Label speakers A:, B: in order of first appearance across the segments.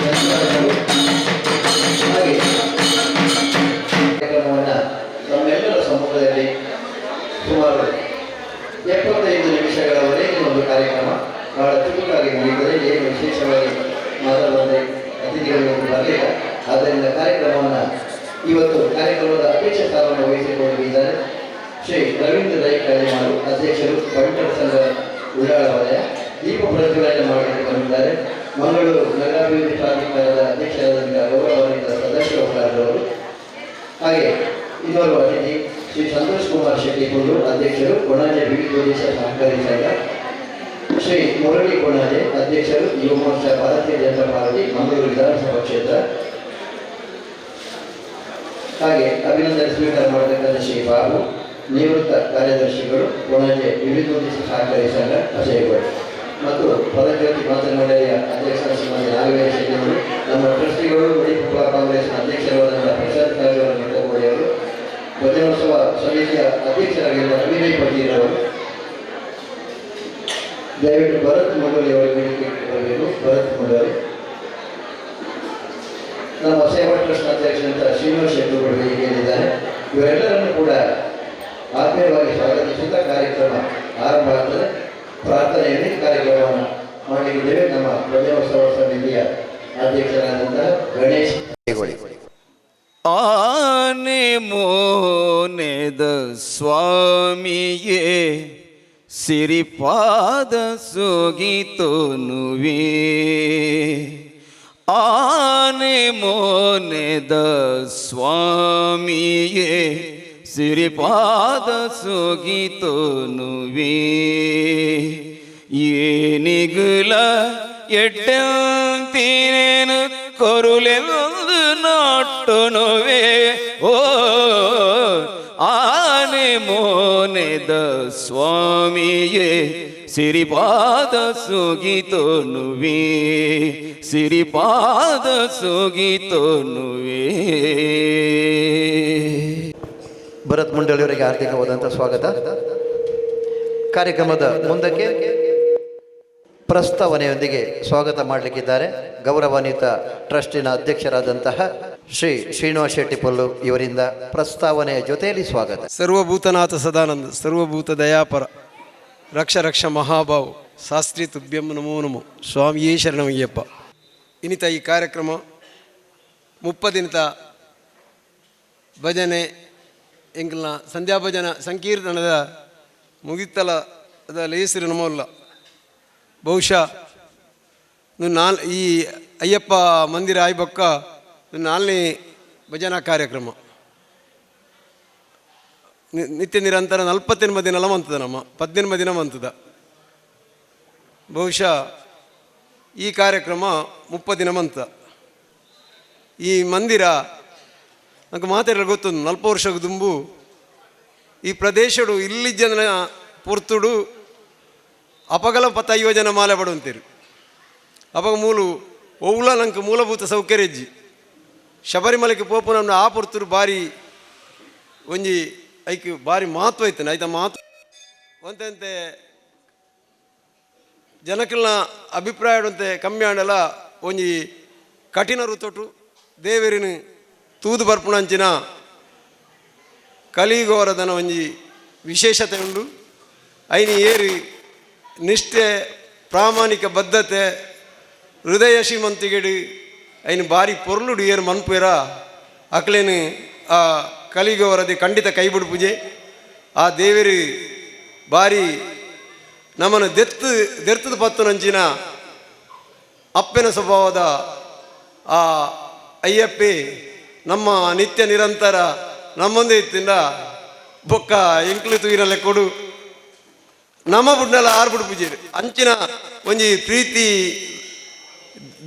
A: ಧನ್ಯವಾದಗಳು. ಹಾಗೆ ಕಾರ್ಯಕ್ರಮವನ್ನು ನಮ್ಮೆಲ್ಲರ ಸಮ್ಮುಖದಲ್ಲಿ ಸುಮಾರು 75 ನಿಮಿಷಗಳವರೆಗೆ ಒಂದು ಕಾರ್ಯಕ್ರಮ ಬಹಳ ಚುರುಕಾಗಿ ಮುಗಿಯುತ್ತದೆ. ಏನು ವಿಶೇಷವಾಗಿ ಮಾತಾಡುವಂತೆ ಅತಿಥಿಗಳು ಇವತ್ತು ಬರಲಿಲ್ಲ. ಆದ್ದರಿಂದ ಕಾರ್ಯಕ್ರಮವನ್ನು, ಇವತ್ತು ಕಾರ್ಯಕ್ರಮದ ಅಧ್ಯಕ್ಷ ಸ್ಥಾನವನ್ನು ವಹಿಸಿಕೊಂಡಿದ್ದಾರೆ ಶ್ರೀ ರವೀಂದ್ರ ರೈ ಕಾಳಿಮಾರು, ಅಧ್ಯಕ್ಷರು, ಬಂಟರ ಸಂಘ, ಉಳ್ಳಾಳ ವಲಯ. ದೀಪ ಪ್ರಜ್ವಲನೆ ಮಾಡಲಿಕ್ಕೆ ಬಂದಿದ್ದಾರೆ ಮಂಗಳೂರು ನಗರಾಭಿವೃದ್ಧಿ ಪ್ರಾಧಿಕಾರದ ಅಧ್ಯಕ್ಷರಾದಂತಹ ಗೌರವಾನ್ವಿತ ಸದಾಶಿವ ಅವರು. ಹಾಗೆ ಇನ್ನೋರ್ವ ಅತಿಥಿ ಶ್ರೀ ಸಂತೋಷ್ ಕುಮಾರ್ ಶೆಟ್ಟಿ ಕುಂದು, ಅಧ್ಯಕ್ಷರು, ಕೊಣಾಜೆ ವಿವಿಧೋದ್ದೇಶ ಸಹಕಾರಿ ಸಂಘ. ಶ್ರೀ ಮುರಳಿ ಕೊಣಾಜೆ, ಅಧ್ಯಕ್ಷರು, ಯುವ ಮೋರ್ಚಾ, ಭಾರತೀಯ ಜನತಾ ಪಾರ್ಟಿ, ಮಂಗಳೂರು ವಿಧಾನಸಭಾ ಕ್ಷೇತ್ರ. ಹಾಗೆ ಅಭಿನಂದನೆ ಸ್ವೀಕಾರ ಮಾಡತಕ್ಕಂಥ ಶ್ರೀ ಬಾಬು, ನಿವೃತ್ತ ಕಾರ್ಯದರ್ಶಿಗಳು, ಕೊಣಾಜೆ ವಿವಿಧೋದ್ದೇಶ ಸಹಕಾರಿ ಸಂಘ, ಅಜಯಗೋಡು. ಮತ್ತು ಪರಜ್ಯೋತಿ ಮಾತೃಮಂಡಳಿಯ ಅಧ್ಯಕ್ಷ ಶ್ರೀಮತಿ ನಾಗವೀರ ಶೆಟ್ಟಿಯವರು, ನಮ್ಮ ಟ್ರಸ್ಟಿಗಳು, ಒಡಿಪು ಕಾಂಗ್ರೆಸ್ನ ಅಧ್ಯಕ್ಷರಾದಂಥ ಪ್ರಸಾದ್ ಕಾಜವರ ಮಿತ್ರಕೋಡಿಯವರು, ಭಜನೋತ್ಸವ ಸಮಿತಿಯ ಅಧ್ಯಕ್ಷರಾಗಿರುವ ರವಿರೈ ಪಟೀಲ್. ದಯವಿಟ್ಟು ಭರತ್ ಮಂಡಳಿ ಅವರು ವೇದಿಕೆಗೆ ಬರಬೇಕು. ಭರತ್ ಮಂಡಳಿ. ನಮ್ಮ ಸೇವಾ ಟ್ರಸ್ಟ್ ಅಧ್ಯಕ್ಷರಂತ ಶ್ರೀನಿವಾಸ್ ಶೆಟ್ಟರು ವೇದಿಕೆಯಲ್ಲಿದ್ದಾರೆ. ಇವರೆಲ್ಲರನ್ನು ಕೂಡ ಆತ್ಮೀಯವಾಗಿ ಸ್ವಾಗತಿಸುತ್ತಾ ಕಾರ್ಯಕ್ರಮ ಆರಂಭ ಆಗ್ತದೆ. ಪ್ರಾರ್ಥನೆಯಲ್ಲಿ ಕಾರ್ಯಕ್ರಮವನ್ನು ಮಾಡಲಿದ್ದೇವೆ. ನಮ್ಮ ಭಜನೋತ್ಸವ ಸಮಿತಿಯ ಅಧ್ಯಕ್ಷರಾದಂತಹ ಗಣೇಶ್.
B: ಆನೆ ಮೋನೆದ ಸ್ವಾಮಿಯೇ, ಸಿರಿಪಾದ ಸುಗಿತೊನುವೆ. ಆನೆ ಮೋನೆದ ಸ್ವಾಮಿಯೇ, ಸಿರಿಪಾದ ಸುಗಿತೊನುವೆ. ಏನಿಗುಲ ಎಡ್ಡೆಂತಿನೇನು ಕೊರುಲೆಂದು ನಾಟುನುವೆ. ಓ ಆನೆ ಮೋನೆದ ಸ್ವಾಮಿಯೇ, ಸಿರಿಪಾದ ಸುಗಿತೊನುವೆ, ಸಿರಿಪಾದ ಸುಗಿತೊನುವೆ.
A: ಭರತ್ ಮಂಡಳಿಯವರಿಗೆ ಹಾರ್ದಿಕವಾದಂಥ ಸ್ವಾಗತ. ಕಾರ್ಯಕ್ರಮದ ಮುಂದಕ್ಕೆ ಪ್ರಸ್ತಾವನೆಯೊಂದಿಗೆ ಸ್ವಾಗತ ಮಾಡಲಿಕ್ಕಿದ್ದಾರೆ ಗೌರವಾನ್ವಿತ ಟ್ರಸ್ಟಿನ ಅಧ್ಯಕ್ಷರಾದಂತಹ ಶ್ರೀ ಶ್ರೀನಿವಾಸ ಶೆಟ್ಟಿ ಪೊಲ್ಲು ಇವರಿಂದ ಪ್ರಸ್ತಾವನೆಯ ಜೊತೆಯಲ್ಲಿ ಸ್ವಾಗತ.
C: ಸರ್ವಭೂತನಾಥ ಸದಾನಂದ, ಸರ್ವಭೂತ ದಯಾಪರ, ರಕ್ಷ ರಕ್ಷ ಮಹಾಬಾಹು, ಶಾಸ್ತ್ರಿ ತುಭ್ಯಂ ನಮೋ ನಮೋ, ಸ್ವಾಮಿಯೇ ಶರಣಮಯ್ಯಪ್ಪ. ಇನ್ನಿತ ಈ ಕಾರ್ಯಕ್ರಮ 30 ದಿನದ ಭಜನೆ, ಎಂಕಲ್ನ ಸಂಧ್ಯಾ ಭಜನ ಸಂಕೀರ್ತನದ ಮುಗಿತಲದ ಲೇಸರು ನಮೋಲ್ಲ. ಬಹುಶಃ ನಾಲ್ ಈ ಅಯ್ಯಪ್ಪ ಮಂದಿರ ಆಯ್ಬೊಕ್ಕ ನಾಲ್ನೇ ಭಜನಾ ಕಾರ್ಯಕ್ರಮ. ನಿತ್ಯ ನಿರಂತರ 48 ದಿನ ಮಂತದ, ನಮ್ಮ 18 ದಿನ ಮಂತದ. ಬಹುಶಃ ಈ ಕಾರ್ಯಕ್ರಮ 30 ದಿನ ಮಂತ. ಈ ಮಂದಿರ ನಂಗೆ ಮಾತಾಡಲು ಗೊತ್ತುಂಡು. 40 ವರ್ಷ ದುಂಬು ಈ ಪ್ರದೇಶಡು ಇಲ್ಲಿ ಜನ ಪೊರ್ತುಡು ಅಪಗಲ ಪತ್ತ ಐವ ಜನ ಮಾಲೆ ಪಡುವಂತೀರು. ಅಪಗ ಮೂಲು ಒವ್ಲ ನಂಗೆ ಮೂಲಭೂತ ಸೌಕರ್ಯ ಇಜ್ಜಿ. ಶಬರಿಮಲೆಗೆ ಪೋಪುನ ಆ ಪೊರ್ತುಡು ಬಾರಿ ಒಂಜಿ ಐಕ್ ಬಾರಿ ಮಹತ್ವ ಇತ್ತು. ಆಯ್ತಾ, ಮಹತ್ವ ಒಂತೆಂತೆ ಜನಕಲ್ನ ಅಭಿಪ್ರಾಯ ಅಂತೆ ಕಮ್ಮಿ ಆಂಡಲ ಒಂಜಿ ಕಠಿಣ ಋತೊಟು ದೇವರಿನ ತೂದು ಬರ್ಪುಣಂಚಿನ ಕಲಿಗೋರದನ ಒಂಜಿ ವಿಶೇಷತೆ ಉಂಡು. ಐನಿ ಏರಿ ನಿಷ್ಠೆ, ಪ್ರಾಮಾಣಿಕ ಬದ್ಧತೆ, ಹೃದಯ ಶ್ರೀಮಂತಿಗೆಡು ಐನು ಬಾರಿ ಪೊರ್ಲುಡು ಏರು ಮನ್ಪುರ ಅಕ್ಲೇನು ಆ ಕಲಿಗೋರದಿ ಖಂಡಿತ ಕೈ ಬಿಡುಪುಜೆ. ಆ ದೇವರು ಬಾರಿ ನಮ್ಮನ್ನು ದೆತ್ತು ದೆರ್ತದ ಪತ್ತುನಂಚಿನ ಅಪ್ಪನ ಸ್ವಭಾವದ ಆ ಅಯ್ಯಪ್ಪೆ ನಮ್ಮ ನಿತ್ಯ ನಿರಂತರ ನಮ್ಮೊಂದೇ ಇತ್ತಿಂದ ಬೊಕ್ಕ ಎಂಕ್ಲು ತೂಯಿನಲ್ಲೆ ಕೊಡು ನಮ್ಮ ಬುಡ್ನಲ ಆರು ಬುಡು ಪೂಜೆ ಅಂಚಿನ ಒಂಜಿ ಪ್ರೀತಿ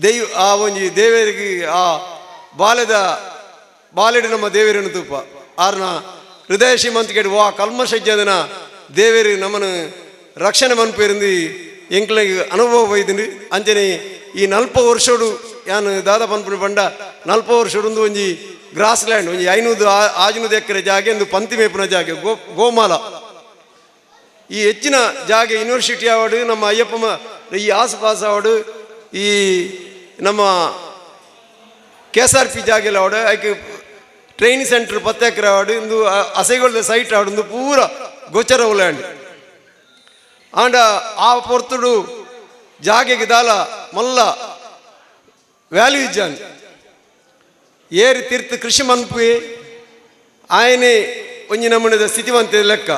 C: ದೈವ. ಆ ಒಂಜಿ ದೇವರಿಗೆ ಆ ಬಾಲ್ಯದ ಬಾಲೆಡು ನಮ್ಮ ದೇವರನ್ನು ತೂಪ ಆರ್ನ ಹೃದಯ ಶ್ರೀಮಂತಿಕೆಡು ವಾ ಕಲ್ಮಶಜ್ಜದನ ದೇವರು ನಮ್ಮನ್ನು ರಕ್ಷಣೆ ಮನ್ಪೇರಿಂದು ಎಂಕ್ಲೆಗ್ ಅನುಭವ ಬೈದಿಂಡು. ಅಂಚನೆ ಈ 40 ವರ್ಷಡು ಯಾನ್ ದಾದ ಪನ್ಪುನ ಪಂಡ, 40 ವರ್ಷಡು ಒಂಜಿ ಗ್ರಾಸ್ ಲ್ಯಾಂಡ್, ಒಂಜಿ 500 600 ಎಕರೆ ಜಾಗೆ ಒಂದು ಪಂತಿ ಮೇಪುನ ಜಾಗೆ, ಗೋಮಾಲ. ಈ ಹೆಚ್ಚಿನ ಜಾಗೆ ಯೂನಿವರ್ಸಿಟಿ ಆವಡ್, ನಮ್ಮ ಅಯ್ಯಪ್ಪ ಈ ಆಸುಪಾಸು ಆವಡು, ಈ ನಮ್ಮ K S R P ಜಾಗೆಲ್ಲ ಆವಡು, ಐಕ್ ಟ್ರೈನ್ ಸೆಂಟರ್ 10 ಎಕರೆ ಆವಡು, ಇಂದು ಅಸೈಗೊಳ್ದ ಸೈಟ್ ಆವಡು, ಇಂದು ಪೂರ ಗೋಚರ ಉಲ್ಯಾಂಡ್. ಆಂಡ ಆ ಪೊರ್ತುಡು ಜಾಗೆಗೆ ದಾಲ ಮಲ್ಲ ವ್ಯಾಲ್ಯೂ ಇಜ್ಜಾನ್. ಏರಿ ತೀರ್ಥ ಕೃಷಿ ಮನ್ಪುವೆ ಆಯನೆ ಒಂಜಿ ನಮೂನೆದ ಸ್ಥಿತಿವಂತ ಲೆಕ್ಕ.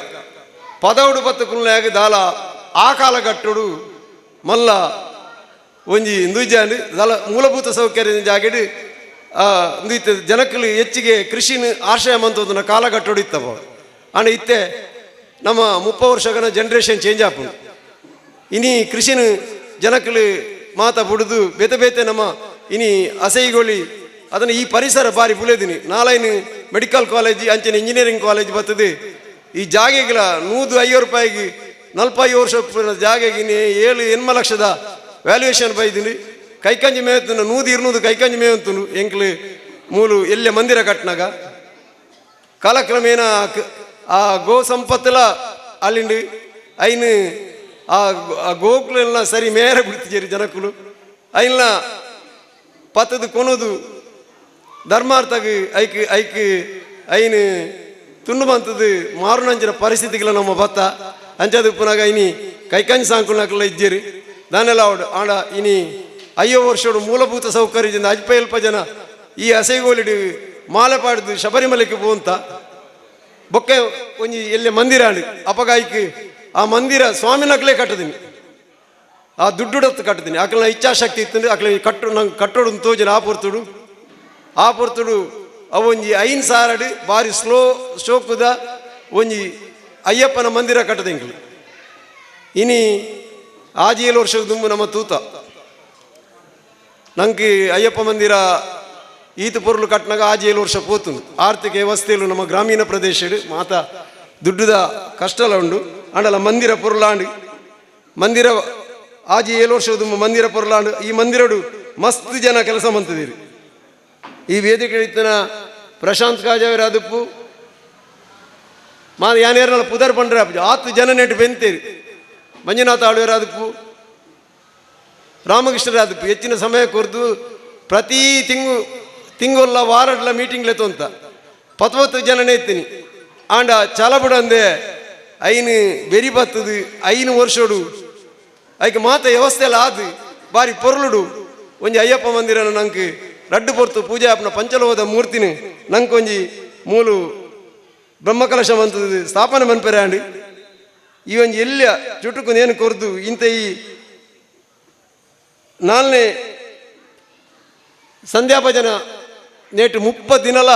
C: ಪದವುಡು ಪತ್ತು ಕುಲ್ನಾಗ ದಾಲ ಆ ಕಾಲಘಟ್ಟುಡು ಮಲ್ಲ ಒಂಜಿ ಇಂದುಜಾನ್ ದಾಲ ಮೂಲಭೂತ ಸೌಕರ್ಯ ಜಾಗೆಡ್ ಇಂದು ಇತ್ತೆ ಜನಕ್ಕಲು ಹೆಚ್ಚಿಗೆ ಕೃಷಿನ ಆಶ್ರಯ ಮಂತೋದನ ಕಾಲಘಟ್ಟುಡು ಇತ್ತವ. ಆಂಡ ಇತ್ತೆ ನಮ್ಮ 30 ವರ್ಷಗನ ಜನರೇಷನ್ ಚೇಂಜ್ ಆಪುಂಡು. ಇನಿ ಕೃಷಿನ ಜನಕ್ಕಲು ಮಾತ ಬುಡುದು ಬೇತೆ ಬೇತೆ ನಮ್ಮ ಇನಿ ಅಸೈಗೊಳಿ ಅದನ್ನು ಈ ಪರಿಸರ ಬಾರಿ ಬುಲೆದಿನಿ. ನಾಲೈನ್ ಮೆಡಿಕಲ್ ಕಾಲೇಜ್ ಅಂಚನೆ ಇಂಜಿನಿಯರಿಂಗ್ ಕಾಲೇಜ್ ಬರ್ತದೆ. ಈ ಜಾಗೆಗಳ 150 ರೂಪಾಯಿಗೆ 45 ವರ್ಷ ಜಾಗೆಗೆ ಇನಿ 7-8 ಲಕ್ಷದ ವ್ಯಾಲ್ಯೂಯೇಷನ್ ಬೈದಿನಿ. ಕೈಕಂಜಿ ಮೇಯ್ತುನು 100-200 ಕೈಕಂಜಿ ಮೇವಂತುನು. ಎಂಕ್ಲು ಮೂಲು ಎಲ್ಲೆ ಮಂದಿರ ಕಟ್ನಾಗ ಕಾಲಕ್ರಮೇಣ ಆ ಗೋ ಸಂಪತ್ತಲ ಅಲ್ಲಿಂಡು ಐನು ಆ ಗೋಕುಲೆಲ್ಲ ಸರಿ ಮೇರೆ ಬಿಡ್ತಿದ್ದೀರಿ ಜನಕ್ಕಲು. ಐನ್ಲ ಪತ್ತದು ಕೊನೋದು ಧರ್ಮಾರ್ಥಗ ಐಕ್ ಐಕ್ ಐನು ತುಂಡು ಬಂತದ್ದು ಮಾರುನಂಚಿನ ಪರಿಸ್ಥಿತಿಗಳ ನಮ್ಮ ಭತ್ತ ಅಂಚದ ಉಪ್ಪುನಾಗ ಇನಿ ಕೈಕಂಜಿ ಸಾಂಕುನಕಲ್ಲ ಇಜ್ಜೇರಿ ದಾನೆಲ್ಲ ಅವಡು. ಆಂಡ ಇನಿ 50 ವರ್ಷಡು ಮೂಲಭೂತ ಸೌಕರ್ಯದಿಂದ ಅಜ್ಪ ಎಲ್ಪ ಜನ ಈ ಅಸೈಗೋಲಿಡು ಮಾಲೆ ಪಾಡ್ದು ಶಬರಿಮಲೆಗೆ ಪೋಂತ ಬೊಕ್ಕೆ ಒಂಜಿ ಎಲ್ಲೆ ಮಂದಿರ ಆಂಡ್ ಅಪಗಾಯ್ಕ್ ಆ ಮಂದಿರ ಸ್ವಾಮಿನಕ್ಲೇ ಕಟ್ಟದಿನಿ, ಆ ದುಡ್ಡುಡತ್ತು ಕಟ್ಟದಿನಿ. ಆಕಲ್ನ ಇಚ್ಛಾಶಕ್ತಿ ಇತ್ತು ಅಕ್ಲೆ ಕಟ್ಟು ನಂಗೆ ಕಟ್ಟೋಡು ತೋಜಿನ ಆ ಪೊರ್ತುಡು ಆ ಪೊರ್ತುಡು ಅವೊಂಜಿ 5 ಸಾರಡು ಬಾರಿ ಸ್ಲೋ ಶೋಕುದ ಒಂಜಿ ಅಯ್ಯಪ್ಪನ ಮಂದಿರ ಕಟ್ಟದೆಂಕ್ಲು. ಇನಿ ಆಜಿ 7 ವರ್ಷದ ದುಂಬು ನಮ್ಮ ತೂತ ನಂಗೆ ಅಯ್ಯಪ್ಪ ಮಂದಿರ ಈತ ಪೊರ್ಲು ಕಟ್ಟನಾಗ ಆಜಿ 7 ವರ್ಷ ಪೋತು. ಆರ್ಥಿಕ ವ್ಯವಸ್ಥೆಯಲ್ಲೂ ನಮ್ಮ ಗ್ರಾಮೀಣ ಪ್ರದೇಶಡು ಮಾತ ದುಡ್ಡುದ ಕಷ್ಟಲ ಉಂಡು. ಆಂಡಲ ಮಂದಿರ ಪೊರ್ಲಾಂಡು ಮಂದಿರ ಆಜಿ 7 ವರ್ಷದ ದುಂಬು ಮಂದಿರ ಪೊರ್ಲಾಂಡು. ಈ ಮಂದಿರಡು ಮಸ್ತ್ ಜನ ಕೆಲಸ ಮಂತದಿರಿ. ಈ ವೇದಿಕೆ ಇತ್ತನ ಪ್ರಶಾಂತ್ ಕಾಜಾವಿರ ಅದುಪ್ಪು ಮಾ ಯಾನೇರ್ನಲ್ಲ ಪುದರ್ ಪಂಡ್ರೆ ಆತು ಜನ ನೆಟ್ಟು ಬೆಂತೇರಿ. ಮಂಜುನಾಥ ಆಳ್ವೇರ ಅದುಪ್ಪು, ರಾಮಕೃಷ್ಣರ ಅದುಪ್ಪು ಹೆಚ್ಚಿನ ಸಮಯ ಕೊರ್ದು ಪ್ರತಿ ತಿಂಗು ತಿಂಗೊಲ್ಲ ವಾರಡ್ಲ ಮೀಟಿಂಗ್ ಲೆತ್ತೊಂತ ಪತ್ವತ್ತು ಜನನೇ ಇತ್ತೀನಿ. ಆಂಡ ಚಾಲಬುಡಂದೆ ಐನು ಬೆರಿ ಬತ್ತದು 5 ವರ್ಷಡು ಐಕೆ ಮಾತ ವ್ಯವಸ್ಥೆ ಎಲ್ಲ ಆದು ಬಾರಿ ಪೊರ್ಲುಡು ಒಂಜಿ ಅಯ್ಯಪ್ಪ ಮಂದಿರನ ನಂಗೆ ರಡ್ಡು ಪೊರ್ತು ಪೂಜೆ ಆಪನ ಪಂಚಲೋಹದ ಮೂರ್ತಿನ ನಂಗೆ ಒಂಜಿ ಮೂಲು ಬ್ರಹ್ಮಕಲಶ ಮಂತದ್ದು ಸ್ಥಾಪನೆ ಮನ್ಪೆರೆ ಆಂಡ್. ಈ ಒಂಜಿ ಎಲ್ಲ ಚುಟುಕು ನೇನು ಕೊರ್ದು ಇಂಥ ಈ 4ನೇ ಸಂಧ್ಯಾ ಭಜನ ನೇಟು 30 ದಿನಲ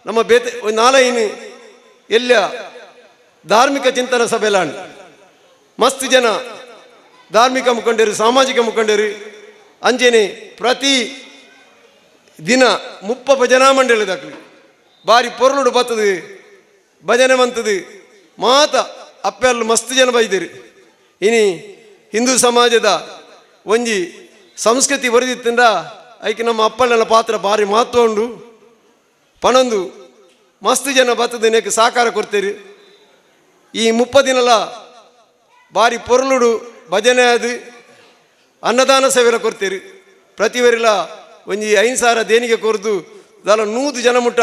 C: ನಮ್ಮ ಬೇತೆ ನಾಲೈನು ಎಲ್ಲ ಧಾರ್ಮಿಕ ಚಿಂತನ ಸಭೆಲಾಂಡ್ ಮಸ್ತ್ ಜನ ಧಾರ್ಮಿಕ ಮುಖಂಡರು ಸಾಮಾಜಿಕ ಮುಖಂಡರು ಅಂಜನೆ ಪ್ರತಿ ದಿನ 30 ಭಜನಾ ಮಂಡಳಿ ದಾಖಲೆ ಬಾರಿ ಪೊರ್ಲುಡು ಬತ್ತದು ಭಜನೆ ಮಂತದು ಮಾತ ಅಪ್ಪೆಲ್ಲ ಮಸ್ತ್ ಜನ ಬೈದಿರಿ. ಇನಿ ಹಿಂದೂ ಸಮಾಜದ ಒಂಜಿ ಸಂಸ್ಕೃತಿ ಬರೆದಿತ್ತಿಂದ ಐಕೆ ನಮ್ಮ ಅಪ್ಪಣ್ಣನ ಪಾತ್ರ ಭಾರಿ ಮಹತ್ವ ಉಂಡು. ಪಣೊಂದು ಮಸ್ತ್ ಜನ ಬತ್ತದ ನೆಕ್ ಸಾಕಾರ ಕೊಡ್ತೀರಿ. ಈ 30 ದಿನಲ ಭಾರಿ ಪೊರ್ಲುಡು ಭಜನೆ ಅದು ಅನ್ನದಾನ ಸೇವೆಲ ಕೊಡ್ತೀರಿ. ಪ್ರತಿವರಿಲ ಒಂಜಿ 5 ಸಾವಿರ ದೇಣಿಗೆ ಕೊರ್ದು ದಾಲ 100 ಜನ ಮುಟ್ಟ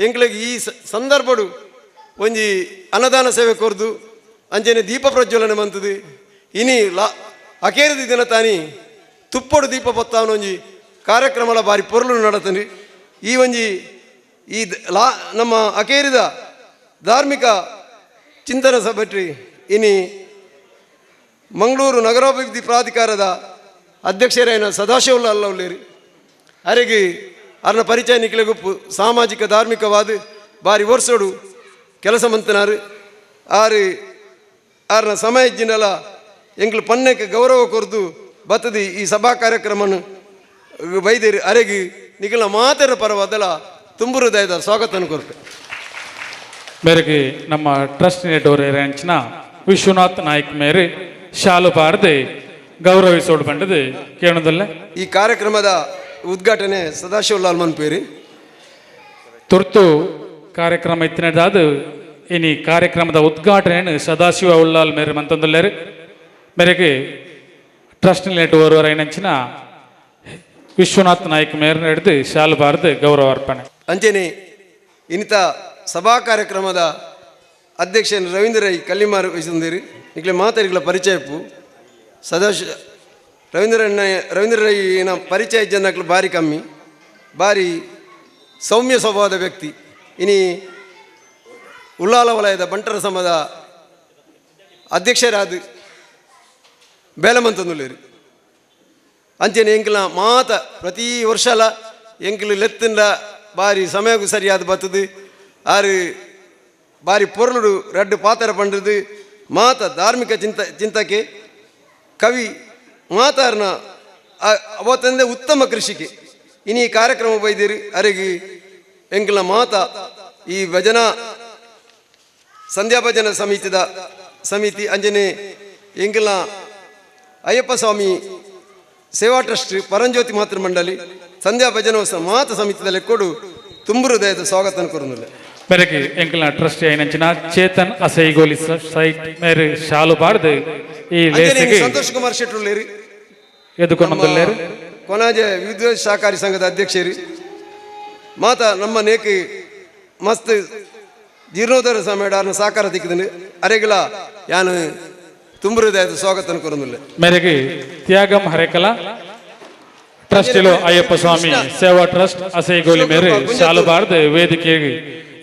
C: ಎಂಕ್ಲೆಗ್ ಈ ಸಂದರ್ಭಡು ಒಂಜಿ ಅನ್ನದಾನ ಸೇವೆ ಕೊರ್ದು ಅಂಚನೆ ದೀಪ ಪ್ರಜ್ವಲನೆ ಮಂತದು. ಇನಿ ಲಾ ಅಕೇರಿದ ದಿನ ತಾನಿ ತುಪ್ಪಡು ದೀಪ ಪತ್ತಾವನ ಒಂಜಿ ಕಾರ್ಯಕ್ರಮಲ ಬಾರಿ ಪೊರ್ಲು ನಡತನಿ. ಈ ಒಂಜಿ ಈ ಲಾ ನಮ್ಮ ಅಕೇರಿದ ಧಾರ್ಮಿಕ ಚಿಂತನ ಸಭೆಟ್ರಿ ಇನಿ ಮಂಗಳೂರು ನಗರಾಭಿವೃದ್ಧಿ ಪ್ರಾಧಿಕಾರದ ಅಧ್ಯಕ್ಷರೇನ ಸದಾಶಿವಲ್ಲ ಅಲ್ಲವಲ್ಲೇರಿ ಅರೆಗೆ ಅರ್ನ ಪರಿಚಯ ನಿಕ್ಲೆಗುಪ್ಪು ಸಾಮಾಜಿಕ ಧಾರ್ಮಿಕವಾದ ಬಾರಿ ವರ್ಷೋಡು ಕೆಲಸ ಮಂತನಾರು ಆರು ಆರ್ನ ಸಮಯ ಜಿನಲ ಎಂಗ್ಲು ಪಣ್ಣಕ್ಕೆ ಗೌರವ ಕೊರ್ದು ಬತ್ತದಿ ಈ ಸಭಾ ಕಾರ್ಯಕ್ರಮನು ಬೈದೇರಿ ಅರೆಗೆ ನಿಖಲ ಮಾತರ ಪರವಾದಲ ತುಂಬು ಹೃದಯದ ಸ್ವಾಗತವನ್ನು ಕೊರ್ಪೆ.
D: ಮೇರೆಗೆ ನಮ್ಮ ಟ್ರಸ್ಟ್ ನೆಟೋರ್ ರೇಂಚ್ನ ವಿಶ್ವನಾಥ್ ನಾಯ್ಕ್ ಮೇರೆ ಶಾಲು ಪಾರದೆ ಗೌರವಿಸೋಡು ಬಂಡದು ಕೇಳೋದಲ್ಲೇ.
C: ಈ ಕಾರ್ಯಕ್ರಮದ ಉದ್ಘಾಟನೆ ಸದಾಶಿವಲಾಲ್ ಮನ್ಪೇರಿ.
D: ತುರ್ತು ಕಾರ್ಯಕ್ರಮ ಇತ್ತಿನದಾದ ಇನಿ ಕಾರ್ಯಕ್ರಮದ ಉದ್ಘಾಟನೆಯನ್ನು ಸದಾಶಿವ ಉಲ್ಲಾಲ್ ಮೇರೆ ಮಂತಂದುಲ್ಲೇರು ಮೇರೆಗೆ. Trust net ಒರುವರೈನಂಚಿನ ವಿಶ್ವನಾಥ್ ನಾಯ್ಕ ಮೇರ್ ನಡೆದು ಶಾಲು ಬಾರದು ಗೌರವ ಅರ್ಪಣೆ.
C: ಅಂಚೆನೆ ಇನ್ನಿತ ಸಭಾ ಕಾರ್ಯಕ್ರಮದ ಅಧ್ಯಕ್ಷ ರವೀಂದ್ರ ರೈ ಕಲ್ಲಿಮಾರು ವಹಿಸಿದರು. ನಿಕ್ಲೆ ಮಾತಾಡಿಗಳ ಪರಿಚಯಪ್ಪು ಸದಾಶಿವ ರವೀಂದ್ರ ರವೀಂದ್ರ ರೈನ ಪರಿಚಯ ಜನಕ್ಲು ಭಾರಿ ಕಮ್ಮಿ, ಭಾರಿ ಸೌಮ್ಯ ಸ್ವಭಾವದ ವ್ಯಕ್ತಿ. ಇನಿ ಉಲ್ಲಾಲ ವಲಯದ ಬಂಟರ ಸಂಘದ ಅಧ್ಯಕ್ಷರಾದ ಬೇಲಮಂತಂದುಳ್ಳೇರು. ಅಂಚೆನೆ ಎಂಕ್ಲ ಮಾತ ಪ್ರತಿ ವರ್ಷಲ ಎಂಕ್ಲು ಲೆತ್ತಿಂದ ಬಾರಿ ಸಮಯಕ್ಕೂ ಸರಿಯಾದ ಬತ್ತದು. ಆರು ಬಾರಿ ಪೊರ್ಲುಡು ರಡ್ಡು ಪಾತ್ರ ಪಂಡದು ಮಾತ ಧಾರ್ಮಿಕ ಚಿಂತಕೆ ಕವಿ ಮಾತಾರ್ನ ಅವತ್ತಂದೆ ಉತ್ತಮ ಕೃಷಿಕೆ. ಇನಿ ಈ ಕಾರ್ಯಕ್ರಮ ಬೈದಿರಿ ಅರೆಗೆ ಎಂಕ್ಲ ಮಾತ ಈ ಭಜನಾ ಸಂಧ್ಯಾ ಭಜನಾ ಸಮಿತಿದ ಸಮಿತಿ ಅಂಜನೆ ಎಂಕ್ಲ ಅಯ್ಯಪ್ಪ ಸ್ವಾಮಿ ಸೇವಾ ಟ್ರಸ್ಟ್ ಪರಂಜ್ಯೋತಿ ಮಾತೃ ಮಂಡಳಿ ಸಂಧ್ಯಾ ಭಜನೋತ್ಸವ ಮಾತ ಸಮಿತಿದಲ್ಲಿ ಕೊಡು ತುಂಬು ಹೃದಯದ ಸ್ವಾಗತ ಕೋರುന്നിಲ್ಲ.
D: ಮೇರೆಗೆ ಎಂಕಲ್ನ ಟ್ರಸ್ಟ್ అయినంచిన ಚೇತನ್ ಅಸೈಗೋಲಿ ಸೈಟ್ ಮೇರೆ ಶಾಲು ಬಾರ್ದು ಈ
C: ಅಂಜನೆ
D: ಲೇಸಿಗೆ
C: ಸಂತೋಷ್ ಕುಮಾರ್ ಶೆಟ್ಟರುಳ್ಳೇರಿ
D: ಎದುಕೊಂಡೊಂದುಲ್ಲೇರು.
C: ಕೊನಾಜೆ ವಿದ್ಯುತ್ ಸಹಕಾರಿ ಸಂಘದ ಅಧ್ಯಕ್ಷರು ಮಾತ ನಮ್ಮ ನೇಕ್ ಮಸ್ತ್ ಜೀರ್ಣೋದ್ಧಾರ ಸಮಯ ಸಹಕಾರ ತಿಕ್ಕಿದನು ಅರೆಗಳ ಯಾನು ತುಂಬು ಹೃದಯದ ಸ್ವಾಗತ ಕೋರುന്നിಲ್ಲ.
D: ಮೇರೆಗೆ ತ್ಯಾಗಂ ಹರೇಕಲ ಟ್ರಸ್ಟಿಲು ಅಯ್ಯಪ್ಪ ಸ್ವಾಮಿ ಸೇವಾ ಟ್ರಸ್ಟ್ ಅಸೈಗೋಲಿ ಮೇರೆ ಶಾಲು ಬಾರ್ದು ವೇದಿಕೆಗೆ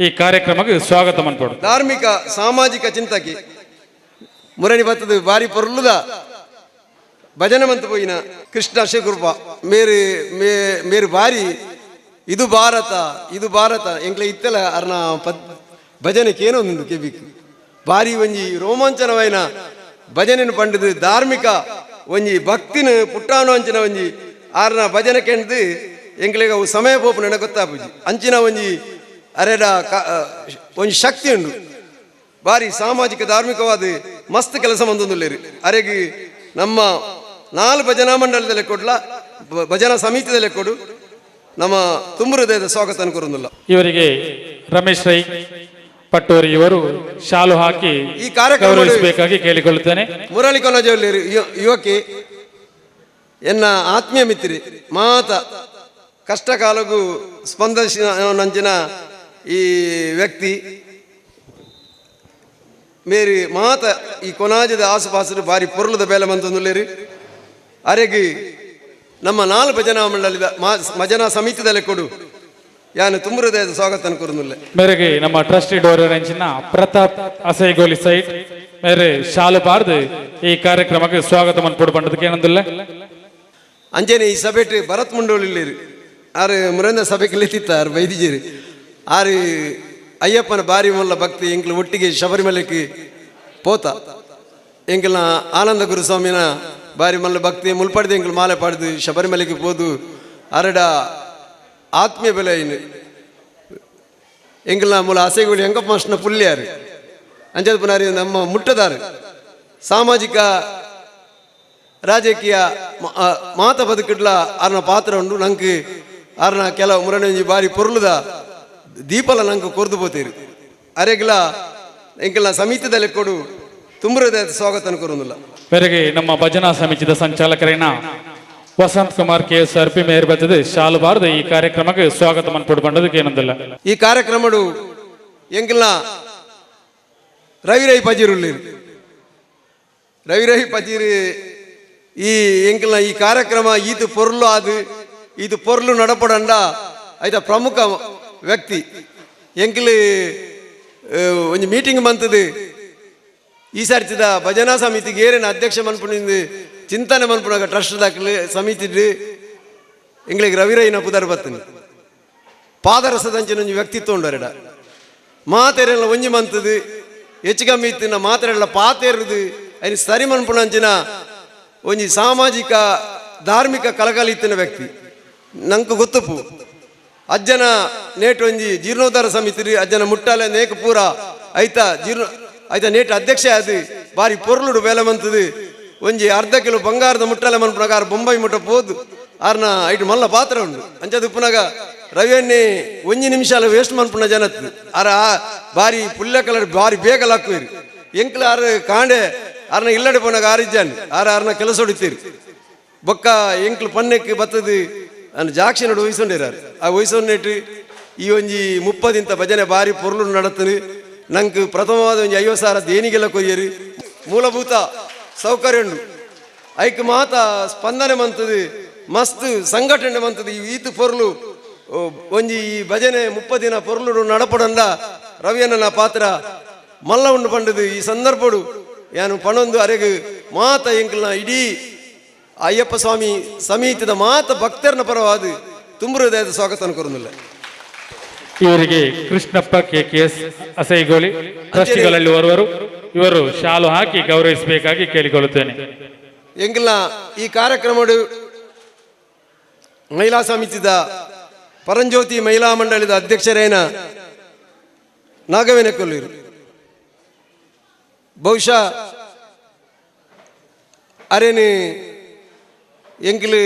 D: ಈ ಕಾರ್ಯಕ್ರಮಕ್ಕೆ ಸ್ವಾಗತ ಮನ್ಪೋಡು.
C: ಧಾರ್ಮಿಕ ಸಾಮಾಜಿಕ ಚಿಂತಕಿ ಮುರಣಿ ಬತ್ತದ ಬಾರಿ ಪೊರ್ಲುದ ಭಜನೆ ಮಂತ ಪೋಯಿನ ಕೃಷ್ಣ ಶಿವಕೃಪ ಮೇರು ಮೇ ಮೇರು ಬಾರಿ ಇದು ಭಾರತ ಇದು ಭಾರತ ಎಂಕ್ಲೆ ಇತ್ತಲ ಅರ್ನ ಪದ್ ಭಜನೆಗೆ ಏನೋ ಒಂದು ಕೆಬಿಕ್ ಬಾರಿ ಒಂಜಿ ರೋಮಾಂಚನವೈನ ಭಜನೆನು ಪಂಡದು ಧಾರ್ಮಿಕ ಒಂಜಿ ಭಕ್ತಿನ ಪುಟ್ಟಾನು ಅಂಚಿನ ಒಂಜಿ ಆರ್ನ ಭಜನೆ ಕೆಂಡ್ದು ಎಂಕ್ಲೆಗ್ ಅವು ಸಮಯ ಪೋಪು ನನಗೆ ಗೊತ್ತಾಪುಜಿ ಅಂಚಿನ ಒಂಜಿ ಅರೆಡ ಒಂಜಿ ಶಕ್ತಿ ಉಂಡು. ಬಾರಿ ಸಾಮಾಜಿಕ ಧಾರ್ಮಿಕವಾದ ಮಸ್ತ್ ಕೆಲಸ ಬಂದೊಂದುಲ್ಲೇರು. ಅರೆಗೆ ನಮ್ಮ ನಾಲ್ ಭಜನಾ ಮಂಡಲದಲ್ಲಿ ಕೊಡ್ಲ ಭಜನಾ ಸಮಿತಿದಲ್ಲಿ ಕೊಡು ನಮ್ಮ ತುಂಬ ಹೃದಯದ ಸ್ವಾಗತ ಕೋರುന്നിಲ್ಲ.
D: ಇವರಿಗೆ ರಮೇಶ್ ರೈ ಪಟ್ಟೋರಿ ಇವರು ಶಾಲು ಹಾಕಿ
C: ಈ ಕಾರ್ಯಕ್ರಮ
D: ಗೌರವಿಸಬೇಕಾಗಿ ಕೇಳಿಕೊಳ್ಳುತ್ತೇನೆ.
C: ಮುರಳಿ ಕೊನಜವಲ್ಲಿ ಯುವಕಿ ಎನ್ನ ಆತ್ಮೀಯ ಮಿತ್ರಿ ಮಾತ ಕಷ್ಟ ಕಾಲಕ್ಕೂ ಸ್ಪಂದಿಸಿದ ನಂಚಿನ ಈ ವ್ಯಕ್ತಿ ಮೇರಿ ಮಾತ ಈ ಕೊನಾಜದ ಆಸುಪಾಸು ಬಾರಿ ಪೊರ್ಲದ ಬೇಲೆ ಮಂತಂದುಲ್ಲೇರಿ. ಅರೆಗೆ ನಮ್ಮ ನಾಲ್ ಭಜನಾ ಮಂಡಳಿದ ಭಜನಾ ಸಮಿತಿದಲ್ಲಿ ಕೊಡು ಯಾನು ತುಂಬ ಹೃದಯದ ಸ್ವಾಗತ ಕೋರುന്നിಲ್ಲ.
D: ಮೇರೆಗೆ ನಮ್ಮ ಟ್ರಸ್ಟಿ ಡೋರೆಂಚಿನ ಪ್ರತಾಪ್ ಅಸೈಗೋಲಿ ಸೈಟ್ ಮೇರೆ ಶಾಲು ಬಾರ್ದು ಈ ಕಾರ್ಯಕ್ರಮಕ್ಕೆ ಸ್ವಾಗತ ಮನ್ಪೋಡು ಪಂಡದಕ್ಕೆ ಏನಂದಿಲ್ಲ.
C: ಅಂಚೆನೆ ಈ ಸಭೆಟ್ ಭರತ್ ಮುಂಡೋಳಿಲ್ಲೇರು ಆರು ಮುರಂದ ಸಭೆಗೆ ಲೆತ್ತಿತ್ತ ಆರು ಬೈದಿಜೇರು ಆರು ಅಯ್ಯಪ್ಪನ ಬಾರಿ ಮೊಲ್ಲ ಭಕ್ತಿ ಎಂಕ್ಲು ಒಟ್ಟಿಗೆ ಶಬರಿಮಲೆಗೆ ಪೋತ ಎಂಕಲ್ನ ಆನಂದ ಗುರುಸ್ವಾಮಿನ ಬಾರಿ ಮಲ್ಲ ಭಕ್ತಿ ಮುಲ್ಪಡ್ದು ಎಂಕ್ಲು ಮಾಲೆ ಪಾಡ್ದು ಶಬರಿಮಲೆಗೆ ಪೋದು ಅರಡ ಆತ್ಮೀಯ ಬೆಲೆ ಇನ್ನು ಎಂಕಲ್ನ ಮೂಲ ಆಸೆಗಳು ಹೆಂಗಪ್ಪ ಮಾಸ್ಟರ್ನ ಪುಲ್ಯಾರು ಅಂಜದ ಪುನಾರಿ ನಮ್ಮ ಮುಟ್ಟದಾರು ಸಾಮಾಜಿಕ ರಾಜಕೀಯ ಮಾತ ಬದುಕಿಡ್ಲ ಆರ್ನ ಪಾತ್ರ ಉಂಡು. ನಂಗೆ ಆರ್ನ ಕೆಲವು ಮುರಣಿ ಬಾರಿ ಪೊರ್ಲುದ ದೀಪಲ ನಂಗೆ ಕೊರ್ದು ಪೋತೀರಿ. ಅರೆಗ್ಲ ಎಂಕಲ್ನ ಸಮಿತಿದಲ್ಲಿ ಕೊಡು ತುಂಬ ಹೃದಯದ ಸ್ವಾಗತ ಕೋರುന്നിಲ್ಲ.
D: ಮೇರೆಗೆ ನಮ್ಮ ಭಜನಾ ಸಮಿತಿದ ಸಂಚಾಲಕರೇನ Vasanth Kumar K S R P ಮೇರ್ ಬತ್ತದ ಶಾಲು ಬಾರ್ದು ಈ ಕಾರ್ಯಕ್ರಮಕ್ಕೆ ಸ್ವಾಗತ ಮನ್ಪೋಡು ಪಂಡದಕ್ಕೆ ಏನಂದಿಲ್ಲ.
C: ಈ ಕಾರ್ಯಕ್ರಮಡು ಎಂಕಲ್ನ ರವಿ ರೈ ಪಜೀರುಳ್ಳೇರು ರವಿ ರೈ ಪಜೀರು ಈ ಎಂಕಲ್ನ ಈ ಕಾರ್ಯಕ್ರಮ ಈತು ಪೊರ್ಲು ಆದು ಈತು ಪೊರ್ಲು ನಡಪಡಂಡ ಐತ ಪ್ರಮುಖ ವ್ಯಕ್ತಿ. ಎಂಕಲ್ ಒಂಜಿ ಮೀಟಿಂಗ್ ಬಂತದು ಈ ಸರ್ತಿದ ಭಜನಾ ಸಮಿತಿಗೆ ಏರಿನ ಅಧ್ಯಕ್ಷ ಮನ್ಪುನಿಂದು ಚಿಂತನೆ ಮನ್ಪುನಾಗ ಟ್ರಸ್ಟ್ ದಾಖಲೆ ಸಮಿತಿ ಎಂಗ್ಲಿಗೆ ರವಿರೈನ ಪುದರ್ ಬತ್ತನಿ ಪಾದರಸದಂಚಿನ ಒಂಜಿ ವ್ಯಕ್ತಿತ್ವ ಉಂಡು. ಅರೆಡ ಮಾತೆರೆಲ್ಲ ಒಂಜಿ ಮಂತದು ಹೆಚ್ಚು ಕಮ್ಮಿ ಇತ್ತಿನ ಮಾತೆರೆಲ್ಲ ಪಾತೆರುದು ಐನ್ ಸರಿ ಮನ್ಪುನಂಚಿನ ಒಂಜಿ ಸಾಮಾಜಿಕ ಧಾರ್ಮಿಕ ಕಳಕಳಿ ಇತ್ತಿನ ವ್ಯಕ್ತಿ ನಂಗೆ ಗೊತ್ತುಪ್ಪು. ಅಜ್ಜನ ನೇಟ್ ಒಂಜಿ ಜೀರ್ಣೋದ್ಧಾರ ಸಮಿತಿ ಅಜ್ಜನ ಮುಟ್ಟಾಲೆ ನೇಕ್ ಪೂರ ಐತ ಜೀರ್ಣ ಐತ ನೇಟ್ ಅಧ್ಯಕ್ಷ ಅದು ಬಾರಿ ಪೊರ್ಲುಡು ಬೇಲೆ ಮಂತದು ಒಂಜಿ ಅರ್ಧ ಕಿಲೋ ಬಂಗಾರದ ಮುಟ್ಟಾಲೆ ಮನ್ಪುನಾಗ ಆರ್ ಬೊಂಬೈ ಮುಟ್ಟ ಪೋದು ಆರ್ನ ಐಟು ಮಲ್ಲ ಪಾತ್ರ ಉಂಡು. ಅಂಚದ ಉಪ್ಪುನಾಗ ರವಿಯನ್ನೇ ಒಂಜಿ ನಿಮಿಷ ಅಲ್ಲ ವೇಸ್ಟ್ ಮನ್ಪುನ ಜನತ್ ಆರ ಆ ಬಾರಿ ಪುಲ್ಯ ಕಲರ್ ಬಾರಿ ಬೇಗ ಲಾಕ್ಕುವಿರಿ. ಎಂಕ್ಲ ಆರ್ ಕಾಂಡೆ ಆರ್ನ ಇಲ್ಲಡೆ ಪೋನಾಗ ಆರಿಜ್ಜಾನ್ ಆರ ಆರ್ನ ಕೆಲಸ ಹೊಡಿತೀರಿ. ಬೊಕ್ಕ ಎಂಕ್ಲು ಪನ್ನೆಕ್ ಬತ್ತದು ಅನ್ ಜಾಕ್ಷಿನಡು ವಹಿಸೊಂಡಿರಾರು. ಆ ವಹಿಸೊಂಡಿಟ್ಟು ಈ ಒಂಜಿ 30 ಭಜನೆ ಬಾರಿ ಪೊರ್ಲು ನಡತನು. ನಂಗೆ ಪ್ರಥಮವಾದ ಒಂಜಿ 50,000 ದೇಣಿಗೆಲ್ಲ ಕೊರಿಯರು. ಮೂಲಭೂತ ಸೌಕರ್ಯ ಉಂಡು. ಐಕ್ ಮಾತ ಸ್ಪಂದನೆ ಮಂತದು, ಮಸ್ತ್ ಸಂಘಟನೆ ಮಂತದು. ಈ ಈತು ಪೊರ್ಲು ಒಂಜಿ ಈ ಭಜನೆ 30 ದಿನ ಪೊರ್ಲು ನಡಪಡಂದ ರವಿಯಣ್ಣನ ಪಾತ್ರ ಮಲ್ಲ ಉಂಡು ಪಂಡದು. ಈ ಸಂದರ್ಭಡು ಯಾನು ಪಣೊಂದು ಅರೆಗು ಮಾತ ಎಂಕಲ್ನ ಇಡೀ ಅಯ್ಯಪ್ಪ ಸ್ವಾಮಿ ಸಮಿತಿದ ಮಾತ ಭಕ್ತರನ ಪರವಾದ ತುಂಬು ಹೃದಯದ ಸ್ವಾಗತ ಕೊರೊಂದುಲ್ಲೆ.
D: ಇವರಿಗೆ ಕೃಷ್ಣಪ್ಪ ಕೆಕೆಎಸ್ ಅಸೈಗೋಲಿ ಟ್ರಸ್ಟಿಗಳಲ್ಲಿ ಓರ್ವರು, ಇವರು ಶಾಲು ಹಾಕಿ ಗೌರವಿಸಬೇಕಾಗಿ ಕೇಳಿಕೊಳ್ಳುತ್ತೇನೆ.
C: ಎಂಕಲ್ನ ಈ ಕಾರ್ಯಕ್ರಮಡು ಮಹಿಳಾ ಸಮಿತಿದ ಪರಂಜ್ಯೋತಿ ಮಹಿಳಾ ಮಂಡಳಿದ ಅಧ್ಯಕ್ಷರೇನ ನಾಗವೇನ ಕೊಲ್ಲೂರು, ಬಹುಶಃ ಅರೇನು ಎಂಕ್ಲು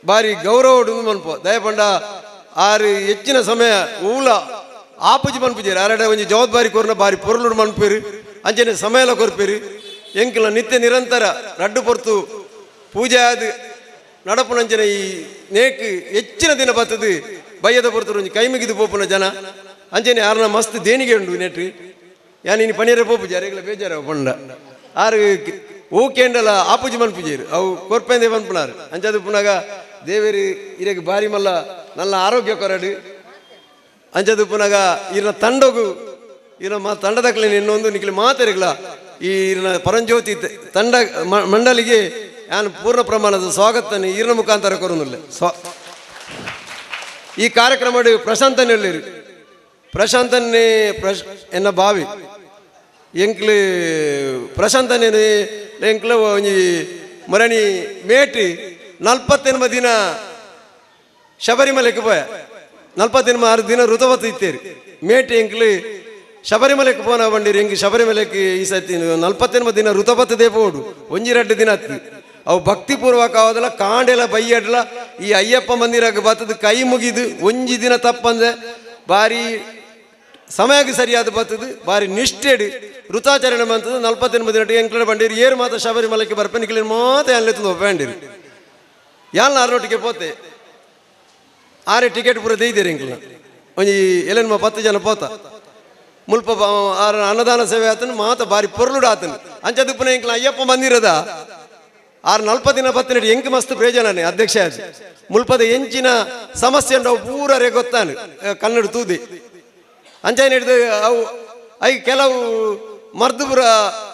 C: ಬಾರಿ ಗೌರವ ಮನ್ಪು. ದಯಪಂಡ ಆರು ಹೆಚ್ಚಿನ ಸಮಯ ಊಲ ಆಪುಜಿ ಮನ್ಪುಜೇರು. ಆರಡ ಒಂಜಿ ಜವಾಬ್ದಾರಿ ಕೊರ್ನ ಬಾರಿ ಪೊರ್ಲುಡು ಮನ್ಪೇರು, ಅಂಚನೆ ಸಮಯಲ ಕೊರ್ಪೇರು. ಎಂಕ್ಲ ನಿತ್ಯ ನಿರಂತರ ರಡ್ಡು ಪೊರ್ತು ಪೂಜೆ ಆದ್ ನಡಪುನಂಚನೆ ಈ ನೇಕ್ ಹೆಚ್ಚಿನ ದಿನ ಬತ್ತದು ಬಯ್ಯದ ಪೊರ್ತು ಒಂಜಿ ಕೈ ಮುಗಿದು ಪೋಪುನ ಜನ. ಅಂಚನೆ ಆರ್ನ ಮಸ್ತ್ ದೇಣಿಗೆ ಉಂಡು ನೆಟ್ರಿ. ಯಾನ್ ಇನಿ ಪನೀರೆ ಪೋಪುಜಿ, ಅರೆಗ್ಲ ಬೇಜಾರ ಪಂಡ. ಆರು ಓಕೆಂಡಲ ಆಪುಜಿ ಮನ್ಪುಜೇರು, ಅವು ಕೊರ್ಪೆಂದೆ ಮನ್ಪುನಾರು. ಅಂಚದ ಪುನಗ ದೇವೇರಿ ಇರೆಗ್ ಬಾರಿ ಮಲ್ಲ ನಲ್ಲ ಆರೋಗ್ಯ ಕೊರಡು. ಅಂಚದ ಪುನಗ ಇರ್ನ ತಂಡಗು ಇರ್ನ ಮಾ ತಂಡದಕ್ಲೆ ಇನ್ನೊಂದು ನಿಕ್ಲೆ ಮಾತೆರೆಗ್ಲ ಈ ಇರ್ನ ಪರಂಜ್ಯೋತಿ ತಂಡ ಮಂಡಲಿಗೆ ಯಾನ್ ಪೂರ್ಣ ಪ್ರಮಾಣದ ಸ್ವಾಗತನ ಇರ್ನ ಮುಖಾಂತರ ಕೊರೊಂದುಲ್ಲೆ. ಈ ಕಾರ್ಯಕ್ರಮ ಪ್ರಶಾಂತನಲ್ಲಿ ಪ್ರಶಾಂತನ್ನೇ ಪ್ರಶ್ ಎನ್ನ ಬಾವಿ ಎಂಕ್ಲು ಪ್ರಶಾಂತನೇ ಎಂಕ್ಲು ಒಂಜಿ ಮರಣಿ ಮೇಟಿ 48 ದಿನ ಶಬರಿಮಲೆಗೆ ಪೋಯ. 46 ದಿನ ಋತವತ್ತು ಇತ್ತೇರಿ. ಮೇಟಿ ಎಂಕ್ಲು ಶಬರಿಮಲೆಗೆ ಪೋನ ಬಂಡಿರಿ. ಎಂಕ್ ಶಬರಿಮಲೆಗೆ ಈ ಸತಿ 48 ದಿನ ಋತವತ್ತದೇ ಪೋಡು, ಒಂಜಿ ರಡ್ಡು ದಿನ ಅತ್ತಿ. ಅವು ಭಕ್ತಿಪೂರ್ವಕ ಆವದಲ್ಲ, ಕಾಂಡೆಲ ಬೈಯಡ್ಲ ಈ ಅಯ್ಯಪ್ಪ ಮಂದಿರಕ್ಕೆ ಬತ್ತದು ಕೈ ಮುಗಿದು ಒಂಜಿ ದಿನ ತಪ್ಪಂದೆ ಬಾರಿ ಸಮಯಕ್ಕೆ ಸರಿಯಾದ ಬತ್ತದು ಬಾರಿ ನಿಷ್ಠೆಡು ಋತಾಚರಣೆ ಬಂತದ್ದು 48 ದಿನ ಎಂಕ್ಲಡ ಬಂಡಿರಿ. ಏರು ಮಾತ್ರ ಶಬರಿಮಲೆಗೆ ಬರ್ಪೆ ನಿಕ್ಲಿನ ಮಾತ ಅಲ್ಲೆತ್ತದು ಒಪ್ಪಂಡಿರಿ. ಯಾಲ್ನ ಆರ್ನೊಟ್ಟಿಗೆ ಪೋತೆ ಆರೆ ಟಿಕೆಟ್ ಪೂರ ದೈದೇರಿ ಎಂಕ್ಲ ಒಂಜಿ ಎಲೆನ್ಮ 10 ಜನ ಪೋತ. ಮುಲ್ಪ ಆರ ಅನ್ನದಾನ ಸೇವೆ ಆತನು ಮಾತ ಬಾರಿ ಪೊರ್ಲುಡು ಆತನು. ಅಂಚದುಪ್ಪನ ಎಂಕ್ಲ ಅಯ್ಯಪ್ಪ ಮಂದಿರದ ಆರು 40 ದಿನ ಬತ್ತಿನಡಿ ಎಂಕ್ ಮಸ್ತ್ ಪ್ರಯೋಜನನೇ. ಅಧ್ಯಕ್ಷ ಆದ್ ಮುಲ್ಪದ ಎಂಚಿನ ಸಮಸ್ಯೆ ಉಂಡು ಅವು ಪೂರರೆ ಗೊತ್ತಾನು ಕನ್ನಡ ತೂದಿ ಅಂಚನೆ ಹಿಡಿದು ಅವು I ಕೆಲವು ಮರ್ದುಪುರ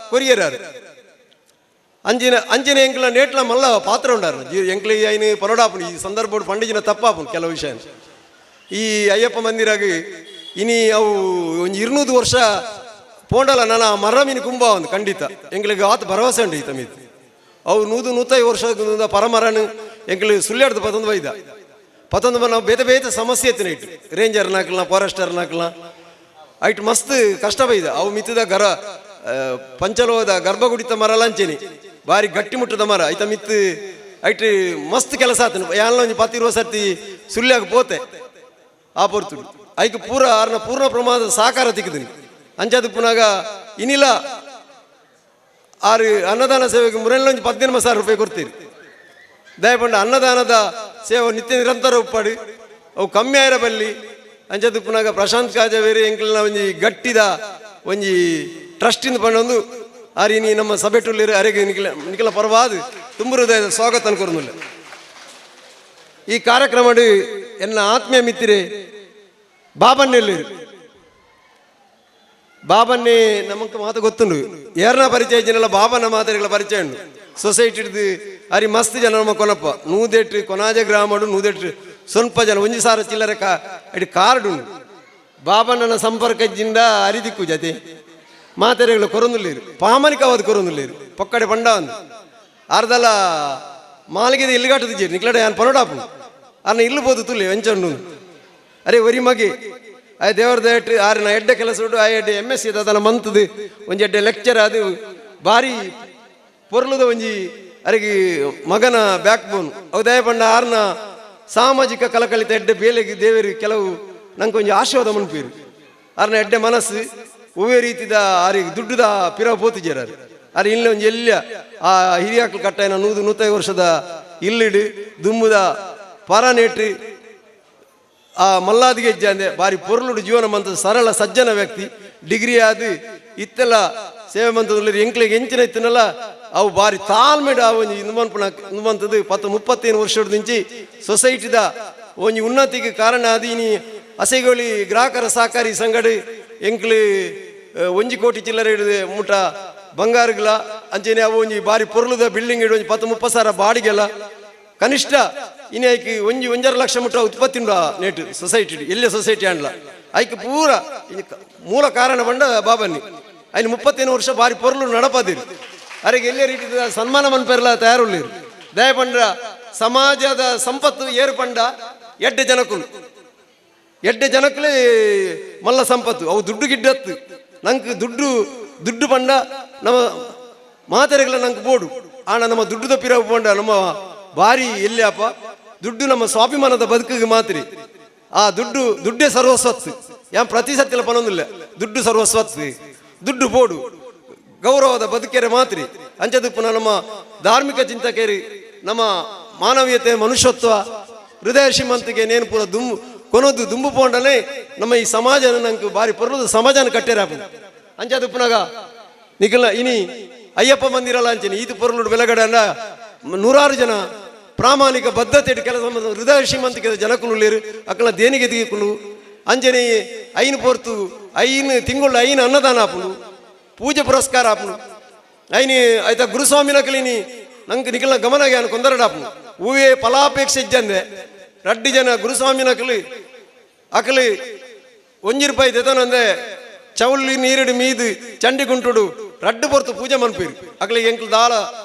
C: ಕೊರಿಯರ್ ಅಂಚಿನ ಅಂಚಿನ ಎಂಕ್ಲ ನೇಟ್ಲ ಮಲ್ಲ ಪಾತ್ರ ಉಂಡಾರು. ಎಂಕ್ಲ ಐನು ಪರೋಡಾಪುನು ಈ ಸಂದರ್ಭ ಪಂಡಿಜಿನ ತಪ್ಪಾಪುನು ಕೆಲವು ವಿಷಯ. ಈ ಅಯ್ಯಪ್ಪ ಮಂದಿರಾಗ ಇನಿ ಅವು ಒಂಜಿ 200 ವರ್ಷ ಪೋಂಡಲ ನನ್ನ ಮರ ಮೀನು ಕುಂಬ ಒಂದು ಖಂಡಿತ ಎಂಕ್ಲಿಗೆ ಆತ ಭರವಸೆ ಉಂಟು ಈ ತಮಿದ್. ಅವು 100 150 ವರ್ಷ ಪರಮರನು ಎಂಕ್ಲು ಸುಳ್ಯಾಡ್ದು ಪತ್ತೊಂದು ಬೈದ ಪತ್ತೊಂದು ನಾವು ಬೇತೆ ಬೇತೆ ಸಮಸ್ಯೆ ಎತ್ತಿನ ಇಟ್ಟು ರೇಂಜರ್ ನಾಕಲ್ಲ ಫಾರೆಸ್ಟರ್ ನಾಕಲ್ಲ ಐಟ್ ಮಸ್ತ್ ಕಷ್ಟ ಬೈದ. ಅವು ಮಿತ್ತದ ಗರ ಪಂಚಲೋದ ಗರ್ಭಗುಡಿತ ಮರ ಲಂಚೇನಿ ಬಾರಿ ಗಟ್ಟಿ ಮುಟ್ಟದ ಮರ ಐತ ಮಿತ್ತು ಐಟ್ ಮಸ್ತ್ ಕೆಲಸ ಆತನು. ಯಾನ್ ಒಂಜಿ 10 ಸರ್ತಿ ಸುಳ್ಯಾಗ ಪೋತೆ ಆ ಪೊರ್ತುಡು ಐಕ್ ಪೂರ ಆರ್ನ ಪೂರ್ಣ ಪ್ರಮಾಣದ ಸಹಕಾರ ತಿಕ್ಕಿದನಿ. ಅಂಚಾದ ಪುನಾಗ ಇನಿಲ ಆರು ಅನ್ನದಾನ ಸೇವೆಗೆ ಮುರೆಲ್ಲ ಒಂಜಿ 15,000 ರೂಪಾಯಿ ಕೊಡ್ತೀರಿ. ದಯಪಂಡ ಅನ್ನದಾನದ ಸೇವೆ ನಿತ್ಯ ನಿರಂತರ ಉಪ್ಪಾಡು ಅವು ಕಮ್ಮಿ ಆಯಿರ ಬಲ್ಲಿ. ಅಂಚದ ಪುನಾಗ ಪ್ರಶಾಂತ್ ಕಾಜವೇರಿ ಎಂಕ್ಲಿನ ಒಂಜಿ ಗಟ್ಟಿದ ಒಂಜಿ ಟ್ರಸ್ಟಿಂದ ಪಂಡೊಂದು ಆರಿ ನೀ ನಮ್ಮ ಸಭೆಟುಲ್ಲಿರು ಅರೆಗೆ ನಿಖಿಲ ನಿಖಿಲ ಪರವಾದ ತುಂಬ ಹೃದಯದ ಸ್ವಾಗತ ಅನ್ಕೊರ್ನುಲ್ಲ. ಈ ಕಾರ್ಯಕ್ರಮ ಎನ್ನ ಆತ್ಮೀಯ ಮಿತ್ತಿರೆ ಬಾಬನ್ನೆಲ್ಲಿರು. ಬಾಬನ್ನೇ ನಮಕ್ ಮಾತು ಗೊತ್ತುಂಡು, ಏರ್ನ ಪರಿಚಯ ಜನೆಲ್ಲ ಬಾಬನ ಮಾತೆಗಳ ಪರಿಚಯ ಉಂಡು. ಸೊಸೈಟಿ ಹಿಡ್ದು ಅರಿ ಮಸ್ತ್ ಜನ ನಮ್ಮ ಕೊನಪ್ಪ ನೂದೆಟ್ಟು ಕೊನಾಜ ಗ್ರಾಮಡು ನೂದೆಟ್ಟು ಸ್ವಲ್ಪ ಜನ ಒಂಜಿ ಸಾರ ಚಿಲ್ಲರೆ ಕಾ ಅಡಿ ಕಾರ್ಡ್ ಉಂಡು. ಬಾಬಣ್ಣನ ಸಂಪರ್ಕದಿಂದ ಅರಿದಿಕ್ಕು ಜತೆ ಮಾತೆರೆಗಳು ಕೊರೊಂದುಲ್ಲೇರು ಪಾಮನಿಕವಾದ ಕೊರೊಂದುಲ್ಲೇರು ಪೊಕ್ಕಡೆ ಪಂಡ ಒಂದು ಅರ್ಧಲ ಮಾಲಿಗೆದ ಇಲ್ಲಿಗಾಟದ ಜೇರು ನಿಕ್ಲಡೆ ಯಾನ್ ಪನೋಡಾಪು ಅರ್ನ ಇಲ್ಲು ಬೋದು ತುಲ್ಲೆ ವೆಂಚಂಡು. ಅರೆ ಒರಿ ಮಗೆ ಆಯ್ ದೇವರ ದಯಟ್ಟು ಆರಿನ ಎಡ್ಡೆ ಕೆಲಸ ಉಂಟು. ಆ ಎಡ್ಡೆ M S C ಅದನ್ನ ಮಂತದು ಒಂಜಿ ಎಡ್ಡೆ ಲೆಕ್ಚರ್ ಅದು ಬಾರಿ ಪೊರ್ಲುದ ಒಂಜಿ ಅರೆಗೆ ಮಗನ ಬ್ಯಾಕ್ ಬೋನ್. ಅವು ದಯಪಂಡ ಆರ್ನ ಸಾಮಾಜಿಕ ಕಲಕಲಿತ ಎಡ್ಡೆ ಬೇಲೆಗೆ ದೇವರು ಕೆಲವು ನಂಗೆ ಒಂಜಿ ಆಶೀರ್ವಾದ ಮನ್ಪೀರು. ಆರ್ನ ಎಡ್ಡೆ ಮನಸ್ಸು ಒವ್ವೇ ರೀತಿದ ಆರಿಗೆ ದುಡ್ಡುದ ಪಿರ ಪೋತುಜೇರಾರು. ಅರೆ ಇಲ್ಲ ಒಂಜಿ ಎಲ್ಲಿಯ ಆ ಹಿರಿಯಾಕ್ಲು ಕಟ್ಟಾಯಿನ 100-105 ವರ್ಷದ ಇಲ್ಲಿಡು ದುಮ್ಮುದ ಪರನೇಟ್ರಿ ಆ ಮಲ್ಲಾದಿಗೆ ಹೆಜ್ಜೆ ಬಾರಿ ಪೊರ್ಲುಡು ಜೀವನ ಮಂತದ ಸರಳ ಸಜ್ಜನ ವ್ಯಕ್ತಿ. ಡಿಗ್ರಿ ಆದು ಇತ್ತೆಲ್ಲ ಸೇವೆ ಮಂತದಲ್ಲಿ ಎಂಕ್ಲೆಗೆ ಎಂಚಿನ ಇತ್ತನಲ್ಲ ಅವು ಬಾರಿ ತಾಳ್ಮೆಡ್ ಆ ಒಂಜಿ ಇಂದು ಮಂತದ್ದು 10-35 ವರ್ಷದ నుంచి ಸೊಸೈಟಿದ ಒಂಜಿ ಉನ್ನತಿಗೆ ಕಾರಣ ಅದು. ಇನಿ ಅಸೆಗೋಳಿ ಗ್ರಾಹಕರ ಸಹಕಾರಿ ಸಂಗಡಿ ಎಂಕ್ಲು 1 ಕೋಟಿ ಚಿಲ್ಲರೆ ಹಿಡಿದು ಮುಟ ಬಂಗಾರಗಳ ಅಂಚೆನೆ ಅವು ಒಂಜಿ ಬಾರಿ ಪೊರ್ಲುದ ಬಿಲ್ಡಿಂಗ್ ಇಡು ಒಂಜಿ 10-30 ಸಾವಿರ ಬಾಡಿಗೆಲ್ಲ ಕನಿಷ್ಠ ಇನಿ ಐಕ್ 1-1.5 ಲಕ್ಷ ಮುಟ ಉತ್ಪತ್ತಿ ಉಂಡು ನೇಟು ಸೊಸೈಟಿ ಎಲ್ಲೇ ಸೊಸೈಟಿ ಅಂಡ್ಲ ಐಕ್ ಪೂರ ಮೂಲ ಕಾರಣ ಬಂಡ ಬಾಬನ್ನಿ ಐನು 35 ವರ್ಷ ಬಾರಿ ಪೊರ್ಲು ನಡಪದಿರಿ. ಅರೆಗೆ ಎಲ್ಲೇ ರೀತಿ ಸನ್ಮಾನ ಮನ್ಪೆರ್ಲ ತಯಾರುಳ್ಳಿರು. ದಯಪಂಡ್ರ ಸಮಾಜದ ಸಂಪತ್ತು ಏರು ಪಂಡ ಎಡ್ಡೆ ಜನಕುಲು ಎಡ್ಡೆ ಜನಕ್ಕಲೇ ಮಲ್ಲ ಸಂಪತ್ತು. ಅವು ದುಡ್ಡು ಗಿಡ್ಡತ್ತು ನಂಗೆ ದುಡ್ಡು ದುಡ್ಡು ಪಂಡ ನಮ್ಮ ಮಾತೆರೆಗಳ ನಂಗೆ ಬೋಡು ಆಣ ನಮ್ಮ ದುಡ್ಡುದ ಪಿರವು ಪಂಡ ನಮ್ಮ ಭಾರಿ ಎಲ್ಲಿ ಅಪ್ಪ ದುಡ್ಡು ನಮ್ಮ ಸ್ವಾಭಿಮಾನದ ಬದುಕಿಗೆ ಮಾತ್ರಿ. ಆ ದುಡ್ಡು ದುಡ್ಡೇ ಸರ್ವಸ್ವತ್ತು ಯಾನ್ ಪ್ರತಿ ಸತ್ತಿಲ ಪನೊಂದಿಲ್ಲ ದುಡ್ಡು ಸರ್ವಸ್ವತ್ತು ದುಡ್ಡು ಬೋಡು ಗೌರವದ ಬದುಕೆರೆ ಮಾತ್ರಿ. ಅಂಚದುಪ್ಪುನ ನಮ್ಮ ಧಾರ್ಮಿಕ ಚಿಂತಕೇರಿ ನಮ್ಮ ಮಾನವೀಯತೆ ಮನುಷ್ಯತ್ವ ಹೃದಯ ಶ್ರೀಮಂತಿಗೆ ನೇನು ಪೂರ ದುಂಬು ಕೊನೊದು ದುಂಬು ಪೋಂಡನೆ ನಮ್ಮ ಈ ಸಮಾಜನ ನಂಗೆ ಬಾರಿ ಪೊರ್ಲದ ಸಮಾಜನ ಕಟ್ಟೆರಾಪು. ಅಂಚದುಪ್ಪುನಾಗ ನಿಖಲ ಇನಿ ಅಯ್ಯಪ್ಪ ಮಂದಿರಲ್ಲ ಅಂಚೆನಿ ಈತು ಪೊರ್ಲುಡು ಬೆಲಗಡೆ ಅಂಡ ನೂರಾರು ಜನ ಪ್ರಾಮಾಣಿಕ ಬದ್ಧತೆ ಕೆಲಸ ಹೃದಯ ಶ್ರೀಮಂತಿಕೆ ಜನಕುಲು ಅಕ್ಕಲ ದೇಣಿಗೆ ದಿಕ್ಕುಲು ಅಂಜನೆ ಐನು ಪೊರ್ತು 5 ತಿಂಗಳು 5 ಅನ್ನದಾನ ಆಪುಂಡು ಪೂಜೆ ಪುರಸ್ಕಾರ ಆಪುಂಡು ಐನಿ ಆಯ್ತಾ ಗುರುಸ್ವಾಮಿನ ಕಲಿನಿ ನಂಗೆ ನಿಖಲ ಗಮನ ಜ್ಞಾನ ಕೊಂದರಡಾಪುಂಡು ಹೂವೇ ಫಲಾಪೇಕ್ಷೆ ಇಜ್ಜಂದೆ ರಡ್ಡು ಜನ ಗುರುಸ್ವಾಮಿನ ಕಲಿ ಅಕಲಿ 1 ರೂಪಾಯಿ ದೆತನಂದೆ ಚೌಲಿ ನೀರಿಡು ಮೀದು ಚಂಡಿ ಗುಂಟುಡು ರಡ್ಡು ಪೊರ್ತು ಪೂಜೆ ಮನ್ಪೀರು ಅಕಲಿ ಎಂಕ್ಲು ದಾಳ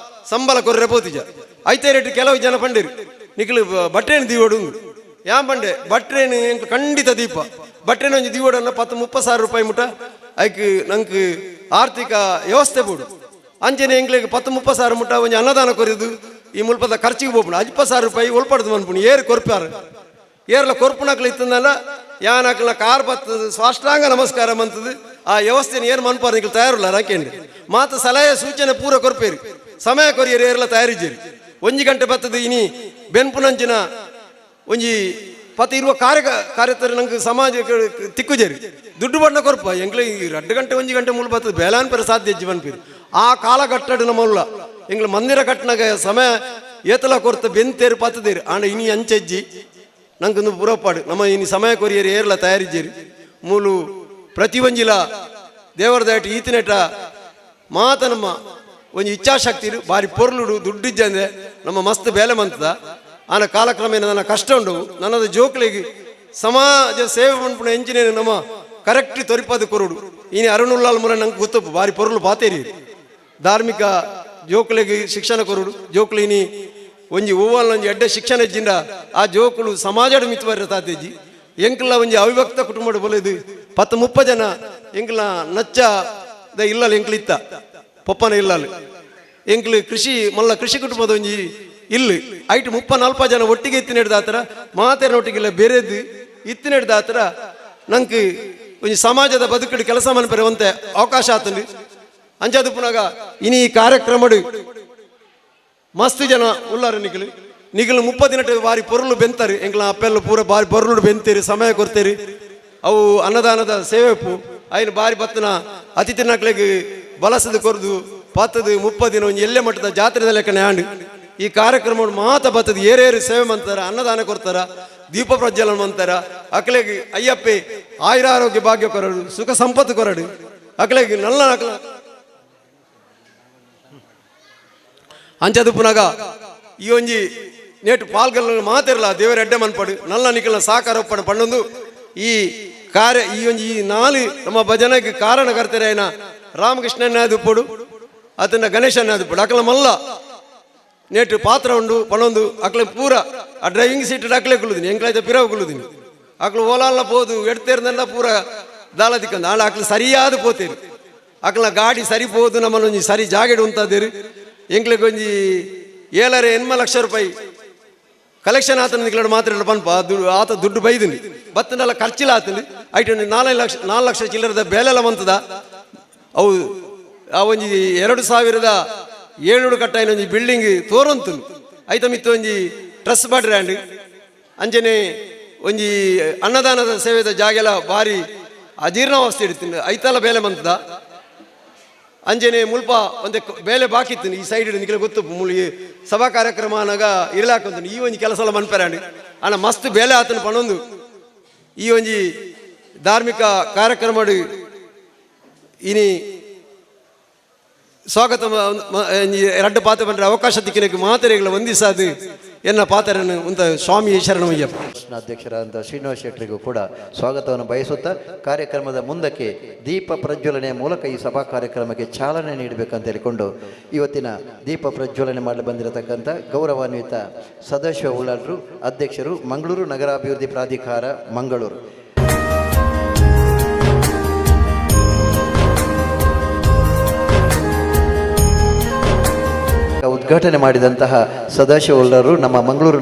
C: ಸಂಬಳ ಕೊರ್ರೆ ಪೋತಿಜ ಐತೆ ರೇಟ್ ಕೆಲವು ಜನ ಪಂಡಿರು ನಿಖಲು ಬಟ್ರೇನು ದೀವಡು ಯಾನ್ ಪಂಡೆ ಬಟ್ರೇನು ಎಂಕ್ಲು ಖಂಡಿತ ದೀಪ ಬಟ್ರೇನು ಒಂಜಿ ದೀವಡನ್ನ 10-30 ಸಾವಿರ ರೂಪಾಯಿ ಮುಟ ಐಕ್ ನಂಗೆ ಆರ್ಥಿಕ ವ್ಯವಸ್ಥೆ ಬೋಡು ಅಂಚನೆ ಎಂಕ್ಲಿಗೆ 10-30 ಸಾವಿರ ಮುಟ ಒಂಜಿ ಅನ್ನದಾನ ಕೊರಿದು ಈ ಮುಲ್ಪದ ಖರ್ಚಿಗೆ ಹೋಗ್ಬಿಡು 50 ಸಾವಿರ ರೂಪಾಯಿ ಒಲ್ಪಡ್ದು ಮನ್ಪುಣಿ ಏರು ಕೊರ್ಪಾರು ಏರ್ಲ ಕೊರ್ಪುನಕ್ಲು ಇತ್ತಂದಲ್ಲ ಯಾನಕ್ಲ ಕಾರ್ ಬತ್ತದ ಸಾಷ್ಟಾಂಗ ನಮಸ್ಕಾರ ಮಂತದ್ದು ಆ ವ್ಯವಸ್ಥೆನ ಏನು ಮನ್ಪಾರ ನಿಕ್ಲು ತಯಾರುಲ್ಲ ರಾಕೇಂಡಿ ಮಾತ ಸಲಹೆ ಸೂಚನೆ ಪೂರ ಕೊರ್ಪೇರಿ ಸಮಯ ಕೊರಿಯರು ಏರ್ಲ ತಯಾರಿದ್ದೀರಿ 1 ಗಂಟೆ ಬತ್ತದ ಇನಿ ಬೆನ್ಪುನಂಚಿನ ಒಂಜಿ ಪತ್ತ ಇರುವ ಕಾರ್ಯ ಕಾರ್ಯತರ ನಂಗೆ ಸಮಾಜ ತಿಕ್ಕುಜೇರಿ ದುಡ್ಡು ಬಣ್ಣ ಕೊರ್ಪ ಎಂಕ್ಲೆ 2 ಗಂಟೆ 1 ಗಂಟೆ ಮೂಲ ಬತ್ತದ ಬೇಲಾನ್ ಪೇರ ಸಾಧ್ಯ ಜೀವನ್ ಪೀರು ಆ ಕಾಲಘಟ್ಟಡು ನಮ್ಮಲ್ಲ ಎಂಗ್ಲ ಮಂದಿರ ಕಟ್ಟನಾಗ ಸಮಯ ಏತಲ ಕೊರ್ತ ಬೆಂತೇರು ಪತ್ತದೇರು ಆಂಡ ಇನಿ ಅಂಚೆಜ್ಜಿ ನಂಗೊಂದು ಪುರಪಾಡು ನಮ್ಮ ಇನಿ ಸಮಯ ಕೊರಿಯರು ಏರ್ಲ ತಯಾರಿದ್ದೀರಿ ಮೂಲು ಪ್ರತಿಯೊಂಜಿಲ ದೇವರ ದಯಟು ಈತನೆಟ ಮಾತ ನಮ್ಮ ಒಂಜಿ ಇಚ್ಛಾಶಕ್ತಿ ಬಾರಿ ಪೊರ್ಲುಡು ದುಡ್ಡಿಜ್ಜಂದೆ ನಮ್ಮ ಮಸ್ತ್ ಬೇಲೆ ಮಂತದ ಆನ ಕಾಲಕ್ರಮೇಣ ನನ್ನ ಕಷ್ಟ ಉಂಡು ನನ್ನದು ಜೋಕ್ಲಿಗೆ ಸಮಾಜ ಸೇವೆ ಮನ್ಪುನ ಎಂಜಿನಿಯರ್ ನಮ್ಮ ಕರೆಕ್ಟ್ ತೊರಿಪದು ಕೊರುಡು ಇನಿ ಅರುಣುಲ್ಲಾಲ್ ಮುರ ನಂಗೆ ಗೊತ್ತಪ್ಪು ಬಾರಿ ಪೊರ್ಲು ಪಾತೇರಿ ಧಾರ್ಮಿಕ ಜೋಕ್ಲಿಗೆ ಶಿಕ್ಷಣ ಕೊರುಡು ಜೋಕ್ಲಿನಿ ಒಂಜಿ ಹೂವಲ್ಲ ಒಂಜಿ ಎಡ್ಡೆ ಶಿಕ್ಷಣ ಇಜ್ಜಿಂಡ ಆ ಜೋಕುಲು ಸಮಾಜದ ಮಿತ್ವರ ತಾತೇಜಿ ಎಂಕ್ಲ ಒಂಜಿ ಅವಿಭಕ್ತ ಕುಟುಂಬದ ಬೊಲೆದು 10-30 ಜನ ಎಂಕ್ಲ ನಚ್ಚ the ಇಲ್ಲಲ್ ಎಂಕ್ಲಿತ್ತ ಪೊಪ್ಪನ ಇಲ್ಲಲ್ ಎಂಕ್ಲು ಕೃಷಿ ಮಲ್ಲ ಕೃಷಿ ಕುಟುಂಬದ ಒಂಜಿ ಇಲ್ಲಿ ಐಟು 30-40 ಜನ ಒಟ್ಟಿಗೆ ಇತ್ತಿನ ಮಾತೇನ ಒಟ್ಟಿಗೆಲ್ಲ ಬೇರೆದು ಇತ್ತಿನ ಹಿಡ್ದಾತರ ನಂಗೆ ಒಂಜಿ ಸಮಾಜದ ಬದುಕಡು ಕೆಲಸ ಮನ್ಪೆರುವಂತೆ ಅವಕಾಶ ಆತಂದು ಅಂಚಾದು ಪುನಗ ಇನಿ ಈ ಕಾರ್ಯಕ್ರಮಡು ಮಸ್ತ್ ಜನ ಉಲ್ಲಾರ ನಿಗಲು ನಿಗಲು 30 ದಿನಟ ಬಾರಿ ಪೊರುಳು ಬೆಂತಾರೆ ಎಂಕ್ಲ ಅಪ್ಪೆಲ್ಲ ಪೂರ ಬಾರಿ ಪೊರುಳು ಬೆಂತೀರಿ ಸಮಯ ಕೊಡ್ತೀರಿ ಅವು ಅನ್ನದಾನದ ಸೇವೆಪ್ಪು ಐನು ಬಾರಿ ಬತ್ತನ ಅತಿಥಿ ನಕ್ಲೆಗ್ ಬಲಸದ ಕೊರ್ದು ಪತ್ತದು 30 ದಿನ ಒಂಜಿ ಎಲ್ಲೆ ಮಟ್ಟದ ಜಾತ್ರೆದ ಲೆಕ್ಕನೆ ಆಂಡು ಈ ಕಾರ್ಯಕ್ರಮ ಮಾತ ಬತ್ತದ ಏರೇರು ಸೇವೆ ಮಂತಾರ ಅನ್ನದಾನ ಕೊಡ್ತಾರ ದೀಪ ಪ್ರಜ್ವಲನ ಮಂತಾರ ಅಕ್ಲೆಗ್ ಅಯ್ಯಪ್ಪೆ ಆಯುರಾರೋಗ್ಯ ಭಾಗ್ಯ ಕೊರಡು ಸುಖ ಸಂಪತ್ತು ಕೊರಡು ಅಕ್ಲೆಗ್ ನಲ್ಲ ಅಕ್ಲ ಅಂಚದು ಪುನಗ ಈ ಒಂಜಿ ನೇಟು ಪಾಲ್ಗಲ್ಲ ಮಾತಿರಲ್ಲ ದೇವರ ಎಡ್ಡೆ ಮನ್ಪಡು ನಲ್ಲ ನಿಕಲ್ನ ಸಾಕಾರ ಒಪ್ಪಣ ಪಣ್ಣೊಂದು ಈ ಕಾರ್ಯ ಈ ಒಂಜಿ ಈ ನಾಲು ನಮ್ಮ ಭಜನೆಗೆ ಕಾರಣಕರ್ತರೇನ ರಾಮಕೃಷ್ಣನಾದುಪ್ಪಡು ಅದನ್ನ ಗಣೇಶನಾದುಪ್ಪಡು ಅಕಲ ಮಲ್ಲ ನೇಟು ಪಾತ್ರ ಉಂಡು ಪಣೊಂದು ಅಕ್ಲೆ ಪೂರ ಆ ಡ್ರೈವಿಂಗ್ ಸೀಟ್ ಅಕ್ಲೆ ಕುಲ್ಲುದಿನಿ ಎಂಕ್ಲಾಯ್ತ ಪಿರವು ಕುಲ್ಲುದಿನಿ ಅಕ್ಲು ಓಲಾಲ್ಲ ಪೋದು ಎಡ್ತೇರ್ದೆಲ್ಲ ಪೂರ ದಾಲ ದಿಕ್ಕಂದು ಆಂಡ ಅಕ್ಲು ಸರಿಯಾದ ಪೋತೇರು ಅಕ್ಲ ಗಾಡಿ ಸರಿ ಪೋದು ನಮ್ಮನ್ನೊಂಜಿ ಸರಿ ಜಾಗೆಡ್ ಉಂತಾದೇರು ಎಂಕ್ಲೆಗ್ ಒಂಜಿ 7.5 ಲಕ್ಷ ರೂಪಾಯಿ ಕಲೆಕ್ಷನ್ ಆತನ ನಿಕ್ಲಡು ಮಾತ್ರ ಪನ್ಪ ದುಡ್ಡು ಆತ ದುಡ್ಡು ಬೈದಿನಿ ಬತ್ತನೆಲ್ಲ ಖರ್ಚಿಲ್ಲ ಆತನಿ ಐಟು 4 ಲಕ್ಷ 4 ಲಕ್ಷ ಚಿಲ್ಲರದ ಬೇಲೆಲ್ಲ ಬಂತದ ಅವು ಆ ಒಂಜಿ 2007 ಕಟ್ಟಾಯಿನ ಒಂಜಿ ಬಿಲ್ಡಿಂಗ್ ತೋರೊಂತು ಐತ ಮಿತ್ತು ಒಂಜಿ ಟ್ರಸ್ ಬಾಡ್ರ್ಯಾಂಡ್ ಅಂಚನೆ ಒಂಜಿ ಅನ್ನದಾನದ ಸೇವೆದ ಜಾಗೆಲ ಬಾರಿ ಅಜೀರ್ಣಾವಸ್ಥೆ ಇಡ್ತೀನಿ ಐತಲ ಬೇಲೆ ಮಂತದ ಅಂಜನೆ ಮುಲ್ಪ ಒಂದೆ ಬೇಲೆ ಬಾಕಿ ಇತ್ತು ಈ ಸೈಡ್ ನಿಖಿಲ ಗೊತ್ತು ಮುಳಿ ಸಭಾ ಕಾರ್ಯಕ್ರಮ ಅನ್ನಾಗ ಇರಲಾಕಂತ ಈ ಒಂಜಿ ಕೆಲಸ ಎಲ್ಲ ಮನ್ಪೆರಾಂಡ್ ಅಣ್ಣ ಮಸ್ತ್ ಬೇಲೆ ಆತನ ಪಣೊಂದು ಈ ಒಂಜಿ ಧಾರ್ಮಿಕ ಕಾರ್ಯಕ್ರಮ ಇನಿ ಸ್ವಾಗತ ರಡ್ಡು ಪಾತ್ರ ಬಂದ್ರೆ ಅವಕಾಶ ತಿಕ್ಕಿನಕ್ಕೆ ಮಾತೆರೆಗಳ ವಂದಿಸಾದು ಎನ್ನ ಪಾತ್ರನ್ನು ಉಂತ ಸ್ವಾಮಿ ಶರಣಮಯ್ಯಪ್ಪ.
A: ಅಧ್ಯಕ್ಷರಾದಂಥ ಶ್ರೀನಿವಾಸ ಶೆಟ್ಟರಿಗೂ ಕೂಡ ಸ್ವಾಗತವನ್ನು ಬಯಸುತ್ತಾ ಕಾರ್ಯಕ್ರಮದ ಮುಂದಕ್ಕೆ ದೀಪ ಪ್ರಜ್ವಲನೆಯ ಮೂಲಕ ಈ ಸಭಾ ಕಾರ್ಯಕ್ರಮಕ್ಕೆ ಚಾಲನೆ ನೀಡಬೇಕಂತ ಹೇಳಿಕೊಂಡು ಇವತ್ತಿನ ದೀಪ ಪ್ರಜ್ವಲನೆ ಮಾಡಲು ಬಂದಿರತಕ್ಕಂಥ ಗೌರವಾನ್ವಿತ ಸದಾಶಿವ ಉಳ್ಳಾಲ್ರು, ಅಧ್ಯಕ್ಷರು, ಮಂಗಳೂರು ನಗರಾಭಿವೃದ್ಧಿ ಪ್ರಾಧಿಕಾರ, ಮಂಗಳೂರು. ಉದ್ಘಾಟನೆ ಮಾಡಿದಂತಹ ಸದಾಶಿವ ಉಳ್ಳಾಲ್ರು, ನಮ್ಮ ಮಂಗಳೂರು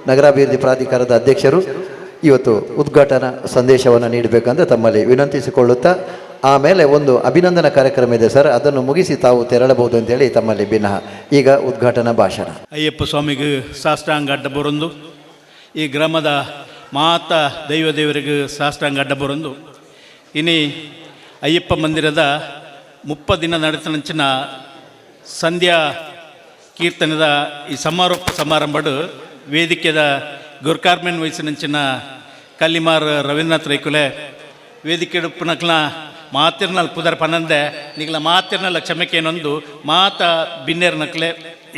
A: ನಗರಾಭಿವೃದ್ಧಿ ಪ್ರಾಧಿಕಾರದ ಅಧ್ಯಕ್ಷರು, ಇವತ್ತು ಉದ್ಘಾಟನಾ ಸಂದೇಶವನ್ನು ನೀಡಬೇಕಂತ ತಮ್ಮಲ್ಲಿ ವಿನಂತಿಸಿಕೊಳ್ಳುತ್ತಾ, ಆಮೇಲೆ ಒಂದು ಅಭಿನಂದನಾ ಕಾರ್ಯಕ್ರಮ ಇದೆ ಸರ್, ಅದನ್ನು ಮುಗಿಸಿ ತಾವು ತೆರಳಬಹುದು ಅಂತೇಳಿ ತಮ್ಮಲ್ಲಿ ಬಿನಹ. ಈಗ ಉದ್ಘಾಟನಾ ಭಾಷಣ.
E: ಅಯ್ಯಪ್ಪ ಸ್ವಾಮಿಗೆ ಸಾಷ್ಟಾಂಗ ಅಡ್ಡ ಬರೊಂದು, ಈ ಗ್ರಾಮದ ಮಾತ ದೈವ ದೇವರಿಗೆ ಸಾಷ್ಟಾಂಗ ಅಡ್ಡ ಬರೊಂದು, ಇನಿ ಅಯ್ಯಪ್ಪ ಮಂದಿರದ 30 ದಿನ ನಡೆತನಂಚಿನ ಸಂಧ್ಯಾ ಕೀರ್ತನದ ಈ ಸಮಾರೋಪ ಸಮಾರಂಭಡು ವೇದಿಕೆದ ಗುರ್ಕಾರ್ಮೆನ್ ವಯಸ್ಸಿನಂಚಿನ ಕಲ್ಲಿಮಾರ್ ರವೀಂದ್ರನಾಥ್ ರೈಕುಲೆ ವೇದಿಕೆ ಉಪ್ಪುನಕ್ಲ ಮಾತಿರ್ನಲ್ ಪುದರ್ ಪನಂದೆ ನಿಗ್ಲ ಮಾತಿರ್ನಲ್ಲ ಕ್ಷಮೆಕೇನೊಂದು ಮಾತ ಬಿನ್ನೇರ್ನಕ್ಲೆ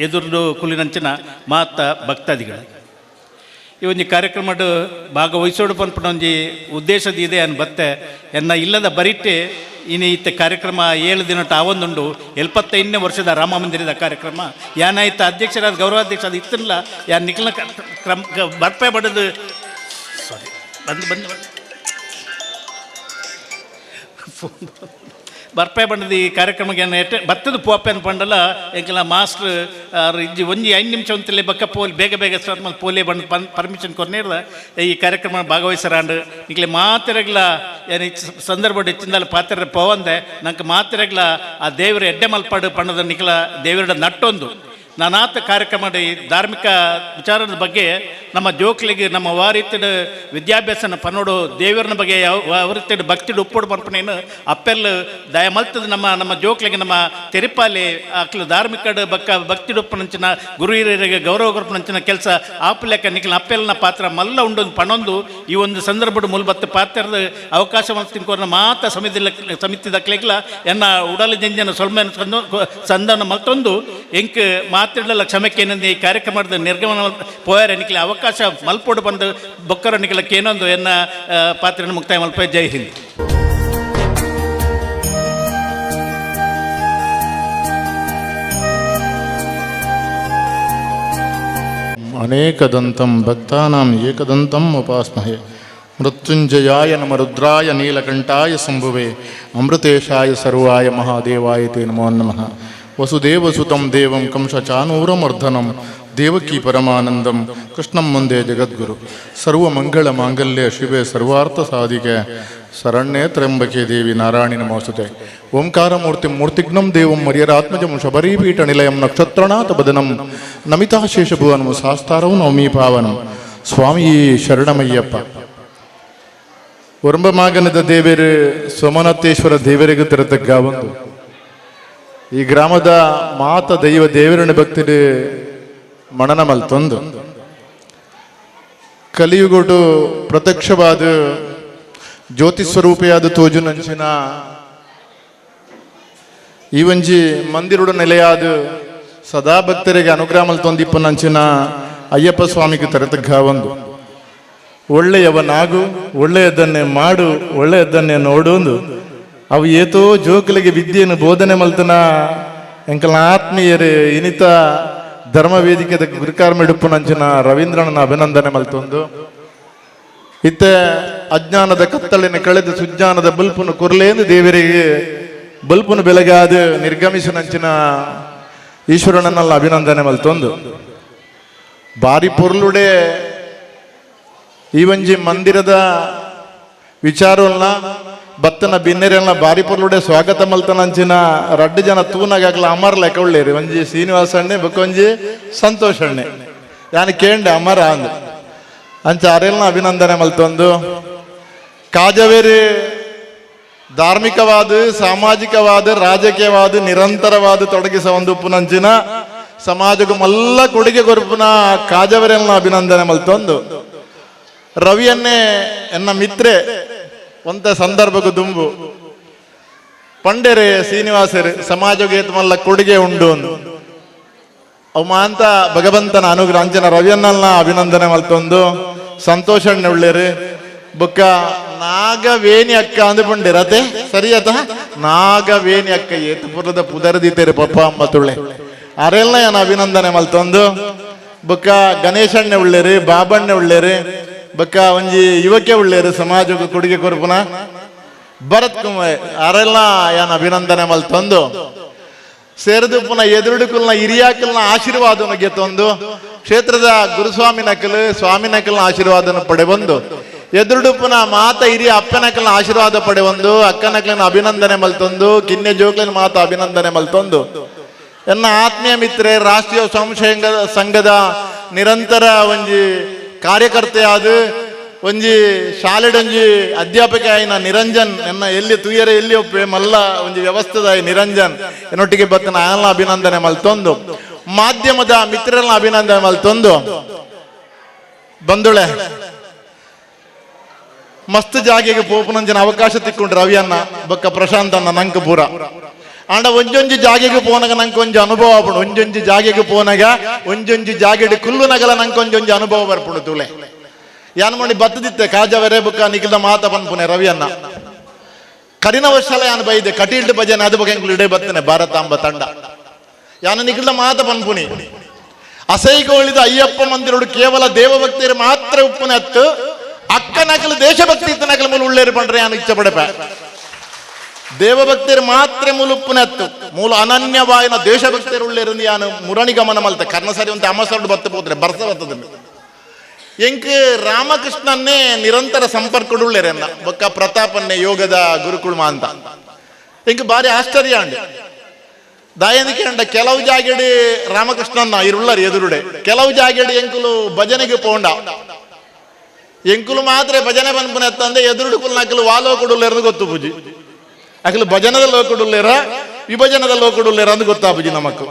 E: ಎದುರು ಕುಲಿನಂಚಿನ ಮಾತ ಭಕ್ತಾದಿಗಳು ಈ ಒಂಜಿ ಕಾರ್ಯಕ್ರಮಡ್ ಭಾಗವಹಿಸೋಡು ಪನ್ಪುನ ಒಂಜಿ ಉದ್ದೇಶದ ಇದೆ ಅನ್ ಬತ್ತೆ ಎನ್ನ ಇಲ್ಲದ ಬರಿಟ್ಟೆ ಇನಿ ಇತ್ತ ಕಾರ್ಯಕ್ರಮ 7 ದಿನ ಆವೊಂದುಂಡು 75ನೇ ವರ್ಷದ ರಾಮ ಮಂದಿರದ ಕಾರ್ಯಕ್ರಮ ಯಾನಾಯ್ತ ಅಧ್ಯಕ್ಷರಾದ ಗೌರವಾಧ್ಯಕ್ಷ ಅದು ಇತ್ತಿಲ್ಲ ಯಾನ್ ನಿಖಿಲ ಕ್ರಮ ಬರ್ಪೆ ಬಡದು ಸಾರಿ ಬಂದು ಬಂದು ಬರ್ಪೆ ಬಂಡದ ಈ ಕಾರ್ಯಕ್ರಮಕ್ಕೆ ಏನು ಎಟ್ಟೆ ಬತ್ತದ ಪೋಪೆ ಅನ್ಪಂಡಲ ಎಂಕಲ ಮಾಸ್ಟ್ರ್ ಇಜ್ಜಿ ಒಂಜಿ 5 ನಿಮಿಷ ಅಂತಲೇ ಬಕ್ಕ ಪೋಲಿ ಬೇಗ ಬೇಗ ಸ್ಟಾರ್ಟ್ ಮಾಡಿ ಪೋಲಿ ಬಂದು ಪರ್ಮಿಷನ್ ಕೊರ್ನೇರ್ದ ಈ ಕಾರ್ಯಕ್ರಮ ಭಾಗವಹಿಸರಾಂಡ್ ನಿಕ್ಲೆ ಮಾತಿರಗ್ಲ ಏನು ಸಂದರ್ಭ ಹೆಚ್ಚಿಂದಲ್ಲ ಪಾತ್ರ ಪೋವಂದೆ ನಂಗೆ ಮಾತಿರಗ್ಲ ಆ ದೇವರ ಎಡ್ಡೆ ಮಲ್ಪಾಡು ಪಣ್ಣದ ನಿಕ್ಲ ದೇವರ ನಟ್ಟೊಂದು ನಾನಾತ ಕಾರ್ಯಕ್ರಮ ಈ ಧಾರ್ಮಿಕ ವಿಚಾರದ ಬಗ್ಗೆ ನಮ್ಮ ಜೋಕ್ಲಿಗೆ ನಮ್ಮ ವಾರಿತಿಡು ವಿದ್ಯಾಭ್ಯಾಸನ ಪನ್ನೋಡು ದೇವರನ ಬಗ್ಗೆ ಯಾವ ಭಕ್ತಿಡು ಉಪ್ಪೋಡು ಪನ್ಪನೇನು ಅಪ್ಪೆಲ್ ದಯ ಮಲ್ತದ ನಮ್ಮ ನಮ್ಮ ಜೋಕ್ಲಿಗೆ ನಮ್ಮ ತೆರಿಪಾಲಿ ಅಕ್ಲು ಧಾರ್ಮಿಕಡು ಬಕ್ಕ ಭಕ್ತಿಡುಪ್ಪನಂಚಿನ ಗುರು ಹಿರಿಯರಿಗೆ ಗೌರವ ಕೊರ್ಪನಂಚಿನ ಕೆಲಸ ಆಪುಲೆಕ್ಕ ನಿಖಿಲ ಅಪ್ಪೆಲ್ನ ಪಾತ್ರ ಮಲ್ಲ ಉಂಡೊಂದು ಪಣೊಂದು ಈ ಒಂದು ಸಂದರ್ಭಡು ಮುಲ್ಬತ್ತು ಪಾತ್ರದ ಅವಕಾಶ ತಿನ್ಕೋರ್ನ ಮಾತ ಸಮಿತಿ ದಕ್ಲೆಗ್ಲ ಎನ್ನ ಉಡಲ ಜಂಜನ ಸೊಲ್ಮೆನ ಸಂದನ ಮಲ್ತೊಂದು ಎಂಕ್ ಮಾತಿಡಲ ಕ್ಷಮಕ್ಕೇನಂದು ಈ ಕಾರ್ಯಕ್ರಮದ ನಿರ್ಗಮನ ಪೋಯರ ನಿಖಿಲ ಅವಕಾಶ ಮಲ್ಪೋಡು ಬಂದು ಬೊಕ್ಕರ ನಿಖಿಲ ಕೇನೊಂದು ಎನ್ನ ಪಾತ್ರನ ಮುಕ್ತಾಯ ಮಲ್ಪ. ಜೈ ಹಿಂದ್.
F: ಅನೇಕದಂತಂ ಭಕ್ತಾನಾಂ ಏಕದಂತಂ ಉಪಾಸ್ಮಹೆ ಮೃತ್ಯುಂಜಯಾಯ ನಮ ರುದ್ರಾಯ ನೀಲಕಂಠಾಯ ಶಂಭುವೆ ಅಮೃತೇಶಾಯ ಸರ್ವಾಯ ಮಹಾದೇವಾಯ ತೇ ನಮೋ ನಮಃ. ವಸುದೇವಸುತಂ ದೇವಂ ಕಂಸಚಾನೂರಮರ್ಧನಂ ದೇವಕೀ ಪರಮಾನಂದಂ ಕೃಷ್ಣಂ ವಂದೇ ಜಗದ್ಗುರು. ಸರ್ವಮಂಗಳ ಮಾಂಗಲ್ಯ ಶಿವೆ ಸರ್ವಾರ್ಥ ಸಾಧಿಕೆ ಶರಣ್ಯೇ ತ್ರ್ಯಂಬಕೆ ದೇವಿ ನಾರಾಯಣಿ ನಮೋಸ್ತುತೆ. ಓಂಕಾರಮೂರ್ತಿ ಮೂರ್ತಿಘ್ನಂ ದೇವಂ ಮರ್ಯರಾತ್ಮಜಂ ಶಬರೀಪೀಠ ನಿಲಯಂ ನಕ್ಷತ್ರಣಾಥ ಬದನಂ ನಮಿತಾಶೇಷಭುವನಂ ಶಾಸ್ತಾರಂ ನವಮಿ ಪಾವನಂ. ಸ್ವಾಮಿ ಶರಣಮಯ್ಯಪ್ಪ. ಒರಂಬಮಾಗನದ ದೇವರು ಸೋಮನಾಥೇಶ್ವರ ದೇವರಿಗೂ ತಿರತಕ್ಕ ಒಂದು ಈ ಗ್ರಾಮದ ಮಾತ ದೈವ ದೇವರನ ಭಕ್ತಿಡು ಮಣನ ಮಲ್ತೊಂದು ಕಲಿಯುಗುಡು ಪ್ರತ್ಯಕ್ಷವಾದ ಜ್ಯೋತಿ ಸ್ವರೂಪಿಯಾದ ತೋಜುನಂಚಿನ ಈ ಒಂಜಿ ಮಂದಿರುಡು ನೆಲೆಯಾದ ಸದಾ ಭಕ್ತರಿಗೆ ಅನುಗ್ರಹ ಮಲ್ತೊಂದಿಪ್ಪನಂಚಿನ ಅಯ್ಯಪ್ಪ ಸ್ವಾಮಿಗೆ ತರತಕ್ಕ ಒಂದು ಒಳ್ಳೆಯವನಾಗು, ಒಳ್ಳೆಯದನ್ನೇ ಮಾಡು, ಒಳ್ಳೆಯದನ್ನೇ ನೋಡು. ಅವು ಏತೋ ಜೋಕುಲಿಗೆ ವಿದ್ಯೆಯನ್ನು ಬೋಧನೆ ಮಲ್ತನ ಎಂಕಲ್ನ ಆತ್ಮೀಯರು ಇನಿತ ಧರ್ಮ ವೇದಿಕೆದ ಗುರುಕಾರ್ಮೆಡುಪ್ಪುನಂಚಿನ ರವೀಂದ್ರನ ಅಭಿನಂದನೆ ಮಲ್ತೊಂದು ಇತ್ತೆ ಅಜ್ಞಾನದ ಕತ್ತಲಿನ ಕಳೆದ ಸುಜ್ಞಾನದ ಬಲ್ಪುನು ಕೊರ್ಲೇಂದು ದೇವರಿಗೆ ಬಲ್ಪುನು ಬೆಳಗಾದ ನಿರ್ಗಮಿಸುನಂಚಿನ ಈಶ್ವರನನ್ನೆಲ್ಲ ಅಭಿನಂದನೆ ಮಲ್ತೊಂದು ಬಾರಿ ಪೊರ್ಲುಡೆ ಈ ಒಂಜಿ ಮಂದಿರದ ವಿಚಾರವನ್ನ ಬತ್ತನ ಬಿನ್ನೆರೆಲ್ಲ ಬಾರಿ ಪೊರ್ಲುಡೆ ಸ್ವಾಗತ ಮಲ್ತನಂಚಿನ ರಡ್ಡು ಜನ ತೂನಾಗಕ್ಲ ಅಮರ್ ಲೆಕ್ಕ ಉಳ್ಳೇರಿ ಒಂಜಿ ಶ್ರೀನಿವಾಸ ಅಣ್ಣೆ ಬೊಕ್ಕೊಂಜಿ ಸಂತೋಷ ಅಣ್ಣೆ ಯಾನ್ ಕೇಂಡೆ ಅಮರ ಅಂದ್ ಅಂಚ ಅರೆಲ್ನ ಅಭಿನಂದನೆ ಮಲ್ತೊಂದು ಕಾಜವೇರಿ ಧಾರ್ಮಿಕವಾದ ಸಾಮಾಜಿಕವಾದ ರಾಜಕೀಯವಾದ ನಿರಂತರವಾದ ತೊಡಗಿಸ ಒಂದು ಪುನಂಚಿನ ಸಮಾಜಕ್ಕೂ ಮಲ್ಲ ಕೊಡುಗೆ ಕೊರಪುನ ಕಾಜವರೆಲ್ಲ ಅಭಿನಂದನೆ ಮಲ್ತೊಂದು ರವಿಯನ್ನೇ ಎನ್ನ ಮಿತ್ರೆ ಒಂತ ಸಂದರ್ಭಕ್ಕೂ ದುಂಬು ಪಂಡೆರೆ ಶ್ರೀನಿವಾಸರು ಸಮಾಜಕ್ಕೆ ಮಲ್ಲ ಕೊಡುಗೆ ಉಂಡು ಅಂದು ಅವು ಮಾಂತ ಭಗವಂತನ ಅನುಗ್ರಹ ಅಂಚನ ರವಿಯನ್ನೆಲ್ಲ ಅಭಿನಂದನೆ ಮಲ್ತೊಂದು ಸಂತೋಷ ಉಳ್ಳೇರು ಬೊಕ್ಕ ನಾಗವೇಣಿ ಅಕ್ಕ ಅಂದು ಪಂಡಿರತೆ ಸರಿಯಾತ ನಾಗವೇಣಿ ಅಕ್ಕ ಏತಪುರದ ಪುದರದಿತೇರು ಪಪ್ಪ ಅಮ್ಮ ತುಳೆ ಅರೆಲ್ಲ ಏನ ಅಭಿನಂದನೆ ಮಲ್ತೊಂದು ಬೊಕ್ಕ ಗಣೇಶಣ್ಣೆ ಉಳ್ಳೇರು ಬಾಬಣ್ಣೆ ಉಳ್ಳೇರು ಬೊಕ್ಕ ಒಂಜಿ ಯುವಕೆ ಉಳ್ಳೇರು ಸಮಾಜಕ್ಕೆ ಕೊಡುಗೆ ಕೊರ್ಪುನ ಭರತ್ ಕುಮಾರ್ ಅರೆಲ್ಲ ಏನ ಅಭಿನಂದನೆ ಮಲ್ತೊಂದು ಸೇರಿದು ಪುನಃ ಎದುರುಡುಕುಲ್ನ ಹಿರಿಯಾಕಲ್ನ ಆಶೀರ್ವಾದನ ಗೆತ್ತೊಂದು ಕ್ಷೇತ್ರದ ಗುರುಸ್ವಾಮಿ ನಕಲು ಸ್ವಾಮಿ ನಕಲ್ನ ಆಶೀರ್ವಾದನ ಪಡೆಬಂದು ಎದುರುಡುಪುನ ಮಾತ ಹಿರಿಯ ಅಪ್ಪನಕಲ್ನ ಆಶೀರ್ವಾದ ಪಡೆವೊಂದು ಅಕ್ಕನಕಲಿನ ಅಭಿನಂದನೆ ಮಲ್ತೊಂದು ಕಿನ್ನೆ ಜೋಕ್ಲಿನ ಮಾತ ಅಭಿನಂದನೆ ಮಲ್ತೊಂದು ಎನ್ನ ಆತ್ಮೀಯ ಮಿತ್ರೆ ರಾಷ್ಟ್ರೀಯ ಸಂಶಯ ಸಂಘದ ನಿರಂತರ ಒಂಜಿ ಕಾರ್ಯಕರ್ತೆಯಾದ ಒಂಜಿ ಶಾಲೆಡೊಂಜಿ ಅಧ್ಯಾಪಕ ಆಯಿನ ನಿರಂಜನ್ ಎನ್ನ ಎಲ್ಲಿ ತುಯರೆ ಎಲ್ಲಿ ಒಪ್ಪೆ ಮಲ್ಲ ಒಂಜಿ ವ್ಯವಸ್ಥೆದ ನಿರಂಜನ್ ಎನ್ನೊಟ್ಟಿಗೆ ಬತ್ತನ ಆಯನ ಅಭಿನಂದನೆ ಮಲ್ತೊಂದು ಮಾಧ್ಯಮದ ಮಿತ್ರರನ್ನ ಅಭಿನಂದನೆ ಮಲ್ತೊಂದು ಬಂದುಳೆ ಮಸ್ತ್ ಜಾಗೆಗೆ ಪೋಪುನಂಚಿನ ಅವಕಾಶ ತಿಕ್ಕೊಂಡು ರವಿಯನ್ನ ಬೊಕ್ಕ ಪ್ರಶಾಂತನ್ನ ನಂಕ ಪೂರ ಆಂಡ ಒಂಜೊಂಜಿ ಜಾಗೆಗೆ ಪೋನಗ ನಂಗೆ ಒಂಜಿ ಅನುಭವ ಆಪುಂಡು ಒಂಜೊಂಜಿ ಜಾಗೆಗೆ ಪೋನಗ ಒಂಜೊಂಜಿ ಜಾಗೆಡ್ ಕುಲ್ಲು ನಗಲ ನಂಗೆ ಒಂಜೊಂಜಿ ಅನುಭವ ಬರ್ಪುಂಡು ತುಲೆ ಯಾನ್ ಮಣಿ ಬತ್ತದಿತ್ತೆ ಕಾಜವರೆ ಬೊಕ್ಕ ನಿಖಿಲ್ದ ಮಾತ ಪನ್ಪುನೆ ರವಿಯನ್ನ ಕರಿನ ವರ್ಷಲ ಯಾನ್ ಬೈದೆ ಕಟೀಲ್ಡ್ ಭಜನೆ ಅದು ಬಗ್ಗೆ ಇಡೇ ಬತ್ತನೆ ಭಾರತಾಂಬ ತಂಡ ಯಾನ ನಿಖಿಲ್ದ ಮಾತ ಪನ್ಪುನಿ ಅಸೈಗೋಳಿದ ಅಯ್ಯಪ್ಪ ಮಂದಿರೋಡು ಕೇವಲ ದೇವಭಕ್ತಿಯರು ಮಾತ್ರ ಉಪ್ಪುನೆ ಅತ್ತು ಅಕ್ಕನಕಲು ದೇಶಭಕ್ತಿ ಇತ್ತನಕಲು ಮೂಲ ಉಳ್ಳೇರು ಪಂಡ್ರೆ ಯಾನ್ ಇಚ್ಛೆ ಪಡಪ ದೇವಭಕ್ತಿಯರು ಮಾತ್ರ ಮೂಲುಪ್ಪುನೆತ್ತು ಮೂಲ ಅನನ್ಯವಾಯಿನ ದೇಶಭಕ್ತಿಯರು ಉಳ್ಳೇರು ಯಾನು ಮುರಣಿ ಗಮನ ಮಲ್ತೆ ಕರ್ಣಸರಿ ಅಂತ ಅಮಸರುಡು ಬತ್ತ ಪೋತ್ರೆ ಬರ್ಸ ಬರ್ತದೆ ಎಂಕ್ ರಾಮಕೃಷ್ಣನ್ನೇ ನಿರಂತರ ಸಂಪರ್ಕಡುಳ್ಳೇರೆನ್ನ ಬೊಕ್ಕ ಪ್ರತಾಪನ್ನೇ ಯೋಗದ ಗುರುಕುಳ್ಮ ಅಂತ ಎಂಕ್ ಬಾರಿ ಆಶ್ಚರ್ಯ ಅಂಡೆ ದಾಯನಿಕೆ ಅಂಡ ಕೆಲವು ಜಾಗೆಡಿ ರಾಮಕೃಷ್ಣನ್ನ ಇರುಳ್ಳರು ಎದುರುಡೆ ಕೆಲವು ಜಾಗೆಡಿ ಎಂಕುಲು ಭಜನೆಗೆ ಪೋಂಡ ಎಂಕುಲು ಮಾತ್ರ ಭಜನೆ ಪನ್ಪುನೆತ್ತಂದೆ ಎದುರುಡು ಕುಲ್ನಕಲು ವಾಲೋ ಕೊಡುಲ್ಲೇರ್ದು ಗೊತ್ತು ಪೂಜಿ ಅಕಲು ಭಜನದ ಲೋಕಡುಲ್ಲೇರ ವಿಭಜನದ ಲೋಕಡುಲ್ಲೇರ ಅಂದ್ ಗೊತ್ತಾ ಪೂಜಿ ನಮಕ್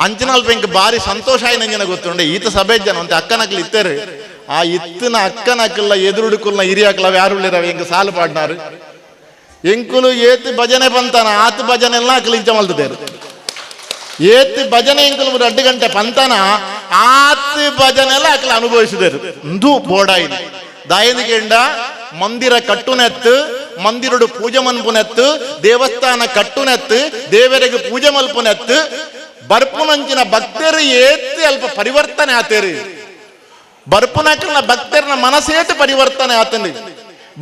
F: ಅಂಚಿನಲ್ಪ ಎಂಕ್ ಬಾರಿ ಸಂತೋಷ ಆಯ್ನಂಜಿನ ಗೊತ್ತುಂಡೆ ಈತ ಸಭೆ ಜನ ಅಂತ ಅಕ್ಕನಕ್ಲು ಇತ್ತೇರು ಆ ಇತ್ತಿನ ಅಕ್ಕನಕಲ್ಲ ಎದುರುಡುಕುಲ್ನ ಹಿರಿಯಾಕಲ ಯಾರುಳ್ಳೇರವ ಎಂಕ್ ಸಾಲು ಪಾಡ್ನಾರು ಎಂಕುಲು ಏತ್ ಭಜನೆ ಪಂತಾನ ಆತ್ ಭಜನೆ ಎಲ್ಲ ಅಕಲು ಇಂಚ ಮಲ್ತದೇರು ಏತ್ ಭಜನೆ ಎಂಕುಲು 2 ಗಂಟೆ ಪಂತಾನ ಆತ್ ಭಜನೆ ಎಲ್ಲ ಅಕಲು ಅನುಭವಿಸಿದರು ಇಂದು ಬೋಡಾಯಿನಿ ದಾಯನಿಗೆಂಡ ಮಂದಿರ ಕಟ್ಟುನೆತ್ತು ಮಂದಿರಡು ಪೂಜೆ ಮನ್ಪುನೆತ್ತು ದೇವಸ್ಥಾನ ಕಟ್ಟುನೆತ್ತು ದೇವರಿಗೆ ಪೂಜೆ ಮಲ್ಪುನೆತ್ತು ಬರ್ಪುನಂಚಿನ ಭಕ್ತರು ಏತ್ ಅಲ್ಪ ಪರಿವರ್ತನೆ ಆತೇರಿ ಬರ್ಪುನಕಲ್ನ ಭಕ್ತರನ ಮನಸ್ಸೇತು ಪರಿವರ್ತನೆ ಆತಂడి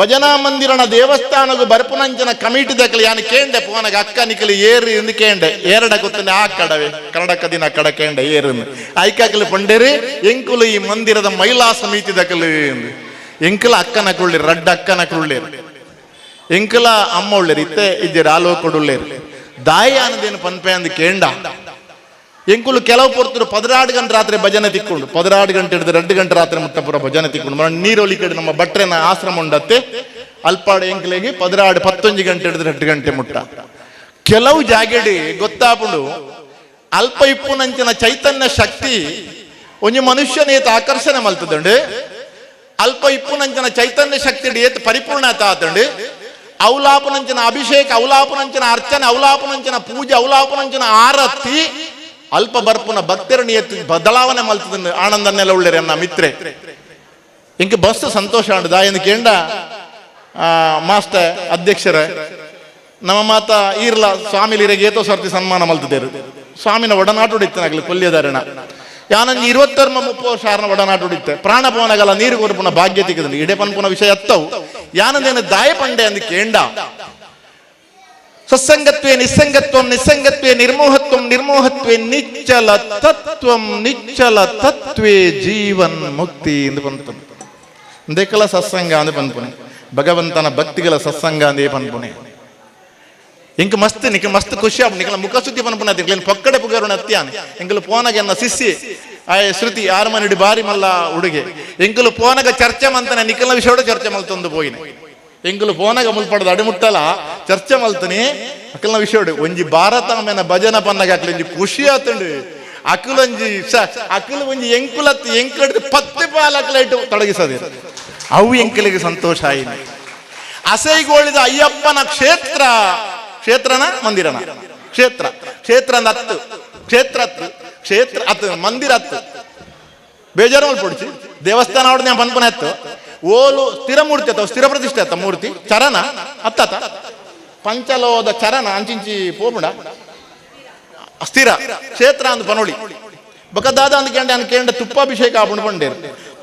F: ಭಜನಾ ಮಂದಿರನ ದೇವಸ್ಥಾನಗು ಬರ್ಪುನಂಚಿನ ಕಮಿಟಿ ದಕ್ಕಲಿ ಯಾನು ಕೇಂಡೆ ಪೋನಗ ಅಕ್ಕ ನಿಕಲಿ ಏರು ಎಂದು ಕೇಂಡೆ ಏರಡ ಗೊತ್ತನೆ ಆ ಕಡವೆ ಕನ್ನಡಕ ದಿನ ಕಡ ಕೇಂಡೆ ಏರು ಐಕಾಕಲಿ ಪಂಡೇರಿ ಎಂಕುಲು ಈ ಮಂದಿರದ ಮಹಿಳಾ ಸಮಿತಿ ದಕಲು ಎಂದು ಎಂಕುಲ ಅಕ್ಕನ ಕುಳ್ಳಿರು ರಡ್ಡ ಅಕ್ಕನ ಕುಳ್ಳಿರು ಎಂಕುಲ ಅಮ್ಮ ಉಳ್ಳೇರು ಇತ್ತೆ ಇಜ್ಜೆರ್ ಆಲೋ ಕೊಡುಳ್ಳೇರು ದಾಯಿ ಆನದೇನು ಪನ್ಪೆ ಅಂದ್ ಕೇಂಡ ಎಂಕುಲು ಕೆಲವು ಪೊರ್ತರು 16 ಗಂಟೆ ರಾತ್ರಿ ಭಜನೆ ತಿಕ್ಕೊಂಡು 16 ಗಂಟೆ ಹಿಡಿದು 2 ಗಂಟೆ ರಾತ್ರಿ ಮುಟ್ಟಪುರ ಭಜನೆ ತಿಕ್ಕೊಂಡು ನೀರೊಲಿ ಕಡೆ ನಮ್ಮ ಭಟ್ರೆನ ಆಶ್ರಮ ಉಂಡತ್ತೆ ಅಲ್ಪಾಡು ಎಂಕುಲೆಗೆ 16 19 ಗಂಟೆ ಹಿಡಿದು 2 ಗಂಟೆ ಮುಟ್ಟ ಕೆಲವು ಜಾಗೆಡಿ ಗೊತ್ತಾಪುಂಡು ಅಲ್ಪ ಇಪ್ಪುನಂಚಿನ ಚೈತನ್ಯ ಶಕ್ತಿ ಒಂಜಿ ಮನುಷ್ಯನ ಏತ ಆಕರ್ಷಣೆ ಮಲ್ತದಂಡು ಅಲ್ಪ ಇಪ್ಪುನಂಚಿನ ಚೈತನ್ಯ ಶಕ್ತಿ ಏತ್ ಪರಿಪೂರ್ಣತೆ ಆತಂಡು ಅವಲಾಪನಂಚಿನ ಅಭಿಷೇಕ ಅವಲಾಪನಂಚಿನ ಅರ್ಚನೆ ಅವಲಾಪನಂಚಿನ ಪೂಜೆ ಅವಲಾಪನಂಚಿನ ಆರತಿ ಅಲ್ಪ ಬರ್ಪುನ ಭಕ್ತರನಿ ಎತ್ತು ಬದಲಾವಣೆ ಮಲ್ತದ ಆನಂದನ್ನೆಲ್ಲ ಉಳ್ಳೇರಿ ಅನ್ನ ಮಿತ್ರೆ ಇಂಕ ಬಸ್ ಸಂತೋಷ ಅಂಡದ ಎಂದು ಕೇಂಡ ಮಾಸ್ಟರ್ ಅಧ್ಯಕ್ಷರೇ ನಮ್ಮ ಮಾತ ಈರ್ಲ ಸ್ವಾಮಿಲಿರಿಗೆ ಏತೋ ಸರ್ತಿ ಸನ್ಮಾನ ಮಲ್ತದೇರು ಸ್ವಾಮಿನ ಒಡನಾಟುಡಿತ್ತನಾಗಲಿ ಕೊಲ್ಯದಾರಣ ಯಾನಂಜಿ 20 30 ವರ್ಷ ಆರ್ನ ಒಡನಾಟುಡಿತ್ತೆ ಪ್ರಾಣ ಪವನಗಲ ನೀರು ಕೊರ್ಪುನ ಭಾಗ್ಯ ತಿಕ್ಕದಂడి ಇಡೆ ಪನ್ಪುನ ವಿಷಯ ಅತ್ತವು ಯಾನಂದೇನು ದಾಯ ಪಂಡೆ ಅಂದ್ ಕೇಂಡ ಸತ್ಸಂಗತ್ವೇ ನಿಸ್ಸಂಗತ್ವಂ ನಿಸ್ಸಂಗತ್ವೇ ನಿರ್ಮೋಹತ್ವಂ ನಿರ್ಮೋಹತ್ವೇ ನಿಚ್ಚಲ ತತ್ವಂ ನಿಚ್ಚಲ ತತ್ವೇ ಜೀವನ್ ಮುಕ್ತಿ ಎಂದು ಬಂತು ದೇಕಲ ಸತ್ಸಂಗ ಅಂದ್ ಪನ್ಪುನೆ ಭಗವಂತನ ಭಕ್ತಿಗಳ ಸತ್ಸಂಗ ಅಂದೇ ಪನ್ಪುನೆ. ಇಂಕ ಮಸ್ತ್ ನಿಕ ಮಸ್ತ್ ಖುಷಿ ಆಪುಂಡು. ನಿಕಲ ಮುಖ ಸುದ್ದಿ ಪನ್ಪುನ ತಿಕ್ಲೇನು ಪೊಕ್ಕಡೆ ಪುಗರುಣ ಅತ್ಯಾನೆ. ಎಂಕಲು ಪೋನಗ ಎನ್ನ ಸಿಸ್ಸಿ ಆಯೆ ಶ್ರುತಿ ಆರು ಮನಿಡು ಬಾರಿ ಮಲ್ಲ ಉಡುಗೆ. ಎಂಕಲು ಪೋನಗ ಚರ್ಚೆ ಮಂತನೆ ನಿಕಲ್ನ ವಿಷಯಡ ಚರ್ಚೆ ಮಲ್ತೊಂದು ಪೋಯಿನೆ. ಎಂಕಲು ಪೋನಗ ಮುಲ್ಪಡದ ಅಡಿಮುಟ್ಟಲ ಚರ್ಚೆ ಮಲ್ತನೆ ಅಕಲ್ನ ವಿಷಯಡು. ಒಂಜಿ ಭಾರತ ಮೇನ ಭಜನ ಪನ್ನಗ ಅಕ್ಲ ಒಂಜಿ ಖುಷಿ ಆತುಂಡು. ಅಕುಲೊಂಜಿ ಅಕಲು ಒಂಜಿ ಎಂಕುಲತ್ತು ಎಂಕುಲಡ್ದು ಪತ್ತೆ ಪಾಲ್ ಅಕಲ ಇಟ್ಟು ತೊಡಗಿಸದೆ ಅವು ಎಂಕಲಿಗೆ ಸಂತೋಷ ಆಯಿನಿ. ಅಸೈಗೋಳಿದ ಅಯ್ಯಪ್ಪನ ಕ್ಷೇತ್ರ, ಕ್ಷೇತ್ರನ ಮಂದಿರನ ಕ್ಷೇತ್ರ, ಕ್ಷೇತ್ರ ಅಂದ್ ಹತ್ತು ಕ್ಷೇತ್ರ ಹತ್ತು ಕ್ಷೇತ್ರ ಹತ್ತು ಮಂದಿರ ಹತ್ತು ಬೇಜಾರು ಮಲ್ಪೊಡ್ಚಿ ದೇವಸ್ಥಾನ ಅವಡ್ದು ಪನ್ಪನ ಹತ್ತು ಓಲು ಸ್ಥಿರ ಮೂರ್ತಿ ಅಥವಾ ಸ್ಥಿರ ಪ್ರತಿಷ್ಠೆ ಅತ್ತ ಮೂರ್ತಿ ಚರಣ ಅತ್ತತ ಪಂಚಲೋದ ಚರಣ ಅಂಚಿಂಚಿ ಪೋಪುಂಡ ಸ್ಥಿರ ಕ್ಷೇತ್ರ ಅಂದ್ ಪನೋಳಿ. ಬೊಕ ದಾದ ಅಂದ್ ಕೇಂಡ ಅನ್ ಕೇಂಡ ತುಪ್ಪಾಭಿಷೇಕ ಆಪುಂಡು ಪಂಡೇರು.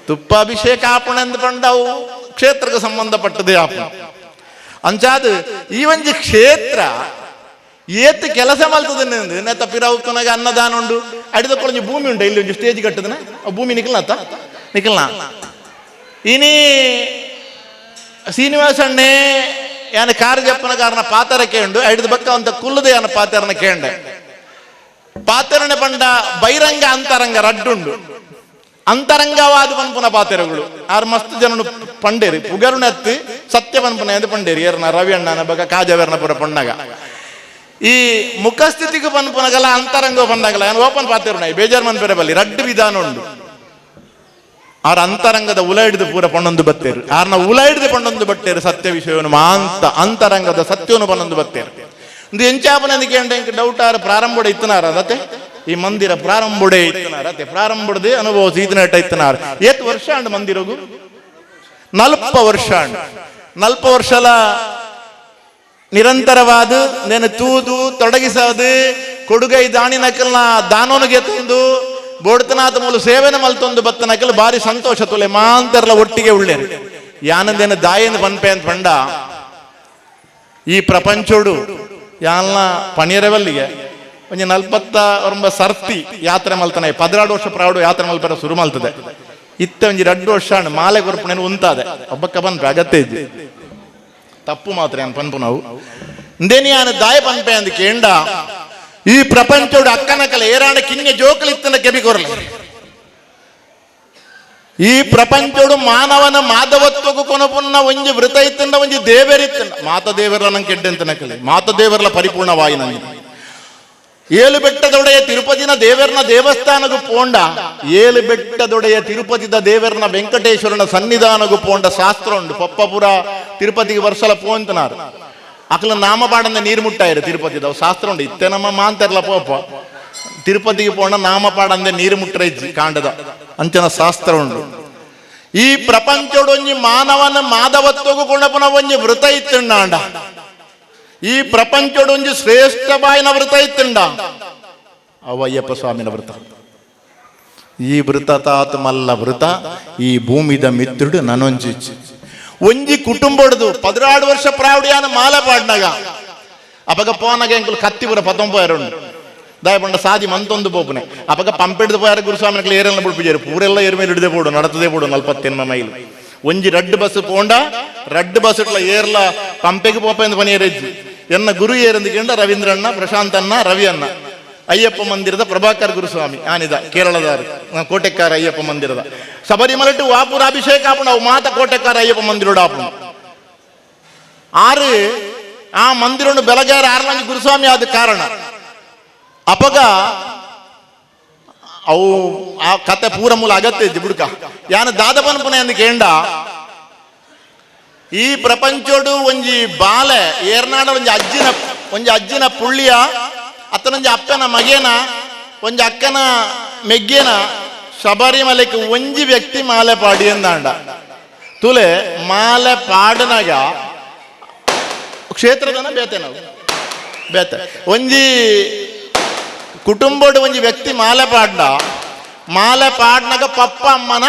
F: ತುಪ್ಪಾಭಿಷೇಕ ಆಪುಣ ಅಂದ್ ಪಂಡವು ಕ್ಷೇತ್ರಕ್ಕೆ ಸಂಬಂಧಪಟ್ಟದೇ ಆಪುಣ. ಅಂಚಾದ್ ಈ ಒಂಜಿ ಕ್ಷೇತ್ರ ಏತ್ ಕೆಲಸ ಮಲ್ತದ ನೆತ್ತ ಪಿರವುತನಗ ಅನ್ನದಾನ ಉಂಡು. ಅಡಿದ ಭೂಮಿ ಉಂಟು ಇಲ್ಲಿ ಒಂಜಿ ಸ್ಟೇಜ್ ಕಟ್ಟದನ ಆ ಭೂಮಿ ನಿಕಲ್ನ ನಿಕಲ್ನ ಇನಿ ಶ್ರೀನಿವಾಸ ಅಣ್ಣೆ ಯಾನ ಕಾರ್ಜಪ್ಪನ ಕಾರಣ ಪಾತರಕ್ಕೆ ಉಂಡು. ಐಡ್ದು ಬಕ್ಕ ಅಂತ ಕುಲ್ಲದೆ ಯಾನ ಪಾತರನ ಕೇಂಡೆ. ಪಾತರಣೆ ಪಂಡ ಬಹಿರಂಗ ಅಂತರಂಗ ರಡ್ಡುಂಡು. ಅಂತರಂಗವಾದ ಪನ್ಪುನ ಪಾತೆರಗಳು ಆರು ಮಸ್ತ್ ಜನನು ಪಂಡೇರಿ ಪುಗರುಣತ್ತಿ ಸತ್ಯ ಪನ್ಪುನ ಎಂದು ಪಂಡೇರಿ ಏರ್ನ ರವಿ ಅಣ್ಣನ ಬಗ ಕಾಜವೇರ್ನ ಪುರ ಪಣ್ಣಗ. ಈ ಮುಖಸ್ಥಿತಿಗೆ ಪನ್ಪುನಗಲ ಅಂತರಂಗ ಪಂಡಗಲ ಏನು ಓಪನ್ ಪಾತೆರುಣ ಬೇಜಾರ್ ಮನ್ಪೆರೆ ಬಲ್ಲಿ ರಡ್ಡು ವಿಧಾನ ಉಂಡು. ಆರ ಅಂತರಂಗದ ಉಲ ಹಿಡಿದು ಪೂರ ಪಣ್ಣೊಂದು ಬತ್ತೇರು. ಆರ್ನ ಉಲ ಹಿಡಿದು ಪಣ್ಣೊಂದು ಬತ್ತೇರು ಸತ್ಯ ವಿಷಯವನ್ನು ಮಾಂತ ಅಂತರಂಗದ ಸತ್ಯವನ್ನು ಪಣ್ಣೊಂದು ಬತ್ತೇರು. ಇಂದು ಎಂಚಾಪನ ಕೇಂದ್ರ ಡೌಟ್ ಆರ ಪ್ರಾರಂಭಡೆ ಇತ್ತನಾರ ಅದತ್ತೆ ಈ ಮಂದಿರ ಪ್ರಾರಂಭಡೆ ಇತ್ತನಾರ ಅತ್ತೆ ಪ್ರಾರಂಭಡದೆ ಅನುಭವ ಸೀತನೇಟ ಇತ್ತನಾರ. ಏತ್ ವರ್ಷ ಅಂಡ್ ಮಂದಿರಗು ನಲ್ಪ ವರ್ಷ ಅಂಡ್ ನಲ್ಪ ವರ್ಷಲ ನಿರಂತರವಾದ ನೇನು ತೂದು ತೊಡಗಿಸೋದು ಕೊಡುಗೈ ದಾಣಿ ನಕಲ್ನ ದಾನೋನಿಗೆ ತಂದು ಬೋಡ್ತನಾಥ ಮೂಲ ಸೇವೆನ ಮಲ್ತೊಂದು ಬತ್ತ ನಕಲ್ ಬಾರಿ ಸಂತೋಷ ತುಲೆ ಮಾಂತರ್ಲ ಒಟ್ಟಿಗೆ ಉಳ್ಳೇರು. ಯಾನಂದೇನ ದಾಯನ ಪನ್ಪೆ ಅಂತ ಪಂಡ ಈ ಪ್ರಪಂಚೋಡು ಯಾನ್ಲ ಪಣಿಯರವಲ್ಲಿಗೆ ಒಂಜಿ ನಲ್ಪತ್ತ ಒರಂಬ ಸರ್ತಿ ಯಾತ್ರೆ ಮಲ್ತನೆ 12 ವರ್ಷ ಪ್ರಾಡು ಯಾತ್ರೆ ಮಲ್ಪರ ಶುರು ಮಲ್ತದೆ. ಇತ್ತ ಒಂಜಿ 2 ವರ್ಷ ಮಾಲೆ ಕೊರ್ಪಣೆ ಉಂತಾದೆ ಒಬ್ಬಕ್ಕ ಪನ್ಪೆ ಅಗತ್ಯ ಇಜ್ಜಿ ತಪ್ಪು ಮಾತ್ರ ಏನ್ ಪನ್ಪು ನಾವು ಇಂದೇನಿ ಯಾನು ದಾಯ ಪನ್ಪೆ ಅಂದ್ ಕೇಂಡ ಈ ಪ್ರಪಂಚೋಡು ಅಕ್ಕನ ಕಲೆ ಏರಾಣ ಕಿನ್ನೆ ಜೋಕಲಿತ್ತನ ಕೆಬಿ ಕೊರಲೆ. ಈ ಪ್ರಪಂಚೋಡು ಮಾನವನ ಮಾಧವತ್ವకు ಕೊನಪುನ್ನ ಒಂಜಿ ವೃತ ಇತ್ತಂಡ ಒಂಜಿ ದೇವರಿತ್ತಂಡ ಮಾತ ದೇವರ ನಂಗೆ ಕೆಡ್ಡೆಂತ ನಕಲಿ ಮಾತ ದೇವರಲ ಪರಿಪೂರ್ಣವಾಯಿ ನಂಗೆ. ಏಳು ಬೆಟ್ಟದೊಡೆಯ ತಿರುಪತಿನ ದೇವರನ ದೇವಸ್ಥಾನಗೂ ಪೋಂಡ ಏಳು ಬೆಟ್ಟದೊಡೆಯ ತಿರುಪತಿದ ದೇವರನ ವೆಂಕಟೇಶ್ವರನ ಸನ್ನಿಧಾನಗೂ ಪೋಂಡ ಶಾಸ್ತ್ರ ಉಂಡು. ಪಪ್ಪಪುರ ತಿರುಪತಿಗೆ ವರ್ಷಲ ಪೋಂತನಾರು ಅಕಲ ನಾಮಪಾಡಂದ ನೀರು ಮುಟ್ಟಾಯಿರು ತಿರುಪತಿದ ಶಾಸ್ತ್ರ ಉಂಡು. ಇತ್ತೆ ನಮ್ಮ ಮಾಂತರ್ಲ ಪೋಪ ತಿರುಪತಿಗೆ ಪೋಂಡ ನಾಮಪಾಡಂದೆ ನೀರು ಮುಟ್ಟರೆ ಕಾಂಡದ ಅಂಚನ ಶಾಸ್ತ್ರ ಉಂಡು. ಈ ಪ್ರಪಂಚೊಡೊಂಜಿ ಮಾನವನ ಮಾಧವತ್ವಗೂ ಕೊಂಡಪುನ ಒಂಜಿ ವೃತ ಇತ್ತುಂಡಾಂಡ ಈ ಪ್ರಪಂಚೊಡೊಂಜಿ ಶ್ರೇಷ್ಠ ಬಾಯಿನ ವೃತ ಇತ್ತುಂಡ ಅವ ಅಯ್ಯಪ್ಪ ಸ್ವಾಮಿನ ವೃತ. ಈ ವೃತ ತಾತ ಮಲ್ಲ ವೃತ ಈ ಭೂಮಿದ ಮಿತ್ರುಡು ನನೊಂಜಿ ಒಂಜಿ ಕುಟುಂಬಡ್ದು 16 ವರ್ಷ ಪ್ರಾವಡಿಯಾನ ಮಾಲ ಪಾಡ್ನಾಗ ಅಪಗ ಪೋನಾಗ ಎಂಕುಲು ಕತ್ತಿಪುರ ಪತ್ತೊಂಬ ದಾಯ ಪಂಡ ಸಾದಿ ಮಂತೊಂದು ಪೋಪುನೆ ಅಪಗ ಪಂಪೆಡ್ದು ಪೋಯಾರ ಗುರುಸ್ವಾಮಿನ ಏರೆಲ್ಲ ಬುಡ್ಪಿಜಾರು ಪೂರೆಲ್ಲ ಏರ್ ಮೇಲೆ ಹಿಡಿದೇ ಪೋಡು ನಡತದೇ ಪೋಡು 48 ಮೈಲ್ ಒಂಜಿ ರಡ್ಡು ಬಸ್ ಪೋಂಡ ರಡ್ಡು ಬಸ್ ಇಟ್ಲ ಏರ್ಲ ಪಂಪೆಗೆ ಪೋಪ ಎಂದು ಪನಿಯರೆಜ್ಜಿ. ಎನ್ನ ಗುರು ಏರಂದು ಕೇಂಡ ರವೀಂದ್ರಣ್ಣ ಪ್ರಶಾಂತಣ್ಣ ರವಿ ಅಣ್ಣ ಅಯ್ಯಪ್ಪ ಮಂದಿರದ ಪ್ರಭಾಕರ್ ಗುರುಸ್ವಾಮಿ ಆನಿದ ಕೇರಳದಾರು ಕೋಟೆಕ್ಕಾರ ಅಯ್ಯಪ್ಪ ಮಂದಿರದ ಶಬರಿಮಲಟು ವಾಪುರ ಅಭಿಷೇಕ ಆಪುಂಡು ಅವು ಮಾತ ಕೋಟೆಕ್ಕಾರ ಅಯ್ಯಪ್ಪ ಮಂದಿರೋಡು ಆಪುಂಡು. ಆರು ಆ ಮಂದಿರನ್ನು ಬೆಳಗಾರ ಆರ್ಲಂಜಿ ಗುರುಸ್ವಾಮಿ ಆದ ಕಾರಣ ಅಪಗ ಅವು ಆ ಕತೆ ಪೂರ ಮೂಲ ಅಗತ್ಯ ಇದ್ದಿ ಬುಡ್ಕ ಯಾನ ದಾದ ಪನ್ಪುನೆ ಅಂದ್ ಕೇಂಡ ಈ ಪ್ರಪಂಚೋಡು ಒಂಜಿ ಬಾಲೆ ಏರ್ನಾಡ ಒಂಜಿ ಅಜ್ಜಿನ ಪುಳ್ಳಿಯ ಅತನೊಂಜಿ ಅಪ್ಪನ ಮಗೇನ ಒಂಜಿ ಅಕ್ಕನ ಮೆಗ್ಗೇನ ಶಬರಿಮಲೆಕ್ ಒಂಜಿ ವ್ಯಕ್ತಿ ಮಾಲೆ ಪಾಡಿ ಎಂದಾಂಡ ತುಲೆ ಮಾಲೆ ಪಾಡನಾಗ ಕ್ಷೇತ್ರದನ ಬೇತೆ ನಾವು ಬೇತೆ ಒಂಜಿ ಕುಟುಂಬಡು ಒಂಜಿ ವ್ಯಕ್ತಿ ಮಾಲೆ ಪಾಡ್ನ ಮಾಲೆ ಪಾಡ್ನಾಗ ಪಪ್ಪ ಅಮ್ಮನ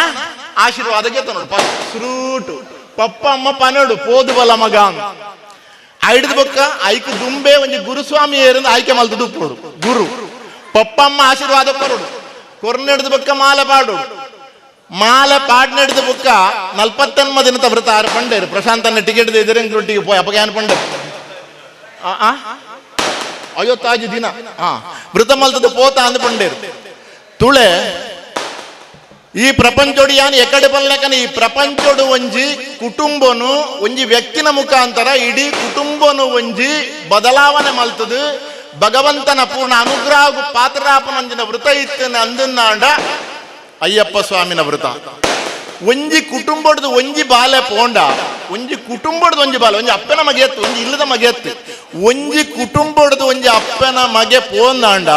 F: ಆಶೀರ್ವಾದ ಗೆತ್ತ ಫ್ರೂಟ್ ಪಪ್ಪ ಅಮ್ಮ ಪನಡು ಪೋದು ಬಲ ಮಗ ಐಡ್ದು ಬೊಕ್ಕ ಐಕ್ ದುಂಬೆ ಒಂಜಿ ಗುರುಸ್ವಾಮಿ ಏರಿಂದ ಆಯ್ಕೆ ಮಲ್ತು ದುಪ್ಪೋಡು ಗುರು ಪಪ್ಪ ಅಮ್ಮ ಆಶೀರ್ವಾದ ಕೊರಡು ಕೊರ್ನೆಡ್ದು ಬೊಕ್ಕ ಮಾಲೆ ಪಾಡು ಮಾಲೆ ಪಾಡ್ನೆಡ್ದು ಬುಕ್ಕ 49 ದಿನದ ವೃತ ಆರು ಪಂಡೇರು ಪ್ರಶಾಂತನ ಟಿಕೆಟ್ ಇದ್ರೆ ಪೋಯ್ ಅಪ್ಪಗೆ ಏನು ಪಂಡೆ 55 ದಿನ ಹಾ ವೃತ ಮಲ್ತದ ಪೋತ ಅಂದ್ ಪಂಡೇರು ತುಳೆ ಈ ಪ್ರಪಂಚೋಡು ಯಾನ್ ಎಕಡೆ ಬಲ್ಲಕನ ಈ ಪ್ರಪಂಚೋಡು ಒಂಜಿ ಕುಟುಂಬನು ಒಂಜಿ ವ್ಯಕ್ತಿನ ಮುಖಾಂತರ ಇಡೀ ಕುಟುಂಬನು ಒಂಜಿ ಬದಲಾವಣೆ ಮಲ್ತದು ಭಗವಂತನ ಪೂರ್ಣ ಅನುಗ್ರಹ ಪಾತ್ರರಾಪನಂಜಿನ ವೃತ ಇತ್ತನ ಅಂದನ್ನಾಂಡ ಅಯ್ಯಪ್ಪ ಸ್ವಾಮಿನ ವೃತ. ಒಂಜಿ ಕುಟುಂಬಡ್ದು ಒಂಜಿ ಬಾಲೆ ಪೋಂಡ ಒಂಜಿ ಕುಟುಂಬಡ್ದು ಒಂಜಿ ಬಾಲೆ ಒಂಜಿ ಅಪ್ಪನ ಮಗೆತ್ತು ಒಂಜಿ ಇಲ್ಲದ ಮಗೆತ್ತು ಒಂಜಿ ಕುಟುಂಬಡ್ದು ಒಂಜಿ ಅಪ್ಪನ ಮಗೆ ಪೋಂದಾಂಡ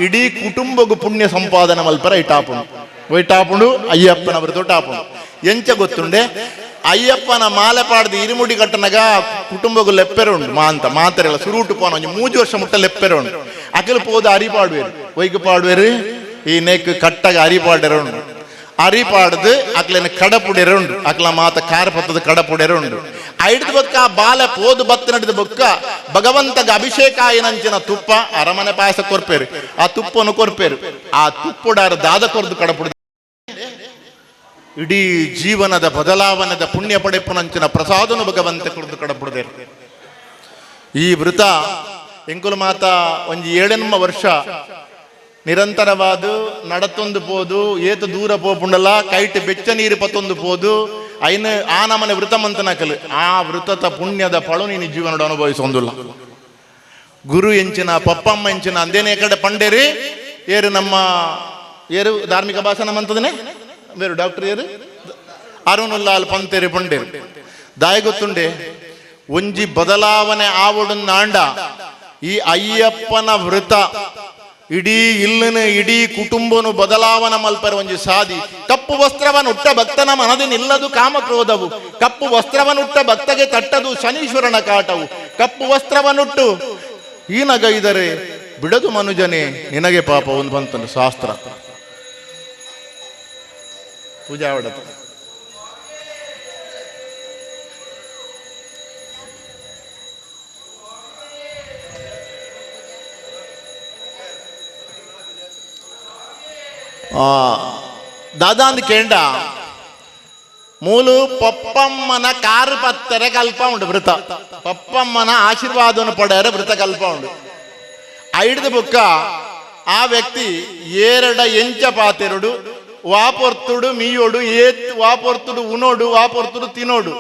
F: ಇಡೀ ಕುಟುಂಬಗು ಪುಣ್ಯ ಸಂಪಾದನೆ ಮಲ್ಪರ ಇಟ್ಟಾಪುಂಡು ಒಯ್ಟಾಪುಂಡು ಅಯ್ಯಪ್ಪನ ವೃತ ಟಾಪುಂಡು. ಎಂಚ ಗೊತ್ತುಂಡೆ ಅಯ್ಯಪ್ಪನ ಮಾಲೆ ಪಾಡ್ದು ಇರುಮುಡಿ ಕಟ್ಟನಗ ಕುಟುಂಬಗು ಲೆಪ್ಪೆರೆ ಉಂಡು ಮಾಂತ ಮಾತರೆಲ್ಲ ಸುರುಟು ಪೋನ ಒಂಜಿ 3 ವರ್ಷ ಮುಟ್ಟ ಲೆಪ್ಪೆರೆ ಉಂಡು ಅಕಲು ಪೋದು ಅರಿ ಪಾಡುವೇರು ಒಯ್ಗೆ ಪಾಡುವೇರು ಈ ನೆಕ್ ಕಟ್ಟಗ ಅರಿ ಪಾಡೆರೆ ಉಂಡು ಅರಿ ಪಾಡ್ದು ಅಕ್ಲೇನ ಕಡಪುಡೆರೆ ಉಂಡು ಅಕ್ಲ ಮಾತ ಕಾರ ಪತ್ತದ ಕಡಪುಡೆರೆ ಉಂಡು ಐಡ್ದು ಬೊಕ್ಕ ಬಾಲೆ ಪೋದು ಬತ್ತ ನಡೆದ ಬೊಕ್ಕ ಭಗವಂತಗ ಅಭಿಷೇಕ ಆಯನಂಚಿನ ತುಪ್ಪ ಅರಮನೆ ಪಾಯಸ ಕೊರ್ಪೇರು ಆ ತುಪ್ಪನು ಕೊರ್ಪೇರು ಆ ತುಪ್ಪುಡಾರ ದಾದ ಕೊರ್ದು ಕಡಪುಡ ಇಡೀ ಜೀವನದ ಬದಲಾವಣೆದ ಪುಣ್ಯ ಪಡೆಪುನಂಚಿನ ಪ್ರಸಾದನು ಭಗವಂತ ಕುರಿತು ಕಡಪುಡದೇರು. ಈ ವೃತ ಎಂಕುಲು ಮಾತ ಒಂಜಿ 7 ವರ್ಷ ನಿರಂತರವಾದ ನಡತೊಂದು ಪೋದು ಏತು ದೂರ ಪೋಪುಂಡಲ ಕೈಟ್ ಬೆಚ್ಚ ನೀರು ಪತ್ತೊಂದು ಪೋದು ಐನ ಆ ನಮನೆ ವೃತ ಮಂತನಕಲು ಆ ವೃತದ ಪುಣ್ಯದ ಫಳು ನೀನು ಜೀವನದ ಅನುಭವಿಸೊಂದುಲ್ಲ. ಗುರು ಎಂಚಿನ ಪಪ್ಪಮ್ಮ ಎಂಚಿನ ಅಂದೇನೆ ಕಡೆ ಪಂಡೇರಿ ಏರು ನಮ್ಮ ಏರು ಧಾರ್ಮಿಕ ಭಾಷಣ ಮಂತದನೆ ಬೇರು ಡಾಕ್ಟರ್ ಏರು ಅರುಣುಲ್ಲಾಲ್ ಪಂತೇರಿ ಪಂಡೇರು ದಾಯ ಗೊತ್ತುಂಡೆ ಒಂಜಿ ಬದಲಾವಣೆ ಆವಡುಂದಾಂಡ ಈ ಅಯ್ಯಪ್ಪನ ವೃತ ಇಡೀ ಇಲ್ಲನ ಇಡೀ ಕುಟುಂಬನು ಬದಲಾವಣೆ ಮಲ್ಪರ ಒಂಜಿ ಸಾದಿ. ಕಪ್ಪು ವಸ್ತ್ರವನ್ನುಟ್ಟ ಭಕ್ತನ ಮನದಿ ನಿಲ್ಲದು ಕಾಮಕ್ರೋಧವು, ಕಪ್ಪು ವಸ್ತ್ರವನ್ನುಟ್ಟ ಭಕ್ತಗೆ ತಟ್ಟದು ಶನೀಶ್ವರನ ಕಾಟವು, ಕಪ್ಪು ವಸ್ತ್ರವನ್ನುಟ್ಟು ಈ ನಗೈದರೆ ಬಿಡದು ಮನುಜನೇ ನಿನಗೆ ಪಾಪ ಒಂದು ಬಂತನು ಶಾಸ್ತ್ರ. ಪೂಜಾ ಆವಡತ ದಾದಾ ಅಂದ್ ಕೇಂಡ ಮೂಲು ಪಪ್ಪಮ್ಮನ ಕಾರು ಪತ್ತರೆ ಕಲ್ಪ ಉಂಡು ವೃತ ಪಪ್ಪಮ್ಮನ ಆಶೀರ್ವಾದವನ್ನು ಪಡೆಯರೆ ವೃತ ಕಲ್ಪ ಉಂಡು. ಐಡ್ದು ಬುಕ್ಕ ಆ ವ್ಯಕ್ತಿ ಏರಡ ಎಂಚ ಪಾತೆರಡು ವಾಪೊರ್ತುಡು ಮೀಯೋಡು ಏತ್ ವಾಪೊರ್ತುಡು ಉನೋಡು ವಾಪೊರ್ತುಡು ತಿನೋಡು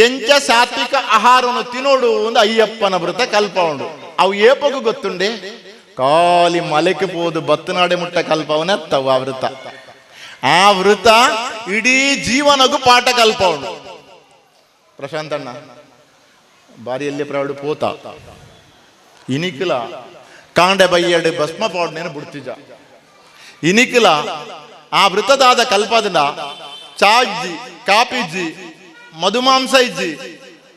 F: ಎಂಚ ಸಾತ್ವಿಕ ಆಹಾರವನ್ನು ತಿನೋಡು ಒಂದು ಅಯ್ಯಪ್ಪನ ವೃತ ಕಲ್ಪ ಉಂಡು. ಅವು ಏಪಗು ಗೊತ್ತುಂಡೆ ಕಾಲಿ ಮಲೆಗೆ ಪೋದು ಬತ್ತನಾಡೆ ಮುಟ್ಟ ಕಲ್ಪವನ ಅತ್ತವು ಆ ವೃತ. ಆ ವೃತ ಇಡೀ ಜೀವನಗೂ ಪಾಠ ಕಲ್ಪ ಉಂಡು. ಪ್ರಶಾಂತಣ್ಣ ಬಾರಿಯಲ್ಲಿ ಪ್ರೌಡ್ ಪೋತ ಇನಿಕಲ ಕಾಂಡೆ ಬಯ್ಯಡು ಭಸ್ಮ ಪಾಡ್ನೇನು ಬಿಡ್ತಿಜ ಇನಿಕಲ ಆ ವೃತದಾದ ಕಲ್ಪದ ಚಾಜ್ಜಿ ಕಾಪಿಜ್ಜಿ ಮಧುಮಾಂಸ ಇಜ್ಜಿ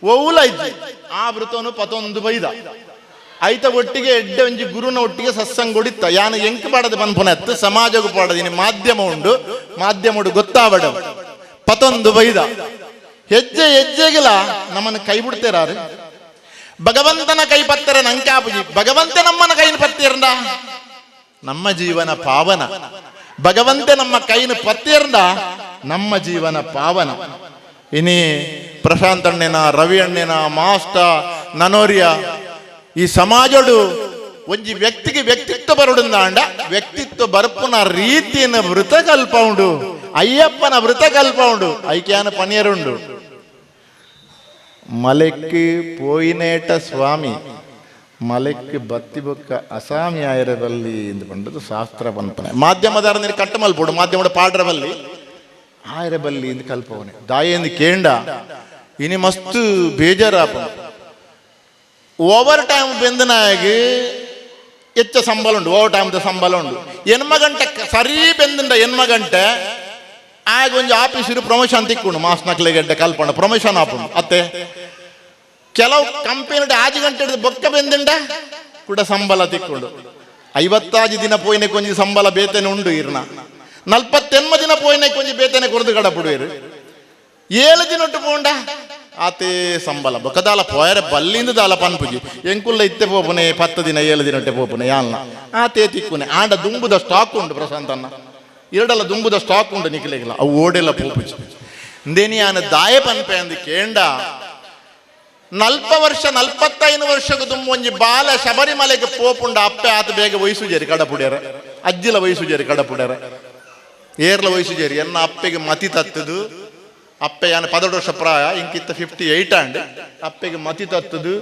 F: ಒವುಲ ಇಜ್ಜಿ ಆ ವೃತನು ಪತೊಂದು ಬೈದ ಐತ ಒಟ್ಟಿಗೆ ಎಡ್ಡೆ ಒಂಜಿ ಗುರುನ ಒಟ್ಟಿಗೆ ಸತ್ಸಂಗ ಯಾನು ಎಂಕ್ ಪಾಡದ ಪನ್ಪುನತ್ತು ಸಮಾಜಗೂ ಪಾಡದಿನಿ ಮಾಧ್ಯಮ ಉಂಡು ಮಾಧ್ಯಮ ಗೊತ್ತಾವಡ ಪತೊಂದು ಬೈದ ಹೆಜ್ಜೆ ಹೆಜ್ಜೆಗಿಲ ನಮ್ಮನ್ನು ಕೈ ಬಿಡ್ತೇರಾರು ಭಗವಂತನ ಕೈ ಪತ್ತರೆ ನಂಕಾಪುಜಿ ಭಗವಂತ ನಮ್ಮನ ಕೈನ ಪತ್ತೇರಂಡ ನಮ್ಮ ಜೀವನ ಪಾವನ ಭಗವಂತ ನಮ್ಮ ಕೈನ ಪತ್ತೇರಂಡ ನಮ್ಮ ಜೀವನ ಪಾವನ. ಇನಿ ಪ್ರಶಾಂತ್ ಅಣ್ಣನ ರವಿ ಅಣ್ಣನ ಮಾಸ್ಟ ನನೋರಿಯ ಈ ಸಮಾಜಡು ಒಂಜಿ ವ್ಯಕ್ತಿಗೆ ವ್ಯಕ್ತಿತ್ವ ಬರುಡುಂದಾಂಡ ವ್ಯಕ್ತಿತ್ವ ಬರ್ಪುನ ರೀತಿನ ವೃತ ಕಲ್ಪ ಉಂಡು ಅಯ್ಯಪ್ಪನ ವೃತ ಕಲ್ಪ ಉಂಡು ಐಕ್ಯಾನ ಪನಿಯರುಂಡು. ಮಲೆಕ್ಕೆ ಪೋಯಿನೇಟ ಸ್ವಾಮಿ ಮಲೆಕ್ಕೆ ಬತ್ತಿ ಬೊಕ್ಕ ಅಸಾಮಿ ಆಯರಬಲ್ಲಿ ಎಂದು ಪಂಡದು ಶಾಸ್ತ್ರ ಪನ್ಪನೆ ಮಾಧ್ಯಮದಾರ ನೀನು ಕಟ್ಟ ಮಲ್ಪೋಡು ಮಾಧ್ಯಮದ ಪಾಡ್ರ ಬಲ್ಲಿ ಆಯರಬಲ್ಲಿ ಎಂದು ಕಲ್ಪವನೆ ದಾಯೆಂದು ಕೇಂಡ ಇನಿ ಮಸ್ತ್ ಬೇಜಾರಾಪ ಓವರ್ ಟೈಮ್ ಬೆಂದನಾಗಿ ಹೆಚ್ಚ ಸಂಬಳ ಉಂಡು ಓವರ್ ಟೈಮ್ದ ಸಂಬಳ ಉಂಡು ಎನ್ಮ ಗಂಟೆ ಸರಿ ಬೆಂದಂಡ ಎನ್ಮ ಗಂಟೆ ಆಗ ಒಂಜಿ ಆಫೀಸಿರು ಪ್ರಮೋಷನ್ ತಿಕ್ಕೊಂಡು ಮಾಸ್ ನಕ್ಲೆ ಗಂಟೆ ಕಲ್ಪಂಡ ಪ್ರಮೋಷನ್ ಆಪುಂಡು ಅತ್ತೆ ಕೆಲವು ಕಂಪನಿ ಆಜಿ ಗಂಟೆ ಹಿಡಿದು ಬೊಕ್ಕ ಬೆಂದಿಂಡ ಕೂಡ ಸಂಬಳ ತಿಕ್ಕೊಂಡು 50 ದಿನ ಪೋಯಿನ ಕೊಂಜಿ ಸಂಬಳ ಬೇತನೆ ಉಂಡು ಇರ್ನ 48 ದಿನ ಪೋಯಿನ ಕೊಂಜಿ ಬೇತನೆ ಕೊರದು ಕಡಪುಡುವೇರು 7 ದಿನ ಒಟ್ಟು ಪೋಂಡ ಆತೇ ಸಂಬಳ ಬೊಕ್ಕದಾಲ ಪೋಯರೆ ಬಲ್ಲಿಂದ ದಾಲ ಪನ್ಪುಜಿ ಎಂಕುಲ್ಲ ಇತ್ತೆ ಪೋಪುನೆ 10 ದಿನ 7 ದಿನ ಪೋಪುನೆ ಯಾಲ್ನ ಆತೇ ತಿಕ್ಕುನೆ ಆಂಡ ದುಂಬುದ ಸ್ಟಾಕ್ ಉಂಡು ಪ್ರಶಾಂತನ್ನ ಎರಡಲ್ಲ ದುಂಬುದ ಸ್ಟಾಕ್ ಉಂಡು ನಿಕಲೆಗಿಲ್ಲ ಅವು ಓಡೆಲ್ಲ ಪೋಪುಜಿ ಇಂದೇನಿ ಯಾನ ದಾಯ ಪನ್ಪೆ ಅಂದ್ ಕೇಂಡ 40 ವರ್ಷ 45 ವರ್ಷಕ್ಕೆ ದುಂಬು ಒಂಜಿ ಬಾಲ ಶಬರಿಮಲೆಗೆ ಪೋಪುಂಡ ಅಪ್ಪೆ ಆತ ಬೇಗ ವಯಸ್ಸು ಜೇರಿ ಕಡಪುಡ್ಯಾರ ಅಜ್ಜಿಲ ವಯಸ್ಸು ಜೇರಿ ಕಡಪುಡ್ಯಾರ ಏರ್ಲ ವಯಸ್ಸು ಜೇರಿ ಎನ್ನ ಅಪ್ಪೆಗೆ ಮತಿ ತತ್ತದು. ಅಪ್ಪೆ ಯಾನ 18 ವರ್ಷ ಪ್ರಾಯ ಇಂಕಿತ್ತ 58 ಅಂಡ್ ಅಪ್ಪೆಗೆ ಮತಿ ತತ್ತದು.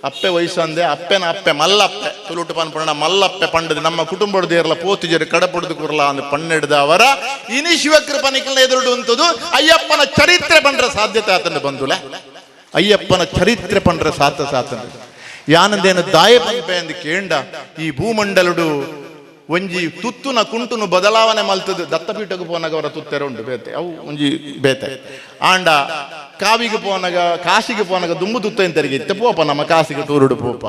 F: ಅಪ್ಪೆ ವಯಸ್ಸಂದೆ ಅಪ್ಪೆನ ಅಪ್ಪೆ ಮಲ್ಲಪ್ಪೆ ತುಳುಟು ಪನ್ಪುಣ ಮಲ್ಲಪ್ಪೆ ಪಂಡದು ನಮ್ಮ ಕುಟುಂಬದ ಏರ್ಲ ಪೋತುಜೇರಿ ಕಡಪುಡ್ದು ಕುರ್ಲ ಅಂದ್ ಪನ್ನೆಡ್ದ ಅವರ ಇನಿ ಶಿವಕೃಪನಿಕಲ್ನ ಎದುರುಡು ಉಂತದು ಅಯ್ಯಪ್ಪನ ಚರಿತ್ರೆ ಪಂಡ್ರ ಸಾಧ್ಯತೆ ಆತಂದು ಬಂದುಲೆ. ಅಯ್ಯಪ್ಪನ ಚರಿತ್ರೆ ಪಂಡ್ರ ಸಾತ ಸಾತಂದು ಯಾನಂದೇನು ದಾಯ ಪನ್ಪೆ ಅಂದ್ ಕೇಂಡ ಈ ಭೂಮಂಡಲುಡು ಒಂಜಿ ತುತ್ತುನ ಕುಂಟುನು ಬದಲಾವಣೆ ಮಲ್ತದು ದತ್ತಪೀಠಕ್ಕೆ ಪೋನಾಗ ಅವರ ತುತ್ತೆರ ಉಂಟು ಬೇತೆ ಅವು ಒಂಜಿ ಬೇತೆ ಆಂಡ ಕಾವಿಗೆ ಪೋನಾಗ ಕಾಶಿಗೆ ಪೋನಾಗ ದುಂಬು ತುತ್ತ ಎಂತರಿಗೆ ಇತ್ತೆ ಪೋಪ ನಮ್ಮ ಕಾಸಿಗೆ ಟೂರುಡು ಪೋಪ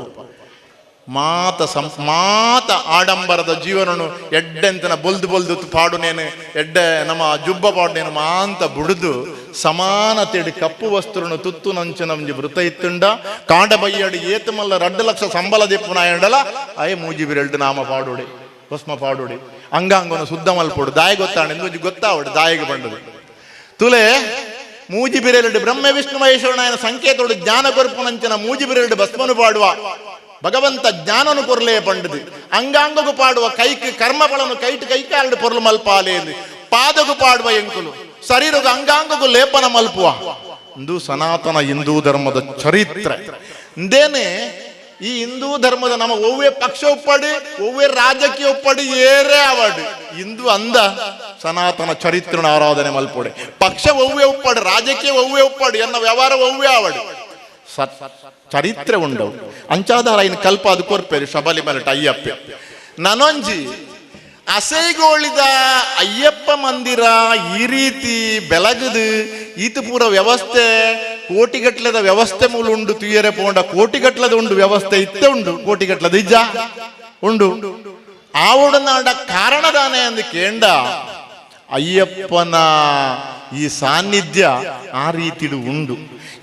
F: ಮಾತ ಸಂ ಮಾತ ಆಡಂಬರದ ಜೀವನನು ಎಡ್ಡೆಂತನ ಬೊಲ್ದು ಬೊಲ್ದು ಪಾಡುನೇನು ಎಡ್ಡೆ ನಮ್ಮ ಜುಬ್ಬ ಪಾಡುನೇನು ಮಾಂತ ಬುಡುದು ಸಮಾನತೆಡು ಕಪ್ಪು ವಸ್ತ್ರನು ತುತ್ತು ನಂಚಿನ ಒಂಜಿ ವೃತ ಇತ್ತುಂಡ ಕಾಂಡ ಬಯ್ಯಡು ಏತಮಲ್ಲ 2 ಲಕ್ಷ ಸಂಬಳ ದೆಪ್ಪುನಾಯಂಡಲ ಅಯ ಮೂಜಿ ಬಿರೆಲ್ಡು ನಾಮ ಪಾಡುಡೆ ಭಸ್ಮ ಪಾಡುಡೆ ಅಂಗಾಂಗನ ಶುದ್ಧ ಮಲ್ಪೊಡು ದಾಯ ಗೊತ್ತಾಣ ಒಂಜಿ ಗೊತ್ತಾವಡು ದಾಯಿಗೆ ಬಂಡದು ತುಲೆ ಮೂಜಿ ಬಿರೆಲ್ಡು ಬ್ರಹ್ಮ ವಿಷ್ಣು ಮಹೇಶ್ವರನಾಯನ ಸಂಕೇತೋಡು ಜ್ಞಾನ ಕೊರ್ಪುನಂಚಿನ ಮೂಜಿ ಬಿರೆಲ್ಡು ಭಸ್ಮನು ಪಾಡುವ ಭಗವಂತ ಜ್ಞಾನನು ಕೊರ್ಲೇ ಪಂಡದು ಅಂಗಾಂಗಗು ಪಾಡುವ ಕೈಕ್ ಕರ್ಮ ಫಲನು ಕೈಟ್ ಕೈಕಾಲಡು ಪೊರ್ಲು ಮಲ್ಪಾಲೆ ಪಾದಗು ಪಾಡುವ ಎಂಕುಲು ಶರೀರಗು ಅಂಗಾಂಗಗು ಲೇಪನ ಮಲ್ಪುವ ಇಂದು ಸನಾತನ ಹಿಂದೂ ಧರ್ಮದ ಚರಿತ್ರೆ. ಇಂದೇನೆ ಈ ಹಿಂದೂ ಧರ್ಮದ ನಮ್ಮ ಒವ್ವೇ ಪಕ್ಷ ಒಪ್ಪಡಿ ಒವ್ವೇ ರಾಜಕೀಯ ಒಪ್ಪಡಿ ಏರೇ ಅವಾರ್ಡ್ ಹಿಂದೂ ಅಂದ ಸನಾತನ ಚರಿತ್ರನ ಆರಾಧನೆ ಮಲ್ಪೊಡೆ. ಪಕ್ಷ ಒವ್ವೇ ಒಪ್ಪಡಿ ರಾಜಕೀಯ ಒವ್ವೇ ಒಪ್ಪಡಿ ಎನ್ನ ವ್ಯವಹಾರ ಒವ್ವೇ ಆವಡಿ ಸತ್ ಚರಿತ್ರೆ ಉಂಡವು ಅಂಚಾದಾರ ಇನ್ ಕಲ್ಪ ಅದು ಕೊರ್ಪೇರು ಶಬರಿಮಲೆ ಅಯ್ಯಪ್ಪೆ. ನನೊಂಜಿ ಅಸೈಗೋಳಿದ ಅಯ್ಯಪ್ಪ ಮಂದಿರ ಈ ರೀತಿ ಬೆಳಗದು ಈತ ಪೂರ ವ್ಯವಸ್ಥೆ ಕೋಟಿಗಟ್ಲೆದ ವ್ಯವಸ್ಥೆ ಮೂಲ ಉಂಡು ತುಯ್ಯರೆ ಪೋಂಡ ಕೋಟಿಗಟ್ಲದ ಉಂಡು ವ್ಯವಸ್ಥೆ ಇತ್ತೆ ಉಂಡು ಕೋಟಿಗಟ್ಲದ ಇಜ್ಜ ಉಂಡು ಆವಡನಾಡ ಕಾರಣದಾನೆ ಅಂದು ಕೇಂಡ ಅಯ್ಯಪ್ಪನ ಈ ಸಾನ್ನಿಧ್ಯ ಆ ರೀತಿಡು ಉಂಡು.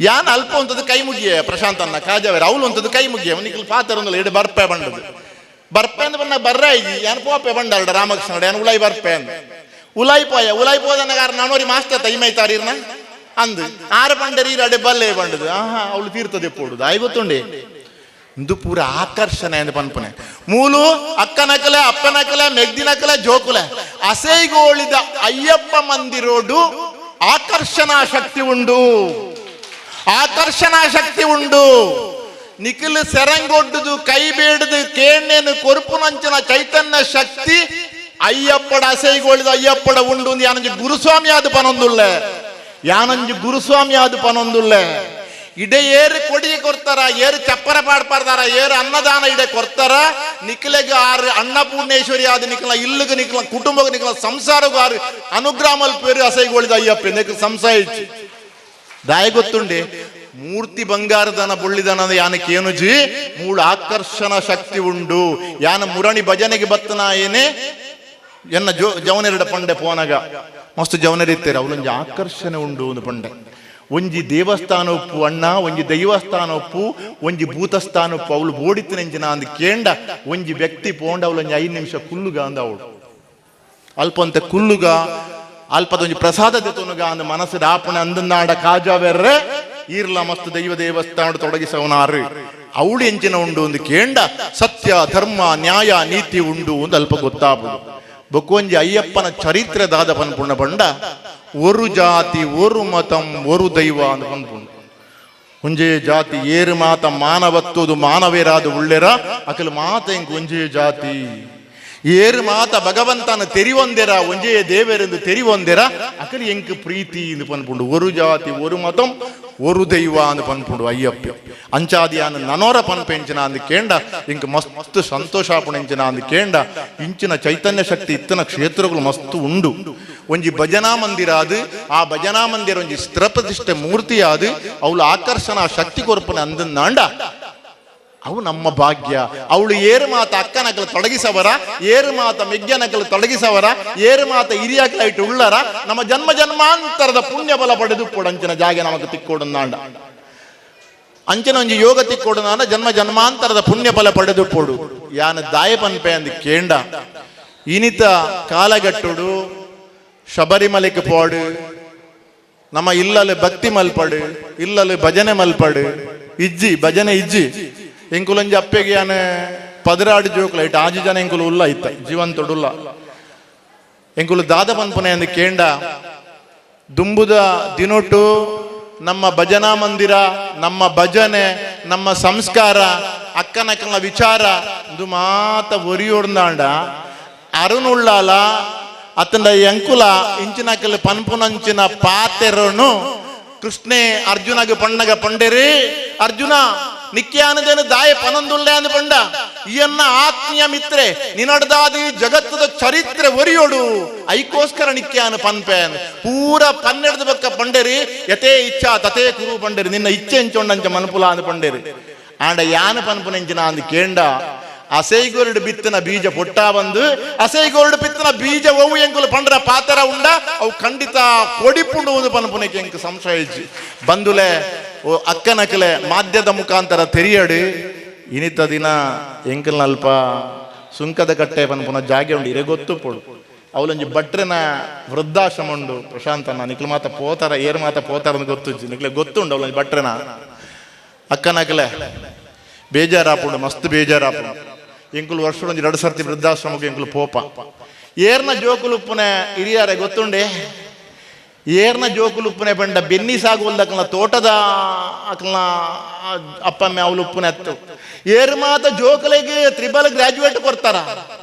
F: ಯಾನ್ ಅಲ್ಪ ಉಂತದ್ದು ಕೈ ಮುಗಿಯ ಪ್ರಶಾಂತನ್ನ ಕಾಜಾವೇರ ಅವಳು ಉಂತದ್ದು ಕೈ ಮುಗಿಯ ಅವನಿಗೆ ಪಾತ್ರ ಒಂದಲ್ಲ ಎಡು ಬರ್ಪೆ ಬಂಡದು ಬರ್ಪೆ ಅಂದ್ ಬಂದ ಬರ್ರ ಇಜಿ ಯಾನ್ ಪೋಪೆ ಬಂಡಾರಡ ರಾಮಕೃಷ್ಣ ಯಾನ್ ಉಲಾಯಿ ಬರ್ಪೆ ಅಂದ್ ಉಲಾಯಿ ಪೋಯ ಉಲಾಯಿ ಪೋದನ್ನ ನಾನೋರಿ ಮಾಸ್ಟರ್ ತೈಮೈತಾರಿರ್ನ ಅಂದ್ ಆರು ಪಂಡರಿ ಅಡೆ ಬಲ್ಲೆ ಬಂಡದು ಆಹಾ ಅವಳು ತೀರ್ತದೆ ಪೋಡುದು ಆಯ್ ಗೊತ್ತುಂಡೆ ಇಂದು ಪೂರ ಆಕರ್ಷಣೆ ಅಂದ್ ಪನ್ಪನೆ ಮೂಲು ಅಕ್ಕನಕಲೆ ಅಪ್ಪನಕಲೆ ಮೆಗ್ದಿನಕಲೆ ಜೋಕುಲೆ ಅಸೈಗೋಳಿದ ಅಯ್ಯಪ್ಪ ಮಂದಿರೋಡು ಆಕರ್ಷಣಾ ಶಕ್ತಿ ಉಂಡು ಆಕರ್ಷಣಾ ಶಕ್ತಿ ಉಂಡು. ನಿಖಿಲ್ ಸೆರಂಗೊಡ್ಡುದು ಕೈ ಬೇಡದು ಕೇಣ್ಣೇನು ಕೊರುಪುನಂಚಿನ ಚೈತನ್ಯ ಶಕ್ತಿ ಅಯ್ಯಪ್ಪಡ ಅಸೈಗೋಳಿದ ಅಯ್ಯಪ್ಪಡ ಉಂಡು ಯಾನಂಜಿ ಗುರುಸ್ವಾಮಿ ಆದ ಪನೊಂದುಳ್ಳೆ ಯಾನಂಜಿ ಗುರುಸ್ವಾಮಿ ಆದ ಪನೊಂದುಳ್ಳೆ ಇಡೆ ಏರು ಕೊಡಿ ಕೊಡ್ತಾರ ಏರು ಚಪ್ಪರ ಪಾಡ್ಪಾಡ್ತಾರ ಏರು ಅನ್ನದಾನ ಇಡೆ ಕೊಡ್ತಾರ ನಿಖಿಲೆಗ್ ಆರು ಅನ್ನಪೂರ್ಣೇಶ್ವರಿ ಆದ ನಿಖಲ ಇಲ್ಲಗ ನಿಖಲ ಕುಟುಂಬಕ್ಕೆ ನಿಖಲ ಸಂಸಾರಗೂ ಆರು ಅನುಗ್ರಹ ಪೇರು ಅಸೈಗೋಳಿದ ಅಯ್ಯಪ್ಪ ನಿಖಲ್ ಸಂಸಾಯ ದಾಯ ಗೊತ್ತುಂಡೆ ಮೂರ್ತಿ ಬಂಗಾರದನ ಬುಳ್ಳಿದನ ಯಾನಕ್ಕೆ ಜಿ ಮೂಳ ಆಕರ್ಷಣ ಶಕ್ತಿ ಉಂಡು. ಯಾನ ಮುರಣಿ ಭಜನೆಗೆ ಬತ್ತನ ಏನೇ ಎನ್ನ ಜೋ ಜವನೆರಡ ಪಂಡೆ ಪೋನಗ ಮಸ್ತ್ ಜವನರಿತ್ತೇರೆ ಅವಳೊಂಜಿ ಆಕರ್ಷಣೆ ಉಂಡು ಒಂದು ಪಂಡೆ. ಒಂಜಿ ದೇವಸ್ಥಾನ ಉಪ್ಪು ಅಣ್ಣ ಒಂಜಿ ದೈವಸ್ಥಾನ ಉಪ್ಪು ಒಂಜಿ ಭೂತಸ್ಥಾನ ಉಪ್ಪು ಅವಳು ಬೋಡಿತ್ತು ನೆಂಚಿನ ಅಂದ್ ಕೇಂಡ ಒಂಜಿ ವ್ಯಕ್ತಿ ಪೋಂಡ ಅವಳೊಂಜಿ 5 ನಿಮಿಷ ಕುಲ್ಲುಗ ಅಂದ ಅವಳು ಅಲ್ಪಂತೆ ಕುಲ್ಲುಗ ಅಲ್ಪದೊಂಜಿ ಪ್ರಸಾದ ದೆತೊನುಗ ಅಂದ ಮನಸ್ಸು ಆಪಣೆ ಅಂದನಾಡ ಕಾಜಾವೆರ್ರೆ ಈರ್ಲ ಮಸ್ತ್ ದೈವ ದೇವಸ್ಥಾನ ತೊಡಗಿಸವನಾರು ಅವಳು ಎಂಚಿನ ಉಂಡು ಒಂದು ಕೇಂಡ ಸತ್ಯ ಧರ್ಮ ನ್ಯಾಯ ನೀತಿ ಉಂಡು ಒಂದು ಅಲ್ಪ ಗೊತ್ತಾಪುಡು. ಬೊಕ್ಕೊಂಜಿ ಅಯ್ಯಪ್ಪನ ಚರಿತ್ರೆ ದಾದ ಪನ್ಪುಣ್ಣ ಪಂಡ ஒரு ಜಾತಿ ஒரு ಮತಂ ஒரு ದೈವ ಅಂತ ಪನ್ಪುಂಡು. ಒಂಜೇ ಜಾತಿ ಏರು ಮಾತ ಮಾನವತ್ವದು ಮಾನವೇರಾದ ಉಳ್ಳೆರ ಅಕಲು ಮಾತ ಇಂಕ್ ಒಂಜೇ ಜಾತಿ ಏರು ಮಾತ ಭಗವಂತನ ತೆರಿವೊಂದೆರ ಒಂಜೇ ದೇವರೆಂದು ತೆರಿವೊಂದೆರ ಅಕಲು ಎಂಕ್ ಪ್ರೀತಿ ಇಂದು ಪನ್ಪುಂಡು. ஒரு ಜಾತಿ ஒரு ಮತಂ ஒரு ದೈವ ಅಂದ್ ಪನ್ಪುಂಡು ಅಯ್ಯಪ್ಪ. ಅಂಚಾದಿಯಾನ ನನೋರ ಪನ್ಪೆಂಚಿನ ಅಂದ್ ಕೇಂಡ ಇಂಕ್ ಮಸ್ತ್ ಸಂತೋಷ ಆಪುಣೆಂಚಿನ ಅಂದ್ ಕೇಂಡ ಇಂಚಿನ ಚೈತನ್ಯ ಶಕ್ತಿ ಇತ್ತನ ಕ್ಷೇತ್ರಗಳು ಮಸ್ತ್ ಉಂಡು. ಒಂಜಿ ಭಜನಾ ಮಂದಿರ ಅದು ಆ ಭಜನಾ ಮಂದಿರ ಒಂಜಿ ಸ್ಥಿರಪ್ರತಿಷ್ಠೆ ಮೂರ್ತಿ ಅದು ಅವಳು ಆಕರ್ಷಣ ಶಕ್ತಿ ಕೊರ್ಪನ ಅಂದನ್ನಾಂಡ ಅವು ನಮ್ಮ ಭಾಗ್ಯ. ಅವಳು ಏರು ಮಾತ ಅಕ್ಕನಕಲು ತೊಡಗಿಸವರ ಏರು ಮಾತ ಮೆಗ್ಗನಕಲು ತೊಡಗಿಸವರ ಏರು ಮಾತ ಹಿರಿಯಾಕಲ ಇಟ್ಟು ಉಳ್ಳರ ನಮ್ಮ ಜನ್ಮ ಜನ್ಮಾಂತರದ ಪುಣ್ಯ ಬಲ ಪಡೆದು ಅಂಚಿನ ಜಾಗೆ ನಮಕ್ ತಿಕ್ಕೋಡನ್ನಾಂಡ ಅಂಚಿನ ಒಂಜಿ ಯೋಗ ತಿಕ್ಕೋಡನಾಂಡ ಜನ್ಮ ಜನ್ಮಾಂತರದ ಪುಣ್ಯ ಬಲ ಪಡೆದು ಪೋಡು. ಯಾನ ದಾಯ ಪನ್ಪೆ ಅಂದ್ ಕೇಂಡ ಇನಿತ ಕಾಲಗಟ್ಟುಡು ಶಬರಿಮಲೆಗೆ ಪೋಡು, ನಮ್ಮ ಇಲ್ಲಲ್ಲಿ ಭಕ್ತಿ ಮಲ್ಪಡು, ಇಲ್ಲಲ್ಲಿ ಭಜನೆ ಮಲ್ಪಡು, ಇಜ್ಜಿ ಭಜನೆ ಇಜ್ಜಿ. ಎಂಕುಲೊಂಜಿ ಅಪ್ಪೆಗೆ ಯಾನೆ 16 ಜೋಕುಲ ಇಟ್ಟು 6 ಜನ ಎಂಕುಲು ಉಲ್ಲ ಇತ್ತ ಜೀವಂತೊಡುಲ್ಲ. ಎಂಕುಲು ದಾದ ಪನ್ಪುನೆ ಅಂದ್ ಕೇಂಡ ದುಂಬುದ ದಿನೊಟು ನಮ್ಮ ಭಜನಾ ಮಂದಿರ, ನಮ್ಮ ಭಜನೆ, ನಮ್ಮ ಸಂಸ್ಕಾರ, ಅಕ್ಕನಕ್ಕನ ವಿಚಾರ ಇದು ಮಾತ ಒರಿಯೋಡ್ದಾಂಡ ಅರುಣುಳ್ಳಾಲ ಅತ್ತಂಡ ಎಂಕುಲ ಇಂಚಿನಕಲ್ ಪನ್ಪುನಂಚಿನ ಪಾತೆರನು ಕೃಷ್ಣೆ ಅರ್ಜುನಗ ಪಣ್ಣಗ ಪಂಡೆರಿ ಅರ್ಜುನ ನಿಕ್ಯಾನದೇನು ದಾಯ ಪನಂದುಳ್ಳೆ ಅಂದ ಪಂಡ ಇಯನ್ನ ಆತ್ಮೀಯ ಮಿತ್ರೆ ನಿನಡ್ದಾದಿ ಜಗತ್ತದ ಚರಿತ್ರೆ ಒರಿಯೋಡು ಐಕೋಸ್ಕರ ನಿಕ್ಯಾನ ಪನ್ಪೇನ್ ಪೂರ ಪನ್ನೆಡ್ದ ಬಕ್ಕ ಪಂಡೇರಿ ಯತೇ ಇಚ್ಛಾ ತತೇ ಕುರು ಪಂಡೇರಿ ನಿನ್ನ ಇಚ್ಛೆ ಎಂಚೊಂಡಂಚ ಮನ್ಪುಲ ಅಂದ ಪಂಡೇರಿ. ಆಂಡ ಯಾನ ಪನ್ಪುನೆಂಚಿನ ಅಂದ ಕೇಂಡ ಅಸೈಗೋಲ್ಡ್ ಬಿತ್ತನ ಬೀಜ ಪೊಟ್ಟ ಬಂದು ಅಸೈಗೋಲ್ಡ್ ಬಿತ್ತನ ಬೀಜ ಒವು ಎಂಕುಲು ಪಂಡ್ರ ಪಾತರ ಉಂಡ ಅವು ಖಂಡಿತ ಕೊಡಿಪುಂಡು ಒಂದು ಪನ್ಪುನೆಗೆ ಎಂಕ್ ಸಂಶಯ ಇಜ್ಜಿ. ಬಂದುಲೆ ಓ ಅಕ್ಕನಕಲೆ ಮಾಧ್ಯದ ಮುಖಾಂತರ ತೆರಿಯಡು ಇನಿತ ದಿನ ಎಂಕಲ್ನಲ್ಪ ಸುಂಕದ ಕಟ್ಟೆ ಪನ್ಪುನ ಜಾಗೆ ಉಂಡು ಇರೆ ಗೊತ್ತು ಪೋಡು ಅವಲೊಂಜಿ ಭಟ್ರನ ವೃದ್ಧಾಶ್ರಮ ಉಂಡು ಪ್ರಶಾಂತನ ನಿಕ್ಲು ಮಾತ ಪೋತಾರ ಏರ್ ಮಾತ ಪೋತಾರ ಅಂತ ಗೊತ್ತುಜ್ಜಿ ನಿಕ್ಲೆ ಗೊತ್ತುಂಡು ಅವಲೊಂಜಿ ಭಟ್ರನ ಅಕ್ಕನಕಲೆ ಬೇಜಾರಾಪುಂಡು ಮಸ್ತ್ ಬೇಜಾರಾಪುಂಡು. ಎಂಕುಲು ವರ್ಷದೊಂಜಿ 2 ಸರ್ತಿ ವೃದ್ಧಾಶ್ರಮಕ್ಕೆ ಎಂಕುಲು ಪೋಪ ಏರ್ನ ಜೋಕುಲುಪ್ಪುನೆ ಹಿರಿಯಾರೆ ಗೊತ್ತುಂಡೆ ಏರ್ನ ಜೋಕುಲುಪ್ಪುನೆ ಪಂಡ ಬೆನ್ನಿ ಸಾಗುವಲ್ದಕ್ಕಲ್ನ ತೋಟದ ಅಕಲ್ನ ಅಪ್ಪಮ್ಮೆ ಅವಲುಪ್ಪುನೆ ಅತ್ತು ಏರ್ ಮಾತ ಜೋಕುಲೆಗೆ ತ್ರಿಬಲ್ ಗ್ರಾಜುಯೇಟ್ ಕೊಡ್ತಾರ,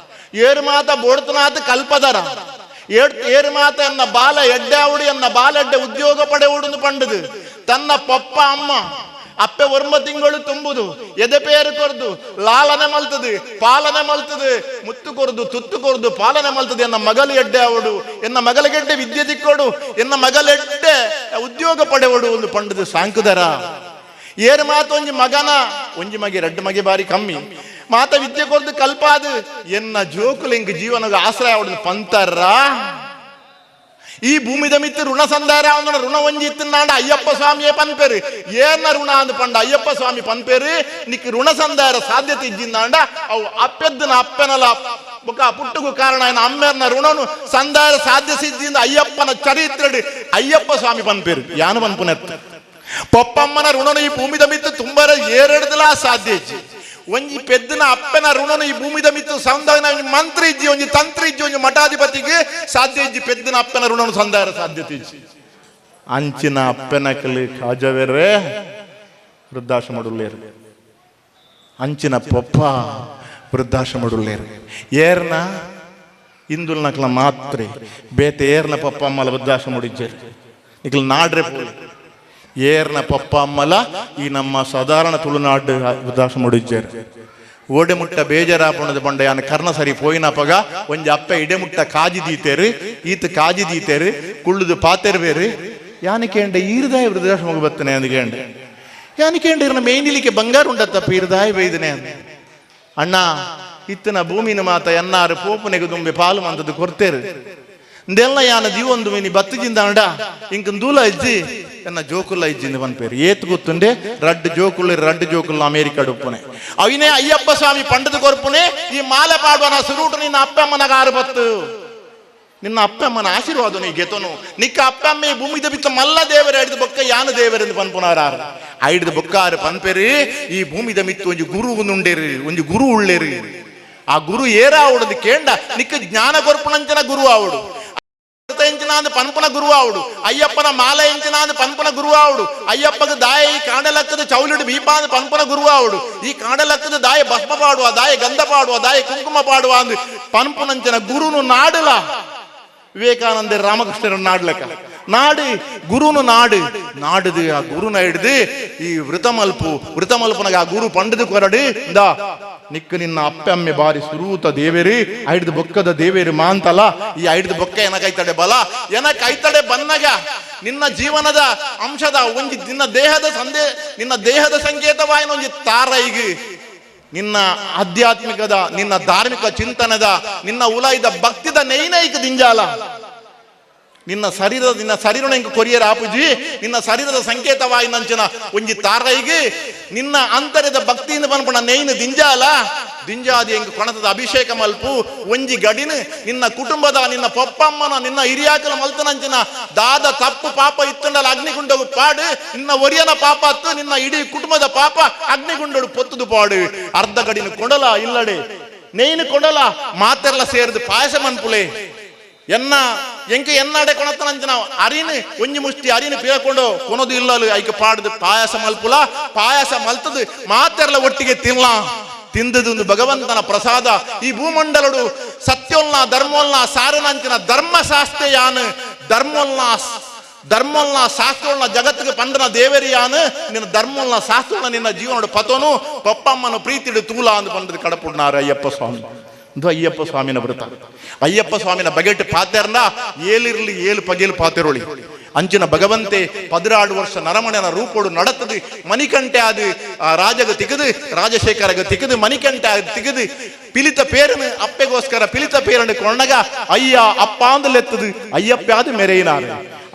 F: ಏರು ಮಾತ ಬೋಡ್ತನಾಥ ಕಲ್ಪದರ, ಏರು ಮಾತ ಎನ್ನ ಬಾಲ ಎಡ್ಡೆ ಎನ್ನ ಬಾಲೆಡ್ಡೆ ಉದ್ಯೋಗ ಪಡೆವುಡು ಪಂಡದು ತನ್ನ ಪಪ್ಪ ಅಮ್ಮ ಅಪ್ಪೆ ಒರ್ಮ ತಿಂಗಳು ತುಂಬುದು ಎದೆ ಪೇರು ಕೊರ್ದು ಲಾಲನೆ ಮಲ್ತದು ಪಾಲನೆ ಮಲ್ತದು ಮುತ್ತು ಕೊರ್ದು ತುತ್ತು ಕೊರ್ದು ಪಾಲನೆ ಮಲ್ತದು ಎನ್ನ ಮಗಲು ಎಡ್ಡೆ ಅವಡು ಎನ್ನ ಮಗಲಗೆಡ್ಡೆ ವಿದ್ಯೆ ತಿಕ್ಕೋಡು ಎನ್ನ ಮಗಲೆಡ್ಡೆ ಉದ್ಯೋಗ ಪಡೆವಡು ಒಂದು ಪಂಡದು ಸಾಂಕುದರ. ಏರು ಮಾತು ಒಂಜಿ ಮಗನ ಒಂಜಿ ಮಗೆ ರಡ್ಡು ಮಗೆ ಬಾರಿ ಕಮ್ಮಿ ಮಾತ ವಿದ್ಯೆ ಕೊರ್ದು ಕಲ್ಪಾದು ಎನ್ನ ಜೋಕುಲಿಂಗ್ ಜೀವನದ ಆಶ್ರಯ ಅವಡು ಪಂತರ. ಈ ಭೂಮಿದ ಮಿತ್ತು ಋಣ ಸಂದಾರ ಅವನ ಋಣ ಒಂಜಿ ಇತ್ತಿನಾಂಡ ಅಯ್ಯಪ್ಪ ಸ್ವಾಮಿಯೇ ಪನ್ಪೇರು ಏನ ಋಣ ಅಂದ್ ಪಂಡ ಅಯ್ಯಪ್ಪ ಸ್ವಾಮಿ ಪನ್ಪೇರು ನಿಕ್ ಋಣ ಸಂದಾರ ಸಾಧ್ಯತೆ ಇಜ್ಜಿಂದಾಂಡ ಅವು ಅಪ್ಪೆದ್ದನ ಅಪ್ಪನಲ ಬೊಕ ಪುಟ್ಟುಗು ಕಾರಣ ಏನ ಅಮ್ಮೇರ್ನ ಋಣನು ಸಂದಾರ ಸಾಧ್ಯ ಸಿದ್ಧಿಂದ ಅಯ್ಯಪ್ಪನ ಚರಿತ್ರೆಡು ಅಯ್ಯಪ್ಪ ಸ್ವಾಮಿ ಪನ್ಪೇರು ಯಾನು ಪನ್ಪುನೆತ್ತು ಪೊಪ್ಪಮ್ಮನ ಋಣನು ಈ ಭೂಮಿದ ಮಿತ್ತು ತುಂಬರ ಏರೆಡ್ದಲ ಸಾಧ್ಯ ಇಜ್ಜಿ. ಒಂಜಿ ಪೆದ್ದನ ಅಪ್ಪನ ಋಣನು ಈ ಭೂಮಿದ ಮಿತ್ತು ಸಂದಾನ ಒಂಜಿ ಮಂತ್ರಿ ಇಜ್ಜಿ ಒಂಜಿ ತಂತ್ರಿ ಇಜ್ಜಿ ಒಂಜಿ ಮಠಾಧಿಪತಿಗೆ ಸಾಧ್ಯ ಇಜ್ಜಿ ಪೆದ್ದನ ಅಪ್ಪನ ಋಣನು ಸಂದಾರ ಸಾಧ್ಯತೆ ಇಜ್ಜಿ. ಅಂಚಿನ ಅಪ್ಪನ ಕಲಿ ಕಾಜವೇರೆ ವೃದ್ಧಾಶ್ರಮಡುಲ್ಲೇರು ಅಂಚಿನ ಪೊಪ್ಪ ವೃದ್ಧಾಶ್ರಮಡುಲ್ಲೇರು ಏರ್ನ ಇಂದುಲ್ನಕ್ಲ ಮಾತ್ರೆ ಬೇತೆ ಏರ್ನ ಪಪ್ಪ ಅಮ್ಮಲ ವೃದ್ಧಾಶ್ರಮಡಿಜ್ಜೇರು ನಿಕ್ಲ ನಾಡ್ರೆ ಪೋಲಿ ಏರ್ನ ಪಪ್ಪ ಅಮ್ಮಲ ಈ ನಮ್ಮ ಸಾಧಾರಣ ತುಳುನಾಡು ವೃದ್ಧಾಶ್ರಮಡಿಜ್ಜೇರು. ಓಡೆ ಮುಟ್ಟ ಬೇಜಾರಾಪಣದ ಪಂಡ ಯಾನ್ ಕರ್ಣ ಸರಿ ಪೋಯಿನಪಗ ಒಂಜಿ ಅಪ್ಪೆ ಇಡೆ ಮುಟ್ಟ ಕಾಜಿ ದೀತೇರು ಈತ ಕಾಜಿ ದೀತೇರು ಕುಳ್ಳುದು ಪಾತೆರು ಬೇರು ಯಾನಿ ಕೇಂಡ ಈರ್ದಾಯ ವೃದ್ಧಾಶ್ರಮಕ್ಕೆ ಬತ್ತನೆ ಅಂದ್ ಕೇಂಡೆ ಯಾನಿ ಕೇಂಡ ಇರ್ನ ಮೇನಿಲಿಕ್ಕೆ ಬಂಗಾರ ಉಂಡತ್ತಪ್ಪ ಈರ್ದಾಯ ಬೈದನೆ ಅಂದ. ಅಣ್ಣ ಇತ್ತನ ಭೂಮಿನ ಮಾತ ಎನ್ನಾರು ಪೋಪುನೆಗೆ ದುಂಬೆ ಪಾಲು ಮಂತದ್ದು ಕೊರ್ತೇರು ಇಂದೆಲ್ಲ ಯಾನ ದೀವೊಂದು ಮಿನಿ ಬತ್ತಿಜಿಂದ ಅಂಡ ಇಂಕ ದೂಲ ಇಜ್ಜಿ ಎನ್ನ ಜೋಕುಲ್ಲ ಇಜ್ಜಿಂದ ಪನ್ಪೇರು ಏತ್ ಗೊತ್ತುಂಡೆ ರಡ್ಡು ಜೋಕುಲ್ಲ ರಡ್ಡು ಜೋಕುಲ್ಲ ಅಮೇರಿಕಾ ಡುಪ್ಪುನೆ ಅವಿನೇ ಅಯ್ಯಪ್ಪ ಸ್ವಾಮಿ ಪಂಡದ ಕೊರ್ಪುನೆ ಈ ಮಾಲೆ ಪಾಡುವನ ಸುರೂಟು ನಿನ್ನ ಅಪ್ಪಮ್ಮನಗ ಆರು ಬತ್ತು ನಿನ್ನ ಅಪ್ಪಮ್ಮನ ಆಶೀರ್ವಾದ ನೀ ಗೆತನು ನಿಕ್ಕ ಅಪ್ಪಮ್ಮ ಈ ಭೂಮಿದ ಬಿತ್ತ ಮಲ್ಲ ದೇವರ ಐಡ್ದು ಬೊಕ್ಕ ಯಾನ ದೇವರೆಂದು ಪನ್ಪುನಾರಾರು ಐಡ್ದು ಬೊಕ್ಕಾರು ಪನ್ಪೇರಿ ಈ ಭೂಮಿದ ಮಿತ್ತು ಒಂಜಿ ಗುರು ಉಂಡೇರಿ ಒಂಜಿ ಗುರು ಉಳ್ಳೇರಿ ಆ ಗುರು ಏರಾವುಡು ಕೇಂಡ ನಿಕ್ಕ ಜ್ಞಾನ ಕೊರ್ಪುನಂಚನ ಗುರು ಆವುಡು ಎಂಚಿನಾಂದು ಪನ್ಪುನ ಗುರು ಆವುಡು ಅಯ್ಯಪ್ಪನ ಮಾಲೆ ಎಂಚಿನಾಂದು ಪನ್ಪುನ ಗುರು ಆವುಡು ಅಯ್ಯಪ್ಪಗ ದಾಯ ಈ ಕಾಂಡಲಕ್ಕದ ಚೌಲಿಡು ಬೀಪಾಂದು ಪನ್ಪುನ ಗುರು ಆವುಡು ಈ ಕಾಂಡಲಕ್ಕದ ದಾಯ ಭಸ್ಮ ಪಾಡುವ ದಾಯ ಗಂಧ ಪಾಡುವ ದಾಯ ಕುಂಕುಮ ಪಾಡುವ ಅಂದು ಪನ್ಪುನಂಚನ ಗುರುನು ನಾಡಲ ವಿವೇಕಾನಂದ ರಾಮಕೃಷ್ಣರ ನಾಡ್ಲಕ ನಾಡು ಗುರುನು ನಾಡು ನಾಡುದು ಆ ಗುರುನ ಹಿಡ್ದು ಈ ವೃತಮಲ್ಪು ವೃತಮಲ್ಪನಾಗ ಆ ಗುರು ಪಂಡದು ಕೊರಡು ಇಂದಾ ನಿಕ್ಕ ನಿನ್ನ ಅಪ್ಪಮ್ಮೆ ಬಾರಿ ಸುರೂತ ದೇವೇರಿ ಐಡ್ದು ಬೊಕ್ಕದ ದೇವೇರಿ ಮಾಂತಲ ಈ ಐಡ್ದು ಬೊಕ್ಕ ಏನಕೈತಡೆ ಬಲ ಏನಕೈತಡೆ ಬನ್ನಗ ನಿನ್ನ ಜೀವನದ ಅಂಶದ ಒಂಜಿ ನಿನ್ನ ದೇಹದ ಸಂದೇ ನಿನ್ನ ದೇಹದ ಸಂಕೇತವಾಯಿನ ಒಂಜಿ ತಾರೈಗ್ ನಿನ್ನ ಆಧ್ಯಾತ್ಮಿಕದ ನಿನ್ನ ಧಾರ್ಮಿಕ ಚಿಂತನದ ನಿನ್ನ ಉಲಾಯಿದ ಭಕ್ತಿದ ನೈನೈಕ ದಿಂಜಾಲ ನಿನ್ನ ಶರೀರದ ನಿನ್ನ ಶರೀರನ ಇಂಕ ಕೊರಿಯರ್ ಆಪುಜಿ ನಿನ್ನ ಶರೀರದ ಸಂಕೇತವಾಯಿನಂಚಿನ ಒಂಜಿ ತಾರೈಗೆ ನಿನ್ನ ಅಂತರ್ಯದ ಭಕ್ತಿಯಿಂದ ಪನ್ಪುಣ ನೈನ ದಿಂಜಾಲ ದಿಂಜಾದಿ ಎಂಕ್ ಕೊಣತದ ಅಭಿಷೇಕ ಮಲ್ಪು ಒಂಜಿ ಗಡಿನ ನಿನ್ನ ಕುಟುಂಬದ ನಿನ್ನ ಪೊಪ್ಪಮ್ಮನ ನಿನ್ನ ಹಿರಿಯಾಕಲ ಮಲ್ತನಂಚಿನ ದಾದ ತಪ್ಪು ಪಾಪ ಇತ್ತಂಡಲ ಅಗ್ನಿಗುಂಡಗು ಪಾಡು, ನಿನ್ನ ಒರಿಯನ ಪಾಪ ಅತ್ತು ನಿನ್ನ ಇಡೀ ಕುಟುಂಬದ ಪಾಪ ಅಗ್ನಿಗುಂಡಡು ಪೊತ್ತುದು ಪಾಡು. ಅರ್ಧ ಗಡಿನ ಕೊಡಲ ಇಲ್ಲಡೆ ನೇನು ಕೊಡಲ ಮಾತೆಲ್ಲ ಸೇರಿದು ಪಾಯಸ ಮನ್ಪುಲೆ ಎನ್ನ ಎಂಕ ಎನ್ನಾಡೆ ಕೊಣತನಂಚಿನ ಅರಿನ ಒಂಜಿ ಮುಷ್ಟಿ ಅರಿನ ಪೀರಕೊಂಡು ಕೊನದು ಇಲ್ಲಲು ಐಕ ಪಾಡ್ದು ಪಾಯಸ ಮಲ್ಪುಲ ಪಾಯಸ ಮಲ್ತದು ಮಾತೆಲ್ಲ ಒಟ್ಟಿಗೆ ತಿನ್ಲ ತಿಂದದು ಭಗವಂತನ ಪ್ರಸಾದ. ಈ ಭೂಮಂಡಲಡು ಸತ್ಯೋಲ್ನ ಧರ್ಮೋಲ್ನ ಸಾರನಂಚಿನ ಧರ್ಮಶಾಸ್ತ್ರೆಯಾನು ಧರ್ಮೋಲ್ನ ಧರ್ಮೋಲ್ನ ಶಾಸ್ತ್ರೋಲ್ನ ಜಗತ್ತಿಗೆ ಪಂದನ ದೇವರಿಯಾನು ನಿನ್ನ ಧರ್ಮೋಲ್ನ ಶಾಸ್ತ್ರೋಲ್ನ ನಿನ್ನ ಜೀವನಡು ಪತೋನು ಪಪ್ಪಮ್ಮನ ಪ್ರೀತಿಡು ತೂಲ ಅಂದು ಬಂದದ್ದು ಕಡಪುಡ್ನಾರ ಅಯ್ಯಪ್ಪ ಸ್ವಾಮಿ. ಇದು ಅಯ್ಯಪ್ಪ ಸ್ವಾಮಿನ ವೃತ. ಅಯ್ಯಪ್ಪ ಸ್ವಾಮಿನ ಬಗೆಟ್ ಪಾತೆರ್ನ ಏಲಿರ್ಲಿ ಏಳು ಪಗೇಲು ಪಾತೆರೊಳಿ ಅಂಚಿನ ಭಗವಂತೆ 16 ವರ್ಷ ನರಮಣನ ರೂಪೋಡು ನಡತದು ಮಣಿಕಂಟೆ ಅದು ರಾಜಗ ತಿಗದು ರಾಜಶೇಖರಗ ತಿಗದು ಮಣಿಕಂಟೆ ಅದು ತಿಗದು ಪಿಲಿತ ಪೇರನು ಅಪ್ಪೆಗೋಸ್ಕರ ಪಿಲಿತ ಪೇರನ್ನು ಕೊಂಡಗ ಅಯ್ಯ ಅಪ್ಪ ಅಂದಲೆತ್ತದು ಅಯ್ಯಪ್ಪ ಅದು ಮೆರೆಯಿನಾರು.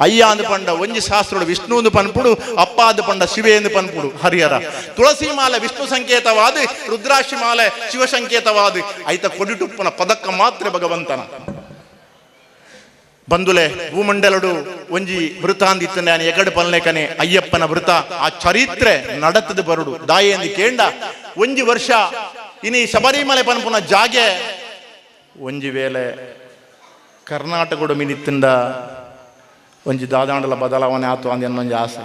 F: ಅಯ್ಯ ಅಂದು ಪಂಡ ಒಂಜಿ ಶಾಸ್ತ್ರೋಡು ವಿಷ್ಣು ಅಂದು ಪನ್ಪುಡು, ಅಪ್ಪ ಅಂದು ಪಂಡ ಶಿವೆ ಎಂದು ಪನ್ಪುಡು. ಹರಿಹರ ತುಳಸಿ ಮಾಲೆ ವಿಷ್ಣು ಸಂಕೇತವಾದ, ರುದ್ರಾಕ್ಷಿ ಮಾಲೆ ಶಿವ ಸಂಕೇತವಾದ, ಐತ ಕೊಡಿಟುಪ್ಪನ ಪದಕ್ಕ ಮಾತ್ರ ಭಗವಂತನ ಬಂದುಲೆ ಭೂಮಂಡಲಡು ಒಂಜಿ ವೃತ ಅಂದಿತ್ತು. ನಾನು ಎಗಡು ಪಲ್ಲೇಕನೆ ಅಯ್ಯಪ್ಪನ ವೃತ ಆ ಚರಿತ್ರೆ ನಡತದ ಬರುಡು ದಾಯಿ ಎಂದು ಕೇಂಡ ಒಂಜಿ ವರ್ಷ ಇನಿ ಶಬರಿಮಲೆ ಪನ್ಪುನ ಜಾಗೆ ಒಂಜಿ ವೇಳೆ ಕರ್ನಾಟಕಡು ಮಿನಿತ್ತಿಂದ ಒಂಜಿ ದಾದಾಂಡಲ ಬದಲಾವಣೆ ಆತು ಅಂದ ಒಂಜಿ ಆಸೆ.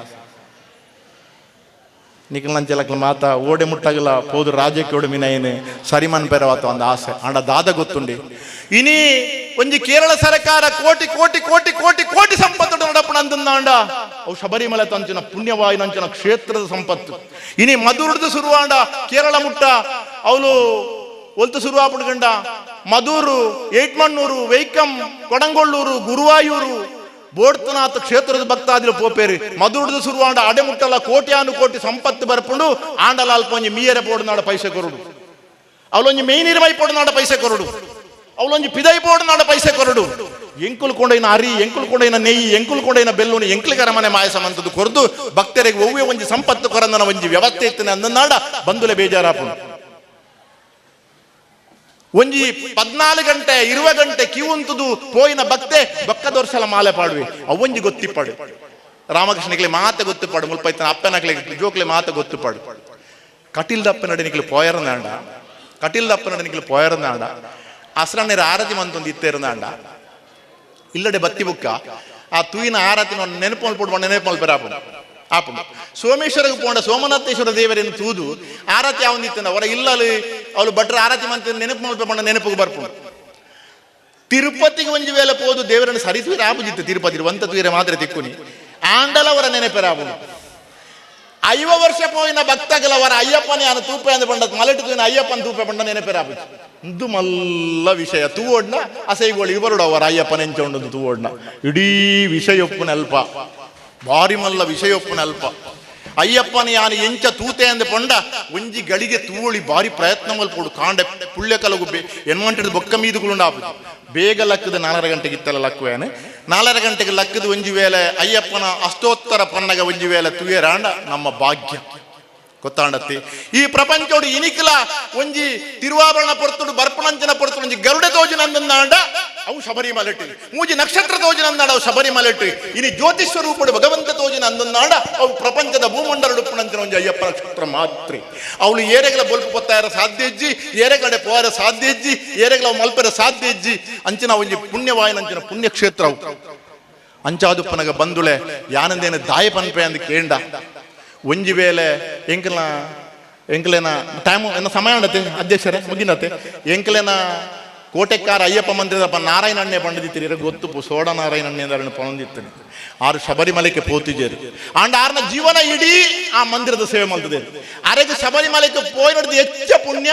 F: ನಿಖಿಲ್ ಮಾತ ಓಡೆ ಮುಟ್ಟಾಗಲ ಪೋದು ರಾಜ್ಯಕ್ಕೆ ಓಡು ಮಿನೈನು ಸರಿಮನ್ ಪೆರವಾತ ಒಂದು ಆಸೆ. ಆಂಡ ದಾದ ಗೊತ್ತುಂಡಿ ಇನಿ ಒಂಜಿ ಕೇರಳ ಸರ್ಕಾರ ಕೋಟಿ ಕೋಟಿ ಕೋಟಿ ಕೋಟಿ ಕೋಟಿ ಸಂಪತ್ತು ನಡಪಣ ಅಂದಂದಾಂಡ ಅವು ಶಬರಿಮಲೆ ತಂಚಿನ ಪುಣ್ಯವಾಯಿನಂಚಿನ ಕ್ಷೇತ್ರದ ಸಂಪತ್ತು. ಇನಿ ಮಧುರ್ದು ಸುರುವಾಂಡ ಕೇರಳ ಮುಟ್ಟ ಅವಳು ಒಲ್ತು ಸುರುವಾಪುಡ್ಗಂಡ ಮಧೂರು, ಏಟ್ಮಣ್ಣೂರು, ವೈಕಂ, ಕೊಡಂಗೊಳ್ಳೂರು, ಗುರುವಾಯೂರು, ಬೋಡ್ತನಾಥ ಕ್ಷೇತ್ರದ ಭಕ್ತಾದಿಲು ಪೋಪೇರಿ ಮಧುರ್ದು ಸುರುವಾಂಡ ಅಡೆ ಮುಟ್ಟಲ ಕೋಟ್ಯಾನು ಕೋಟಿ ಸಂಪತ್ತು ಬರ್ಪುಂಡು. ಆಂಡಲ ಅಲ್ಪ ಒಂಜಿ ಮೀಯರೆ ಪೋಡುನಾಡ ಪೈಸೆ ಕೊರಡು, ಅವಳೊಂಜಿ ಮೇಯ್ನೀರು ಮೈ ಪೋಡುನಾಡ ಪೈಸೆ ಕೊರಡು, ಅವಳೊಂಜಿ ಪಿದೈ ಪೋಡುನಾಡ ಪೈಸೆ ಕೊರಡು. ಎಂಕುಲು ಕೊಂಡೈನ ಅರಿ, ಎಂಕುಲು ಕೊಂಡೈನ ನೆಯ್ಯಿ, ಎಂಕುಲು ಕೊಂಡೈನ ಬೆಲ್ಲುನು ಎಂಕುಲು ಕರಮನೆ ಮಾಯಸಮಂತದ್ದು ಕೊರದು ಭಕ್ತರಿಗೆ ಒವ್ವೆ ಒಂಜಿ ಸಂಪತ್ತು ಕೊರಂದನ ಒಂಜಿ ವ್ಯವಸ್ಥೆ ಇತ್ತನೆ ಅಂದನಾಡ ಬಂದುಲೆ ಬೇಜಾರಾಪುಂಡು. ಒಂಜಿ 14 ಗಂಟೆ 20 ಗಂಟೆ ಕ್ಯೂ ಉಂತುದು ಪೋಯಿನ ಭಕ್ತೆ ಬಕ್ಕದೊರ್ಸಲ ಮಾಲೆ ಪಾಡುವೆ ಅವೊಂಜಿ ಗೊತ್ತಿಪ್ಪಾಡು. ರಾಮಕೃಷ್ಣನಿಗೆ ಮಾತೆ ಗೊತ್ತುಪಾಡು, ಮುಲ್ಪೈತನ ಅಪ್ಪನಕ್ಲೆ ಜೋಕ್ಲೆ ಮಾತೆ ಗೊತ್ತುಪಾಡು. ಕಟಿಲ್ದಪ್ಪನಡೆ ನಿಕ್ಲು ಪೋಯರನಾಂಡ, ಕಟಿಲ್ದಪ್ಪನಡೆ ನಿಕ್ಲು ಪೋಯರನಾಂಡ, ಅಸ್ರಣ್ಣರ ಆರತಿ ಮಂತೊಂದು ಇತ್ತೇರನಾಂಡ ಇಲ್ಲಡೆ ಬತ್ತಿ ಬುಕ್ಕ ಆ ತೂಯಿನ ಆರತಿ ನೆನಪು ಮಲ್ಪುಡು ನೆನಪು ಮಲ್ಪೆರ ಆಪುಂಡು ಆಪುಂಡು. ಸೋಮೇಶ್ವರಗೆ ಪೋಂಡ ಸೋಮನಾಥೇಶ್ವರ ದೇವರನ್ನು ತೂದು ಆರತಿ ಅವನಿತ್ತನ ಅವರ ಇಲ್ಲಲ್ಲಿ ಅವಳು ಭಟ್ರ ಆರತಿ ಮಂತ ನೆನಪು ಮಲ್ಪ ಪಂಡ ನೆನಪಿಗೆ ಬರ್ಪುಂಡು. ತಿರುಪತಿಗೆ ಒಂಜಿ ವೇಳೆ ಪೋದು ದೇವರನ್ನು ಸರಿಸುವಿರ ಆಪುಜಿತ್ತು ತಿರುಪತಿ ಒಂತ ತೂಯಿರ ಮಾತ್ರ ತಿಕ್ಕುನಿ ಆಂಡಲ ಅವರ ನೆನಪೆರ ಆಪುಂಡು. 50 ವರ್ಷ ಪೋಯಿನ ಭಕ್ತಗಳವರ ಅಯ್ಯಪ್ಪನೇ ಅನು ತೂಪೆ ಅಂದ ಪಂಡ ಮಲೆಟು ತೂಯಿನ ಅಯ್ಯಪ್ಪನ ತೂಪೆ ಪಂಡ ನೆನಪೆರ ಆಪುಜಿ. ಇಂದು ಮಲ್ಲ ವಿಷಯ ತೂವೋಡ್ನ ಅಸೈಗೋಳಿ ಬರುಡು ಅವರ ಅಯ್ಯಪ್ಪನ ಎಂಚ ತೂವೋಡ್ನ ಇಡೀ ವಿಷಯೊಪ್ಪುನಲ್ಪ ಬಾರಿ ಮಲ್ಲ ವಿಷಯೊಪ್ಪುನಲ್ಪ. ಅಯ್ಯಪ್ಪನ ಯಾನು ಎಂಚ ತೂತೆ ಅಂದ ಪಂಡ ಒಂಜಿ ಗಳಿಗೆ ತೂವಳಿ ಬಾರಿ ಪ್ರಯತ್ನ ಮಲ್ಪೋಡು ಕಾಂಡೆ ಪುಳ್ಯ ಕಲಗು ಎನ್ವಂಟೆಡ್ ಬೊಕ್ಕ ಮೀದುಗುಳುಂಡು ಬೇಗ ಲಕ್ಕದ 4.5 ಗಂಟೆಗೆ ಇತ್ತಲ್ಲ ಲಕ್ಕುವೇನೆ 4.5 ಗಂಟೆಗೆ ಲಕ್ಕದ ಒಂಜಿ ವೇಳೆ ಅಯ್ಯಪ್ಪನ ಅಷ್ಟೋತ್ತರ ಪನ್ನಗ ಒಂಜಿ ವೇಳೆ ತುಯರಾಂಡ ನಮ್ಮ ಭಾಗ್ಯ ಗೊತ್ತಾಂಡತ್ತಿ. ಈ ಪ್ರಪಂಚೋಡು ಇನಿಕಲ ಒಂಜಿ ತಿರುವಾಭರಣ ಪೊರ್ತುಡು ಬರ್ಪಣಂಚನ ಪೊರ್ತುಡು ಒಂಜಿ ಗರುಡ ತೋಜಿನಂದಂದಾಂಡ ಅವು ಶಬರಿಮಲೆಟ್ಟು, ಮೂಜಿ ನಕ್ಷತ್ರ ತೋಜಿನಂದಾಂಡ ಅವು ಶಬರಿಮಲೆಟ್ಟು, ಇನಿ ಜ್ಯೋತಿಷ್ ಸ್ವರೂಪಡು ಭಗವಂತ ತೋಜಿನ ಅಂದಂದಾಂಡ ಅವು ಪ್ರಪಂಚದ ಭೂಮಂಡಲಡುಪ್ಪಣಂಚಿನ ಒಂಜಿ ಅಯ್ಯಪ್ಪ ನಕ್ಷತ್ರ ಮಾತ್ರೆ. ಅವಳು ಏರೆಗಳ ಬೊಲ್ಪು ಪೊತ್ತಾಯರ ಸಾಧ್ಯ ಇಜ್ಜಿ, ಏರೆಗಡೆ ಪೋಯರ ಸಾಧ್ಯ ಇಜ್ಜಿ, ಏರೆಗಳ ಅವು ಮಲ್ಪೆರ ಸಾಧ್ಯ ಇಜ್ಜಿ. ಅಂಚಿನ ಒಂಜಿ ಪುಣ್ಯವಾಯಿನಂಚಿನ ಪುಣ್ಯಕ್ಷೇತ್ರ ಅವು. ಅಂಚಾದುಪ್ಪನಗ ಬಂದುಳೆ ಯಾನಂದೇನು ದಾಯ ಪನ್ಪೆ ಅಂದ್ ಕೇಂಡ ಒಂಜಿ ವೇಳೆ ಎಂಕಲ್ನ ಎಂಕಲೇನ ಟೈಮ್ ಎನ್ನ ಸಮಯ ಉಂಡತೆ ಅಧ್ಯಕ್ಷರೇ ಮುಗಿನತೆ. ಎಂಕಲೇನ ಕೋಟೆಕ್ಕಾರ ಅಯ್ಯಪ್ಪ ಮಂದಿರದಪ್ಪ ನಾರಾಯಣ ಅಣ್ಣೆ ಪಂಡಿದಿತ್ತಿರಿ ಗೊತ್ತು ಸೋಡ ನಾರಾಯಣ ಅಣ್ಣೆ ಅಂದ್ರೆ ಪಣಂದಿತ್ತನೆ ಆರು ಶಬರಿಮಲೆಗೆ ಪೋತಿಜೇರು ಆಂಡ ಆರ್ನ ಜೀವನ ಇಡೀ ಆ ಮಂದಿರದ ಸೇವೆ ಮಲ್ತದೆ. ಅರೆಗೆ ಶಬರಿಮಲೆಗೆ ಪೋಯಿನಡ್ದು ಹೆಚ್ಚ ಪುಣ್ಯ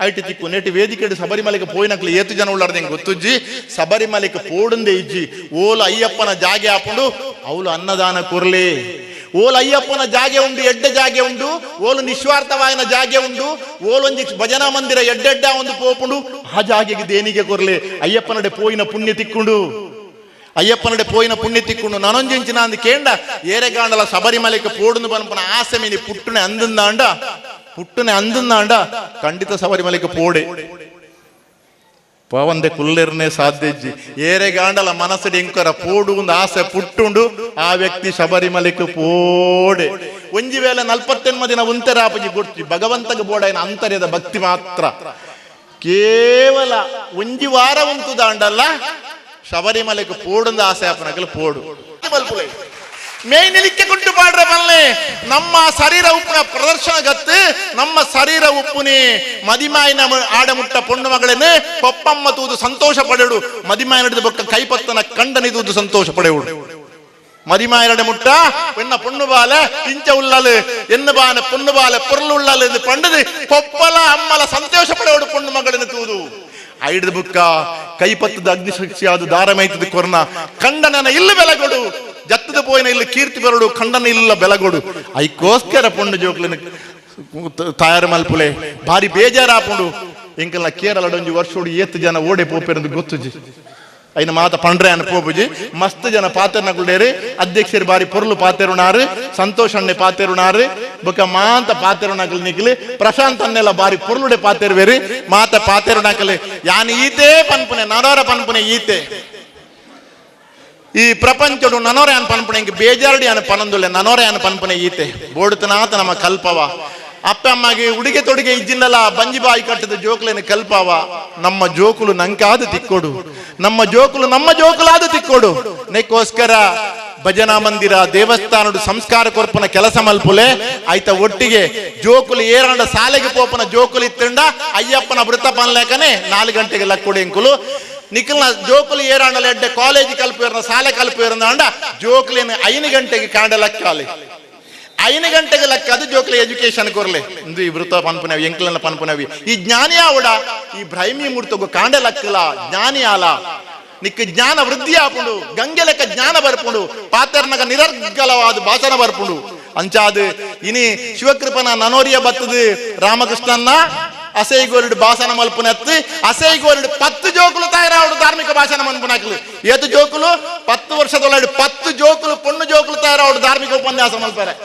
F: ಐಟಿ ತಿಕ್ಕು ನೆಟ್ಟಿ ವೇದಿಕೆ ಶಬರಿಮಲೆಗೆ ಪೋಯಿನಕ್ಲು ಏತು ಜನ ಉಳ್ಳಾರ್ದೆ ಗೊತ್ತುಜ್ಜಿ. ಶಬರಿಮಲೆಗೆ ಪೋಡುಂದೆ ಇಜ್ಜಿ ಓಲು ಅಯ್ಯಪ್ಪನ ಜಾಗೆ ಹಾಕೊಂಡು ಅವಳು ಅನ್ನದಾನ ಕೊರ್ಲಿ. ಓಲು ಅಯ್ಯಪ್ಪನ ಜಾಗೆ ಉಂಡು, ಎಡ್ಡೆ ಜಾಗೆ ಉಂಡು, ಓಲು ನಿಸ್ವಾರ್ಥವಾಯನ ಜಾಗೆ ಉಂಡು, ಓಲೊಂಜಿ ಭಜನಾ ಮಂದಿರ ಎಡ್ಡೆಡ್ಡ ಒಂದು ಪೋಪುಂಡು ಆ ಜಾಗೆಗೆ ದೇನಿಗೆ ಕೊರ್ಲಿ. ಅಯ್ಯಪ್ಪನಡೆ ಪೋಯಿನ ಪುಣ್ಯ ತಿಕ್ಕೊಂಡು, ಅಯ್ಯಪ್ಪನಡೆ ಪೋಯಿನ ಪುಣ್ಯ ತಿಕ್ಕೊಂಡು ನನೊಂಜಿಂಚಿನ ಅಂದ್ ಕೇಂಡ ಏರೆಗಾಂಡಲ ಶಬರಿಮಲೆಗೆ ಪೋಡುಂದು ಬನ್ಪನ ಆಸೆ ಮೀನಿ ಪುಟ್ಟುನೆ ಅಂದಂದಾಂಡ ಪುಟ್ಟನೆ ಅಂದನ್ನಾಂಡ ಖಂಡಿತ ಶಬರಿಮಲೆಗೆ ಪೋಡೆ ಪವಂದೆ ಕುಲ್ಲೆರ್ನೆ ಸಾಧ್ಯಜ್ಜಿ ಏರೆಗಾಂಡಲ ಮನಸ್ಸು ಎಂಕರ ಪೋಡು ಒಂದು ಆಸೆ ಪುಟ್ಟುಂಡು ಆ ವ್ಯಕ್ತಿ ಶಬರಿಮಲೆಗೆ ಪೋಡೆ. ಒಂಜಿ ವೇಳೆ 48 ದಿನ ಉಂತೆರಾಪಜಿ ಗೊತ್ತಿ ಭಗವಂತಗೆ ಬೋಡೈನ ಅಂತರ್ಯದ ಭಕ್ತಿ ಮಾತ್ರ. ಕೇವಲ ಒಂಜಿ ವಾರ ಉಂಟು ದಾಂಡಲ್ಲ ಶಬರಿಮಲೆಗೆ ಪೋಡುಂದು ಆಸೆ ಅಪ್ಪನಕಲು ಪೋಡು. ಮೇಯ್ನಿಲಿಕ್ಕೆ ಕುಂಟು ಪಾಡ್ರೆ ಬಲ್ಲೆ ನಮ್ಮ ಶರೀರ ಉಪ್ಪಿನ ಪ್ರದರ್ಶನ ಗತ್ತು, ನಮ್ಮ ಶರೀರ ಉಪ್ಪುನಿ ಮದಿಮಾಯಿನ ಆಡಮುಟ್ಟ ಪೊಣ್ಣು ಮಗಳೇನು ಪೊಪ್ಪಮ್ಮ ತೂದು ಸಂತೋಷ ಪಡೆಯುಡು, ಮದಿಮಾಯಿನಡಿದ ಬೊಕ್ಕ ಕೈಪತ್ತನ ಕಂಡನಿದೂದು ಸಂತೋಷ ಪಡೆಯುಡು. ಮದಿಮಾಯನಡೆ ಮುಟ್ಟ ಎನ್ನ ಪೊಣ್ಣು ಬಾಲೆ ಇಂಚ ಉಳ್ಳಲು ಎನ್ನ ಬಾನೆ ಪೊಣ್ಣು ಬಾಲೆ ಪೊರ್ಲು ಉಳ್ಳಲು ಎಂದು ಪಂಡದು ಪೊಪ್ಪಲ ಅಮ್ಮಲ ಸಂತೋಷ ಪಡೆಯುಡು ಪೊಣ್ಣು ಮಗಳನ್ನ ತೂದು. ಐಡ್ದ ಬುಕ್ಕ ಕೈಪತ್ತದ ಅಗ್ನಿಶಕ್ತಿ ಅದು ದಾರಮೈತದ ಕೊರ್ನ ಕಂಡನನ ಇಲ್ಲಿ ಬೆಲಗೊಡು, ಜತ್ತದ ಪೋಯಿನ ಇಲ್ಲಿ ಕೀರ್ತಿ ಬರಡು, ಕಂಡನ ಇಲ್ಲ ಬೆಲಗೊಡು. ಐಕೋಸ್ಕರ ಪೊಣ್ಣು ಜೋಕ್ಲಿನ ತಯಾರು ಮಲ್ಪುಲೆ ಭಾರಿ ಬೇಜಾರಾಪುಂಡು. ಎಂಕಲ್ನ ಕೇರಳಡೊಂಜಿ ವರ್ಷೋಡು ಏತ್ ಜನ ಓಡೆ ಪೋಪೆರಂದು ಗೊತ್ತುಜಿ. ಐನ ಮಾತ ಪಂಡ್ರೆ ಅನ್ನ ಪೋಪುಜಿ ಮಸ್ತ್ ಜನ ಪಾತೆರ್ನಕುಡೇರಿ ಅಧ್ಯಕ್ಷರು ಬಾರಿ ಪೊರ್ಲು ಪಾತೆರುಣಾರು, ಸಂತೋಷ್ ಅಣ್ಣೆ ಪಾತೆರುಣಾರು, ಬೊಕ ಮಾಂತ ಪಾತೆರುಣಕಲ್ ನಿಕ್ಲಿ ಪ್ರಶಾಂತ್ ಅನ್ನೆಲ್ಲ ಬಾರಿ ಪೊರ್ಲುಡೆ ಪಾತೆರುವೇರಿ ಮಾತ ಪಾತೆರುಣಕಲ್. ಯಾನ್ ಈತೆ ಪನ್ಪುನೆ ನರೋರ ಪನ್ಪುನೆ ಈತೆ ಈ ಪ್ರಪಂಚಡು ನನೋರೆ ಅನ್ ಪನ್ಪುನೆ ಇಂಕ್ ಬೇಜಾರಡಿ ಅನ್ ಪನಂದುಲ್ಲೆ ನನೋರೆ ಅನ್ ಪನ್ಪುನೆ ಈತೆ ಬೋಡುತನಾತ ನಮ್ಮ ಕಲ್ಪವ. ಅಪ್ಪ ಅಮ್ಮಗೆ ಉಡುಗೆ ತೊಡುಗೆ ಇಜ್ಜಿನ್ನಲ್ಲ ಬಂಜಿ ಬಾಯಿ ಕಟ್ಟದ ಜೋಕುಲೇನು ಕಲ್ಪವ. ನಮ್ಮ ಜೋಕುಲು ನಂಕಾದ ತಿಕ್ಕೋಡು, ನಮ್ಮ ಜೋಕುಲು ನಮ್ಮ ಜೋಕುಲಾದ ತಿಕ್ಕೋಡು. ನೆಕ್ಕೋಸ್ಕರ ಭಜನಾ ಮಂದಿರ ದೇವಸ್ಥಾನಡು ಸಂಸ್ಕಾರ ಕೊರ್ಪನ ಕೆಲಸ ಮಲ್ಪುಲೆ ಆಯ್ತ ಒಟ್ಟಿಗೆ ಜೋಕುಲು ಏರಂಡ ಸಾಲೆಗೆ ಪೋಪನ ಜೋಕುಲು ಇತ್ತಂಡ ಅಯ್ಯಪ್ಪನ ವೃತ್ತ ಪನ್ಲೇಕನೆ 4 ಗಂಟೆಗೆ ಲಕ್ಕುಡು ಎಂಕುಲು ನಿಖಲ್ನ ಜೋಕುಲು ಏರಾಂಡಲ ಎಡ್ಡೆ ಕಾಲೇಜ್ ಕಲ್ಪೇರ್ನ ಸಾಲೆ ಕಲ್ಪೇರ್ನ ಅಂಡ ಜೋಕುಲೇನು 5 ಗಂಟೆಗೆ ಕಾಂಡ ಲಕ್ಕಾಲಿ 5 ಗಂಟೆಗೆ ಲಕ್ಕ ಅದು ಜೋಕ್ಲೆ ಎಜುಕೇಶನ್ ಕೊರ್ಲೆ ಇಂದು ಈ ವೃತ್ತ ಪನ್ಪುನವಿ ಎಂಕ್ಲನ್ನ ಪನ್ಪುನವಿ. ಈ ಜ್ಞಾನಿ ಆವಡ ಈ ಭ್ರೈಮಿ ಮೂರ್ತಗು ಕಾಂಡ ಲಕ್ಕಲ ಜ್ಞಾನಿ ಆಲ ನಿಕ್ಕ ಜ್ಞಾನ ವೃದ್ಧಿ ಆಪುಂಡು, ಗಂಗೆ ಲೆಕ್ಕ ಜ್ಞಾನ ಬರ್ಪುಂಡು, ಪಾತರ್ನಗ ನಿರರ್ಗಲವಾದ ಭಾಷಣ ಬರ್ಪುಂಡು. ಅಂಚಾದ ಇನಿ ಶಿವಕೃಪನ ನನೋರಿಯ ಬತ್ತದು ರಾಮಕೃಷ್ಣನ್ನ ಅಸೈಗೋರಿಡು ಭಾಷಣ ಮಲ್ಪುನತ್ತು ಅಸೈಗೋರಿಡು 10 ಜೋಕುಲು ತಯಾರಾವಡು ಧಾರ್ಮಿಕ ಭಾಷಣ ಮನ್ಪುನಾಕಲು. ಏತು ಜೋಕುಲು 10 ವರ್ಷದೊಳಗಡೆ 10 ಜೋಕುಲು ಪೊಣ್ಣು ಜೋಕುಲು ತಯಾರಾವಡು ಧಾರ್ಮಿಕ ಉಪನ್ಯಾಸ ಮಲ್ಪರೆ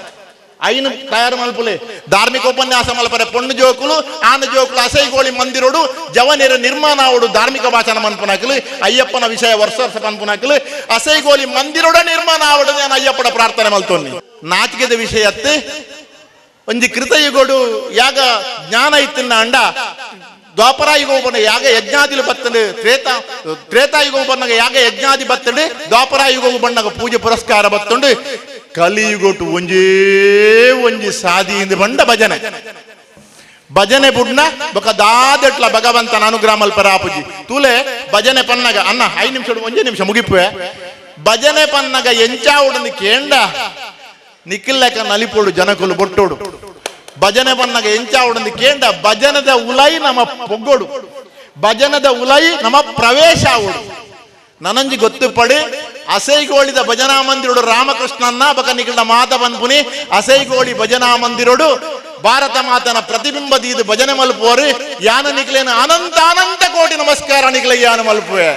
F: ಐನು ತಯಾರು ಮಲ್ಪುಲೆ ಧಾರ್ಮಿಕ ಉಪನ್ಯಾಸ ಮಲ್ಪರೆ ಪೊಣ್ಣು ಜೋಕುಲು ಆನ ಜೋಕುಲು ಅಸೈಗೋಳಿ ಮಂದಿರೋಡು ಜವನೇರ ನಿರ್ಮಾಣ ಆವಡು ಧಾರ್ಮಿಕ ಭಾಷಣ ಮನ್ಪುನಾಕಲು ಅಯ್ಯಪ್ಪನ ವಿಷಯ ವರ್ಷ ವರ್ಷ ಪನ್ಪುನಾಕಲು ಅಸೈಗೋಳಿ ಮಂದಿರೋಡ ನಿರ್ಮಾಣ ಆವಡು ನಾನು ಅಯ್ಯಪ್ಪನ ಪ್ರಾರ್ಥನೆ ಮಲ್ತೊನ್ನಿ. ನಾಚಿಕೆದ ವಿಷಯತ್ತೆ ಒಂಜಿ ಕೃತಯುಗೋಡು ಯಾಗ ಜ್ಞಾನ ಇತ್ತಿನ ಅಂಡ ದ್ವಾಪರಾಯುಗ ಯಾಗ ಯಜ್ಞಾದಿಲು ಬತ್ತಂಡು ತ್ರೇತಾಯುಗ ಬಣ್ಣಗ ಯಾಗ ಯಜ್ಞಾದಿ ಬತ್ತಂಡು ದ್ವಾಪರಾಯುಗ ಬಣ್ಣಗ ಪೂಜೆ ಪುರಸ್ಕಾರ ಬತ್ತಂಡು ಕಲಿಯುಗೊಟ್ಟು ಒಂಜೇ ಒಂಜಿ ಸಾದಿ ಬಂಡ ಭಜನೆ ಭಜನೆ ಬುಡ್ನ ಬೊಕ ದಾದೆಟ್ಲ ಭಗವಂತನ ಅನುಗ್ರಹ ಮಲ್ಪರ ಆಪುಜಿ ತೂಲೆ ಭಜನೆ ಪನ್ನಗ ಅಣ್ಣ 5 ನಿಮಿಷ ಒಂಜೇ ನಿಮಿಷ ಮುಗಿಪುವೆ. ಭಜನೆ ಪನ್ನಗ ಎಂಚಾವುಡಂದು ಕೇಂಡ ನಿಕ್ಕಿಲ್ಲೆಕ್ಕ ನಲಿಪೋಡು ಜನಕುಲು ಬೊಟ್ಟೋಡು. ಭಜನೆ ಪನ್ನಗ ಎಂಚಾವುಡಂದು ಕೇಂಡ ಭಜನದ ಉಲೈ ನಮ್ಮ ಪೊಗ್ಗೋಡು, ಭಜನದ ಉಲೈ ನಮ್ಮ ಪ್ರವೇಶ ಆವುಡು. ನನಂಜಿ ಗೊತ್ತುಪಡಿ ಅಸೈಗೋಳಿದ ಭಜನಾ ಮಂದಿರೋಡು ರಾಮಕೃಷ್ಣನ್ನ ಬಕ ನಿಖಿಲ್ನ ಮಾತ ಪನ್ಪುನಿ ಅಸೈಗೋಳಿ ಭಜನಾ ಮಂದಿರೋಡು ಭಾರತ ಮಾತನ ಪ್ರತಿಬಿಂಬ ದೀದು ಭಜನೆ ಮಲ್ಪುವರು ಯಾನ ನಿಖಿಲೇನ ಅನಂತ ಅನಂತ ಕೋಟಿ ನಮಸ್ಕಾರ ನಿಖಿಲ ಯಾನ ಮಲ್ಪುವೆ.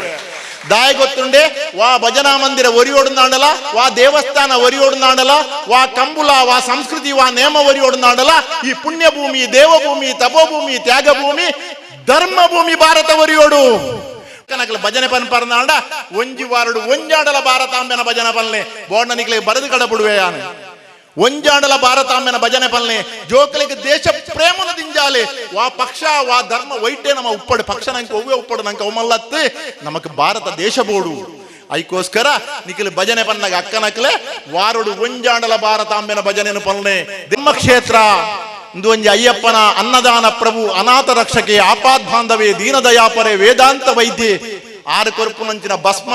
F: ದಾಯ ಗೊತ್ತುಂಡೆ ವಾ ಭಜನಾ ಮಂದಿರ ಒರಿಯೋಡುಂದಾಂಡಲ, ವಾ ದೇವಸ್ಥಾನ ಒರಿಯೋಡುಂದಾಂಡಲ, ವಾ ಕಂಬುಲ ವಾ ಸಂಸ್ಕೃತಿ ವಾ ನೇಮ ಒರಿಯೋಡುಂದಾಂಡಲ ಈ ಪುಣ್ಯಭೂಮಿ ದೇವಭೂಮಿ ತಪೋಭೂಮಿ ತ್ಯಾಗಭೂಮಿ ಧರ್ಮಭೂಮಿ ಭಾರತ ಒರಿಯೋಡು. ಕನಕಲ ಭಜನೆ ಪನ್ಪರ್ನಾಂಡ ಒಂಜಿ ವಾರಡು ಒಂಜಾಂಡಲ ಭಾರತಾಂಬೆನ ಭಜನೆ ಪಲ್ನೆ ಬೋಂಡ ನಿಕ್ಲೆ ಬರೆದು ಕಡಬುಡುವೆ ಯಾನು ಒಂಜಾಂಡಲ ಭಾರತಾಂಬೆನ ಭಜನೆ ಪಲ್ನೆ ಜೋಕಲಿಗೆ ದೇಶ ಪ್ರೇಮನ ದಿಂಜಾಲೆ ವಾ ಪಕ್ಷ ವಾ ಧರ್ಮ ವೈಟೆ ನಮ್ಮ ಉಪ್ಪಡು ಪಕ್ಷ ನಂಗೆ ಒವ್ವೆ ಉಪ್ಪಡು ನಂಗೆ ಅವಮಲ್ಲತ್ತು ನಮಕ್ ಭಾರತ ದೇಶ ಬೋಡು. ಐಕೋಸ್ಕರ ನಿಖಿಲ್ ಭಜನೆ ಪನ್ನಗ ಅಕ್ಕನಕ್ಲೆ ವಾರುಡು ಒಂಜಾಂಡಲ ಭಾರತಾಂಬೆನ ಭಜನೆನು ಪಲ್ನೆ. ಕ್ಷೇತ್ರ ಇಂದು ಒಂಜಿ ಅಯ್ಯಪ್ಪನ ಅನ್ನದಾನ ಪ್ರಭು ಅನಾಥ ರಕ್ಷಕೆ ಆಪಾದ್ ಬಾಂಧವೇ ದೀನದಯಾಪರೆ ವೇದಾಂತ ವೈದ್ಯೆ ಆರು ಕೊರ್ಪುನಂಚಿನ ಭಸ್ಮ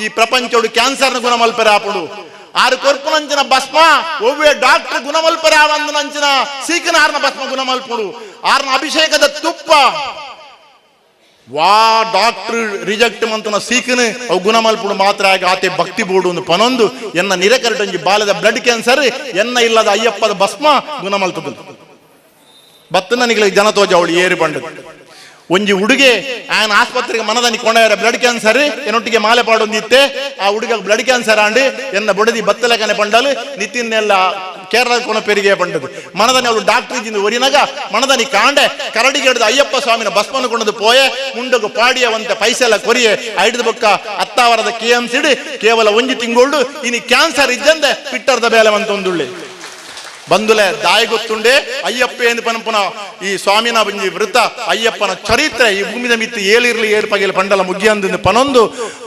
F: ಈ ಪ್ರಪಂಚೋಡು ಕ್ಯಾನ್ಸರ್ನ ಗುಣಮಲ್ಪರೆ ಆಪುಡು. ಆರು ಕೊರ್ಪುನಂಚಿನ ಭಸ್ಮ ಒವ್ವೆ ಡಾಕ್ಟರ್ ಗುಣಮಲ್ಪರೆ ಆವಂದನಂಚಿನ ಸೀಕನ ಆರ್ನ ಭಸ್ಮ ಗುಣಮಲ್ಪುಡು. ಆರ್ನ ಅಭಿಷೇಕದ ತುಪ್ಪ ವಾ ಡಾಕ್ಟರ್ ರಿಜೆಕ್ಟ್ ಮಂತನ ಸೀಕನ ಅವು ಗುಣಮಲ್ಪುಡು ಮಾತ್ರ ಆಗ ಆತೆ ಭಕ್ತಿ ಬೋಡು ಒಂದು ಪನೊಂದು ಎನ್ನ ನಿರಕರಟಂಜಿ ಬಾಲದ ಬ್ಲಡ್ ಕ್ಯಾನ್ಸರ್ ಎನ್ನ ಇಲ್ಲದ ಅಯ್ಯಪ್ಪದ ಭಸ್ಮ ಗುಣಮಲ್ತದ ಬತ್ತ ನನಗೆ ಜನ ತೋಜ ಅವಳು ಏರಿ ಬಂಡದು. ಒಂಜಿ ಹುಡುಗೆ ಆಯನ ಆಸ್ಪತ್ರೆಗೆ ಮನದನಿ ಕೊಂಡಾರ ಬ್ಲಡ್ ಕ್ಯಾನ್ಸರ್ ಎನ್ನೊಟ್ಟಿಗೆ ಮಾಲೆ ಪಾಡೊಂದಿತ್ತೆ ಆ ಹುಡುಗ ಬ್ಲಡ್ ಕ್ಯಾನ್ಸರ್ ಆಂಡು ಎನ್ನ ಬೊಡದಿ ಬತ್ತಲಕನೆ ಪಂಡಲು ನಿತಿನ್ನೆಲ್ಲ ಕೇರಳ ಕೊನ ಪೆರಿಗೆ ಪಂಡದು ಮನದನಿ ಅವಳು ಡಾಕ್ಟರ್ ಇದ್ದಿಂದ ಒರಿನಗ ಮನದನಿ ಕಾಂಡೆ ಕರಡಿಗೆ ಅಯ್ಯಪ್ಪ ಸ್ವಾಮಿನ ಭಸ್ಮನ ಕೊಂಡದು ಪೋಯೆ ಮುಂಡಗು ಪಾಡಿಯ ಒಂತೆ ಪೈಸೆಲ್ಲ ಕೊರಿಯೆ ಐಡ್ದ ಬೊಕ್ಕ ಅತ್ತಾವರದ ಕೆ ಎಂ ಸಿಡಿ ಕೇವಲ ಒಂಜಿ ತಿಂಗೋಳ್ಡು ಇನಿ ಕ್ಯಾನ್ಸರ್ ಇದ್ದಂದೆ ಪಿಟ್ಟರ್ದ ಬೇಲೆ ಒಂದುಳ್ಳಿ ಬಂದುಲೆ ದಾಯ ಗೊತ್ತುಂಡೆ ಅಯ್ಯಪ್ಪ ಎಂದು ಪನಪುನ ಈ ಸ್ವಾಮಿನ ಬಂಜಿ ವೃತ್ತ ಅಯ್ಯಪ್ಪನ ಚರಿತ್ರೆ ಈ ಭೂಮಿದ ಮಿತ್ತು ಏಳಿರ್ಲಿ ಏಳು ಪಗೆಲ್ ಪಂಡಲ ಮುಗಿಯಂದು ಪನೊಂದು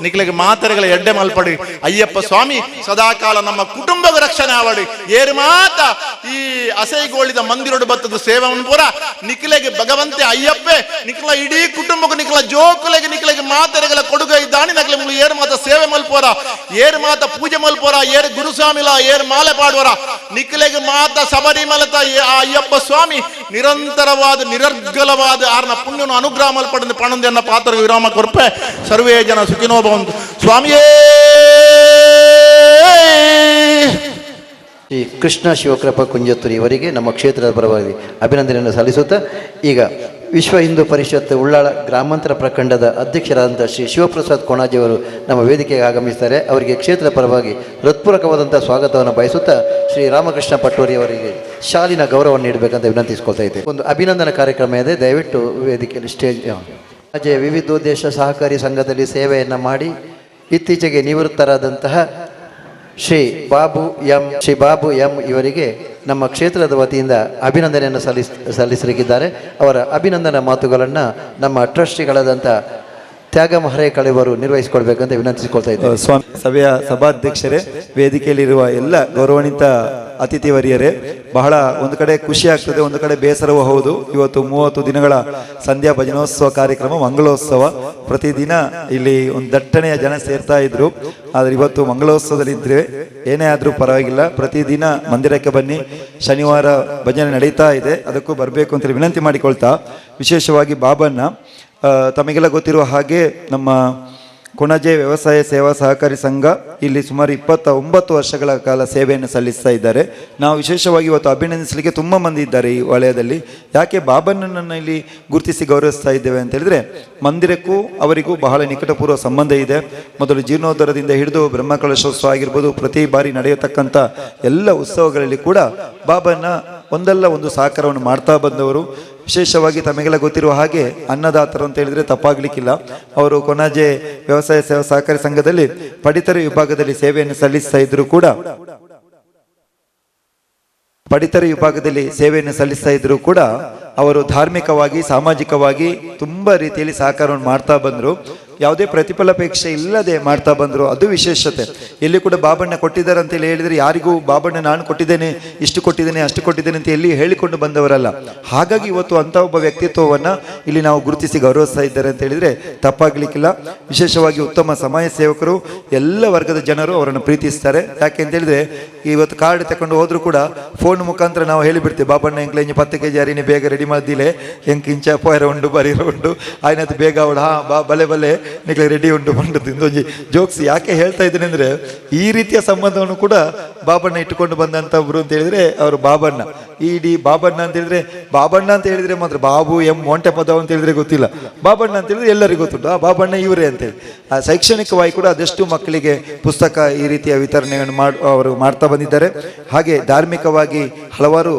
F: ನಿಕ್ಲೆಗೆ ಮಾತರೆಗಳ ಎಡ್ಡೆ ಮಲ್ಪಡಿ. ಅಯ್ಯಪ್ಪ ಸ್ವಾಮಿ ಸದಾಕಾಲ ನಮ್ಮ ಕುಟುಂಬದ ರಕ್ಷಣೆ ಆವಡಿ. ಏರು ಮಾತ ಈ ಅಸೈಗೋಳಿದ ಮಂದಿರೋಡು ಬತ್ತದ ಸೇವವನ್ನು ಪೂರ ನಿಕ್ಲೆಗೆ ಭಗವಂತೆ ಅಯ್ಯಪ್ಪೆ ನಿಕ್ಲ ಇಡೀ ಕುಟುಂಬಕ್ಕೆ ನಿಕ್ಲ ಜೋಕುಲೆಗೆ ನಿಕ್ಲೆಗೆ ಮಾತರೆಗಳ ಕೊಡುಗೆ ಇದ್ದಾನೆ. ನಕ್ಲೆ ಮುಳು ಏರು ಮಾತ ಸೇವೆ ಮಲ್ಪೋರ, ಏರು ಮಾತ ಪೂಜೆ ಮಲ್ಪೋರ, ಏರು ಗುರುಸ್ವಾಮಿಲ ಏರು ಮಾಲೆ ಪಾಡುವರ ನಿಕ್ಲೆಗೆ ಮಾತ ಶಬರಿಮಲತ ಆ ಅಯ್ಯಪ್ಪ ಸ್ವಾಮಿ ನಿರಂತರವಾದ ನಿರರ್ಗಲವಾದ ಆರ್ನ ಪುಣ್ಯನು ಅನುಗ್ರಹ ಮಲ್ಪಡಂದು ಪಣಂದೆನ್ನ ಪಾತ್ರ ವಿರಾಮ ಕೊರ್ಪೆ. ಸರ್ವೇ ಜನ ಸುಖಿನೋ ಭವಂತು. ಸ್ವಾಮಿಯೇ.
A: ಶ್ರೀ ಕೃಷ್ಣ ಶಿವಕೃಪಾ ಕುಂಜತ್ತೂರು ಇವರಿಗೆ ನಮ್ಮ ಕ್ಷೇತ್ರದ ಪರವಾಗಿ ಅಭಿನಂದನೆಯನ್ನು ಸಲ್ಲಿಸುತ್ತಾ, ಈಗ ವಿಶ್ವ ಹಿಂದೂ ಪರಿಷತ್ ಉಳ್ಳಾಳ ಗ್ರಾಮಾಂತರ ಪ್ರಖಂಡದ ಅಧ್ಯಕ್ಷರಾದಂಥ ಶ್ರೀ ಶಿವಪ್ರಸಾದ್ ಕೊಣಾಜಿಯವರು ನಮ್ಮ ವೇದಿಕೆಗೆ ಆಗಮಿಸ್ತಾರೆ. ಅವರಿಗೆ ಕ್ಷೇತ್ರದ ಪರವಾಗಿ ಹೃತ್ಪೂರ್ವಕವಾದಂಥ ಸ್ವಾಗತವನ್ನು ಬಯಸುತ್ತಾ ಶ್ರೀ ರಾಮಕೃಷ್ಣ ಪಟ್ಟೋರಿ ಅವರಿಗೆ ಶಾಲಿನ ಗೌರವವನ್ನು ನೀಡಬೇಕಂತ ವಿನಂತಿಸ್ಕೊಳ್ತಾ ಇದ್ದೇನೆ. ಒಂದು ಅಭಿನಂದನಾ ಕಾರ್ಯಕ್ರಮ ಇದೆ, ದಯವಿಟ್ಟು ವೇದಿಕೆಯಲ್ಲಿ ಸ್ಟೇಜ್. ಅಜಯ ವಿವಿಧೋದ್ದೇಶ ಸಹಕಾರಿ ಸಂಘದಲ್ಲಿ ಸೇವೆಯನ್ನು ಮಾಡಿ ಇತ್ತೀಚೆಗೆ ನಿವೃತ್ತರಾದಂತಹ ಶ್ರೀ ಬಾಬು ಎಂ ಇವರಿಗೆ ನಮ್ಮ ಕ್ಷೇತ್ರದ ವತಿಯಿಂದ ಅಭಿನಂದನೆಯನ್ನು ಸಲ್ಲಿಸಲಿಕ್ಕಿದ್ದಾರೆ. ಅವರ ಅಭಿನಂದನಾ ಮಾತುಗಳನ್ನು ನಮ್ಮ ಟ್ರಸ್ಟಿಗಳಾದಂಥ ತ್ಯಾಗ ಮಹರೇಕಳಿವರು ನಿರ್ವಹಿಸಿಕೊಳ್ಬೇಕಂತ ವಿನಂತಿಸಿಕೊಳ್ತಾ ಇದ್ದೇನೆ.
G: ಸ್ವಾಮಿ ಸಭೆಯ ಸಭಾಧ್ಯಕ್ಷರೇ, ವೇದಿಕೆಯಲ್ಲಿರುವ ಎಲ್ಲ ಗೌರವಾನ್ವಿತ ಅತಿಥಿವರಿಯರೇ, ಬಹಳ ಒಂದು ಕಡೆ ಖುಷಿ ಆಗ್ತದೆ, ಒಂದು ಕಡೆ ಬೇಸರವೂ ಹೌದು. ಇವತ್ತು 30 ದಿನಗಳ ಸಂಧ್ಯಾ ಭಜನೋತ್ಸವ ಕಾರ್ಯಕ್ರಮ, ಮಂಗಳೋತ್ಸವ, ಪ್ರತಿದಿನ ಇಲ್ಲಿ ಒಂದು ದಟ್ಟಣೆಯ ಜನ ಸೇರ್ತಾ ಇದ್ರು. ಆದರೆ ಇವತ್ತು ಮಂಗಳೋತ್ಸವದಲ್ಲಿ ಇದ್ರೆ ಏನೇ ಆದರೂ ಪರವಾಗಿಲ್ಲ, ಪ್ರತಿದಿನ ಮಂದಿರಕ್ಕೆ ಬನ್ನಿ. ಶನಿವಾರ ಭಜನೆ ನಡೀತಾ ಇದೆ, ಅದಕ್ಕೂ ಬರಬೇಕು ಅಂತೇಳಿ ವಿನಂತಿ ಮಾಡಿಕೊಳ್ತಾ, ವಿಶೇಷವಾಗಿ ಬಾಬನ್ನ ತಮಗೆಲ್ಲ ಗೊತ್ತಿರುವ ಹಾಗೆ ನಮ್ಮ ಕೊಣಾಜೆ ವ್ಯವಸಾಯ ಸೇವಾ ಸಹಕಾರಿ ಸಂಘ ಇಲ್ಲಿ ಸುಮಾರು 29 ವರ್ಷಗಳ ಕಾಲ ಸೇವೆಯನ್ನು ಸಲ್ಲಿಸ್ತಾ ಇದ್ದಾರೆ. ನಾವು ವಿಶೇಷವಾಗಿ ಇವತ್ತು ಅಭಿನಂದಿಸಲಿಕ್ಕೆ ತುಂಬ ಮಂದಿ ಇದ್ದಾರೆ ಈ ವಲಯದಲ್ಲಿ. ಯಾಕೆ ಬಾಬಣ್ಣನನ್ನು ಇಲ್ಲಿ ಗುರುತಿಸಿ ಗೌರವಿಸ್ತಾ ಇದ್ದೇವೆ ಅಂತ ಹೇಳಿದ್ರೆ, ಮಂದಿರಕ್ಕೂ ಅವರಿಗೂ ಬಹಳ ನಿಕಟಪೂರ್ವ ಸಂಬಂಧ ಇದೆ. ಮೊದಲು ಜೀರ್ಣೋದ್ಧಾರದಿಂದ ಹಿಡಿದು ಬ್ರಹ್ಮಕಲಶೋತ್ಸವ ಆಗಿರ್ಬೋದು, ಪ್ರತಿ ಬಾರಿ ನಡೆಯತಕ್ಕಂಥ ಎಲ್ಲ ಉತ್ಸವಗಳಲ್ಲಿ ಕೂಡ ಬಾಬಣ್ಣ ಒಂದಲ್ಲ ಒಂದು ಸಹಕಾರವನ್ನು ಮಾಡ್ತಾ ಬಂದವರು. ವಿಶೇಷವಾಗಿ ತಮಗೆಲ್ಲ ಗೊತ್ತಿರುವ ಹಾಗೆ ಅನ್ನದಾತರು ಅಂತ ಹೇಳಿದರೆ ತಪ್ಪಾಗಲಿಕ್ಕಿಲ್ಲ. ಅವರು ಕೊಣಾಜೆ ವ್ಯವಸಾಯ ಸೇವಾ ಸಹಕಾರಿ ಸಂಘದಲ್ಲಿ ಪಡಿತರ ವಿಭಾಗದಲ್ಲಿ ಸೇವೆಯನ್ನು ಸಲ್ಲಿಸ್ತಾ ಇದ್ರು ಕೂಡ ಪಡಿತರ ವಿಭಾಗದಲ್ಲಿ ಸೇವೆಯನ್ನು ಸಲ್ಲಿಸ್ತಾ ಇದ್ರು ಕೂಡ ಅವರು ಧಾರ್ಮಿಕವಾಗಿ, ಸಾಮಾಜಿಕವಾಗಿ ತುಂಬ ರೀತಿಯಲ್ಲಿ ಸಹಕಾರವನ್ನು ಮಾಡ್ತಾ ಬಂದರು. ಯಾವುದೇ ಪ್ರತಿಫಲಾಪೇಕ್ಷೆ ಇಲ್ಲದೆ ಮಾಡ್ತಾ ಬಂದರು, ಅದು ವಿಶೇಷತೆ. ಎಲ್ಲಿ ಕೂಡ ಬಾಬಣ್ಣ ಕೊಟ್ಟಿದ್ದಾರೆ ಅಂತೇಳಿ ಹೇಳಿದರೆ ಯಾರಿಗೂ ಬಾಬಣ್ಣ ನಾನು ಕೊಟ್ಟಿದ್ದೇನೆ, ಇಷ್ಟು ಕೊಟ್ಟಿದ್ದೇನೆ, ಅಷ್ಟು ಕೊಟ್ಟಿದ್ದೇನೆ ಅಂತ ಎಲ್ಲಿ ಹೇಳಿಕೊಂಡು ಬಂದವರಲ್ಲ. ಹಾಗಾಗಿ ಇವತ್ತು ಅಂಥ ಒಬ್ಬ ವ್ಯಕ್ತಿತ್ವವನ್ನು ಇಲ್ಲಿ ನಾವು ಗುರುತಿಸಿ ಗೌರವಿಸ್ತಾ ಇದ್ದಾರೆ ಅಂತ ಹೇಳಿದರೆ ತಪ್ಪಾಗಲಿಕ್ಕಿಲ್ಲ. ವಿಶೇಷವಾಗಿ ಉತ್ತಮ ಸಮಾಜ ಸೇವಕರು, ಎಲ್ಲ ವರ್ಗದ ಜನರು ಅವರನ್ನು ಪ್ರೀತಿಸ್ತಾರೆ. ಯಾಕೆ ಅಂತ ಹೇಳಿದರೆ, ಇವತ್ತು ಕಾರ್ಡ್ ತಗೊಂಡು ಹೋದರೂ ಕೂಡ ಫೋನ್ ಮುಖಾಂತರ ನಾವು ಹೇಳಿಬಿಡ್ತೀವಿ, ಬಾಬಣ್ಣ ಎಂಕ್ಲೆ ಇಂಚ 10 ಕೆ ಜಿ ಅರಿನಿ ಬೇಗ ರೆಡಿ ಮಾಡ್ದಿಲೆ, ಎಂಕ್ ಇಂಚ ಪೋಯರ ಉಂಡು ಬರೀರ ಉಂಡು ಆಯ್ನತ್ ಬೇಗ ಅವಳು ಹಾ ಬಾ ಬಲೆ ಬಲೆ ನಿಕ್ಲೆ ರೆಡಿ ಉಂಟು ಬಂಡದ್ದು. ಇಂದೊಂಜಿ ಜೋಕ್ಸ್ ಯಾಕೆ ಹೇಳ್ತಾ ಇದ್ದೇನೆ ಅಂದರೆ, ಈ ರೀತಿಯ ಸಂಬಂಧವನ್ನು ಕೂಡ ಬಾಬಣ್ಣ ಇಟ್ಟುಕೊಂಡು ಬಂದಂಥವ್ರು ಅಂತ ಹೇಳಿದರೆ ಅವರು ಬಾಬಣ್ಣ. ಇಡೀ ಬಾಬಣ್ಣ ಅಂತ ಹೇಳಿದ್ರೆ, ಬಾಬಣ್ಣ ಅಂತ ಹೇಳಿದ್ರೆ ಮಾತ್ರ ಬಾಬು ಎಂ ಮೊಂಟೆ ಪದವ್ ಅಂತ ಹೇಳಿದ್ರೆ ಗೊತ್ತಿಲ್ಲ, ಬಾಬಣ್ಣ ಅಂತ ಹೇಳಿದ್ರೆ ಎಲ್ಲರಿಗೂ ಗೊತ್ತುಂಟು, ಆ ಬಾಬಣ್ಣ ಇವರೇ ಅಂತೇಳಿ. ಆ ಶೈಕ್ಷಣಿಕವಾಗಿ ಕೂಡ ಅದೆಷ್ಟು ಮಕ್ಕಳಿಗೆ ಪುಸ್ತಕ ಈ ರೀತಿಯ ವಿತರಣೆಯನ್ನು ಅವರು ಮಾಡ್ತಾ ಬಂದಿದ್ದಾರೆ. ಹಾಗೆ ಧಾರ್ಮಿಕವಾಗಿ ಹಲವಾರು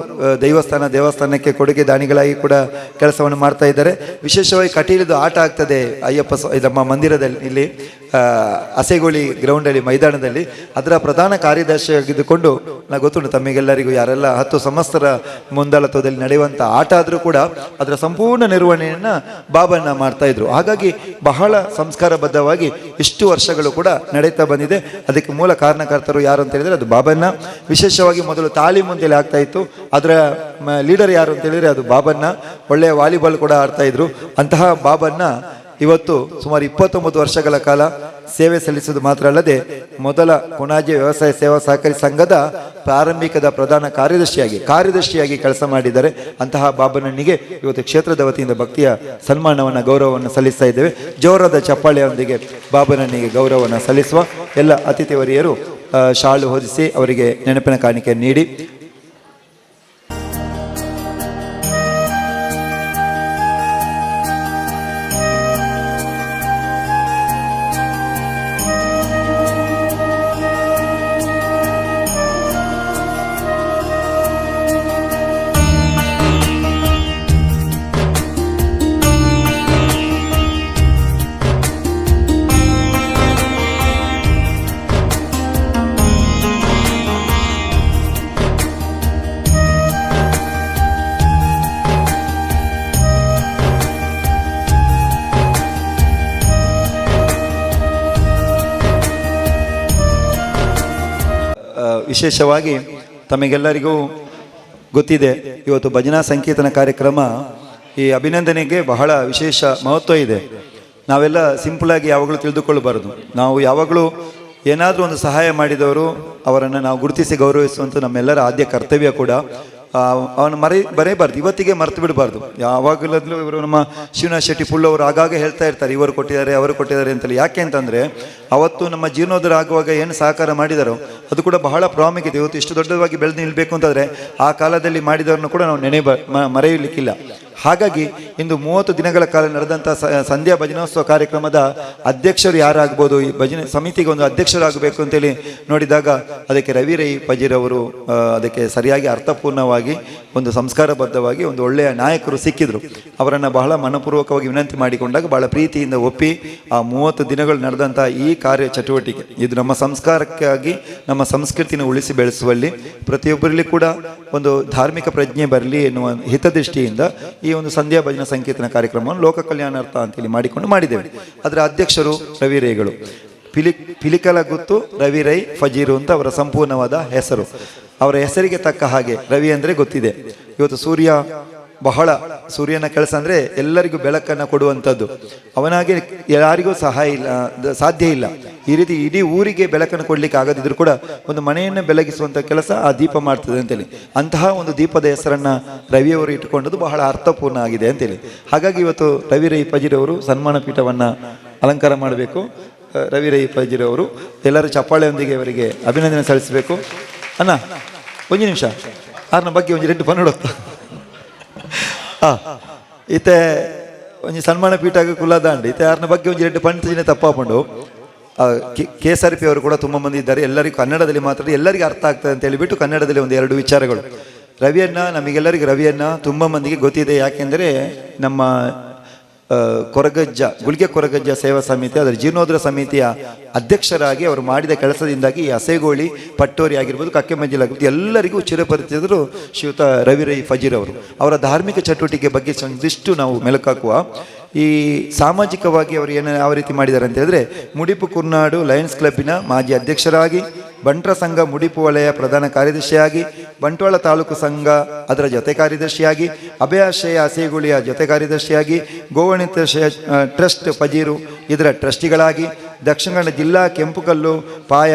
G: ದೇವಸ್ಥಾನಕ್ಕೆ ಕೊಡುಗೆ ದಾನಿಗಳಾಗಿ ಕೂಡ ಕೆಲಸವನ್ನು ಮಾಡ್ತಾ ಇದ್ದಾರೆ. ವಿಶೇಷವಾಗಿ ಕಟೀಲಿದು ಆಟ ಆಗ್ತದೆ ಅಯ್ಯಪ್ಪ ನಮ್ಮ ಮಂದಿರದಲ್ಲಿ ಇಲ್ಲಿ ಅಸೆಗೋಳಿ ಗ್ರೌಂಡಲ್ಲಿ ಮೈದಾನದಲ್ಲಿ ಅದರ ಪ್ರಧಾನ ಕಾರ್ಯದರ್ಶಿಯಾಗಿದ್ದುಕೊಂಡು ನಾ ಗೊತ್ತುಂಟು ತಮಗೆಲ್ಲರಿಗೂ, ಯಾರೆಲ್ಲ 10 ಸಮಸ್ತರ ಮುಂದಾಳತ್ವದಲ್ಲಿ ನಡೆಯುವಂಥ ಆಟ ಆದರೂ ಕೂಡ ಅದರ ಸಂಪೂರ್ಣ ನಿರ್ವಹಣೆಯನ್ನು ಬಾಬಣ್ಣ ಮಾಡ್ತಾ ಇದ್ರು. ಹಾಗಾಗಿ ಬಹಳ ಸಂಸ್ಕಾರಬದ್ಧವಾಗಿ ಇಷ್ಟು ವರ್ಷಗಳು ಕೂಡ ನಡೀತಾ ಬಂದಿದೆ. ಅದಕ್ಕೆ ಮೂಲ ಕಾರಣಕರ್ತರು ಯಾರು ಅಂತ ಹೇಳಿದರೆ ಅದು ಬಾಬಣ್ಣ. ವಿಶೇಷವಾಗಿ ಮೊದಲು ತಾಲೀಮು ಅಂತೇಳಿ ಆಗ್ತಾ ಇತ್ತು, ಅದರ ಲೀಡರ್ ಯಾರು ಅಂತ ಹೇಳಿದರೆ ಅದು ಬಾಬಣ್ಣ. ಒಳ್ಳೆಯ ವಾಲಿಬಾಲ್ ಕೂಡ ಆಡ್ತಾ ಇದ್ರು. ಅಂತಹ ಬಾಬಣ್ಣ ಇವತ್ತು ಸುಮಾರು 29 ವರ್ಷಗಳ ಕಾಲ ಸೇವೆ ಸಲ್ಲಿಸುವುದು ಮಾತ್ರ ಅಲ್ಲದೆ ಮೊದಲ ಕೊಣಾಜೆ ವ್ಯವಸಾಯ ಸೇವಾ ಸಹಕಾರಿ ಸಂಘದ ಪ್ರಾರಂಭಿಕದ ಪ್ರಧಾನ ಕಾರ್ಯದರ್ಶಿಯಾಗಿ ಕೆಲಸ ಮಾಡಿದ್ದಾರೆ. ಅಂತಹ ಬಾಬಣ್ಣನಿಗೆ ಇವತ್ತು ಕ್ಷೇತ್ರದ ವತಿಯಿಂದ ಭಕ್ತಿಯ ಸನ್ಮಾನವನ್ನು, ಗೌರವವನ್ನು ಸಲ್ಲಿಸ್ತಾ ಇದ್ದೇವೆ. ಜೋರಾದ ಚಪ್ಪಾಳೆಯೊಂದಿಗೆ ಬಾಬಣ್ಣನಿಗೆ ಗೌರವವನ್ನು ಸಲ್ಲಿಸುವ ಎಲ್ಲ ಅತಿಥಿವರಿಯರು ಶಾಲು ಹೊದಿಸಿ ಅವರಿಗೆ ನೆನಪಿನ ಕಾಣಿಕೆ ನೀಡಿ. ವಿಶೇಷವಾಗಿ ತಮಗೆಲ್ಲರಿಗೂ ಗೊತ್ತಿದೆ, ಇವತ್ತು ಭಜನಾ ಸಂಕೀರ್ತನ ಕಾರ್ಯಕ್ರಮ ಈ ಅಭಿನಂದನೆಗೆ ಬಹಳ ವಿಶೇಷ ಮಹತ್ವ ಇದೆ. ನಾವೆಲ್ಲ ಸಿಂಪಲಾಗಿ ಯಾವಾಗಲೂ ತಿಳಿದುಕೊಳ್ಳಬಾರದು. ನಾವು ಯಾವಾಗಲೂ ಏನಾದರೂ ಒಂದು ಸಹಾಯ ಮಾಡಿದವರು ಅವರನ್ನು ನಾವು ಗುರುತಿಸಿ ಗೌರವಿಸುವಂಥ ನಮ್ಮೆಲ್ಲರ ಆದ್ಯ ಕರ್ತವ್ಯ ಕೂಡ. ಅವನು ಬರೆಯಬಾರ್ದು, ಇವತ್ತಿಗೆ ಮರೆತು ಬಿಡಬಾರ್ದು. ಯಾವಾಗಲೂ ಇವರು ನಮ್ಮ ಶಿವನಾಥ್ ಶೆಟ್ಟಿ ಪುಳ್ಳವರು ಆಗಾಗ ಹೇಳ್ತಾ ಇರ್ತಾರೆ, ಇವರು ಕೊಟ್ಟಿದ್ದಾರೆ ಅವರು ಕೊಟ್ಟಿದ್ದಾರೆ ಅಂತೇಳಿ. ಯಾಕೆ ಅಂತಂದರೆ ಅವತ್ತು ನಮ್ಮ ಜೀರ್ಣೋದ್ಧಾರ ಆಗುವಾಗ ಏನು ಸಹಕಾರ ಮಾಡಿದಾರೋ ಅದು ಕೂಡ ಬಹಳ ಪ್ರಾಮುಖ್ಯತೆ. ಇವತ್ತು ಇಷ್ಟು ದೊಡ್ಡದಾಗಿ ಬೆಳೆದು ನಿಲ್ಲಬೇಕು ಅಂತಂದರೆ ಆ ಕಾಲದಲ್ಲಿ ಮಾಡಿದವರನ್ನು ಕೂಡ ನಾವು ಮರೆಯಲಿಕ್ಕಿಲ್ಲ. ಹಾಗಾಗಿ ಇಂದು 30 ದಿನಗಳ ಕಾಲ ನಡೆದಂಥ ಸಂಧ್ಯಾ ಭಜನೋತ್ಸವ ಕಾರ್ಯಕ್ರಮದ ಅಧ್ಯಕ್ಷರು ಯಾರಾಗ್ಬೋದು, ಈ ಭಜನೆ ಸಮಿತಿಗೆ ಒಂದು ಅಧ್ಯಕ್ಷರಾಗಬೇಕು ಅಂತೇಳಿ ನೋಡಿದಾಗ ಅದಕ್ಕೆ ರವಿ ರೈ ಪಜೀರವರು ಅದಕ್ಕೆ ಸರಿಯಾಗಿ ಅರ್ಥಪೂರ್ಣವಾಗಿ ಒಂದು ಸಂಸ್ಕಾರಬದ್ಧವಾಗಿ ಒಂದು ಒಳ್ಳೆಯ ನಾಯಕರು ಸಿಕ್ಕಿದ್ರು. ಅವರನ್ನು ಬಹಳ ಮನಪೂರ್ವಕವಾಗಿ ವಿನಂತಿ ಮಾಡಿಕೊಂಡಾಗ ಬಹಳ ಪ್ರೀತಿಯಿಂದ ಒಪ್ಪಿ ಆ 30 ದಿನಗಳು ನಡೆದಂಥ ಈ ಕಾರ್ಯ ಚಟುವಟಿಕೆ ಇದು ನಮ್ಮ ಸಂಸ್ಕಾರಕ್ಕಾಗಿ, ನಮ್ಮ ಸಂಸ್ಕೃತಿನ ಉಳಿಸಿ ಬೆಳೆಸುವಲ್ಲಿ ಪ್ರತಿಯೊಬ್ಬರಲ್ಲಿ ಕೂಡ ಒಂದು ಧಾರ್ಮಿಕ ಪ್ರಜ್ಞೆ ಬರಲಿ ಎನ್ನುವ ಹಿತದೃಷ್ಟಿಯಿಂದ ಈ ಒಂದು ಸಂಧ್ಯಾ ಭಜನಾ ಸಂಕೀರ್ತನ ಕಾರ್ಯಕ್ರಮವನ್ನು ಲೋಕ ಕಲ್ಯಾಣಾರ್ಥ ಅಂತೇಳಿ ಮಾಡಿಕೊಂಡು ಮಾಡಿದ್ದೇವೆ. ಅದರ ಅಧ್ಯಕ್ಷರು ರವಿ ರೈಗಳು, ಪಿಲಿಕಲ ಗುತ್ತು ರವಿ ರೈ ಫಜೀರು ಅಂತ ಅವರ ಸಂಪೂರ್ಣವಾದ ಹೆಸರು. ಅವರ ಹೆಸರಿಗೆ ತಕ್ಕ ಹಾಗೆ ರವಿ ಅಂದರೆ ಗೊತ್ತಿದೆ. ಇವತ್ತು ಸೂರ್ಯ ಬಹಳ, ಸೂರ್ಯನ ಕೆಲಸ ಅಂದರೆ ಎಲ್ಲರಿಗೂ ಬೆಳಕನ್ನು ಕೊಡುವಂಥದ್ದು. ಅವನಾಗೆ ಯಾರಿಗೂ ಸಹಾಯ ಇಲ್ಲ, ಸಾಧ್ಯ ಇಲ್ಲ. ಈ ರೀತಿ ಇಡೀ ಊರಿಗೆ ಬೆಳಕನ್ನು ಕೊಡಲಿಕ್ಕೆ ಆಗದಿದ್ರೂ ಕೂಡ ಒಂದು ಮನೆಯನ್ನು ಬೆಳಗಿಸುವಂಥ ಕೆಲಸ ಆ ದೀಪ ಮಾಡ್ತದೆ ಅಂತೇಳಿ ಅಂತಹ ಒಂದು ದೀಪದ ಹೆಸರನ್ನು ರವಿಯವರು ಇಟ್ಟುಕೊಂಡದ್ದು ಬಹಳ ಅರ್ಥಪೂರ್ಣ ಆಗಿದೆ ಅಂತೇಳಿ. ಹಾಗಾಗಿ ಇವತ್ತು ರವಿ ರೈ ಪಜೀರವರು ಸನ್ಮಾನ ಪೀಠವನ್ನು ಅಲಂಕಾರ ಮಾಡಬೇಕು. ರವಿ ರೈ ಪಜೀರವರು ಎಲ್ಲರೂ ಚಪ್ಪಾಳೆಯೊಂದಿಗೆ ಅವರಿಗೆ ಅಭಿನಂದನೆ ಸಲ್ಲಿಸಬೇಕು. ಅಣ್ಣ ಒಂದು ನಿಮಿಷ, ಆರ್ನ ಬಗ್ಗೆ ಒಂದು 2 ಪನ್ನೊಡತ್ತ ಇತ್ತೆ ಒಂಜಿ ಸನ್ಮಾನ ಪೀಠ ಕುಲದಾಂಡ್ ಇತ್ತೆ ಆರ್ನ ಬಗ್ಗೆ ಒಂಜಿ 2 ಪಂಚ ತಪ್ಪಾಪಂಡು. K S R P ಅವರು ಕೂಡ ತುಂಬ ಮಂದಿ ಇದ್ದಾರೆ. ಎಲ್ಲರಿಗೂ ಕನ್ನಡದಲ್ಲಿ ಮಾತಾಡಿ ಎಲ್ಲರಿಗೂ ಅರ್ಥ ಆಗ್ತದೆ ಅಂತ ಹೇಳಿಬಿಟ್ಟು ಕನ್ನಡದಲ್ಲಿ ಒಂದು 2 ವಿಚಾರಗಳು. ರವಿಯನ್ನ ನಮಗೆಲ್ಲರಿಗೂ ರವಿಯನ್ನ ತುಂಬ ಮಂದಿಗೆ ಗೊತ್ತಿದೆ. ಯಾಕೆಂದರೆ ನಮ್ಮ ಕೊರಗಜ್ಜ ಗುಳಿಗೆ ಕೊರಗಜ್ಜ ಸೇವಾ ಸಮಿತಿ ಅದರ ಜೀರ್ಣೋದ್ಧಾರ ಸಮಿತಿಯ ಅಧ್ಯಕ್ಷರಾಗಿ ಅವರು ಮಾಡಿದ ಕೆಲಸದಿಂದಾಗಿ ಈ ಅಸೆಗೋಳಿ ಪಟ್ಟೋರಿ ಆಗಿರ್ಬೋದು, ಕಕ್ಕೆಮಂಜಿಲ್ ಆಗಿರ್ಬೋದು, ಎಲ್ಲರಿಗೂ ಚಿರಪರಿಚಿತರು ಶ್ರೀಯುತ ರವಿ ರೈ ಫಜೀರ್ ಅವರು. ಅವರ ಧಾರ್ಮಿಕ ಚಟುವಟಿಕೆ ಬಗ್ಗೆ ಒಂದಿಷ್ಟು ನಾವು ಮೆಲುಕಾಕುವ. ಈ ಸಾಮಾಜಿಕವಾಗಿ ಅವರು ಏನು ಯಾವ ರೀತಿ ಮಾಡಿದ್ದಾರೆ ಅಂತ ಹೇಳಿದ್ರೆ, ಮುಡಿಪು ಕುರ್ನಾಡು ಲಯನ್ಸ್ ಕ್ಲಬ್ಬಿನ ಮಾಜಿ ಅಧ್ಯಕ್ಷರಾಗಿ, ಬಂಟ್ರ ಸಂಘ ಮುಡಿಪು ವಲಯ ಪ್ರಧಾನ ಕಾರ್ಯದರ್ಶಿಯಾಗಿ, ಬಂಟ್ವಾಳ ತಾಲೂಕು ಸಂಘ ಅದರ ಜೊತೆ ಕಾರ್ಯದರ್ಶಿಯಾಗಿ, ಅಭಯಾಶ್ರಯ ಅಸೇಗುಳಿಯ ಜೊತೆ ಕಾರ್ಯದರ್ಶಿಯಾಗಿ, ಗೋವಣಿತಾಶ್ರಯ ಟ್ರಸ್ಟ್ ಫಜೀರು ಇದರ ಟ್ರಸ್ಟಿಗಳಾಗಿ, ದಕ್ಷಿಣ ಕನ್ನಡ ಜಿಲ್ಲಾ ಕೆಂಪುಕಲ್ಲು ಪಾಯ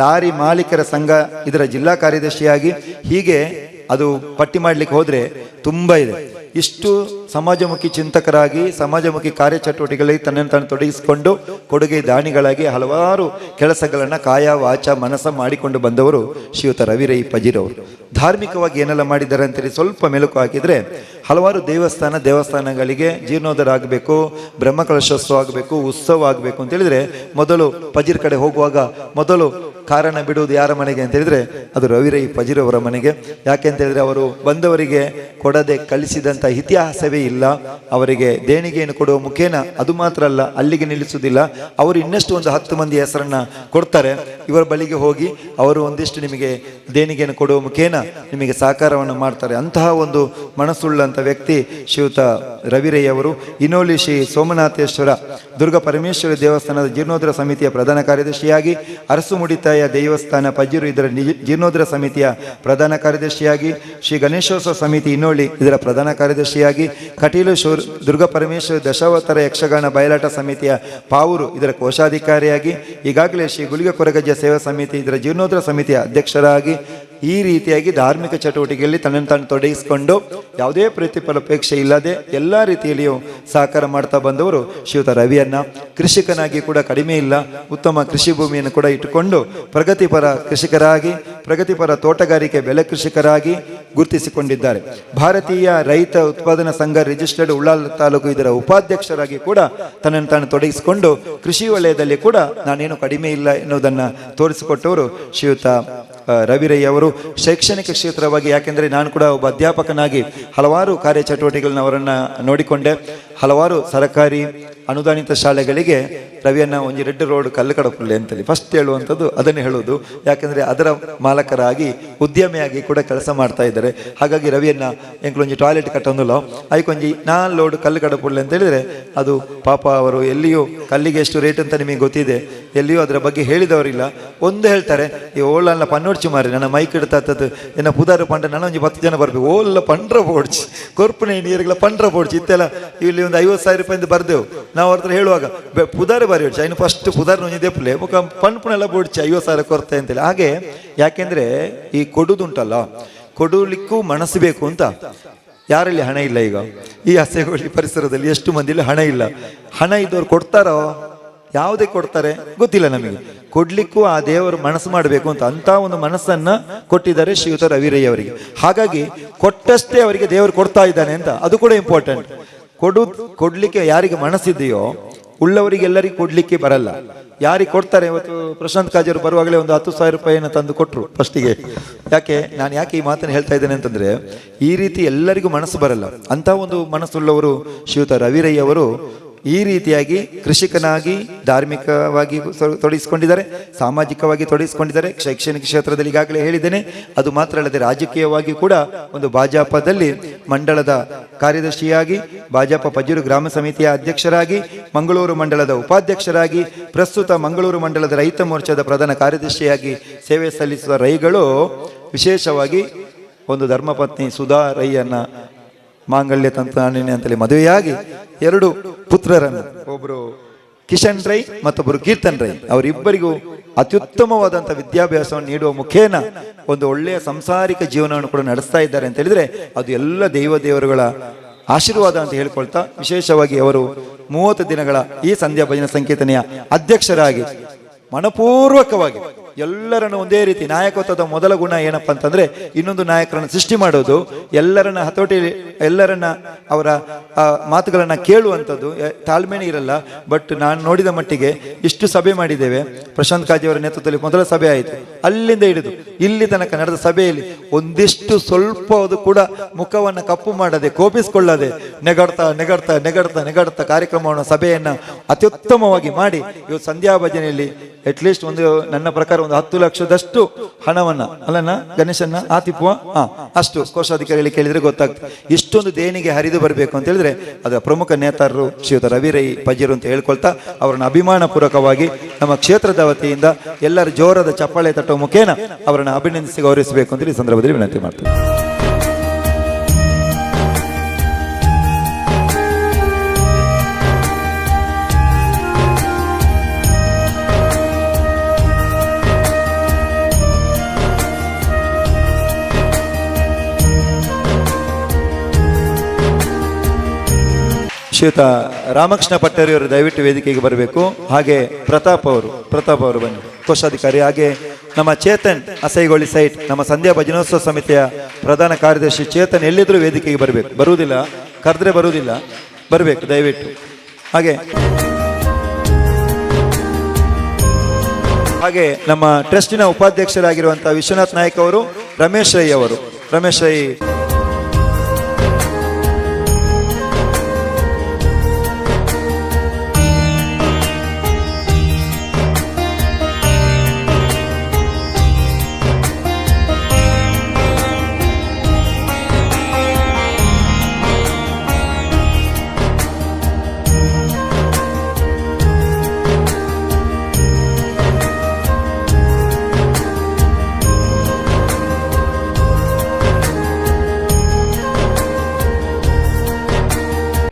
G: ಲಾರಿ ಮಾಲೀಕರ ಸಂಘ ಇದರ ಜಿಲ್ಲಾ ಕಾರ್ಯದರ್ಶಿಯಾಗಿ, ಹೀಗೆ ಅದು ಪಟ್ಟಿ ಮಾಡಲಿಕ್ಕೆ ಹೋದರೆ ತುಂಬ ಇದೆ. ಇಷ್ಟು ಸಮಾಜಮುಖಿ ಚಿಂತಕರಾಗಿ ಸಮಾಜಮುಖಿ ಕಾರ್ಯಚಟುವಟಿಕೆಗಳಲ್ಲಿ ತನ್ನನ್ನು ತಾನು ತೊಡಗಿಸಿಕೊಂಡು ಕೊಡುಗೆ ದಾನಿಗಳಾಗಿ ಹಲವಾರು ಕೆಲಸಗಳನ್ನು ಕಾಯ ವಾಚ ಮನಸ್ಸ ಮಾಡಿಕೊಂಡು ಬಂದವರು ಶ್ರೀಯುತ ರವಿ ರೈ ಪಜೀರವರು. ಧಾರ್ಮಿಕವಾಗಿ ಏನೆಲ್ಲ ಮಾಡಿದ್ದಾರೆ ಅಂತೇಳಿ ಸ್ವಲ್ಪ ಮೆಲುಕು ಹಾಕಿದರೆ, ಹಲವಾರು ದೇವಸ್ಥಾನಗಳಿಗೆ ಜೀರ್ಣೋದ್ಧಾರ ಆಗಬೇಕು, ಬ್ರಹ್ಮಕಲಶೋತ್ಸವ ಆಗಬೇಕು, ಉತ್ಸವ ಆಗಬೇಕು ಅಂತೇಳಿದರೆ ಮೊದಲು ಪಜೀರ್ ಕಡೆ ಹೋಗುವಾಗ ಮೊದಲು ಕಾರಣ ಬಿಡುವುದು ಯಾರ ಮನೆಗೆ ಅಂತ ಹೇಳಿದರೆ ಅದು ರವಿ ರೈ ಪಜೀರವರ ಮನೆಗೆ. ಯಾಕೆ ಅಂತ ಹೇಳಿದರೆ ಅವರು ಬಂದವರಿಗೆ ಕೊಡದೆ ಕಳಿಸಿದಂಥ ಇತಿಹಾಸವೇ ಇಲ್ಲ. ಅವರಿಗೆ ದೇಣಿಗೆಯನ್ನು ಕೊಡುವ ಮುಖೇನ ಅದು ಮಾತ್ರ ಅಲ್ಲ, ಅಲ್ಲಿಗೆ ನಿಲ್ಲಿಸುವುದಿಲ್ಲ, ಅವರು ಇನ್ನಷ್ಟು ಒಂದು 10 ಮಂದಿ ಹೆಸರನ್ನು ಕೊಡ್ತಾರೆ. ಇವರ ಬಳಿಗೆ ಹೋಗಿ ಅವರು ಒಂದಿಷ್ಟು ನಿಮಗೆ ದೇಣಿಗೆಯನ್ನು ಕೊಡುವ ಮುಖೇನ ನಿಮಗೆ ಸಹಕಾರವನ್ನು ಮಾಡ್ತಾರೆ. ಅಂತಹ ಒಂದು ಮನಸ್ಸುಳ್ಳಂಥ ವ್ಯಕ್ತಿ ಶ್ರೀಯುತ ರವಿ ರೈ ಅವರು. ಇನೋಲಿ ಶ್ರೀ ಸೋಮನಾಥೇಶ್ವರ ದುರ್ಗಾ ಪರಮೇಶ್ವರಿ ದೇವಸ್ಥಾನದ ಜೀರ್ಣೋದ್ಧಾರ ಸಮಿತಿಯ ಪ್ರಧಾನ ಕಾರ್ಯದರ್ಶಿಯಾಗಿ, ಅರಸು ಮುಡಿತಾಯ ದೇವಸ್ಥಾನ ಪಜ್ಜೂರು ಇದರ ಜೀರ್ಣೋದ್ಧಾರ ಸಮಿತಿಯ ಪ್ರಧಾನ ಕಾರ್ಯದರ್ಶಿಯಾಗಿ, ಶ್ರೀ ಗಣೇಶೋತ್ಸವ ಸಮಿತಿ ಇನ್ನೋಳಿ ಇದರ ಪ್ರಧಾನ ಕಾರ್ಯದರ್ಶಿಯಾಗಿ, ಕಟೀಲು ದುರ್ಗಾ ಪರಮೇಶ್ವರಿ ದಶಾವತಾರ ಯಕ್ಷಗಾನ ಬಯಲಾಟ ಸಮಿತಿಯ ಪಾವೂರು ಇದರ ಕೋಶಾಧಿಕಾರಿಯಾಗಿ, ಈಗಾಗಲೇ ಶ್ರೀ ಗುಳಿಗ ಕೊರಗಜ್ಜ ಸೇವಾ ಸಮಿತಿ ಇದರ ಜೀರ್ಣೋದ್ಧಾರ ಸಮಿತಿಯ ಅಧ್ಯಕ್ಷರಾಗಿ, ಈ ರೀತಿಯಾಗಿ ಧಾರ್ಮಿಕ ಚಟುವಟಿಕೆಯಲ್ಲಿ ತನ್ನನ್ನು ತಾನು ತೊಡಗಿಸಿಕೊಂಡು ಯಾವುದೇ ಪ್ರತಿಫಲಾಪೇಕ್ಷೆ ಇಲ್ಲದೆ ಎಲ್ಲ ರೀತಿಯಲ್ಲಿಯೂ ಸಹಕಾರ ಮಾಡ್ತಾ ಬಂದವರು ಶ್ರೀಯುತ ರವಿಯನ್ನ. ಕೃಷಿಕನಾಗಿ ಕೂಡ ಕಡಿಮೆ ಇಲ್ಲ, ಉತ್ತಮ ಕೃಷಿ ಭೂಮಿಯನ್ನು ಕೂಡ ಇಟ್ಟುಕೊಂಡು ಪ್ರಗತಿಪರ ಕೃಷಿಕರಾಗಿ, ಪ್ರಗತಿಪರ ತೋಟಗಾರಿಕೆ ಬೆಳೆ ಕೃಷಿಕರಾಗಿ ಗುರುತಿಸಿಕೊಂಡಿದ್ದಾರೆ. ಭಾರತೀಯ ರೈತ ಉತ್ಪಾದನಾ ಸಂಘ ರಿಜಿಸ್ಟರ್ಡ್ ಉಳ್ಳಾಲ ತಾಲೂಕು ಇದರ ಉಪಾಧ್ಯಕ್ಷರಾಗಿ ಕೂಡ ತನ್ನನ್ನು ತಾನು ತೊಡಗಿಸಿಕೊಂಡು ಕೃಷಿ ವಲಯದಲ್ಲಿ ಕೂಡ ನಾನೇನು ಕಡಿಮೆ ಇಲ್ಲ ಎನ್ನುವುದನ್ನು ತೋರಿಸಿಕೊಟ್ಟವರು ಶ್ರೀಯುತ ರವಿ ರೈ ಅವರು. ಶೈಕ್ಷಣಿಕ ಕ್ಷೇತ್ರವಾಗಿ, ಯಾಕೆಂದರೆ ನಾನು ಕೂಡ ಒಬ್ಬ ಅಧ್ಯಾಪಕನಾಗಿ ಹಲವಾರು ಕಾರ್ಯಚಟುವಟಿಕೆಗಳನ್ನ ಅವರನ್ನು ನೋಡಿಕೊಂಡೆ. ಹಲವಾರು ಸರಕಾರಿ ಅನುದಾನಿತ ಶಾಲೆಗಳಿಗೆ ರವಿಯನ್ನ ಒಂಜಿ ರೆಡ್ ರೋಡ್ ಕಲ್ಲು ಕಡಪುಲ್ಲೆ ಅಂತೇಳಿ ಫಸ್ಟ್ ಹೇಳುವಂಥದ್ದು ಅದನ್ನೇ ಹೇಳೋದು. ಯಾಕೆಂದರೆ ಅದರ ಮಾಲಕರಾಗಿ ಉದ್ಯಮಿಯಾಗಿ ಕೂಡ ಕೆಲಸ ಮಾಡ್ತಾ ಇದ್ದಾರೆ. ಹಾಗಾಗಿ ರವಿಯನ್ನ ಎಂಕ್ಲೊಂಜಿ ಟಾಯ್ಲೆಟ್ ಕಟ್ಟೊಂದುಲ್ಲ ಐಕೊಂಜಿ 4 ಲೋಡ್ ಕಲ್ಲು ಕಡಪುಲ್ಲೆ ಅಂತ ಹೇಳಿದರೆ ಅದು ಪಾಪ ಅವರು ಎಲ್ಲಿಯೂ ಕಲ್ಲಿಗೆ ಎಷ್ಟು ರೇಟ್ ಅಂತ ನಿಮಗೆ ಗೊತ್ತಿದೆ, ಎಲ್ಲಿಯೂ ಅದರ ಬಗ್ಗೆ ಹೇಳಿದವರಿಲ್ಲ. ಒಂದು ಹೇಳ್ತಾರೆ, ಈ ಓಲಲ್ಲ ಪನ್ನೊಡ್ಚಿ ಮಾರಿ ನನ್ನ ಮೈಕ್ ಇಡ್ತಾತದ್ದು ಎನ್ನ ಪುದಾರು ಪಂಡ ನನ್ನ ಒಂಜಿ 10 ಜನ ಬರಬೇಕು, ಓಲ್ಲ ಪಂಡ್ರ ಬೋಡ್ಚಿ ಕೊರ್ಪುನೆ ನೀರುಗಳ ಪಂಡ್ರ ಬೋಡ್ಚಿ ಇತ್ತೆಲ್ಲ ಇಲ್ಲಿ ಒಂದು 50,000 ರೂಪಾಯಿಂದ ಬರ್ದೆವು ನಾವು ಅವ್ರ ಹತ್ರ ಹೇಳುವಾಗ ಪುದಾರು ಬಾರಿ ಹೊಡ್ಚಿ ಐನು ಫಸ್ಟ್ ಪುದಾರ್ ಒಂಜಿ ದೆಪ್ಪಲೆ ಮುಖ ಪನ್ಪುನೆಲ್ಲ ಬೋಡ್ಚಿ 50,000 ಕೊರತೆ ಅಂತೇಳಿ. ಹಾಗೆ ಯಾಕೆಂದರೆ ಈ ಕೊಡುದುಂಟಲ್ಲ, ಕೊಡಲಿಕ್ಕೂ ಮನಸ್ಸು ಬೇಕು ಅಂತ. ಯಾರಲ್ಲಿ ಹಣ ಇಲ್ಲ ಈಗ ಈ ಹಸೆಗೋಳಿ ಪರಿಸರದಲ್ಲಿ ಎಷ್ಟು ಮಂದಿಯಲ್ಲಿ ಹಣ ಇಲ್ಲ. ಹಣ ಇದ್ದವ್ರು ಕೊಡ್ತಾರೋ ಯಾವುದೇ ಕೊಡ್ತಾರೆ ಗೊತ್ತಿಲ್ಲ ನಮಗೆ. ಕೊಡ್ಲಿಕ್ಕೂ ಆ ದೇವರು ಮನಸ್ಸು ಮಾಡಬೇಕು ಅಂತ ಅಂಥ ಒಂದು ಮನಸ್ಸನ್ನು ಕೊಟ್ಟಿದ್ದಾರೆ ಶ್ರೀಯುತ ರವಿ ರೈ ಅವರಿಗೆ. ಹಾಗಾಗಿ ಕೊಟ್ಟಷ್ಟೇ ಅವರಿಗೆ ದೇವರು ಕೊಡ್ತಾ ಇದ್ದಾನೆ ಅಂತ, ಅದು ಕೂಡ ಇಂಪಾರ್ಟೆಂಟ್. ಕೊಡ್ಲಿಕ್ಕೆ ಯಾರಿಗೆ ಮನಸ್ಸಿದೆಯೋ ಉಳ್ಳವರಿಗೆಲ್ಲರಿಗೂ ಕೊಡ್ಲಿಕ್ಕೆ ಬರಲ್ಲ. ಯಾರಿಗೆ ಕೊಡ್ತಾರೆ? ಇವತ್ತು ಪ್ರಶಾಂತ್ ಕಾಜರು ಬರುವಾಗಲೇ ಒಂದು 10,000 ರೂಪಾಯಿಯನ್ನು ತಂದು ಕೊಟ್ಟರು ಫಸ್ಟಿಗೆ. ಯಾಕೆ ನಾನು ಯಾಕೆ ಈ ಮಾತನ್ನು ಹೇಳ್ತಾ ಇದ್ದೇನೆ ಅಂತಂದರೆ, ಈ ರೀತಿ ಎಲ್ಲರಿಗೂ ಮನಸ್ಸು ಬರಲ್ಲ. ಅಂಥ ಒಂದು ಮನಸ್ಸುಳ್ಳವರು ಶ್ರೀಯುತ ರವಿ ರೈ ಅವರು ಈ ರೀತಿಯಾಗಿ ಕೃಷಿಕನಾಗಿ ಧಾರ್ಮಿಕವಾಗಿ ತೊಡಗಿಸಿಕೊಂಡಿದ್ದಾರೆ, ಸಾಮಾಜಿಕವಾಗಿ ತೊಡಗಿಸಿಕೊಂಡಿದ್ದಾರೆ, ಶೈಕ್ಷಣಿಕ ಕ್ಷೇತ್ರದಲ್ಲಿ ಈಗಾಗಲೇ ಹೇಳಿದ್ದೇನೆ. ಅದು ಮಾತ್ರ ಅಲ್ಲದೆ ರಾಜಕೀಯವಾಗಿ ಕೂಡ ಒಂದು ಭಾಜಪದಲ್ಲಿ ಮಂಡಳದ ಕಾರ್ಯದರ್ಶಿಯಾಗಿ, ಭಾಜಪ ಪಜೀರು ಗ್ರಾಮ ಸಮಿತಿಯ ಅಧ್ಯಕ್ಷರಾಗಿ, ಮಂಗಳೂರು ಮಂಡಲದ ಉಪಾಧ್ಯಕ್ಷರಾಗಿ, ಪ್ರಸ್ತುತ ಮಂಗಳೂರು ಮಂಡಲದ ರೈತ ಮೋರ್ಚಾದ ಪ್ರಧಾನ ಕಾರ್ಯದರ್ಶಿಯಾಗಿ ಸೇವೆ ಸಲ್ಲಿಸುವ ರೈಗಳು ವಿಶೇಷವಾಗಿ ಒಂದು ಧರ್ಮಪತ್ನಿ ಸುಧಾ ರೈಯನ್ನ ಮಾಂಗಲ್ಯ ತಂತ್ರಾಣಿನಿ ಅಂತೇಳಿ ಮದುವೆಯಾಗಿ 2 ಪುತ್ರರನ್ನು, ಒಬ್ಬರು ಕಿಶನ್ ರೈ ಮತ್ತೊಬ್ಬರು ಕೀರ್ತನ್ ರೈ, ಅವರಿಬ್ಬರಿಗೂ ಅತ್ಯುತ್ತಮವಾದಂಥ ವಿದ್ಯಾಭ್ಯಾಸವನ್ನು ನೀಡುವ ಮುಖೇನ ಒಂದು ಒಳ್ಳೆಯ ಸಂಸಾರಿಕ ಜೀವನವನ್ನು ಕೂಡ ನಡೆಸ್ತಾ ಇದ್ದಾರೆ ಅಂತ ಹೇಳಿದರೆ ಅದು ಎಲ್ಲ ದೈವ ದೇವರುಗಳ ಆಶೀರ್ವಾದ ಅಂತ ಹೇಳ್ಕೊಳ್ತಾ, ವಿಶೇಷವಾಗಿ ಅವರು 30 ದಿನಗಳ ಈ ಸಂಧ್ಯಾ ಭಜನಾ ಸಂಕೀರ್ತನೆಯ ಅಧ್ಯಕ್ಷರಾಗಿ ಮನಪೂರ್ವಕವಾಗಿ ಎಲ್ಲರನ್ನು ಒಂದೇ ರೀತಿ ನಾಯಕತ್ವದ ಮೊದಲ ಗುಣ ಏನಪ್ಪ ಅಂತಂದರೆ ಇನ್ನೊಂದು ನಾಯಕರನ್ನು ಸೃಷ್ಟಿ ಮಾಡೋದು, ಎಲ್ಲರನ್ನ ಹತೋಟಿ, ಎಲ್ಲರನ್ನ ಅವರ ಮಾತುಗಳನ್ನು ಕೇಳುವಂಥದ್ದು. ತಾಳ್ಮೆನೇ ಇರಲ್ಲ. ಬಟ್ ನಾನು ನೋಡಿದ ಮಟ್ಟಿಗೆ ಇಷ್ಟು ಸಭೆ ಮಾಡಿದ್ದೇವೆ, ಪ್ರಶಾಂತ್ ಕಾಜಿಯವರ ನೇತೃತ್ವದಲ್ಲಿ ಮೊದಲ ಸಭೆ ಆಯಿತು, ಅಲ್ಲಿಂದ ಹಿಡಿದು ಇಲ್ಲಿ ತನಕ ನಡೆದ ಸಭೆಯಲ್ಲಿ ಒಂದಿಷ್ಟು ಸ್ವಲ್ಪ ಅದು ಕೂಡ ಮುಖವನ್ನು ಕಪ್ಪು ಮಾಡದೆ, ಕೋಪಿಸಿಕೊಳ್ಳದೆ, ನೆಗಡ್ತಾ ನೆಗಡ್ತಾ ನೆಗಡ್ತಾ ನೆಗಡ್ತಾ ಕಾರ್ಯಕ್ರಮವನ್ನು, ಸಭೆಯನ್ನು ಅತ್ಯುತ್ತಮವಾಗಿ ಮಾಡಿ ಇವತ್ತು ಸಂಧ್ಯಾ ಭಜನೆಯಲ್ಲಿ ಅಟ್ಲೀಸ್ಟ್ ಒಂದು ನನ್ನ ಪ್ರಕಾರ ಒಂದು 10 ಲಕ್ಷದಷ್ಟು ಹಣವನ್ನು, ಅಲ್ಲಣ್ಣ ಗಣೇಶನ್ನ ಆತಿಪುವ ಅಷ್ಟು ಕೋಶಾಧಿಕಾರಿಗಳಿಗೆ ಕೇಳಿದರೆ ಗೊತ್ತಾಗ್ತದೆ. ಇಷ್ಟೊಂದು ದೇಣಿಗೆ ಹರಿದು ಬರಬೇಕು ಅಂತ ಹೇಳಿದ್ರೆ ಅದರ ಪ್ರಮುಖ ನೇತಾರರು ಶ್ರೀಯುತ ರವಿ ರೈ ಪಜೀರು ಅಂತ ಹೇಳ್ಕೊಳ್ತಾ ಅವರನ್ನು ಅಭಿಮಾನ ಪೂರ್ವಕವಾಗಿ ನಮ್ಮ ಕ್ಷೇತ್ರದ ವತಿಯಿಂದ ಎಲ್ಲರ ಜೋರದ ಚಪ್ಪಾಳೆ ತಟ್ಟುವ ಮುಖೇನ ಅವರನ್ನು ಅಭಿನಂದಿಸಿ ಗೌರವಿಸಬೇಕು ಅಂತ ಈ ಸಂದರ್ಭದಲ್ಲಿ ವಿನಂತಿ ಮಾಡ್ತೀನಿ. ಶ್ರೀಯುತ ರಾಮಕೃಷ್ಣ ಪಟ್ಟರಿಯವರು ದಯವಿಟ್ಟು ವೇದಿಕೆಗೆ ಬರಬೇಕು. ಹಾಗೆ ಪ್ರತಾಪ್ ಅವರು ಬನ್ನಿ, ಕೋಶಾಧಿಕಾರಿ. ಹಾಗೆ ನಮ್ಮ ಚೇತನ್ ಅಸೈಗೋಳಿ ಸೈಟ್, ನಮ್ಮ ಸಂಧ್ಯಾ ಭಜನೋತ್ಸವ ಸಮಿತಿಯ ಪ್ರಧಾನ ಕಾರ್ಯದರ್ಶಿ ಚೇತನ್ ಎಲ್ಲಿದ್ದರೂ ವೇದಿಕೆಗೆ ಬರಬೇಕು. ಬರುವುದಿಲ್ಲ, ಕರೆದ್ರೆ ಬರುವುದಿಲ್ಲ, ಬರಬೇಕು ದಯವಿಟ್ಟು. ಹಾಗೆ ಹಾಗೆ ನಮ್ಮ ಟ್ರಸ್ಟಿನ ಉಪಾಧ್ಯಕ್ಷರಾಗಿರುವಂಥ ವಿಶ್ವನಾಥ್ ನಾಯ್ಕ ಅವರು, ರಮೇಶ್ ರೈ ಅವರು, ರಮೇಶ್ ರೈ.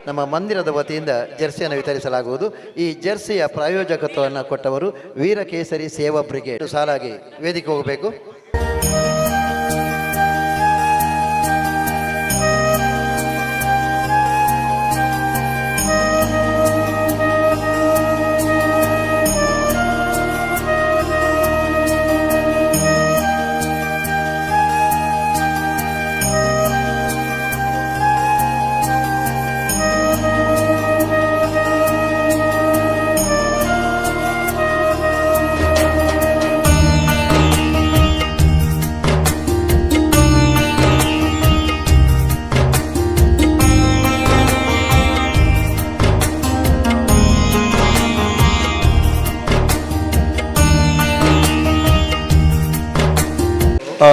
A: ನಮ್ಮ ಮಂದಿರದ ವತಿಯಿಂದ ಜೆರ್ಸಿಯನ್ನು ವಿತರಿಸಲಾಗುವುದು. ಈ ಜೆರ್ಸಿಯ ಪ್ರಾಯೋಜಕತ್ವವನ್ನು ಕೊಟ್ಟವರು ವೀರಕೇಸರಿ ಸೇವಾ ಬ್ರಿಗೇಡ್. ಸಾಲಾಗಿ ವೇದಿಕೆ ಹೋಗಬೇಕು.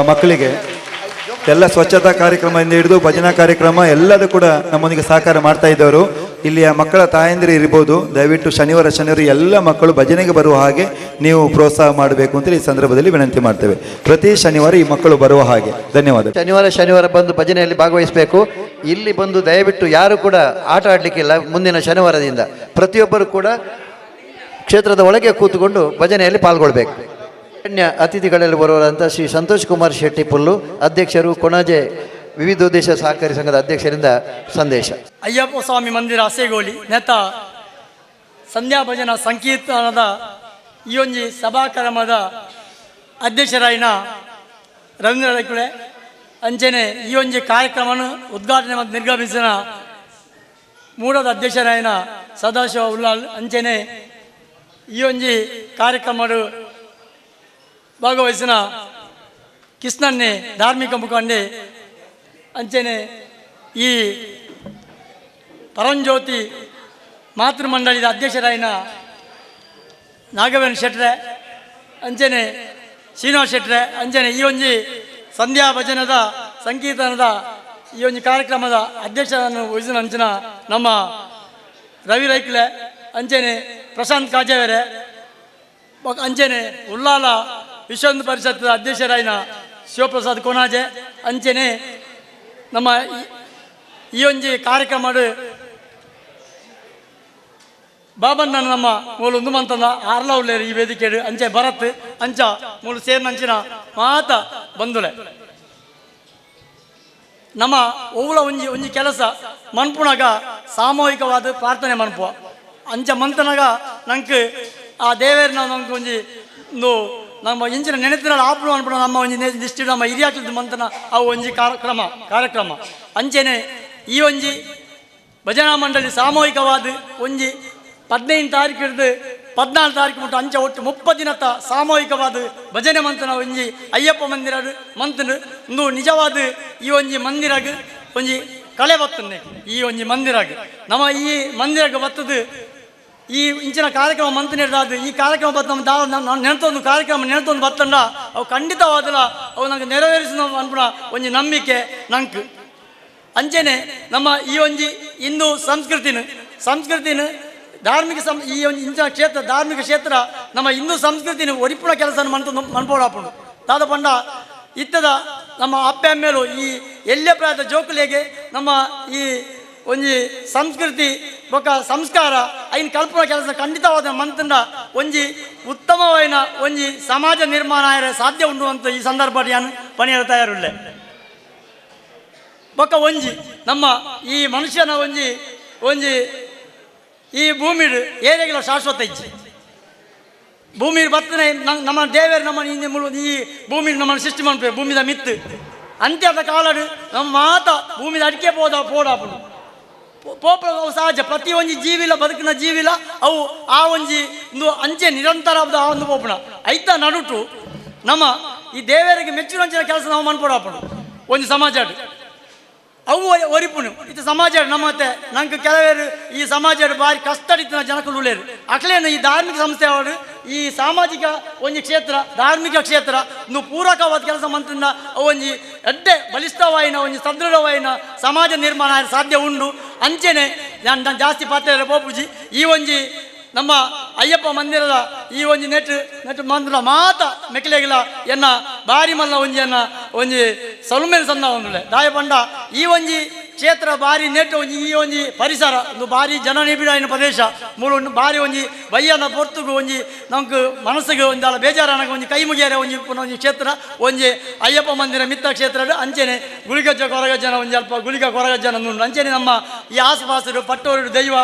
G: ಮಕ್ಕಳಿಗೆ ಎಲ್ಲ ಸ್ವಚ್ಛತಾ ಕಾರ್ಯಕ್ರಮದಿಂದ ಹಿಡಿದು ಭಜನಾ ಕಾರ್ಯಕ್ರಮ ಎಲ್ಲದೂ ಕೂಡ ನಮ್ಮೊಂದಿಗೆ ಸಹಕಾರ ಮಾಡ್ತಾ ಇದ್ದವರು. ಇಲ್ಲಿಯ ಮಕ್ಕಳ ತಾಯಂದಿರು ಇರ್ಬೋದು, ದಯವಿಟ್ಟು ಶನಿವಾರ ಶನಿವಾರ ಎಲ್ಲ ಮಕ್ಕಳು ಭಜನೆಗೆ ಬರುವ ಹಾಗೆ ನೀವು ಪ್ರೋತ್ಸಾಹ ಮಾಡಬೇಕು ಅಂತ ಈ ಸಂದರ್ಭದಲ್ಲಿ ವಿನಂತಿ ಮಾಡ್ತೇವೆ. ಪ್ರತಿ ಶನಿವಾರ ಈ ಮಕ್ಕಳು ಬರುವ ಹಾಗೆ. ಧನ್ಯವಾದ.
A: ಶನಿವಾರ ಶನಿವಾರ ಬಂದು ಭಜನೆಯಲ್ಲಿ ಭಾಗವಹಿಸಬೇಕು. ಇಲ್ಲಿ ಬಂದು ದಯವಿಟ್ಟು ಯಾರು ಕೂಡ ಆಟ ಆಡಲಿಕ್ಕಿಲ್ಲ. ಮುಂದಿನ ಶನಿವಾರದಿಂದ ಪ್ರತಿಯೊಬ್ಬರು ಕೂಡ ಕ್ಷೇತ್ರದ ಒಳಗೆ ಕೂತುಕೊಂಡು ಭಜನೆಯಲ್ಲಿ ಪಾಲ್ಗೊಳ್ಬೇಕು. ಗಣ್ಯ ಅತಿಥಿಗಳಲ್ಲಿ ಬರುವಂಥ ಶ್ರೀ ಸಂತೋಷ್ ಕುಮಾರ್ ಶೆಟ್ಟಿ ಪುಲ್ಲು, ಅಧ್ಯಕ್ಷರು, ಕೊಣಾಜೆ ವಿವಿಧೋದ್ದೇಶ ಸಹಕಾರಿ ಸಂಘದ ಅಧ್ಯಕ್ಷರಿಂದ ಸಂದೇಶ.
H: ಅಯ್ಯಪ್ಪ ಸ್ವಾಮಿ ಮಂದಿರ ಅಸೆಗೋಲಿ ನೆತ ಸಂಧ್ಯಾ ಭಜನಾ ಸಂಕೀರ್ತನದ ಈ ಒಂಜಿ ಸಭಾಕ್ರಮದ ಅಧ್ಯಕ್ಷರಾಯಿನ ರವೀಂದ್ರ ರೈಕುಳೆ, ಅಂಚನೆ ಈ ಒಂಜಿ ಕಾರ್ಯಕ್ರಮವನ್ನು ಉದ್ಘಾಟನೆ ಮತ್ತು ನಿರ್ಗಮಿಸಿನ ಮೂಡದ ಅಧ್ಯಕ್ಷರಾಯಿನ ಸದಾಶಿವ ಉಲ್ಲಾಲ್, ಅಂಚನೆ ಈ ಒಂಜಿ ಕಾರ್ಯಕ್ರಮಡು ಭಾಗವಹಿಸಿನ ಕೃಷ್ಣನ್ನೇ ಧಾರ್ಮಿಕ ಮುಖಂಡೆ, ಅಂಚನೆ ಈ ಪರಂಜ್ಯೋತಿ ಮಾತೃಮಂಡಳಿದ ಅಧ್ಯಕ್ಷರಾಯಿನ ನಾಗವೇಣಿ ಶೆಟ್ರೆ, ಅಂಚನೆ ಶ್ರೀನಿವಾಸ ಶೆಟ್ರೆ, ಅಂಚನೆ ಈ ಒಂಜಿ ಸಂಧ್ಯಾ ಭಜನದ ಸಂಕೀರ್ತನದ ಈ ಒಂಜಿ ಕಾರ್ಯಕ್ರಮದ ಅಧ್ಯಕ್ಷರನ್ನು ವಹಿಸಿನ ಅಂಚಿನ ನಮ್ಮ ರವಿ ರೈಕ್ಲೆ, ಅಂಚನೆ ಪ್ರಶಾಂತ್ ಕಾಜೇವೆರೆ, ಅಂಚನೆ ಉಲ್ಲಾಲ ವಿಶ್ವ ಹಿಂದೂ ಪರಿಷತ್ ಅಧ್ಯಕ್ಷರಾಯಿನ ಶಿವಪ್ರಸಾದ್ ಕೊನಾಜೆ, ಅಂಚನೆ ನಮ್ಮ ಈ ಒಂಜಿ ಕಾರ್ಯಕ್ರಮ ಬಾಬಣ್ಣ ನಮ್ಮ ಮೂಲು ಉಂದು ಮಂತಂದ ಆರ್ಲ ಉಳ್ಳೇರು ಈ ವೇದಿಕೆ ಅಂಚೆ ಭರತ್ ಅಂಚ ಮೂಲು ಸೇರಿನಂಚಿನ ಮಾತ ಬಂಧುಲೆ. ನಮ್ಮ ಒವ್ಲ ಒಂಜಿ ಒಂಜಿ ಕೆಲಸ ಮನ್ಪುನಗ ಸಾಮೂಹಿಕವಾದ ಪ್ರಾರ್ಥನೆ ಮನ್ಪುವ ಅಂಚ ಮಂತನಗ ನಂಕ್ ಆ ದೇವೇರ್ನ ನಂಗೆ ಒಂಜಿ ಒಂದು ನಮ್ಮ ಇಂಚಿನ ನೆನೆತಿನ ಆಪುಣ ಅನ್ಪುಣ ನಮ್ಮ ಒಂಜಿ ದಿಷ್ಟಿ ನಮ್ಮ ಹಿರಿಯಾಕ್ಲದ ಮಂತನ ಅವು ಒಂಜಿ ಕಾರ್ಯಕ್ರಮ ಅಂಚೆನೆ ಈ ಒಂಜಿ ಭಜನಾ ಮಂಡಳಿ ಸಾಮೂಹಿಕವಾದ ಒಂಜಿ 15 ತಾರೀಕು ಹಿಡಿದು 14 ತಾರೀಕು ಮುಟ್ಟು ಅಂಚೆ ಒಟ್ಟು 30 ದಿನದ ಸಾಮೂಹಿಕವಾದ ಭಜನೆ ಮಂತನ ಒಂಜಿ ಅಯ್ಯಪ್ಪ ಮಂದಿರ ಮಂತನ ಒಂದು ನಿಜವಾದ ಈ ಒಂಜಿ ಮಂದಿರಾಗ ಒಂಜಿ ಕಳೆ ಬರ್ತನೆ ಈ ಒಂಜಿ ಮಂದಿರಾಗ ನಮ್ಮ ಈ ಮಂದಿರಾಗ ಬರ್ತದೆ ಈ ಇಂಚಿನ ಕಾರ್ಯಕ್ರಮ ಮಂತನ ಹಿಡ್ದಾದ ಈ ಕಾರ್ಯಕ್ರಮ ಬತ್ತು ನಮ್ಮ ನಾವು ನೆನತೊಂದು ಕಾರ್ಯಕ್ರಮ ನೆನತೊಂದು ಬತ್ತಂಡ ಅವು ಖಂಡಿತವಾದಲ ಅವು ನಂಗೆ ನೆರವೇರಿಸಿದ ಅನ್ಪುಣ ಒಂಜಿ ನಂಬಿಕೆ ನಂಗೆ. ಅಂಚೆನೆ ನಮ್ಮ ಈ ಒಂಜಿ ಹಿಂದೂ ಸಂಸ್ಕೃತಿನ ಧಾರ್ಮಿಕ ಈ ಒಂದು ಇಂಚಿನ ಕ್ಷೇತ್ರ ಧಾರ್ಮಿಕ ಕ್ಷೇತ್ರ ನಮ್ಮ ಹಿಂದೂ ಸಂಸ್ಕೃತಿನ ಒರಿಪುಣ ಕೆಲಸ ಮನ್ಪೋಡಾಪುಂಡು ದಾದ ಪಂಡ ಇತ್ತದ ನಮ್ಮ ಅಪ್ಪೆ ಅಮ್ಮೇಲು ಈ ಎಲ್ಲೇ ಪ್ರಾಯದ ಜೋಕುಲೆಗೆ ನಮ್ಮ ಈ ಒಂಜಿ ಸಂಸ್ಕೃತಿ ಬೊಕ್ಕ ಸಂಸ್ಕಾರ ಐನ್ ಕಲ್ಪನ ಕೆಲಸ ಖಂಡಿತವಾದ ಮಂತಂಡ ಒಂಜಿ ಉತ್ತಮವಾಯಿನ ಒಂಜಿ ಸಮಾಜ ನಿರ್ಮಾಣ ಆಯರೆ ಸಾಧ್ಯ ಉಂಡು ಅಂತ ಈ ಸಂದರ್ಭ ಯಾನು ಪಣಿಯರ ತಯಾರುಳ್ಳೆ. ಬೊಕ್ಕ ಒಂಜಿ ನಮ್ಮ ಈ ಮನುಷ್ಯನ ಒಂಜಿ ಒಂಜಿ ಈ ಭೂಮಿಡು ಏರಿಯಾಗಿಲ್ಲ ಶಾಶ್ವತ ಇಜ್ಜಿ ಭೂಮಿ ಬತ್ತನೆ ನಮ್ಮ ದೇವರು ನಮ್ಮ ಈ ಭೂಮಿ ನಮ್ಮನ್ನು ಸೃಷ್ಟಿ ಮಾಡ್ಬೇಕು ಭೂಮಿದ ಮಿತ್ತು ಅಂತ್ಯದ ಕಾಲಡು ನಮ್ಮ ಮಾತ ಭೂಮಿದ ಅಡಿಕೆ ಪೋದ ಪೋಡಾಪುಂಡು ಪೋಪ ಅವು ಸಹಜ ಪ್ರತಿ ಒಂಜಿ ಜೀವಿಲ ಬದುಕಿನ ಜೀವಿಲ ಅವು ಆ ಒಂಜಿ ಒಂದು ಅಂಚೆ ನಿರಂತರ ಆ ಒಂದು ಪೋಪುಣ ಐತ ನಡುಟು ನಮ್ಮ ಈ ದೇವರಿಗೆ ಮೆಚ್ಚುನಂಚಿನ ಕೆಲಸ ನಾವು ಮನ್ಪೋಡಾಪುಂಡು ಒಂಜಿ ಸಮಾಜ ಅವು ಒರಿಪುಣು ಇದು ಸಮಾಜ ನಮ್ಮತ್ತೆ ನಂಗೆ ಕೆಲವರು ಈ ಸಮಾಜ ಭಾರಿ ಕಷ್ಟ ಇತ್ತಿನ ಜನಕುಲು ಉಳ್ಳೇರು ಅಕ್ಲೇನು ಈ ಧಾರ್ಮಿಕ ಸಂಸ್ಥೆ ಅವರು ಈ ಸಾಮಾಜಿಕ ಒಂಜಿ ಕ್ಷೇತ್ರ ಧಾರ್ಮಿಕ ಕ್ಷೇತ್ರ ಇನ್ನು ಪೂರಕವಾದ ಕೆಲಸ ಮಂತ್ರಿಂದ ಒಂಜಿ ಎಡ್ಡೆ ಬಲಿಷ್ಠವಾಯಿನ ಒಂಜಿ ಸದೃಢವಾಯಿನ ಸಮಾಜ ನಿರ್ಮಾಣ ಸಾಧ್ಯ ಉಂಡು. ಅಂಚೆನೆ ನಾನು ಜಾಸ್ತಿ ಪಾತ್ರ ಪೋಪುಜಿ ಈ ಒಂಜಿ ನಮ್ಮ ಅಯ್ಯಪ್ಪ ಮಂದಿರದ ಈ ಒಂಜಿ ನೆಟ್ ನೆಟ್ ಮಂದಿರ ಮಾತ ಮೆಕ್ಲೆಗಿಲ ಎನ್ನ ಬಾರಿ ಮಲ್ಲ ಒಂಜಿಯನ್ನ ಒಂಜಿ ಸೊಲ್ಮೆಲ್ ಸಂದ ಒಂದುಳೆ ದಾಯ ಪಂಡ ಈ ಒಂಜಿ ಕ್ಷೇತ್ರ ಬಾರಿ ನೆಟ್ ಒಂಜಿ ಈ ಒಂಜಿ ಪರಿಸರ ಒಂದು ಬಾರಿ ಜನ ನಿಬಿಡಾಯಿನ ಪ್ರದೇಶ ಮೂಲು ಬಾರಿ ಒಂಜಿ ಬಯ್ಯನ ಪೊರ್ತುಗು ಒಂಜಿ ನಮ್ಗೆ ಮನಸ್ಸಿಗೆ ಒಂದಲ್ಲ ಬೇಜಾರನಗ ಒಂಜಿ ಕೈ ಮುಗಿಯರೆ ಒಂಜಿ ಒಂಜಿ ಕ್ಷೇತ್ರ ಒಂಜಿ ಅಯ್ಯಪ್ಪ ಮಂದಿರ ಮಿತ್ತ ಕ್ಷೇತ್ರ ಅಂಚೆನೆ ಗುಳಿಗಜ್ಜ ಕೊರಗಜ್ಜನ ಒಂಜಿ ಅಲ್ಪ ಗುಳಿಗ ಕೊರಗಜ್ಜನ ಉಂಟು. ಅಂಚೆನೆ ನಮ್ಮ ಈ ಆಸುಪಾಸರು ಪಟ್ಟೋರು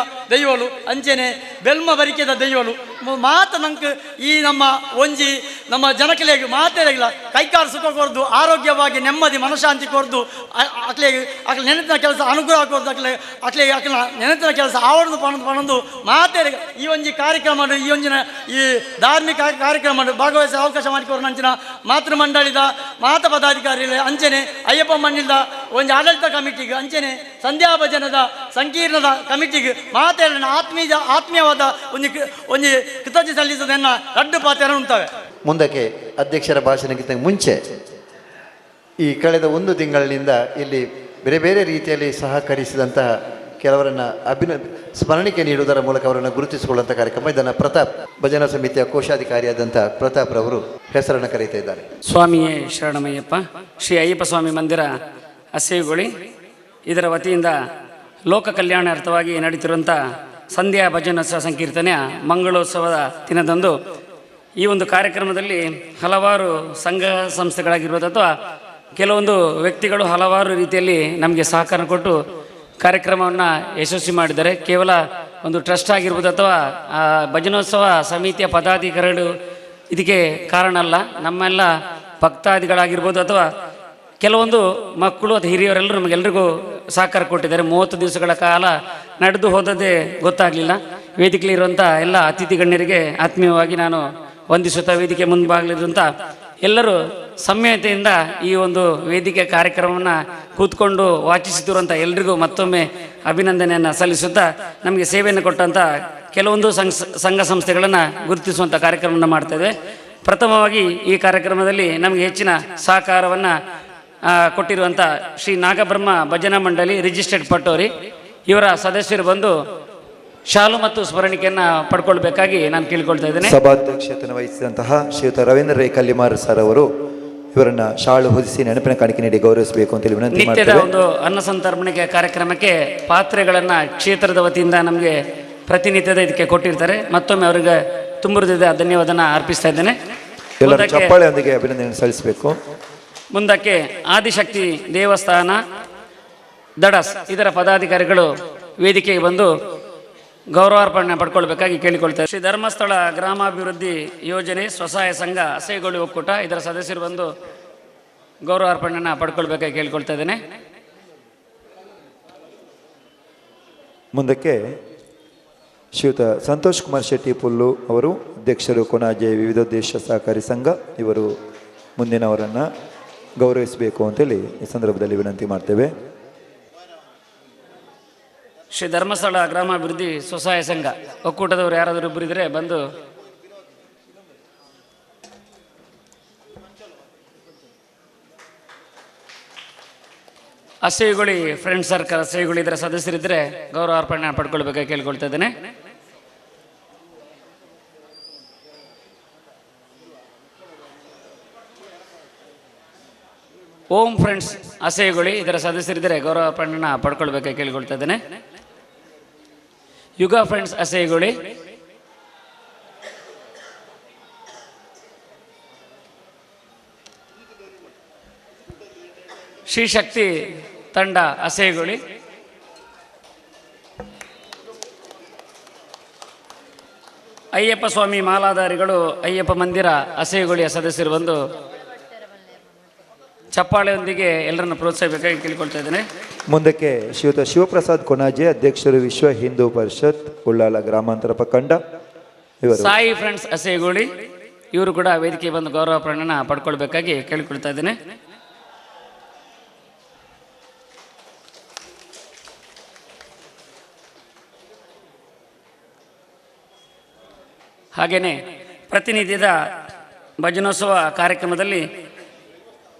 H: ದೈವಲು ಅಂಚೆನೆ ಬೆಲ್ಮ ಬರಿಕೆದ ದೈವಲು ಮಾತ ನಂಗೆ ಈ ನಮ್ಮ ಒಂಜಿ ನಮ್ಮ ಜನಕಲೆಗೆ ಮಾತೆರೆಗಿಲ್ಲ ಕೈಕಾಲು ಸುಖ ಕೊರ್ದು ಆರೋಗ್ಯವಾಗಿ ನೆಮ್ಮದಿ ಮನಃಶಾಂತಿ ಕೊರ್ದು ಅಕ್ಲೆಗೆ ಅಕ್ಲೆ ನೆನಪಿನ ಕೆಲಸ ಅನುಗ್ರಹ ಕೊರ್ದು ಅಕ್ಲೆ ಅಕ್ಲೆಗೆ ಅಕ್ಲ ನೆನಪಿನ ಕೆಲಸ ಆವಡದು ಪಣದು ಪಣದು ಮಾತೆರೆಗೆ ಈ ಒಂಜಿ ಕಾರ್ಯಕ್ರಮ ಈ ಒಂಜಿನ ಈ ಧಾರ್ಮಿಕ ಕಾರ್ಯಕ್ರಮ ಭಾಗವಹಿಸ ಅವಕಾಶ ಮಾಡಿಕೊರ್ನ ಅಂಚಿನ ಮಾತೃಮಂಡಳಿದ ಮಾತ ಪದಾಧಿಕಾರಿಗಳ ಅಂಚೆನೆ ಅಯ್ಯಪ್ಪ ಮಂಡಳಿದ ಒಂಜಿ ಆಡಳಿತ ಕಮಿಟಿಗೆ ಅಂಚೆನೆ ಸಂಧ್ಯಾ ಭಜನದ ಸಂಕೀರ್ಣದ ಕಮಿಟಿಗೆ ಮಾತೆರನ ಆತ್ಮೀಯವಾದ ಒಂಜಿ ಒಂಜಿ ಕೃತಜ್ಞ ಸಲ್ಲಿಸೋದನ್ನ ರಡ್ಡು ಪಾತ್ರ ಉಂಟವೆ.
A: ಮುಂದಕ್ಕೆ ಅಧ್ಯಕ್ಷರ ಭಾಷಣಕ್ಕಿಂತ ಮುಂಚೆ ಈ ಕಳೆದ ಒಂದು ತಿಂಗಳಿನಿಂದ ಇಲ್ಲಿ ಬೇರೆ ಬೇರೆ ರೀತಿಯಲ್ಲಿ ಸಹಕರಿಸಿದಂತಹ ಕೆಲವರನ್ನು ಸ್ಮರಣಿಕೆ ನೀಡುವುದರ ಮೂಲಕ ಅವರನ್ನು ಗುರುತಿಸಿಕೊಳ್ಳುವಂಥ ಕಾರ್ಯಕ್ರಮ. ಇದನ್ನು ಪ್ರತಾಪ್, ಭಜನಾ ಸಮಿತಿಯ ಕೋಶಾಧಿಕಾರಿಯಾದಂಥ ಪ್ರತಾಪ್ ರವರು ಹೆಸರನ್ನು ಕರೀತಾ ಇದ್ದಾರೆ.
I: ಸ್ವಾಮಿಯೇ ಶರಣಮಯ್ಯಪ್ಪ. ಶ್ರೀ ಅಯ್ಯಪ್ಪ ಸ್ವಾಮಿ ಮಂದಿರ ಅಸೇಗುಳಿ ಇದರ ವತಿಯಿಂದ ಲೋಕ ಕಲ್ಯಾಣಾರ್ಥವಾಗಿ ನಡೀತಿರುವಂಥ ಸಂಧ್ಯಾ ಭಜನೋತ್ಸವ ಸಂಕೀರ್ತನೆಯ ಮಂಗಳೋತ್ಸವದ ದಿನದಂದು ಈ ಒಂದು ಕಾರ್ಯಕ್ರಮದಲ್ಲಿ ಹಲವಾರು ಸಂಘ ಸಂಸ್ಥೆಗಳಾಗಿರ್ಬೋದು ಅಥವಾ ಕೆಲವೊಂದು ವ್ಯಕ್ತಿಗಳು ಹಲವಾರು ರೀತಿಯಲ್ಲಿ ನಮಗೆ ಸಹಕಾರ ಕೊಟ್ಟು ಕಾರ್ಯಕ್ರಮವನ್ನು ಯಶಸ್ವಿ ಮಾಡಿದ್ದಾರೆ. ಕೇವಲ ಒಂದು ಟ್ರಸ್ಟ್ ಆಗಿರ್ಬೋದು ಅಥವಾ ಭಜನೋತ್ಸವ ಸಮಿತಿಯ ಪದಾಧಿಕಾರಿಗಳು ಇದಕ್ಕೆ ಕಾರಣ ಅಲ್ಲ. ನಮ್ಮೆಲ್ಲ ಭಕ್ತಾದಿಗಳಾಗಿರ್ಬೋದು ಅಥವಾ ಕೆಲವೊಂದು ಮಕ್ಕಳು ಅಥವಾ ಹಿರಿಯರೆಲ್ಲರೂ ನಮಗೆಲ್ಲರಿಗೂ ಸಹಕಾರ ಕೊಟ್ಟಿದ್ದಾರೆ. 30 ದಿವಸಗಳ ಕಾಲ ನಡೆದು ಹೋದದ್ದೇ ಗೊತ್ತಾಗಲಿಲ್ಲ. ವೇದಿಕೆಯಲ್ಲಿರುವಂಥ ಎಲ್ಲ ಅತಿಥಿ ಗಣ್ಯರಿಗೆ ಆತ್ಮೀಯವಾಗಿ ನಾನು ವಂದಿಸುತ್ತಾ, ವೇದಿಕೆ ಮುಂಭಾಗಲಿರುವಂಥ ಎಲ್ಲರೂ ಸಮ್ಯತೆಯಿಂದ ಈ ಒಂದು ವೇದಿಕೆ ಕಾರ್ಯಕ್ರಮವನ್ನು ಕೂತ್ಕೊಂಡು ವಾಚಿಸುತ್ತಿರುವಂಥ ಎಲ್ರಿಗೂ ಮತ್ತೊಮ್ಮೆ ಅಭಿನಂದನೆಯನ್ನು ಸಲ್ಲಿಸುತ್ತಾ, ನಮಗೆ ಸೇವೆಯನ್ನು ಕೊಟ್ಟಂಥ ಕೆಲವೊಂದು ಸಂಘ ಸಂಸ್ಥೆಗಳನ್ನು ಗುರುತಿಸುವಂಥ ಕಾರ್ಯಕ್ರಮವನ್ನು ಮಾಡ್ತಾಯಿದ್ದೇವೆ. ಪ್ರಥಮವಾಗಿ ಈ ಕಾರ್ಯಕ್ರಮದಲ್ಲಿ ನಮಗೆ ಹೆಚ್ಚಿನ ಸಹಕಾರವನ್ನು ಕೊಟ್ಟಿರುವಂಥ ಶ್ರೀ ನಾಗಬ್ರಹ್ಮ ಭಜನಾ ಮಂಡಳಿ ರಿಜಿಸ್ಟರ್ಡ್ ಪಟ್ಟೋರಿ ಇವರ ಸದಸ್ಯರು ಬಂದು ಶಾಲು ಮತ್ತು ಸ್ಮರಣಿಕೆಯನ್ನು ಪಡ್ಕೊಳ್ಬೇಕಾಗಿ ನಾನು ಕೇಳಿಕೊಳ್ತಾ ಇದ್ದೇನೆ.
G: ಸಭಾಧ್ಯಕ್ಷತೆಯನ್ನು ವಹಿಸಿದಂತಹ ಶ್ರೀಯುತ ರವೀಂದ್ರ ರೈ ಕಲ್ಲಿಮಾರ್ ಸರ್ ಅವರು ಇವರನ್ನ ಶಾಲು ಹೊದಿಸಿ ನೆನಪಿನ ಕಾಣಿಕೆ ನೀಡಿ ಗೌರವಿಸಬೇಕು ಅಂತೇಳಿ ವಿನಂತಿ
I: ನಿತ್ಯದ
G: ಮಾಡ್ತೇವೆ.
I: ಒಂದು ಅನ್ನ ಸಂತರ್ಪಣೆಗೆ ಕಾರ್ಯಕ್ರಮಕ್ಕೆ ಪಾತ್ರೆಗಳನ್ನು ಕ್ಷೇತ್ರದ ವತಿಯಿಂದ ನಮಗೆ ಪ್ರತಿನಿತ್ಯದ ಇದಕ್ಕೆ ಕೊಟ್ಟಿರ್ತಾರೆ. ಮತ್ತೊಮ್ಮೆ ಅವರಿಗೆ ತುಂಬ ಹೃದಯದ ಧನ್ಯವಾದನ ಅರ್ಪಿಸ್ತಾ ಇದ್ದೇನೆ.
G: ಎಲ್ಲರೂ ಚಪ್ಪಾಳೆಯೊಂದಿಗೆ ಅಭಿನಂದನೆ ಸಲ್ಲಿಸಬೇಕು.
I: ಮುಂದಕ್ಕೆ ಆದಿಶಕ್ತಿ ದೇವಸ್ಥಾನ ದಡಸ್ ಇದರ ಪದಾಧಿಕಾರಿಗಳು ವೇದಿಕೆಗೆ ಬಂದು ಗೌರವಾರ್ಪಣೆ ಪಡ್ಕೊಳ್ಬೇಕಾಗಿ ಕೇಳಿಕೊಳ್ತಾರೆ. ಶ್ರೀ ಧರ್ಮಸ್ಥಳ ಗ್ರಾಮಾಭಿವೃದ್ಧಿ ಯೋಜನೆ ಸ್ವಸಹಾಯ ಸಂಘ ಅಸೇಗೋಳಿ ಒಕ್ಕೂಟ ಇದರ ಸದಸ್ಯರು ಬಂದು ಗೌರವಾರ್ಪಣೆಯನ್ನು ಪಡ್ಕೊಳ್ಬೇಕಾಗಿ ಕೇಳಿಕೊಳ್ತಾ ಇದ್ದೇನೆ.
G: ಮುಂದಕ್ಕೆ ಶ್ರೀಯುತ ಸಂತೋಷ್ ಕುಮಾರ್ ಶೆಟ್ಟಿ ಪುಲ್ಲು ಅವರು, ಅಧ್ಯಕ್ಷರು ಕೊಣಾಜೆ ವಿವಿಧೋದ್ದೇಶ ಸಹಕಾರಿ ಸಂಘ, ಇವರು ಮುಂದಿನವರನ್ನು ಗೌರವಿಸಬೇಕು ಅಂತೇಳಿ ಈ ಸಂದರ್ಭದಲ್ಲಿ ವಿನಂತಿ ಮಾಡ್ತೇವೆ.
I: ಶ್ರೀ ಧರ್ಮಸ್ಥಳ ಗ್ರಾಮಾಭಿವೃದ್ಧಿ ಸ್ವಸಹಾಯ ಸಂಘ ಒಕ್ಕೂಟದವರು ಯಾರಾದರೂ ಇಬ್ಬರು ಇದ್ದರೆ ಬಂದು ಅಸೇಗುಳಿ ಫ್ರೆಂಡ್ ಸರ್ಕಲ್ ಅಸೇಗುಳಿ ಇದರ ಸದಸ್ಯರಿದ್ದರೆ ಗೌರವ ಅರ್ಪಣೆ ಪಡ್ಕೊಳ್ಬೇಕಾಗಿ ಕೇಳಿಕೊಳ್ತಾ ಇದ್ದೇನೆ. ಓಂ ಫ್ರೆಂಡ್ಸ್ ಅಸೇಗುಳಿ ಇದರ ಸದಸ್ಯರಿದ್ದರೆ ಗೌರವ ಅರ್ಪಣೆಯನ್ನು ಪಡ್ಕೊಳ್ಬೇಕಾಗಿ ಕೇಳಿಕೊಳ್ತಾ ಇದ್ದೇನೆ. ಯುಗ ಫ್ರೆಂಡ್ಸ್ ಅಸೇಗುಳಿ, ಶ್ರೀಶಕ್ತಿ ತಂಡ ಅಸೇಗುಳಿ, ಅಯ್ಯಪ್ಪ ಸ್ವಾಮಿ ಮಾಲಾಧಾರಿಗಳು ಅಯ್ಯಪ್ಪ ಮಂದಿರ ಅಸೇಗುಳಿಯ ಸದಸ್ಯರು ಬಂದು ಚಪ್ಪಾಳೆಯೊಂದಿಗೆ ಎಲ್ಲರನ್ನು ಪ್ರೋತ್ಸಾಹಿಸಬೇಕಾಗಿ ಕೇಳಿಕೊಳ್ತಾ ಇದ್ದೇನೆ.
G: ಮುಂದಕ್ಕೆ ಶ್ರೀಯುತ ಶಿವಪ್ರಸಾದ್ ಕೊಣಾಜೆ, ಅಧ್ಯಕ್ಷರು ವಿಶ್ವ ಹಿಂದೂ ಪರಿಷತ್ ಉಳ್ಳಾಲ ಗ್ರಾಮಾಂತರ ಪ್ರಖಂಡ, ಇವರು
I: ಸಾಯಿ ಫ್ರೆಂಡ್ಸ್ ಅಸೇಗುಳಿ ಇವರು ಕೂಡ ವೇದಿಕೆ ಬಂದು ಗೌರವ ಪ್ರಮಾಣ ಪಡ್ಕೊಳ್ಬೇಕಾಗಿ ಕೇಳಿಕೊಳ್ತಾ ಇದ್ದೇನೆ. ಹಾಗೆಯೇ ಪ್ರತಿನಿಧಿದ ಭಜನೋತ್ಸವ ಕಾರ್ಯಕ್ರಮದಲ್ಲಿ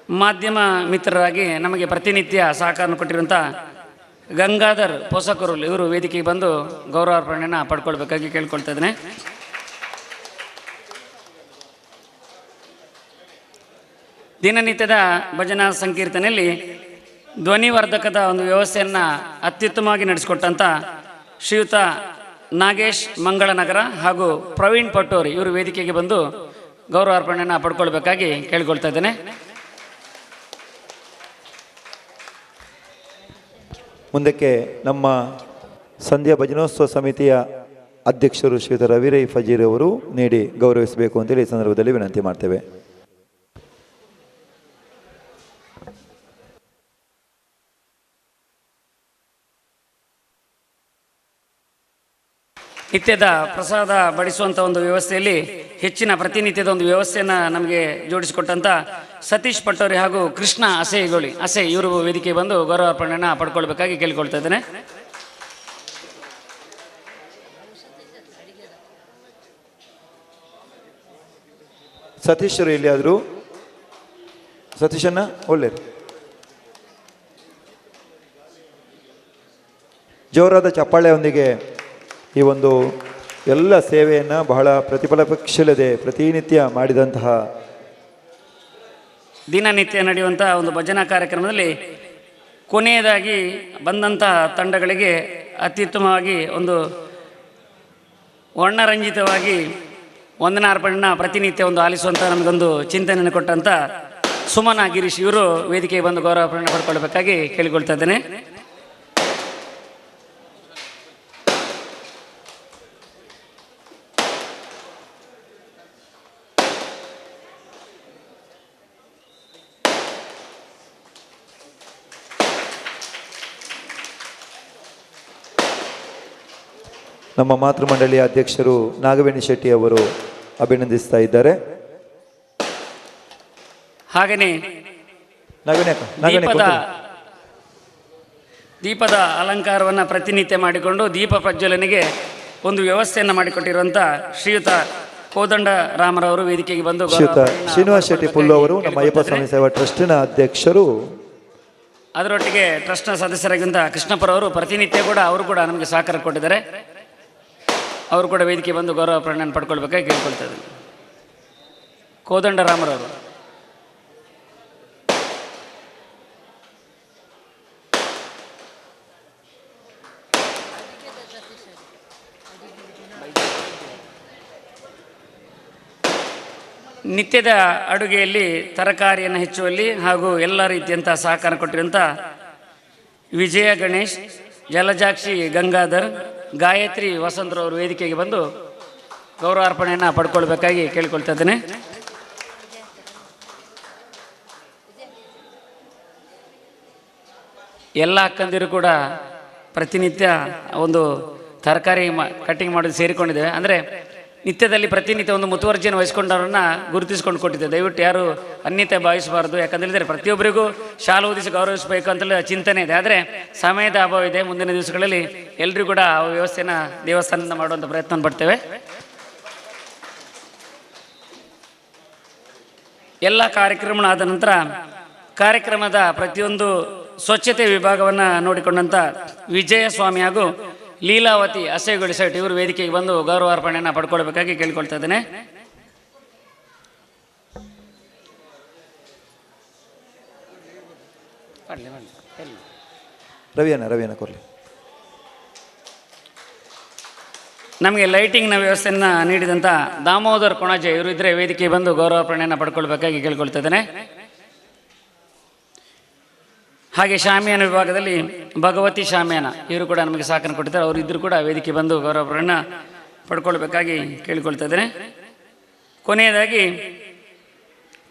I: ಮಾಧ್ಯಮ ಮಿತ್ರರಾಗಿ ನಮಗೆ ಪ್ರತಿನಿತ್ಯ ಸಹಕಾರ ಕೊಟ್ಟಿರುವಂಥ ಗಂಗಾಧರ್ ಪೋಷಕರು ಇವರು ವೇದಿಕೆಗೆ ಬಂದು ಗೌರವಾರ್ಪಣೆಯನ್ನು ಪಡ್ಕೊಳ್ಬೇಕಾಗಿ ಕೇಳ್ಕೊಳ್ತಾ ಇದ್ದೇನೆ. ದಿನನಿತ್ಯದ ಭಜನಾ ಸಂಕೀರ್ತನೆಯಲ್ಲಿ ಧ್ವನಿವರ್ಧಕದ ಒಂದು ವ್ಯವಸ್ಥೆಯನ್ನು ಅತ್ಯುತ್ತಮವಾಗಿ ನಡೆಸಿಕೊಟ್ಟಂಥ ಶ್ರೀಯುತ ನಾಗೇಶ್ ಮಂಗಳನಗರ ಹಾಗೂ ಪ್ರವೀಣ್ ಪಟ್ಟೋರಿ ಇವರು ವೇದಿಕೆಗೆ ಬಂದು ಗೌರವಾರ್ಪಣೆಯನ್ನು ಪಡ್ಕೊಳ್ಬೇಕಾಗಿ ಕೇಳಿಕೊಳ್ತಾ ಇದ್ದೇನೆ.
G: ಮುಂದಕ್ಕೆ ನಮ್ಮ ಸಂಧ್ಯಾ ಭಜನೋತ್ಸವ ಸಮಿತಿಯ ಅಧ್ಯಕ್ಷರು ಶ್ರೀಯುತ ರವಿರೈ ಫಜೀರ್ ಅವರು ನೀಡಿ ಗೌರವಿಸಬೇಕು ಅಂತೇಳಿ ಈ ಸಂದರ್ಭದಲ್ಲಿ ವಿನಂತಿ ಮಾಡ್ತೇವೆ.
I: ನಿತ್ಯದ ಪ್ರಸಾದ ಬಡಿಸುವಂಥ ಒಂದು ವ್ಯವಸ್ಥೆಯಲ್ಲಿ ಹೆಚ್ಚಿನ ಪ್ರತಿನಿತ್ಯದ ಒಂದು ವ್ಯವಸ್ಥೆಯನ್ನು ನಮಗೆ ಜೋಡಿಸಿಕೊಟ್ಟಂಥ ಸತೀಶ್ ಪಟ್ಟೋರಿ ಹಾಗೂ ಕೃಷ್ಣ ಅಸೇಗೋಳಿ ಅಸೆ ಇವರು ವೇದಿಕೆ ಬಂದು ಗೌರವಾರ್ಪಣೆಯನ್ನು ಪಡ್ಕೊಳ್ಬೇಕಾಗಿ ಕೇಳಿಕೊಳ್ತಾ ಇದ್ದೇನೆ.
G: ಸತೀಶರು ಎಲ್ಲಿಯಾದರೂ ಸತೀಶಣ್ಣ ಒಳ್ಳೇರು. ಜೋರಾದ ಚಪ್ಪಾಳೆಯೊಂದಿಗೆ ಈ ಒಂದು ಎಲ್ಲ ಸೇವೆಯನ್ನು ಬಹಳ ಪ್ರತಿಫಲಾಪೇಕ್ಷಿಲ್ಲದೆ ಪ್ರತಿನಿತ್ಯ ಮಾಡಿದಂತಹ
I: ದಿನನಿತ್ಯ ನಡೆಯುವಂಥ ಒಂದು ಭಜನಾ ಕಾರ್ಯಕ್ರಮದಲ್ಲಿ ಕೊನೆಯದಾಗಿ ಬಂದಂಥ ತಂಡಗಳಿಗೆ ಅತ್ಯುತ್ತಮವಾಗಿ ಒಂದು ವರ್ಣರಂಜಿತವಾಗಿ ವಂದನಾರ್ಪಣೆಯನ್ನು ಪ್ರತಿನಿತ್ಯ ಒಂದು ಆಲಿಸುವಂಥ ನಮಗೊಂದು ಚಿಂತನೆಯನ್ನು ಕೊಟ್ಟಂಥ ಸುಮನ ಗಿರೀಶ್ ಇವರು ವೇದಿಕೆಗೆ ಬಂದು ಗೌರವಾರ್ಪಣೆ ಪಡ್ಕೊಳ್ಬೇಕಾಗಿ ಕೇಳಿಕೊಳ್ತಾ ಇದ್ದೇನೆ.
G: ನಮ್ಮ ಮಾತೃಮಂಡಳಿಯ ಅಧ್ಯಕ್ಷರು ನಾಗವೇಣಿ ಶೆಟ್ಟಿ ಅವರು ಅಭಿನಂದಿಸ್ತಾ ಇದ್ದಾರೆ.
I: ಹಾಗೆಯೇ ದೀಪದ ಅಲಂಕಾರವನ್ನು ಪ್ರತಿನಿತ್ಯ ಮಾಡಿಕೊಂಡು ದೀಪ ಪ್ರಜ್ವಲನೆಗೆ ಒಂದು ವ್ಯವಸ್ಥೆಯನ್ನು ಮಾಡಿಕೊಟ್ಟಿರುವಂಥ ಶ್ರೀಯುತ ಕೋದಂಡ ರಾಮರವರು ವೇದಿಕೆಗೆ ಬಂದು
G: ಶ್ರೀಯುತ ಶ್ರೀನಿವಾಸ ಶೆಟ್ಟಿ ಪುಲ್ಲು ಅವರು ನಮ್ಮ ಅಯ್ಯಪ್ಪ ಸ್ವಾಮಿ ಸೇವಾ ಟ್ರಸ್ಟಿನ ಅಧ್ಯಕ್ಷರು,
I: ಅದರೊಟ್ಟಿಗೆ ಟ್ರಸ್ಟ್ನ ಸದಸ್ಯರಾಗಿದ್ದ ಕೃಷ್ಣಪ್ಪರವರು ಪ್ರತಿನಿತ್ಯ ಕೂಡ ಅವರು ಕೂಡ ನಮಗೆ ಸಹಕಾರ ಕೊಟ್ಟಿದ್ದಾರೆ. ಅವರು ಕೂಡ ವೇದಿಕೆ ಬಂದು ಗೌರವ ಪ್ರಣಯನ್ನು ಪಡ್ಕೊಳ್ಬೇಕಾಗಿ ಕೇಳ್ಕೊಳ್ತಾ ಇದ್ದೀನಿ. ಕೋದಂಡ ರಾಮರವರು. ನಿತ್ಯದ ಅಡುಗೆಯಲ್ಲಿ ತರಕಾರಿಯನ್ನು ಹೆಚ್ಚುವಲ್ಲಿ ಹಾಗೂ ಎಲ್ಲ ರೀತಿಯಂಥ ಸಹಕಾರ ಕೊಟ್ಟಿರುವಂಥ ವಿಜಯ ಗಣೇಶ್, ಜಲಜಾಕ್ಷಿ ಗಂಗಾಧರ್, ಗಾಯತ್ರಿ ವಸಂತರವರು ವೇದಿಕೆಗೆ ಬಂದು ಗೌರವಾರ್ಪಣೆಯನ್ನು ಪಡ್ಕೊಳ್ಬೇಕಾಗಿ ಕೇಳಿಕೊಳ್ತಾ ಇದ್ದೇನೆ. ಎಲ್ಲ ಅಕ್ಕಂದಿರು ಕೂಡ ಪ್ರತಿನಿತ್ಯ ಒಂದು ತರಕಾರಿ ಕಟ್ಟಿಂಗ್ ಮಾಡೋದು ಸೇರಿಕೊಂಡಿದ್ದೇವೆ. ಅಂದರೆ ನಿತ್ಯದಲ್ಲಿ ಪ್ರತಿನಿತ್ಯ ಒಂದು ಮುತುವರ್ಜಿಯನ್ನು ವಹಿಸ್ಕೊಂಡವರನ್ನು ಗುರುತಿಸ್ಕೊಂಡು ಕೊಟ್ಟಿದ್ದೆ. ದಯವಿಟ್ಟು ಯಾರು ಅನ್ಯತೆ ಭಾವಿಸಬಾರ್ದು. ಯಾಕಂತೇಳಿದರೆ ಪ್ರತಿಯೊಬ್ಬರಿಗೂ ಶಾಲು ಓದಿಸಿ ಗೌರವಿಸಬೇಕು ಅಂತೇಳಿ ಚಿಂತನೆ ಇದೆ. ಆದರೆ ಸಮಯದ ಅಭಾವ ಇದೆ. ಮುಂದಿನ ದಿವಸಗಳಲ್ಲಿ ಎಲ್ಲರೂ ಕೂಡ ಆ ವ್ಯವಸ್ಥೆಯನ್ನು ದೇವಸ್ಥಾನದಿಂದ ಮಾಡುವಂಥ ಪ್ರಯತ್ನ ಪಡ್ತೇವೆ. ಎಲ್ಲ ಕಾರ್ಯಕ್ರಮ ಆದ ನಂತರ ಕಾರ್ಯಕ್ರಮದ ಪ್ರತಿಯೊಂದು ಸ್ವಚ್ಛತೆ ವಿಭಾಗವನ್ನು ನೋಡಿಕೊಂಡಂಥ ವಿಜಯ ಸ್ವಾಮಿ ಹಾಗೂ ಲೀಲಾವತಿ ಅಸಹ್ಯಗೊಳಿಸೈಟ್ ಸೈಟ್ ಇವರು ವೇದಿಕೆಗೆ ಬಂದು ಗೌರವಾರ್ಪಣೆಯನ್ನು ಪಡ್ಕೊಳ್ಬೇಕಾಗಿ ಕೇಳಿಕೊಳ್ತಾ ಇದ್ದೇನೆ.
G: ರವಿಯನ್ನ ಕೊರಲಿ.
I: ನಮಗೆ ಲೈಟಿಂಗ್ನ ವ್ಯವಸ್ಥೆಯನ್ನು ನೀಡಿದಂಥ ದಾಮೋದರ್ ಕೊಣಾಜೆ ಇವರು ಇದ್ದರೆ ವೇದಿಕೆಗೆ ಬಂದು ಗೌರವಾರ್ಪಣೆಯನ್ನು ಪಡ್ಕೊಳ್ಬೇಕಾಗಿ ಕೇಳಿಕೊಳ್ತಾ ಇದ್ದೇನೆ. ಹಾಗೆ ಶಾಮಿಯಾನ ವಿಭಾಗದಲ್ಲಿ ಭಗವತಿ ಶಾಮಿಯಾನ ಇವರು ಕೂಡ ನಮಗೆ ಸಹಕಾರ ಕೊಟ್ಟಿದ್ದಾರೆ. ಅವರು ಇದ್ದರೂ ಕೂಡ ವೇದಿಕೆ ಬಂದು ಗೌರವವನ್ನು ಪಡ್ಕೊಳ್ಬೇಕಾಗಿ ಕೇಳಿಕೊಳ್ತಾ ಇದ್ದೇನೆ. ಕೊನೆಯದಾಗಿ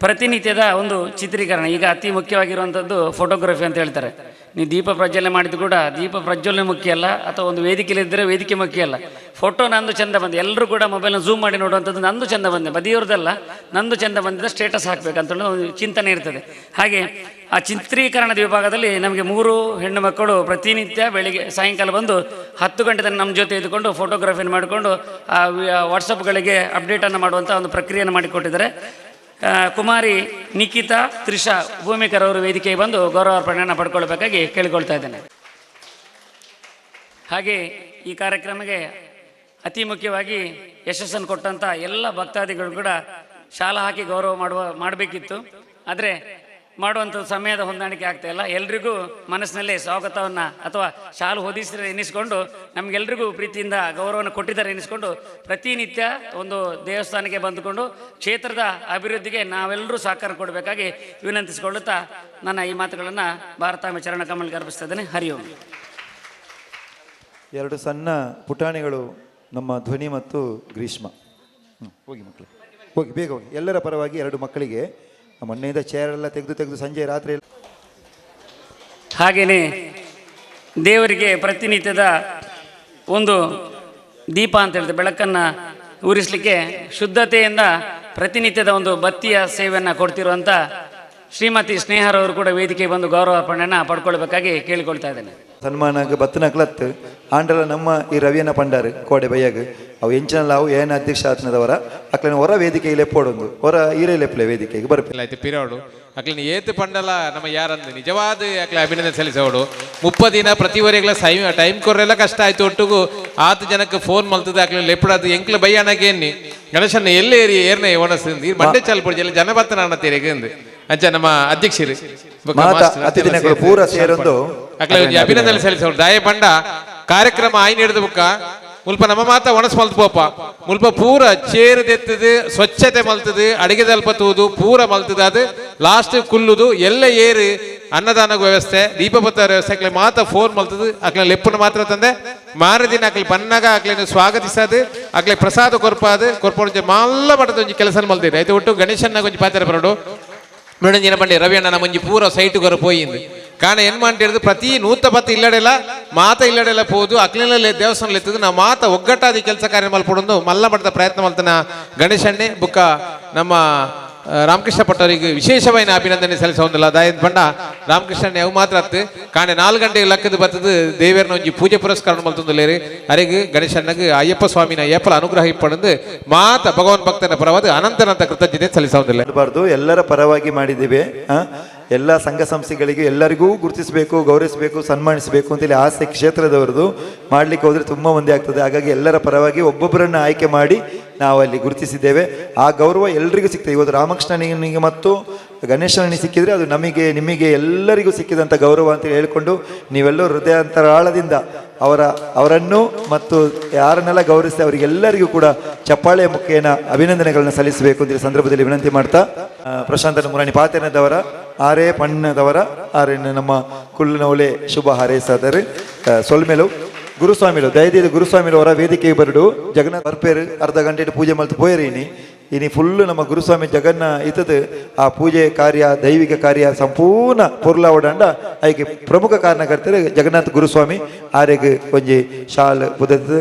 I: ಪ್ರತಿನಿತ್ಯದ ಒಂದು ಚಿತ್ರೀಕರಣ, ಈಗ ಅತಿ ಮುಖ್ಯವಾಗಿರುವಂಥದ್ದು ಫೋಟೋಗ್ರಫಿ ಅಂತ ಹೇಳ್ತಾರೆ. ನೀವು ದೀಪ ಪ್ರಜ್ವಲನೆ ಮಾಡಿದ್ದು ಕೂಡ ದೀಪ ಪ್ರಜ್ವಲನೆ ಮುಖ್ಯ ಅಲ್ಲ, ಅಥವಾ ಒಂದು ವೇದಿಕೆಯಲ್ಲಿದ್ದರೆ ವೇದಿಕೆ ಮುಖ್ಯ ಅಲ್ಲ. ಫೋಟೋ ನಂದು ಚೆಂದ ಬಂದೆ, ಎಲ್ಲರೂ ಕೂಡ ಮೊಬೈಲ್ನ ಝೂಮ್ ಮಾಡಿ ನೋಡುವಂಥದ್ದು ನಂದು ಚೆಂದ ಬಂದೆ, ಬದಿಯವ್ರದ್ದಲ್ಲ, ನಂದು ಚೆಂದ ಬಂದಿದ್ದ ಸ್ಟೇಟಸ್ ಹಾಕಬೇಕಂತ ಒಂದು ಚಿಂತನೆ ಇರ್ತದೆ. ಹಾಗೆ ಆ ಚಿತ್ರೀಕರಣದ ವಿಭಾಗದಲ್ಲಿ ನಮಗೆ 3 ಹೆಣ್ಣು ಮಕ್ಕಳು ಪ್ರತಿನಿತ್ಯ ಬೆಳಿಗ್ಗೆ ಸಾಯಂಕಾಲ ಬಂದು 10 ಗಂಟೆ ತನಕ ನಮ್ಮ ಜೊತೆ ಇದ್ದುಕೊಂಡು ಫೋಟೋಗ್ರಫಿಯನ್ನು ಮಾಡಿಕೊಂಡು ಆ ವಾಟ್ಸಪ್ಗಳಿಗೆ ಅಪ್ಡೇಟನ್ನು ಮಾಡುವಂಥ ಒಂದು ಪ್ರಕ್ರಿಯೆಯನ್ನು ಮಾಡಿಕೊಟ್ಟಿದ್ದಾರೆ. ಕುಮಾರಿ ನಿಖಿತಾ, ತ್ರಿಷಾ ಭೂಮಿಕರ್ ಅವರು ವೇದಿಕೆಗೆ ಬಂದು ಗೌರವಾರ್ಪಣೆಯನ್ನು ಪಡ್ಕೊಳ್ಬೇಕಾಗಿ ಕೇಳಿಕೊಳ್ತಾ ಇದ್ದೇನೆ. ಹಾಗೆ ಈ ಕಾರ್ಯಕ್ರಮಕ್ಕೆ ಅತಿ ಮುಖ್ಯವಾಗಿ ಯಶಸ್ಸನ್ನು ಕೊಟ್ಟಂಥ ಎಲ್ಲ ಭಕ್ತಾದಿಗಳು ಕೂಡ ಶಾಲಾ ಹಾಕಿ ಗೌರವ ಮಾಡಬೇಕಿತ್ತು. ಆದರೆ ಮಾಡುವಂಥ ಸಮಯದ ಹೊಂದಾಣಿಕೆ ಆಗ್ತಾ ಇಲ್ಲ. ಎಲ್ರಿಗೂ ಮನಸ್ಸಿನಲ್ಲಿ ಸ್ವಾಗತವನ್ನು ಅಥವಾ ಶಾಲು ಹೊದಿಸಿದ್ರೆ ಎನಿಸ್ಕೊಂಡು ನಮಗೆಲ್ರಿಗೂ ಪ್ರೀತಿಯಿಂದ ಗೌರವವನ್ನು ಕೊಟ್ಟಿದ್ದಾರೆ ಎನಿಸ್ಕೊಂಡು ಪ್ರತಿನಿತ್ಯ ಒಂದು ದೇವಸ್ಥಾನಕ್ಕೆ ಬಂದುಕೊಂಡು ಕ್ಷೇತ್ರದ ಅಭಿವೃದ್ಧಿಗೆ ನಾವೆಲ್ಲರೂ ಸಹಕಾರ ಕೊಡಬೇಕಾಗಿ ವಿನಂತಿಸಿಕೊಳ್ಳುತ್ತಾ ನನ್ನ ಈ ಮಾತುಗಳನ್ನು ಭಾರತಾಂಬೆ ಚರಣ ಕಮಲಕ್ಕೆ ಅರ್ಪಿಸ್ತಾ ಇದ್ದೇನೆ. ಹರಿ ಓಂ.
G: 2 ಸಣ್ಣ ಪುಟಾಣಿಗಳು ನಮ್ಮ ಧ್ವನಿ ಮತ್ತು ಗ್ರೀಷ್ಮ. ಹೋಗಿ ಮಕ್ಕಳು, ಹೋಗಿ ಬೇಗ ಹೋಗಿ. ಎಲ್ಲರ ಪರವಾಗಿ 2 ಮಕ್ಕಳಿಗೆ ಮೊನ್ನೆಯಿಂದ ಚೇರೆಲ್ಲ ತೆಗೆದು ತೆಗೆದು ಸಂಜೆ ರಾತ್ರಿ.
I: ಹಾಗೆಯೇ ದೇವರಿಗೆ ಪ್ರತಿನಿತ್ಯದ ಒಂದು ದೀಪ ಅಂತ ಹೇಳ್ತೇವೆ, ಬೆಳಕನ್ನು ಉರಿಸಲಿಕ್ಕೆ ಶುದ್ಧತೆಯಿಂದ ಪ್ರತಿನಿತ್ಯದ ಒಂದು ಬತ್ತಿಯ ಸೇವೆಯನ್ನು ಕೊಡ್ತಿರುವಂಥ ಶ್ರೀಮತಿ ಸ್ನೇಹರವರು ಕೂಡ ವೇದಿಕೆಗೆ ಬಂದು ಗೌರವಾರ್ಪಣೆಯನ್ನು ಪಡ್ಕೊಳ್ಬೇಕಾಗಿ ಕೇಳಿಕೊಳ್ತಾ ಇದ್ದೇನೆ.
G: ಸನ್ಮಾನ ಬತ್ತನ ಕ್ಲತ್ ಆಂಡಲ ನಮ್ಮ ಈ ರವಿಯನ್ನ ಪಂಡಾರು ಕೋಡೆ ಬಯ್ಯಾಗ ಅವು ಎಂಚಿನಲ್ಲಾವು ಏನ ಅಧ್ಯಕ್ಷ ಆತ್ನದವರ ಅಕ್ಲೆನ ಹೊರ ವೇದಿಕೆಗೆ ಲೆಪ್ಪೋಡೊಂದು ಹೊರ ಈರೇ ಲೆಪ್ಪಲೆ ವೇದಿಕೆಗೆ ಬರ್ಪೆ
J: ಆಯ್ತು ಪಿರೋಡು ಅಕ್ಲಿನ ಏತು ಪಂಡಲ ನಮ್ಮ ಯಾರಂದು ನಿಜವಾದ ಅಕ್ಲೆ ಅಭಿನಂದನೆ ಸಲ್ಲಿಸೋಡು. 30 ದಿನ ಪ್ರತಿ ವರೆಗ್ಲ ಟೈಮ್ ಕೊರ್ರೆಲ್ಲ ಕಷ್ಟ ಆಯ್ತು. ಒಟ್ಟುಗು ಆತ ಜನಕ್ಕೆ ಫೋನ್ ಮಲ್ತದ ಅಕ್ಲೆ ಲೆಪ್ಪಡದು ಎಂಕ್ಲ ಬಯ್ಯಾಣಗೆ ಎನ್ನಿ ಗಣೇಶನ ಎಲ್ಲೇ ಏರಿ ಏರ್ನೆ ಒಣಸಿಂದ ಈ ಮಂಡೆ ಚಾಲ್ಪುಡಿ ಜನ ಜನ ಬತ್ತನ ಅಣ್ಣ ತೇರೆಗೆ ಅಂಚ ನಮ್ಮ ಅಧ್ಯಕ್ಷರು
G: ಅತಿಥಿಗಳು ಪೂರ ಸೇರೊಂದು
J: ಅಕ್ಲೆ ಅಭಿನಂದನೆ ಸಲ್ಲಿಸೋಡು. ದಾಯ ಬಂಡ ಕಾರ್ಯಕ್ರಮ ಆಯ್ನ ಹಿಡಿದ ಬುಕ್ಕ ಮುಲ್ಪ ನಮ್ಮ ಮಾತ ಒಣಸ್ ಮಲ್ತು ಪೋಪ ಮುಲ್ಪ ಪೂರ ಚೇರುದೆತ್ತದು ಸ್ವಚ್ಛತೆ ಮಲ್ತದು ಅಡಿಗೆ ದಲ್ಪ ತೂದು ಪೂರ ಮಲ್ತದ ಅದು ಲಾಸ್ಟ್ ಕುಲ್ಲುದು ಎಲ್ಲ ಏರು ಅನ್ನದಾನ ವ್ಯವಸ್ಥೆ ದೀಪಪತ್ತ ವ್ಯವಸ್ಥೆ ಅಕ್ಲೆ ಮಾತ ಫೋನ್ ಮಲ್ತದು ಅಕ್ಲೆ ಲೆಪ್ಪುನ ಮಾತ್ರ ತಂದೆ ಮಾರ ದಿನ ಅಕ್ಲೆ ಬನ್ನಾಗ ಅಕ್ಲೆನ ಸ್ವಾಗತಿಸದು ಅಕ್ಲೆ ಪ್ರಸಾದ ಕೊರ್ಪಾದು ಕೊರ್ಪೊಂಜಿ ಮಲ್ಲ ಮಟ್ಟದ ಒಂಜಿ ಕೆಲಸ ಮಲ್ತಿದೆ ಆಯ್ತು. ಒಟ್ಟು ಗಣೇಶನ ಒಂಜಿ ಪಾತ್ರ ಬರೋಡು ಮೇಡಂಜಿನ ಬಂಡಿ ರವಿ ಅಣ್ಣ ಒಂಜಿ ಪೂರ ಸೈಟ್ ಕೊರ ಪೋಯಿಂದು ಕಾರಣ ಏನ್ ಮಾಡಿದ್ದು ಪ್ರತಿ 110 ಇಲ್ಲಡೆಲ್ಲ ಮಾತ ಇಲ್ಲಡೆಲ್ಲ ಪೋದು ಅಕ್ಲಿನಲ್ಲಿ ದೇವಸ್ಥಾನ ಎತ್ತದು ನಾವು ಮಾತ ಒಗ್ಗಟ್ಟಾದಿ ಕೆಲಸ ಕಾರ್ಯ ಮಲ್ಪಡೊಂದು ಮಲ್ಲ ಮಟ್ಟದ ಪ್ರಯತ್ನ ಮಲ್ತನ ಗಣೇಶಣ್ಣೆ ಬುಕ್ಕ ನಮ್ಮ ರಾಮಕೃಷ್ಣ ಪಟ್ಟವರಿಗೆ ವಿಶೇಷವಾದ ಅಭಿನಂದನೆ ಸಲ್ಲಿಸೋದಿಲ್ಲ. ದಾಯದ ಬಣ್ಣ ರಾಮಕೃಷ್ಣಣ್ಣೆ ಅವು ಮಾತ್ರ ಅತ್ತು ಕಾಣೆ 4 ಗಂಟೆಗೆ ಲಕ್ಕದ ಬತ್ತದು ದೇವರನ್ನ ಒಂಜಿ ಪೂಜೆ ಪುರಸ್ಕಾರ ಮಲ್ತೊಂದುಲ್ಲೇರಿ ಅರೆಗ್ ಗಣೇಶಣ್ಣಗೆ ಅಯ್ಯಪ್ಪ ಸ್ವಾಮಿನ ಅಯ್ಯಪ್ಪಲ ಅನುಗ್ರಹ ಇಪ್ಪಣಂದು ಮಾತ ಭಗವಾನ್ ಭಕ್ತನ ಪರವಾದ ಅನಂತನಂತ ಕೃತಜ್ಞತೆ ಸಲ್ಲಿಸೋದಿಲ್ಲ.
G: ಎಲ್ಲರ ಪರವಾಗಿ ಮಾಡಿದ್ದೀವಿ. ಎಲ್ಲ ಸಂಘ ಸಂಸ್ಥೆಗಳಿಗೆ ಎಲ್ಲರಿಗೂ ಗುರುತಿಸಬೇಕು, ಗೌರವಿಸಬೇಕು, ಸನ್ಮಾನಿಸಬೇಕು ಅಂತೇಳಿ ಆಸೆ ಕ್ಷೇತ್ರದವರದು. ಮಾಡಲಿಕ್ಕೆ ಹೋದರೆ ತುಂಬ ಮಂದಿ ಆಗ್ತದೆ. ಹಾಗಾಗಿ ಎಲ್ಲರ ಪರವಾಗಿ ಒಬ್ಬೊಬ್ಬರನ್ನು ಆಯ್ಕೆ ಮಾಡಿ ನಾವು ಅಲ್ಲಿ ಗುರುತಿಸಿದ್ದೇವೆ. ಆ ಗೌರವ ಎಲ್ರಿಗೂ ಸಿಗ್ತದೆ. ಇವತ್ತು ರಾಮಕೃಷ್ಣನಿಗೆ ಮತ್ತು ಗಣೇಶನಿಗೆ ಸಿಕ್ಕಿದರೆ ಅದು ನಮಗೆ ನಿಮಗೆ ಎಲ್ಲರಿಗೂ ಸಿಕ್ಕಿದಂಥ ಗೌರವ ಅಂತೇಳಿ ಹೇಳಿಕೊಂಡು ನೀವೆಲ್ಲರೂ ಹೃದಯಾಂತರಾಳದಿಂದ ಅವರನ್ನು ಮತ್ತು ಯಾರನ್ನೆಲ್ಲ ಗೌರವಿಸಿ ಅವರಿಗೆಲ್ಲರಿಗೂ ಕೂಡ ಚಪ್ಪಾಳೆಯ ಮುಖೇನ ಅಭಿನಂದನೆಗಳನ್ನು ಸಲ್ಲಿಸಬೇಕು ಅಂತ ಈ ಸಂದರ್ಭದಲ್ಲಿ ವಿನಂತಿ ಮಾಡ್ತಾ, ಪ್ರಶಾಂತನ ಮುರಾಣಿ ಪಾತೇನದವರ ಆರೇ ಪಣ್ಣದವರ ಆರೇನ ನಮ್ಮ ಕುಲ್ಲನವಲೆ ಶುಭ ಹಾರೈಸಾದರೆ ಸೊಲ್ಮೆಲು ಗುರುಸ್ವಾಮಿಲು ದಯದೀದ ಗುರುಸ್ವಾಮಿಲು ಅವರ ವೇದಿಕೆಗೆ ಬರಡು ಜಗನ್ನಾಥ ಬರ್ಪೇರು ಅರ್ಧ ಗಂಟೆ ಪೂಜೆ ಮಲ್ತು ಪೋಯರೀನಿ ಇನಿ ಫುಲ್ಲು ನಮ್ಮ ಗುರುಸ್ವಾಮಿ ಜಗನ್ನ ಇತ್ತದು ಆ ಪೂಜೆ ಕಾರ್ಯ ದೈವಿಕ ಕಾರ್ಯ ಸಂಪೂರ್ಣ ಪೊರ್ಲಾವಡಂಡ ಐಕೆ ಪ್ರಮುಖ ಕಾರಣಕರ್ತರು ಜಗನ್ನಾಥ ಗುರುಸ್ವಾಮಿ ಆರೆಗ್ ಒಂಜಿ ಶಾಲ್ ಬುದತ್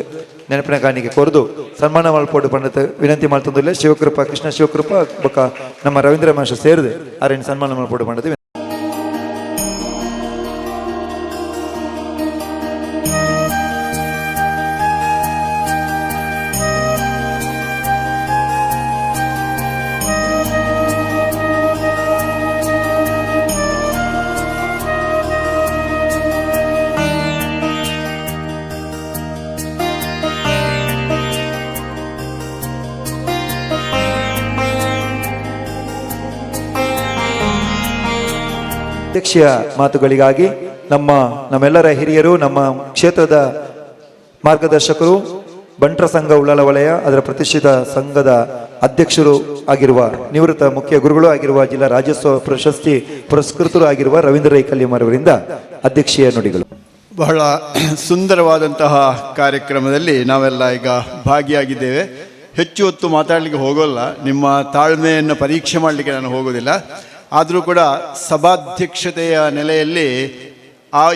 G: ನೆನಪಿನ ಕಾಣಿಕೆ ಕೊರದು ಸನ್ಮಾನ ಮಲ್ಪೋಡು ಪಂಡತ್ ವಿನಂತಿ ಮಲ್ತೊಂದುಲ್ಲೆ. ಶಿವಕೃಪಾ ಕೃಷ್ಣ ಶಿವಕೃಪಾ ಬೊಕ್ಕ ನಮ್ಮ ರವೀಂದ್ರ ಮಹರ್ಷಿ ಸೇರಿದೆ ಆರೆನ್ ಸನ್ಮಾನ ಮಲ್ಪೋಡು ಪಂಡತ್. ಅಧ್ಯಕ್ಷೀಯ ಮಾತುಗಳಿಗಾಗಿ ನಮ್ಮೆಲ್ಲರ ಹಿರಿಯರು, ನಮ್ಮ ಕ್ಷೇತ್ರದ ಮಾರ್ಗದರ್ಶಕರು, ಬಂಟ್ರ ಸಂಘ ಉಳ್ಳಾಲ ವಲಯ ಅದರ ಪ್ರತಿಷ್ಠಿತ ಸಂಘದ ಅಧ್ಯಕ್ಷರು ಆಗಿರುವ, ನಿವೃತ್ತ ಮುಖ್ಯ ಗುರುಗಳು ಆಗಿರುವ, ಜಿಲ್ಲಾ ರಾಜ್ಯೋತ್ಸವ ಪ್ರಶಸ್ತಿ ಪುರಸ್ಕೃತರು ಆಗಿರುವ ರವೀಂದ್ರ ರೈ ಕಲ್ಲಿಮರವರಿಂದ ಅಧ್ಯಕ್ಷೀಯ ನುಡಿಗಳು.
K: ಬಹಳ ಸುಂದರವಾದಂತಹ ಕಾರ್ಯಕ್ರಮದಲ್ಲಿ ನಾವೆಲ್ಲ ಈಗ ಭಾಗಿಯಾಗಿದ್ದೇವೆ. ಹೆಚ್ಚು ಹೊತ್ತು ಮಾತಾಡಲಿಕ್ಕೆ ಹೋಗೋಲ್ಲ, ನಿಮ್ಮ ತಾಳ್ಮೆಯನ್ನು ಪರೀಕ್ಷೆ ಮಾಡಲಿಕ್ಕೆ ನಾನು ಹೋಗೋದಿಲ್ಲ. ಆದರೂ ಕೂಡ ಸಭಾಧ್ಯಕ್ಷತೆಯ ನೆಲೆಯಲ್ಲಿ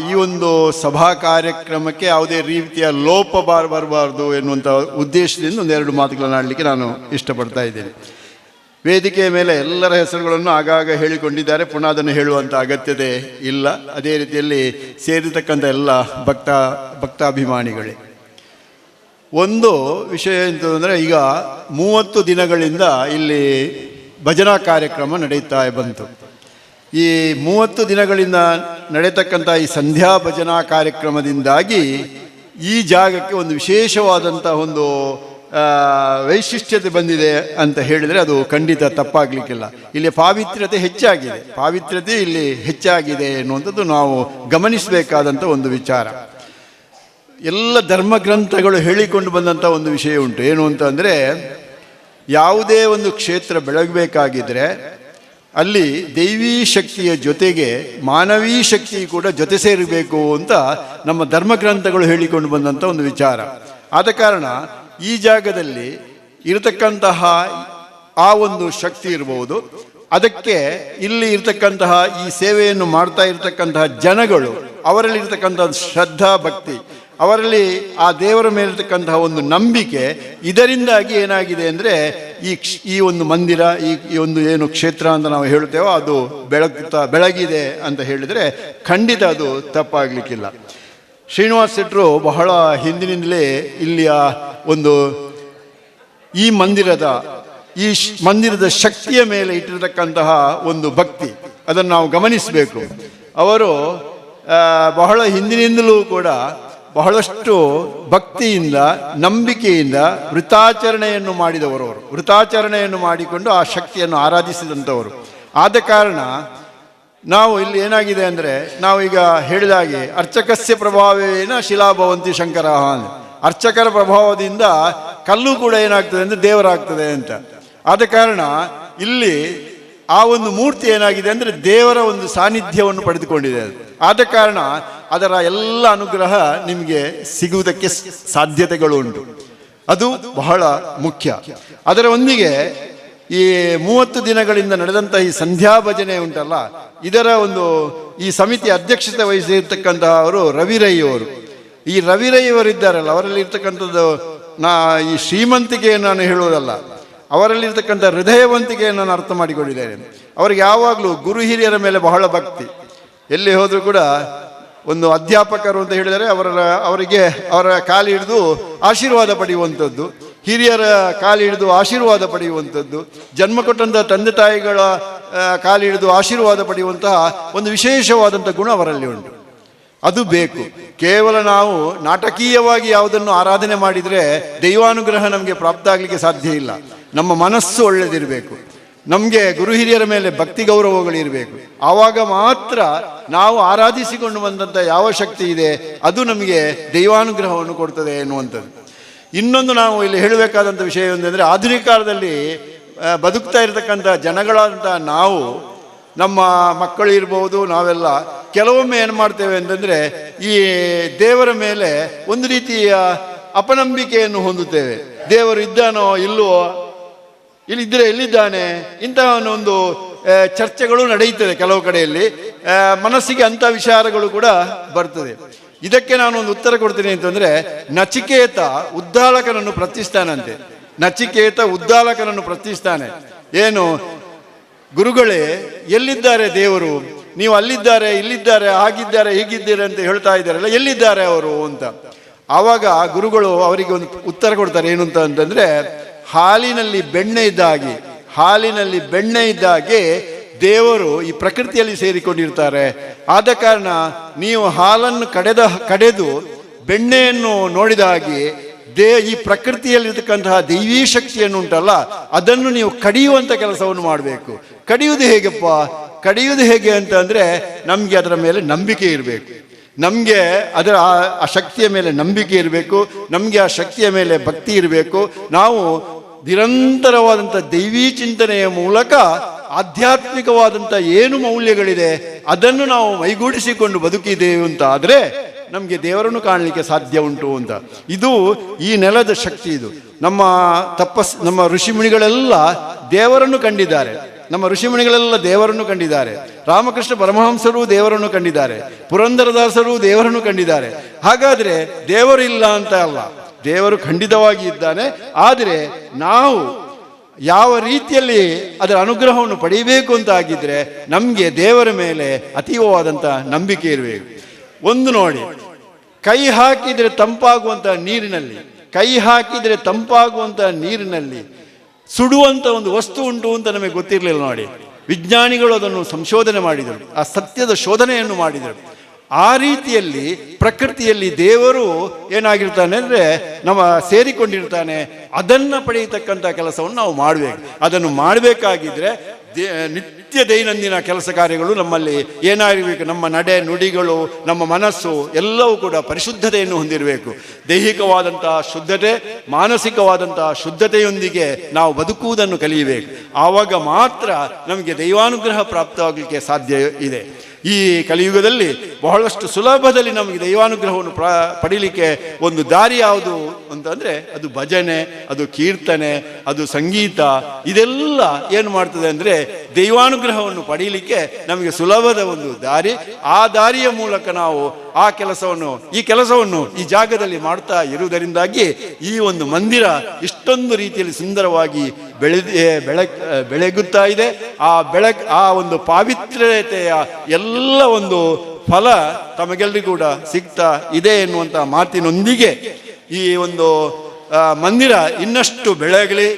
K: ಈ ಒಂದು ಸಭಾ ಕಾರ್ಯಕ್ರಮಕ್ಕೆ ಯಾವುದೇ ರೀತಿಯ ಲೋಪ ಬರಬಾರ್ದು ಎನ್ನುವಂಥ ಉದ್ದೇಶದಿಂದ ಒಂದೆರಡು ಮಾತುಗಳನ್ನು ಆಡಲಿಕ್ಕೆ ನಾನು ಇಷ್ಟಪಡ್ತಾ ಇದ್ದೇನೆ. ವೇದಿಕೆಯ ಮೇಲೆ ಎಲ್ಲರ ಹೆಸರುಗಳನ್ನು ಆಗಾಗ ಹೇಳಿಕೊಂಡಿದ್ದಾರೆ, ಪುನಃ ಅದನ್ನು ಹೇಳುವಂಥ ಅಗತ್ಯತೆ ಇಲ್ಲ. ಅದೇ ರೀತಿಯಲ್ಲಿ ಸೇರಿರ್ತಕ್ಕಂಥ ಎಲ್ಲ ಭಕ್ತಾಭಿಮಾನಿಗಳೇ, ಒಂದು ವಿಷಯ ಎಂತಂದರೆ, ಈಗ 30 ದಿನಗಳಿಂದ ಇಲ್ಲಿ ಭಜನಾ ಕಾರ್ಯಕ್ರಮ ನಡೆಯುತ್ತಾ ಬಂತು. ಈ 30 ದಿನಗಳಿಂದ ನಡೆತಕ್ಕಂಥ ಈ ಸಂಧ್ಯಾ ಭಜನಾ ಕಾರ್ಯಕ್ರಮದಿಂದಾಗಿ ಈ ಜಾಗಕ್ಕೆ ಒಂದು ವಿಶೇಷವಾದಂಥ ಒಂದು ವೈಶಿಷ್ಟ್ಯತೆ ಬಂದಿದೆ ಅಂತ ಹೇಳಿದರೆ ಅದು ಖಂಡಿತ ತಪ್ಪಾಗಲಿಕ್ಕಿಲ್ಲ. ಇಲ್ಲಿ ಪಾವಿತ್ರ್ಯತೆ ಹೆಚ್ಚಾಗಿದೆ, ಪಾವಿತ್ರ್ಯತೆ ಇಲ್ಲಿ ಹೆಚ್ಚಾಗಿದೆ ಎನ್ನುವಂಥದ್ದು ನಾವು ಗಮನಿಸಬೇಕಾದಂಥ ಒಂದು ವಿಚಾರ. ಎಲ್ಲ ಧರ್ಮಗ್ರಂಥಗಳು ಹೇಳಿಕೊಂಡು ಬಂದಂಥ ಒಂದು ವಿಷಯ ಉಂಟು. ಏನು ಅಂತಂದರೆ, ಯಾವುದೇ ಒಂದು ಕ್ಷೇತ್ರ ಬೆಳಗಬೇಕಾಗಿದ್ದರೆ ಅಲ್ಲಿ ದೈವೀ ಶಕ್ತಿಯ ಜೊತೆಗೆ ಮಾನವೀ ಶಕ್ತಿ ಕೂಡ ಜೊತೆ ಸೇರಬೇಕು ಅಂತ ನಮ್ಮ ಧರ್ಮಗ್ರಂಥಗಳು ಹೇಳಿಕೊಂಡು ಬಂದಂಥ ಒಂದು ವಿಚಾರ. ಆದ ಕಾರಣ ಈ ಜಾಗದಲ್ಲಿ ಇರತಕ್ಕಂತಹ ಆ ಒಂದು ಶಕ್ತಿ ಇರ್ಬೋದು, ಅದಕ್ಕೆ ಇಲ್ಲಿ ಇರತಕ್ಕಂತಹ ಈ ಸೇವೆಯನ್ನು ಮಾಡ್ತಾ ಇರತಕ್ಕಂತಹ ಜನಗಳು, ಅವರಲ್ಲಿ ಇರತಕ್ಕಂಥ ಶ್ರದ್ಧಾ ಭಕ್ತಿ, ಅವರಲ್ಲಿ ಆ ದೇವರ ಮೇಲಿರ್ತಕ್ಕಂತಹ ಒಂದು ನಂಬಿಕೆ, ಇದರಿಂದಾಗಿ ಏನಾಗಿದೆ ಅಂದರೆ ಈ ಒಂದು ಮಂದಿರ, ಈ ಒಂದು ಏನು ಕ್ಷೇತ್ರ ಅಂತ ನಾವು ಹೇಳುತ್ತೇವೋ ಅದು ಬೆಳಗಿದೆ ಅಂತ ಹೇಳಿದರೆ ಖಂಡಿತ ಅದು ತಪ್ಪಾಗಲಿಕ್ಕಿಲ್ಲ. ಶ್ರೀನಿವಾಸ್ ಶೆಟ್ಟರು ಬಹಳ ಹಿಂದಿನಿಂದಲೇ ಇಲ್ಲಿಯ ಒಂದು ಈ ಮಂದಿರದ ಶಕ್ತಿಯ ಮೇಲೆ ಇಟ್ಟಿರತಕ್ಕಂತಹ ಒಂದು ಭಕ್ತಿ, ಅದನ್ನು ನಾವು ಗಮನಿಸಬೇಕು. ಅವರು ಬಹಳ ಹಿಂದಿನಿಂದಲೂ ಕೂಡ ಬಹಳಷ್ಟು ಭಕ್ತಿಯಿಂದ, ನಂಬಿಕೆಯಿಂದ ವೃತಾಚರಣೆಯನ್ನು ಮಾಡಿದವರು. ಅವರು ವೃತಾಚರಣೆಯನ್ನು ಮಾಡಿಕೊಂಡು ಆ ಶಕ್ತಿಯನ್ನು ಆರಾಧಿಸಿದಂಥವರು. ಆದ ಕಾರಣ ನಾವು ಇಲ್ಲಿ ಏನಾಗಿದೆ ಅಂದರೆ, ನಾವೀಗ ಹೇಳಿದಾಗೆ ಅರ್ಚಕಸ್ಯ ಪ್ರಭಾವೇನ ಶಿಲಾಭವಂತಿ ಶಂಕರ ಅಂತ, ಅರ್ಚಕರ ಪ್ರಭಾವದಿಂದ ಕಲ್ಲು ಕೂಡ ಏನಾಗ್ತದೆ ಅಂದರೆ ದೇವರಾಗ್ತದೆ ಅಂತ. ಆದ ಕಾರಣ ಇಲ್ಲಿ ಆ ಒಂದು ಮೂರ್ತಿ ಏನಾಗಿದೆ ಅಂದರೆ ದೇವರ ಒಂದು ಸಾನ್ನಿಧ್ಯವನ್ನು ಪಡೆದುಕೊಂಡಿದೆ. ಆದ ಕಾರಣ ಅದರ ಎಲ್ಲ ಅನುಗ್ರಹ ನಿಮಗೆ ಸಿಗುವುದಕ್ಕೆ ಸಾಧ್ಯತೆಗಳು ಉಂಟು. ಅದು ಬಹಳ ಮುಖ್ಯ. ಅದರ ಒಂದಿಗೆ ಈ 30 ದಿನಗಳಿಂದ ನಡೆದಂಥ ಈ ಸಂಧ್ಯಾ ಭಜನೆ ಉಂಟಲ್ಲ, ಇದರ ಒಂದು ಈ ಸಮಿತಿ ಅಧ್ಯಕ್ಷತೆ ವಹಿಸಿರ್ತಕ್ಕಂತಹ ಅವರು ರವಿ ರೈ ಅವರು. ಈ ರವಿ ರೈ ಅವರಿದ್ದಾರಲ್ಲ, ಅವರಲ್ಲಿ ಇರ್ತಕ್ಕಂಥದ್ದು ಈ ಶ್ರೀಮಂತಿಕೆಯನ್ನು ನಾನು ಹೇಳುವುದಲ್ಲ, ಅವರಲ್ಲಿರ್ತಕ್ಕಂಥ ಹೃದಯವಂತಿಕೆಯನ್ನು ನಾನು ಅರ್ಥ ಮಾಡಿಕೊಂಡಿದ್ದೇನೆ. ಅವರಿಗೆ ಯಾವಾಗಲೂ ಗುರು ಹಿರಿಯರ ಮೇಲೆ ಬಹಳ ಭಕ್ತಿ. ಎಲ್ಲಿ ಹೋದರೂ ಕೂಡ ಒಂದು ಅಧ್ಯಾಪಕರು ಅಂತ ಹೇಳಿದರೆ ಅವರಿಗೆ ಅವರ ಕಾಲು ಹಿಡಿದು ಆಶೀರ್ವಾದ ಪಡೆಯುವಂಥದ್ದು, ಹಿರಿಯರ ಕಾಲು ಹಿಡಿದು ಆಶೀರ್ವಾದ ಪಡೆಯುವಂಥದ್ದು, ಜನ್ಮ ಕೊಟ್ಟಂಥ ತಂದೆ ತಾಯಿಗಳ ಕಾಲು ಹಿಡಿದು ಆಶೀರ್ವಾದ ಪಡೆಯುವಂತಹ ಒಂದು ವಿಶೇಷವಾದಂಥ ಗುಣ ಅವರಲ್ಲಿ ಉಂಟು. ಅದು ಬೇಕು. ಕೇವಲ ನಾವು ನಾಟಕೀಯವಾಗಿ ಯಾವುದನ್ನು ಆರಾಧನೆ ಮಾಡಿದರೆ ದೈವಾನುಗ್ರಹ ನಮಗೆ ಪ್ರಾಪ್ತ ಆಗಲಿಕ್ಕೆ ಸಾಧ್ಯ ಇಲ್ಲ. ನಮ್ಮ ಮನಸ್ಸು ಒಳ್ಳೆದಿರಬೇಕು, ನಮಗೆ ಗುರು ಹಿರಿಯರ ಮೇಲೆ ಭಕ್ತಿ ಗೌರವಗಳಿರಬೇಕು. ಆವಾಗ ಮಾತ್ರ ನಾವು ಆರಾಧಿಸಿಕೊಂಡು ಬಂದಂಥ ಯಾವ ಶಕ್ತಿ ಇದೆ ಅದು ನಮಗೆ ದೈವಾನುಗ್ರಹವನ್ನು ಕೊಡ್ತದೆ ಎನ್ನುವಂಥದ್ದು. ಇನ್ನೊಂದು ನಾವು ಇಲ್ಲಿ ಹೇಳಬೇಕಾದಂಥ ವಿಷಯ ಎಂದರೆ, ಆಧುನಿಕ ಕಾಲದಲ್ಲಿ ಬದುಕ್ತಾ ಇರತಕ್ಕಂಥ ಜನಗಳಾದಂಥ ನಾವು, ನಮ್ಮ ಮಕ್ಕಳು ಇರ್ಬೋದು, ನಾವೆಲ್ಲ ಕೆಲವೊಮ್ಮೆ ಏನು ಮಾಡ್ತೇವೆ ಅಂತಂದರೆ ಈ ದೇವರ ಮೇಲೆ ಒಂದು ರೀತಿಯ ಅಪನಂಬಿಕೆಯನ್ನು ಹೊಂದುತ್ತೇವೆ. ದೇವರು ಇದ್ದಾನೋ ಇಲ್ಲವೋ, ಇಲ್ಲಿದ್ದರೆ ಎಲ್ಲಿದ್ದಾನೆ, ಇಂತಹ ಒಂದು ಚರ್ಚೆಗಳು ನಡೆಯುತ್ತದೆ ಕೆಲವು ಕಡೆಯಲ್ಲಿ. ಮನಸ್ಸಿಗೆ ಅಂಥ ವಿಚಾರಗಳು ಕೂಡ ಬರ್ತದೆ. ಇದಕ್ಕೆ ನಾನು ಒಂದು ಉತ್ತರ ಕೊಡ್ತೀನಿ ಅಂತಂದರೆ, ನಚಿಕೇತ ಉದ್ದಾಲಕನನ್ನು ಪ್ರತಿಷ್ಠಾನಂತೆ. ನಚಿಕೇತ ಉದ್ದಾಲಕನನ್ನು ಪ್ರತಿಷ್ಠಾನೆ. ಏನು ಗುರುಗಳೇ, ಎಲ್ಲಿದ್ದಾರೆ ದೇವರು? ನೀವು ಅಲ್ಲಿದ್ದಾರೆ, ಇಲ್ಲಿದ್ದಾರೆ, ಹಾಗಿದ್ದಾರೆ, ಹೀಗಿದ್ದಾರೆ ಅಂತ ಹೇಳ್ತಾ ಇದ್ದಾರಲ್ಲ, ಎಲ್ಲಿದ್ದಾರೆ ಅವರು ಅಂತ. ಆವಾಗ ಗುರುಗಳು ಅವರಿಗೆ ಒಂದು ಉತ್ತರ ಕೊಡ್ತಾರೆ. ಏನು ಅಂತ ಅಂತಂದರೆ, ಹಾಲಿನಲ್ಲಿ ಬೆಣ್ಣೆ ಇದ್ದಾಗೆ, ಹಾಲಿನಲ್ಲಿ ಬೆಣ್ಣೆ ಇದ್ದಾಗೆ ದೇವರು ಈ ಪ್ರಕೃತಿಯಲ್ಲಿ ಸೇರಿಕೊಂಡಿರ್ತಾರೆ. ಆದ ಕಾರಣ ನೀವು ಹಾಲನ್ನು ಕಡೆದು ಬೆಣ್ಣೆಯನ್ನು ನೋಡಿದ ಹಾಗೆ ಈ ಪ್ರಕೃತಿಯಲ್ಲಿರ್ತಕ್ಕಂತಹ ದೈವೀ ಶಕ್ತಿಯನ್ನು ಉಂಟಲ್ಲ, ಅದನ್ನು ನೀವು ಕಡಿಯುವಂಥ ಕೆಲಸವನ್ನು ಮಾಡಬೇಕು. ಕಡಿಯುವುದು ಹೇಗಪ್ಪ? ಕಡಿಯುವುದು ಹೇಗೆ ಅಂತಂದರೆ, ನಮಗೆ ಅದರ ಮೇಲೆ ನಂಬಿಕೆ ಇರಬೇಕು, ನಮಗೆ ಅದರ ಆ ಶಕ್ತಿಯ ಮೇಲೆ ನಂಬಿಕೆ ಇರಬೇಕು, ನಮಗೆ ಆ ಶಕ್ತಿಯ ಮೇಲೆ ಭಕ್ತಿ ಇರಬೇಕು. ನಾವು ನಿರಂತರವಾದಂಥ ದೈವೀ ಚಿಂತನೆಯ ಮೂಲಕ ಆಧ್ಯಾತ್ಮಿಕವಾದಂಥ ಏನು ಮೌಲ್ಯಗಳಿದೆ ಅದನ್ನು ನಾವು ಮೈಗೂಡಿಸಿಕೊಂಡು ಬದುಕಿದ್ದೇವೆ ಅಂತ ಆದರೆ ನಮಗೆ ದೇವರನ್ನು ಕಾಣಲಿಕ್ಕೆ ಸಾಧ್ಯ ಉಂಟು ಅಂತ. ಇದು ಈ ನೆಲದ ಶಕ್ತಿ. ಇದು ನಮ್ಮ ನಮ್ಮ ಋಷಿಮುನಿಗಳೆಲ್ಲ ದೇವರನ್ನು ಕಂಡಿದ್ದಾರೆ. ನಮ್ಮ ಋಷಿಮುನಿಗಳೆಲ್ಲ ದೇವರನ್ನು ಕಂಡಿದ್ದಾರೆ. ರಾಮಕೃಷ್ಣ ಪರಮಹಂಸರು ದೇವರನ್ನು ಕಂಡಿದ್ದಾರೆ. ಪುರಂದರದಾಸರು ದೇವರನ್ನು ಕಂಡಿದ್ದಾರೆ. ಹಾಗಾದರೆ ದೇವರು ಇಲ್ಲ ಅಂತ ಅಲ್ಲ, ದೇವರು ಖಂಡಿತವಾಗಿ ಇದ್ದಾನೆ. ಆದರೆ ನಾವು ಯಾವ ರೀತಿಯಲ್ಲಿ ಅದರ ಅನುಗ್ರಹವನ್ನು ಪಡೆಯಬೇಕು ಅಂತ ಆಗಿದ್ದರೆ ನಮಗೆ ದೇವರ ಮೇಲೆ ಅತೀವವಾದಂಥ ನಂಬಿಕೆ ಇರಬೇಕು. ಒಂದು ನೋಡಿ, ಕೈ ಹಾಕಿದರೆ ತಂಪಾಗುವಂಥ ನೀರಿನಲ್ಲಿ, ಕೈ ಹಾಕಿದರೆ ತಂಪಾಗುವಂಥ ನೀರಿನಲ್ಲಿ ಸುಡುವಂಥ ಒಂದು ವಸ್ತು ಉಂಟು ಅಂತ ನಮಗೆ ಗೊತ್ತಿರಲಿಲ್ಲ. ನೋಡಿ, ವಿಜ್ಞಾನಿಗಳು ಅದನ್ನು ಸಂಶೋಧನೆ ಮಾಡಿದರು, ಆ ಸತ್ಯದ ಶೋಧನೆಯನ್ನು ಮಾಡಿದರು. ಆ ರೀತಿಯಲ್ಲಿ ಪ್ರಕೃತಿಯಲ್ಲಿ ದೇವರು ಏನಾಗಿರ್ತಾನೆ ಅಂದರೆ ನಮ್ಮ ಸೇರಿಕೊಂಡಿರ್ತಾನೆ. ಅದನ್ನು ಪಡೆಯತಕ್ಕಂಥ ಕೆಲಸವನ್ನು ನಾವು ಮಾಡಬೇಕು. ಅದನ್ನು ಮಾಡಬೇಕಾಗಿದ್ದರೆ ನಿತ್ಯ ದೈನಂದಿನ ಕೆಲಸ ಕಾರ್ಯಗಳು ನಮ್ಮಲ್ಲಿ ಏನಾಗಿರಬೇಕು, ನಮ್ಮ ನಡೆ ನುಡಿಗಳು, ನಮ್ಮ ಮನಸ್ಸು ಎಲ್ಲವೂ ಕೂಡ ಪರಿಶುದ್ಧತೆಯನ್ನು ಹೊಂದಿರಬೇಕು. ದೈಹಿಕವಾದಂಥ ಶುದ್ಧತೆ, ಮಾನಸಿಕವಾದಂಥ ಶುದ್ಧತೆಯೊಂದಿಗೆ ನಾವು ಬದುಕುವುದನ್ನು ಕಲಿಯಬೇಕು. ಆವಾಗ ಮಾತ್ರ ನಮಗೆ ದೈವಾನುಗ್ರಹ ಪ್ರಾಪ್ತವಾಗಲಿಕ್ಕೆ ಸಾಧ್ಯ ಇದೆ. ಈ ಕಲಿಯುಗದಲ್ಲಿ ಬಹಳಷ್ಟು ಸುಲಭದಲ್ಲಿ ನಮಗೆ ದೈವಾನುಗ್ರಹವನ್ನು ಪಡೀಲಿಕ್ಕೆ ಒಂದು ದಾರಿ ಯಾವುದು ಅಂತಂದರೆ ಅದು ಭಜನೆ, ಅದು ಕೀರ್ತನೆ, ಅದು ಸಂಗೀತ. ಇದೆಲ್ಲ ಏನು ಮಾಡ್ತದೆ ಅಂದರೆ ದೈವಾನುಗ್ರಹವನ್ನು ಪಡೀಲಿಕ್ಕೆ ನಮಗೆ ಸುಲಭದ ಒಂದು ದಾರಿ. ಆ ದಾರಿಯ ಮೂಲಕ ನಾವು ಆ ಕೆಲಸವನ್ನು, ಈ ಕೆಲಸವನ್ನು ಈ ಜಾಗದಲ್ಲಿ ಮಾಡ್ತಾ ಇರುವುದರಿಂದಾಗಿ ಈ ಒಂದು ಮಂದಿರ ಇಷ್ಟೊಂದು ರೀತಿಯಲ್ಲಿ ಸುಂದರವಾಗಿ ಬೆಳಗುತ್ತಾ ಇದೆ. ಆ ಒಂದು ಪಾವಿತ್ರ್ಯತೆಯ ಎಲ್ಲ ಒಂದು ಫಲ ತಮಗೆಲ್ಲರಿಗೂ ಕೂಡ ಸಿಗ್ತಾ ಇದೆ ಎನ್ನುವಂಥ ಮಾತಿನೊಂದಿಗೆ ಈ ಒಂದು ಮಂದಿರ ಇನ್ನಷ್ಟು ಬೆಳಗಲಿ.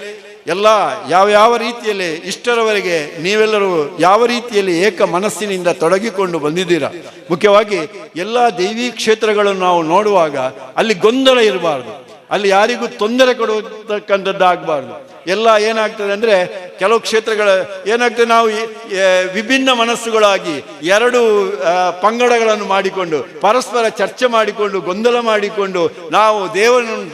K: ಎಲ್ಲ ಯಾವ್ಯಾವ ರೀತಿಯಲ್ಲಿ ಇಷ್ಟರವರೆಗೆ ನೀವೆಲ್ಲರೂ ಯಾವ ರೀತಿಯಲ್ಲಿ ಏಕ ಮನಸ್ಸಿನಿಂದ ತೊಡಗಿಕೊಂಡು ಬಂದಿದ್ದೀರಾ, ಮುಖ್ಯವಾಗಿ ಎಲ್ಲ ದೈವಿ ಕ್ಷೇತ್ರಗಳನ್ನು ನಾವು ನೋಡುವಾಗ ಅಲ್ಲಿ ಗೊಂದಲ ಇರಬಾರ್ದು, ಅಲ್ಲಿ ಯಾರಿಗೂ ತೊಂದರೆ ಕೊಡತಕ್ಕಂಥದ್ದಾಗಬಾರ್ದು. ಎಲ್ಲ ಏನಾಗ್ತದೆ ಅಂದರೆ ಕೆಲವು ಕ್ಷೇತ್ರಗಳ ಏನಾಗ್ತದೆ, ನಾವು ವಿಭಿನ್ನ ಮನಸ್ಸುಗಳಾಗಿ ಎರಡು ಪಂಗಡಗಳನ್ನು ಮಾಡಿಕೊಂಡು ಪರಸ್ಪರ ಚರ್ಚೆ ಮಾಡಿಕೊಂಡು ಗೊಂದಲ ಮಾಡಿಕೊಂಡು ನಾವು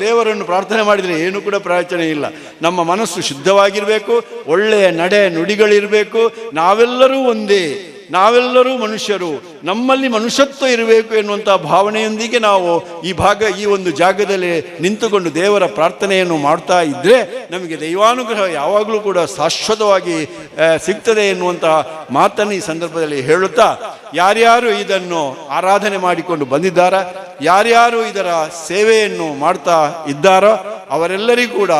K: ದೇವರನ್ನು ಪ್ರಾರ್ಥನೆ ಮಾಡಿದರೆ ಏನೂ ಕೂಡ ಪ್ರಯೋಜನ ಇಲ್ಲ. ನಮ್ಮ ಮನಸ್ಸು ಶುದ್ಧವಾಗಿರಬೇಕು, ಒಳ್ಳೆಯ ನಡೆ ನುಡಿಗಳಿರಬೇಕು, ನಾವೆಲ್ಲರೂ ಒಂದೇ, ನಾವೆಲ್ಲರೂ ಮನುಷ್ಯರು, ನಮ್ಮಲ್ಲಿ ಮನುಷ್ಯತ್ವ ಇರಬೇಕು ಎನ್ನುವಂಥ ಭಾವನೆಯೊಂದಿಗೆ ನಾವು ಈ ಒಂದು ಜಾಗದಲ್ಲಿ ನಿಂತುಕೊಂಡು ದೇವರ ಪ್ರಾರ್ಥನೆಯನ್ನು ಮಾಡ್ತಾ ಇದ್ದರೆ ನಮಗೆ ದೈವಾನುಗ್ರಹ ಯಾವಾಗಲೂ ಕೂಡ ಶಾಶ್ವತವಾಗಿ ಸಿಗ್ತದೆ ಎನ್ನುವಂಥ ಮಾತನ್ನು ಈ ಸಂದರ್ಭದಲ್ಲಿ ಹೇಳುತ್ತಾ, ಯಾರ್ಯಾರು ಇದನ್ನು ಆರಾಧನೆ ಮಾಡಿಕೊಂಡು ಬಂದಿದ್ದಾರೋ, ಯಾರ್ಯಾರು ಇದರ ಸೇವೆಯನ್ನು ಮಾಡ್ತಾ ಇದ್ದಾರೋ ಅವರೆಲ್ಲರಿಗೂ ಕೂಡ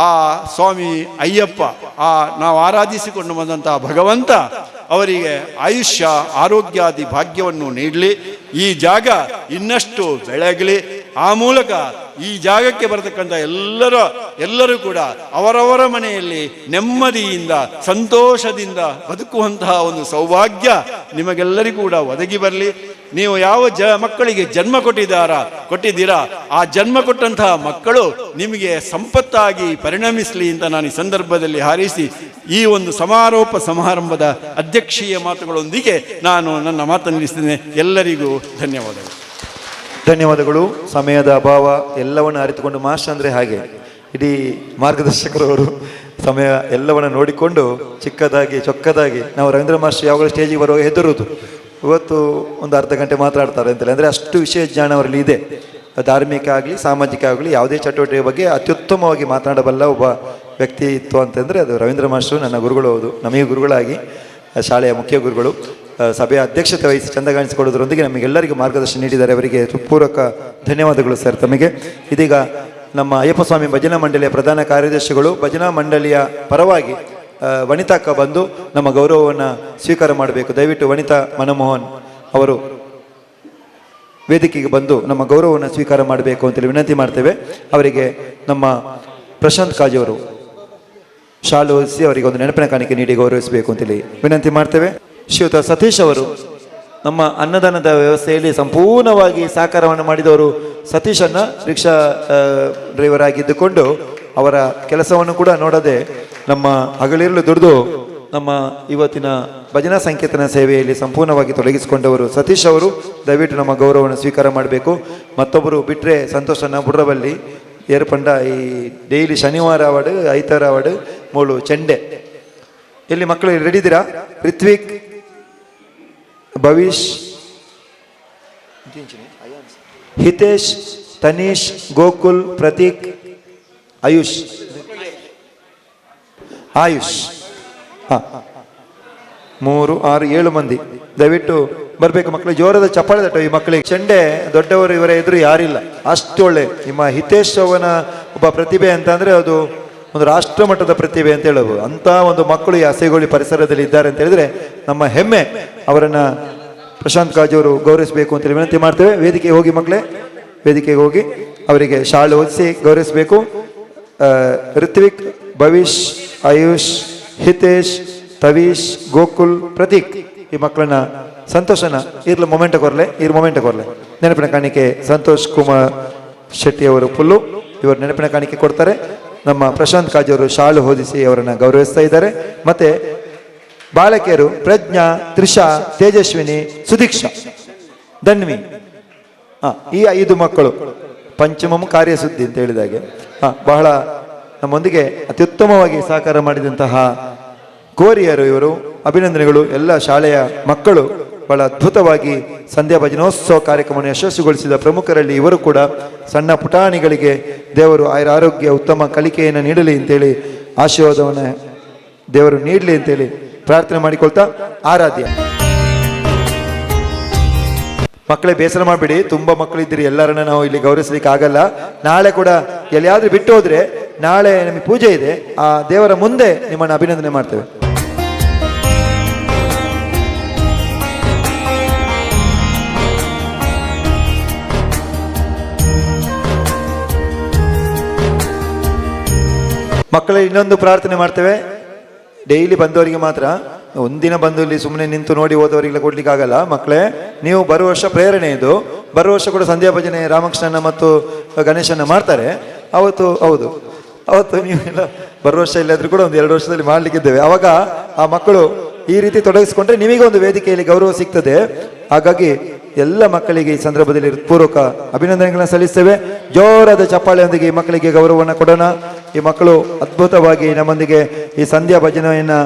K: ಆ ಸ್ವಾಮಿ ಅಯ್ಯಪ್ಪ, ಆ ನಾವು ಆರಾಧಿಸಿಕೊಂಡು ಬಂದಂಥ ಭಗವಂತ ಅವರಿಗೆ ಆಯುಷ್ಯ ಆರೋಗ್ಯಾದಿ ಭಾಗ್ಯವನ್ನು ನೀಡಲಿ, ಈ ಜಾಗ ಇನ್ನಷ್ಟು ಬೆಳಗಲಿ. ಆ ಮೂಲಕ ಈ ಜಾಗಕ್ಕೆ ಬರತಕ್ಕಂಥ ಎಲ್ಲರೂ ಕೂಡ ಅವರವರ ಮನೆಯಲ್ಲಿ ನೆಮ್ಮದಿಯಿಂದ ಸಂತೋಷದಿಂದ ಬದುಕುವಂತಹ ಒಂದು ಸೌಭಾಗ್ಯ ನಿಮಗೆಲ್ಲರಿಗೂ ಕೂಡ ಒದಗಿ ಬರಲಿ. ನೀವು ಯಾವ ಮಕ್ಕಳಿಗೆ ಜನ್ಮ ಕೊಟ್ಟಿದ್ದೀರಾ, ಆ ಜನ್ಮ ಕೊಟ್ಟಂತಹ ಮಕ್ಕಳು ನಿಮಗೆ ಸಂಪತ್ತಾಗಿ ಪರಿಣಮಿಸಲಿ ಅಂತ ನಾನು ಈ ಸಂದರ್ಭದಲ್ಲಿ ಹಾರೈಸಿ ಈ ಒಂದು ಸಮಾರೋಪ ಸಮಾರಂಭದ ಅಧ್ಯಕ್ಷೀಯ ಮಾತುಗಳೊಂದಿಗೆ ನಾನು ನನ್ನ ಮಾತನ್ನು ನಿಲ್ಲಿಸ್ತೇನೆ. ಎಲ್ಲರಿಗೂ ಧನ್ಯವಾದಗಳು.
G: ಧನ್ಯವಾದಗಳು. ಸಮಯದ ಅಭಾವ ಎಲ್ಲವನ್ನು ಅರಿತುಕೊಂಡು ಮಾಸ್ಟರ್ ಅಂದರೆ ಹಾಗೆ ಇಡೀ ಮಾರ್ಗದರ್ಶಕರವರು ಸಮಯ ಎಲ್ಲವನ್ನು ನೋಡಿಕೊಂಡು ಚಿಕ್ಕದಾಗಿ ಚೊಕ್ಕದಾಗಿ, ನಾವು ರವೀಂದ್ರ ಮಾಸ್ಟರ್ ಯಾವಾಗಲೂ ಸ್ಟೇಜಿಗೆ ಬರುವಾಗ ಹೆದರುವುದು, ಇವತ್ತು ಒಂದು ಅರ್ಧ ಗಂಟೆ ಮಾತಾಡ್ತಾರೆ ಅಂತೇಳಿ. ಅಂದರೆ ಅಷ್ಟು ವಿಶೇಷ ಜ್ಞಾನ ಅವರಲ್ಲಿ ಇದೆ. ಧಾರ್ಮಿಕ ಆಗಲಿ ಸಾಮಾಜಿಕ ಆಗಲಿ ಯಾವುದೇ ಚಟುವಟಿಕೆ ಬಗ್ಗೆ ಅತ್ಯುತ್ತಮವಾಗಿ ಮಾತನಾಡಬಲ್ಲ ಒಬ್ಬ ವ್ಯಕ್ತಿ ಇತ್ತು ಅಂತಂದರೆ ಅದು ರವೀಂದ್ರ ಮಾಸ್ಟರು. ನನ್ನ ಗುರುಗಳು ಹೌದು, ನಮಗೆ ಗುರುಗಳಾಗಿ ಶಾಲೆಯ ಮುಖ್ಯ ಗುರುಗಳು, ಸಭೆಯ ಅಧ್ಯಕ್ಷತೆ ವಹಿಸಿ ಚಂದಗಾಣಿಸಿಕೊಡೋದ್ರೊಂದಿಗೆ ನಮಗೆಲ್ಲರಿಗೂ ಮಾರ್ಗದರ್ಶನ ನೀಡಿದ್ದಾರೆ. ಅವರಿಗೆ ಪೂರಕ ಧನ್ಯವಾದಗಳು ಸರ್ ತಮಗೆ. ಇದೀಗ ನಮ್ಮ ಅಯ್ಯಪ್ಪ ಸ್ವಾಮಿ ಭಜನಾ ಮಂಡಳಿಯ ಪ್ರಧಾನ ಕಾರ್ಯದರ್ಶಿಗಳು ಭಜನಾ ಮಂಡಳಿಯ ಪರವಾಗಿ ವನಿತಾಕ್ಕ ಬಂದು ನಮ್ಮ ಗೌರವವನ್ನು ಸ್ವೀಕಾರ ಮಾಡಬೇಕು. ದಯವಿಟ್ಟು ವನಿತಾ ಮನಮೋಹನ್ ಅವರು ವೇದಿಕೆಗೆ ಬಂದು ನಮ್ಮ ಗೌರವವನ್ನು ಸ್ವೀಕಾರ ಮಾಡಬೇಕು ಅಂತೇಳಿ ವಿನಂತಿ ಮಾಡ್ತೇವೆ. ಅವರಿಗೆ ನಮ್ಮ ಪ್ರಶಾಂತ್ ಕಾಜಿಯವರು ಶಾಲು ಹೊದಿಸಿ ಅವರಿಗೆ ಒಂದು ನೆನಪಿನ ಕಾಣಿಕೆ ನೀಡಿ ಗೌರವಿಸಬೇಕು ಅಂತೇಳಿ ವಿನಂತಿ ಮಾಡ್ತೇವೆ. ಶ್ರೀಯುತ ಸತೀಶ್ ಅವರು ನಮ್ಮ ಅನ್ನದಾನದ ವ್ಯವಸ್ಥೆಯಲ್ಲಿ ಸಂಪೂರ್ಣವಾಗಿ ಸಹಕಾರವನ್ನು ಮಾಡಿದವರು. ಸತೀಶನ್ನ ರಿಕ್ಷಾ ಡ್ರೈವರ್ ಆಗಿದ್ದುಕೊಂಡು ಅವರ ಕೆಲಸವನ್ನು ಕೂಡ ನೋಡದೆ ನಮ್ಮ ಹಗಲಿರುಳು ದುಡಿದು ನಮ್ಮ ಇವತ್ತಿನ ಭಜನಾ ಸಂಕೀರ್ತನ ಸೇವೆಯಲ್ಲಿ ಸಂಪೂರ್ಣವಾಗಿ ತೊಡಗಿಸಿಕೊಂಡವರು ಸತೀಶ್ ಅವರು. ದಯವಿಟ್ಟು ನಮ್ಮ ಗೌರವವನ್ನು ಸ್ವೀಕಾರ ಮಾಡಬೇಕು. ಮತ್ತೊಬ್ಬರು ಬಿಟ್ಟರೆ ಸಂತೋಷನ ಬುಡ್ರಬಲ್ಲಿ ಏರ್ಪಂಡ ಈ ಡೈಲಿ ಶನಿವಾರ ಅವಾರ್ಡು ಐತಾರ ಅವಾರ್ಡು ಮೂಳು ಚೆಂಡೆ. ಎಲ್ಲಿ ಮಕ್ಕಳು ರೆಡಿ ಇದ್ದೀರಾ? ರಿತ್ವಿಕ್, ಭವಿಷ್, ಹಿತೇಶ್, ತನೀಶ್, ಗೋಕುಲ್, ಪ್ರತೀಕ್, ಆಯುಷ್. ಆಯುಷ್, ಹಾಂ, 3 6 7 ಮಂದಿ ದಯವಿಟ್ಟು ಬರಬೇಕು ಮಕ್ಕಳು. ಜೋರದ ಚಪ್ಪಾಳೆ ತಟ್ಟೋ ಈ ಮಕ್ಕಳಿಗೆ. ಚೆಂಡೆ ದೊಡ್ಡವರು ಇವರ ಎದುರು ಯಾರಿಲ್ಲ, ಅಷ್ಟು ಒಳ್ಳೆ ನಿಮ್ಮ ಹಿತೇಶ್ ಅವನ ಒಬ್ಬ ಪ್ರತಿಭೆ ಅಂತಂದರೆ ಅದು ಒಂದು ರಾಷ್ಟ್ರ ಮಟ್ಟದ ಪ್ರತಿಭೆ ಅಂತ ಹೇಳ್ಬೋದು. ಅಂಥ ಒಂದು ಮಕ್ಕಳು ಈ ಅಸೆಗೋಳಿ ಪರಿಸರದಲ್ಲಿ ಇದ್ದಾರೆ ಅಂತ ಹೇಳಿದ್ರೆ ನಮ್ಮ ಹೆಮ್ಮೆ. ಅವರನ್ನು ಪ್ರಶಾಂತ್ ಕಾಜಿ ಅವರು ಗೌರವಿಸಬೇಕು ಅಂತೇಳಿ ವಿನಂತಿ ಮಾಡ್ತೇವೆ. ವೇದಿಕೆಗೆ ಹೋಗಿ ಮಕ್ಕಳೇ, ವೇದಿಕೆಗೆ ಹೋಗಿ ಅವರಿಗೆ ಶಾಲು ಹೊದಿಸಿ ಗೌರವಿಸಬೇಕು. ಋತ್ವಿಕ್, ಭವಿಷ್, ಆಯುಷ್, ಹಿತೇಶ್, ತವೀಶ್, ಗೋಕುಲ್, ಪ್ರತೀಕ್ ಈ ಮಕ್ಕಳನ್ನ ಸಂತೋಷನ ಇರ್ಲ ಮೊಮೆಂಟ್ ಕೊರ್ಲೆ, ಇರ್ ಮೊಮೆಂಟ್ ಕೊರ್ಲೆ. ನೆನಪಿನ ಕಾಣಿಕೆ ಸಂತೋಷ್ ಕುಮಾರ್ ಶೆಟ್ಟಿ ಅವರು ಫುಲ್ಲು ಇವರು ನೆನಪಿನ ಕಾಣಿಕೆ ಕೊಡ್ತಾರೆ. ನಮ್ಮ ಪ್ರಶಾಂತ್ ಕಾಜಿ ಅವರು ಶಾಲು ಹೊದಿಸಿ ಅವರನ್ನು ಗೌರವಿಸ್ತಾ ಇದ್ದಾರೆ. ಮತ್ತೆ ಬಾಲಕಿಯರು ಪ್ರಜ್ಞಾ, ತ್ರಿಷಾ, ತೇಜಸ್ವಿನಿ, ಸುದೀಕ್ಷಾ, ಧನ್ವಿ, ಈ 5 ಮಕ್ಕಳು ಪಂಚಮಂ ಕಾರ್ಯಸುದ್ದಿ ಅಂತ ಹೇಳಿದಾಗೆ ಬಹಳ ನಮ್ಮೊಂದಿಗೆ ಅತ್ಯುತ್ತಮವಾಗಿ ಸಹಕಾರ ಮಾಡಿದಂತಹ ಕೋರಿಯರು ಇವರು. ಅಭಿನಂದನೆಗಳು. ಎಲ್ಲ ಶಾಲೆಯ ಮಕ್ಕಳು ಬಹಳ ಅದ್ಭುತವಾಗಿ ಸಂಧ್ಯಾ ಭಜನೋತ್ಸವ ಕಾರ್ಯಕ್ರಮವನ್ನು ಯಶಸ್ವಿಗೊಳಿಸಿದ ಪ್ರಮುಖರಲ್ಲಿ ಇವರು ಕೂಡ. ಸಣ್ಣ ಪುಟಾಣಿಗಳಿಗೆ ದೇವರು ಆಯುರ ಆರೋಗ್ಯ ಉತ್ತಮ ಕಲಿಕೆಯನ್ನು ನೀಡಲಿ ಅಂತೇಳಿ ಆಶೀರ್ವಾದವನ್ನು ದೇವರು ನೀಡಲಿ ಅಂತೇಳಿ ಪ್ರಾರ್ಥನೆ ಮಾಡಿಕೊಳ್ತಾ ಆರಾಧ್ಯ. ಮಕ್ಕಳೇ ಬೇಸರ ಮಾಡಬೇಡಿ, ತುಂಬ ಮಕ್ಕಳಿದ್ದೀರಿ, ಎಲ್ಲರನ್ನ ನಾವು ಇಲ್ಲಿ ಗೌರವಿಸ್ಲಿಕ್ಕೆ ಆಗಲ್ಲ. ನಾಳೆ ಕೂಡ ಎಲ್ಲಿಯಾದ್ರೂ ಬಿಟ್ಟು ಹೋದ್ರೆ ನಾಳೆ ನಮಗೆ ಪೂಜೆ ಇದೆ, ಆ ದೇವರ ಮುಂದೆ ನಿಮ್ಮನ್ನು ಅಭಿನಂದನೆ ಮಾಡ್ತೇವೆ. ಮಕ್ಕಳ ಇನ್ನೊಂದು ಪ್ರಾರ್ಥನೆ ಮಾಡ್ತೇವೆ. ಡೈಲಿ ಬಂದವರಿಗೆ ಮಾತ್ರ, ಒಂದಿನ ಬಂದು ಇಲ್ಲಿ ಸುಮ್ಮನೆ ನಿಂತು ನೋಡಿ ಹೋದವರಿಗೆಲ್ಲ ಕೊಡ್ಲಿಕ್ಕಾಗಲ್ಲ. ಮಕ್ಕಳೇ, ನೀವು ಬರುವ ವರ್ಷ ಪ್ರೇರಣೆ ಇದು. ಬರುವ ವರ್ಷ ಕೂಡ ಸಂಧ್ಯಾ ಭಜನೆ ರಾಮಕೃಷ್ಣನ ಮತ್ತು ಗಣೇಶನ ಮಾಡ್ತಾರೆ ಅವತ್ತು. ಹೌದು, ಅವತ್ತು ನೀವೆಲ್ಲ ಬರುವ ವರ್ಷ ಇಲ್ಲಾದ್ರೂ ಕೂಡ ಒಂದು 2 ವರ್ಷದಲ್ಲಿ ಮಾಡಲಿಕ್ಕಿದ್ದೇವೆ. ಆವಾಗ ಆ ಮಕ್ಕಳು ಈ ರೀತಿ ತೊಡಗಿಸಿಕೊಂಡ್ರೆ ನಿಮಗೆ ಒಂದು ವೇದಿಕೆಯಲ್ಲಿ ಗೌರವ ಸಿಗ್ತದೆ. ಹಾಗಾಗಿ ಎಲ್ಲ ಮಕ್ಕಳಿಗೆ ಈ ಸಂದರ್ಭದಲ್ಲಿ ಪೂರ್ವಕ ಅಭಿನಂದನೆಗಳನ್ನು ಸಲ್ಲಿಸ್ತೇವೆ. ಜೋರಾದ ಚಪ್ಪಾಳೆಯೊಂದಿಗೆ ಈ ಮಕ್ಕಳಿಗೆ ಗೌರವವನ್ನು ಕೊಡೋಣ. ಈ ಮಕ್ಕಳು ಅದ್ಭುತವಾಗಿ ನಮ್ಮೊಂದಿಗೆ ಈ ಸಂಧ್ಯಾ ಭಜನೆಯನ್ನು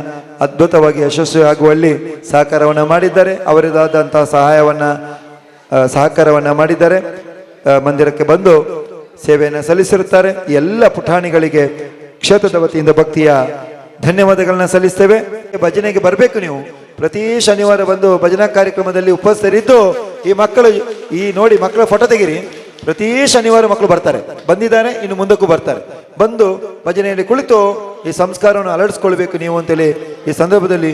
G: ಅದ್ಭುತವಾಗಿ ಯಶಸ್ವಿ ಆಗುವಲ್ಲಿ ಸಹಕಾರವನ್ನು ಮಾಡಿದ್ದಾರೆ. ಅವರದಾದಂತಹ ಸಹಕಾರವನ್ನು ಮಾಡಿದ್ದಾರೆ. ಮಂದಿರಕ್ಕೆ ಬಂದು ಸೇವೆಯನ್ನು ಸಲ್ಲಿಸಿರುತ್ತಾರೆ. ಎಲ್ಲ ಪುಟಾಣಿಗಳಿಗೆ ಕ್ಷೇತ್ರದ ವತಿಯಿಂದ ಭಕ್ತಿಯ ಧನ್ಯವಾದಗಳನ್ನ ಸಲ್ಲಿಸ್ತೇವೆ. ಭಜನೆಗೆ ಬರಬೇಕು ನೀವು. ಪ್ರತಿ ಶನಿವಾರ ಬಂದು ಭಜನಾ ಕಾರ್ಯಕ್ರಮದಲ್ಲಿ ಉಪಸ್ಥಿತರಿದ್ದು ಈ ಮಕ್ಕಳು, ಈ ನೋಡಿ ಮಕ್ಕಳ ಫೋಟೋ ತೆಗೀರಿ. ಪ್ರತಿ ಶನಿವಾರ ಮಕ್ಕಳು ಬರ್ತಾರೆ, ಬಂದಿದ್ದಾರೆ, ಇನ್ನು ಮುಂದಕ್ಕೂ ಬರ್ತಾರೆ. ಬಂದು ಭಜನೆಯಲ್ಲಿ ಕುಳಿತು ಈ ಸಂಸ್ಕಾರವನ್ನು ಅಳವಡಿಸ್ಕೊಳ್ಬೇಕು ನೀವು ಅಂತೇಳಿ ಈ ಸಂದರ್ಭದಲ್ಲಿ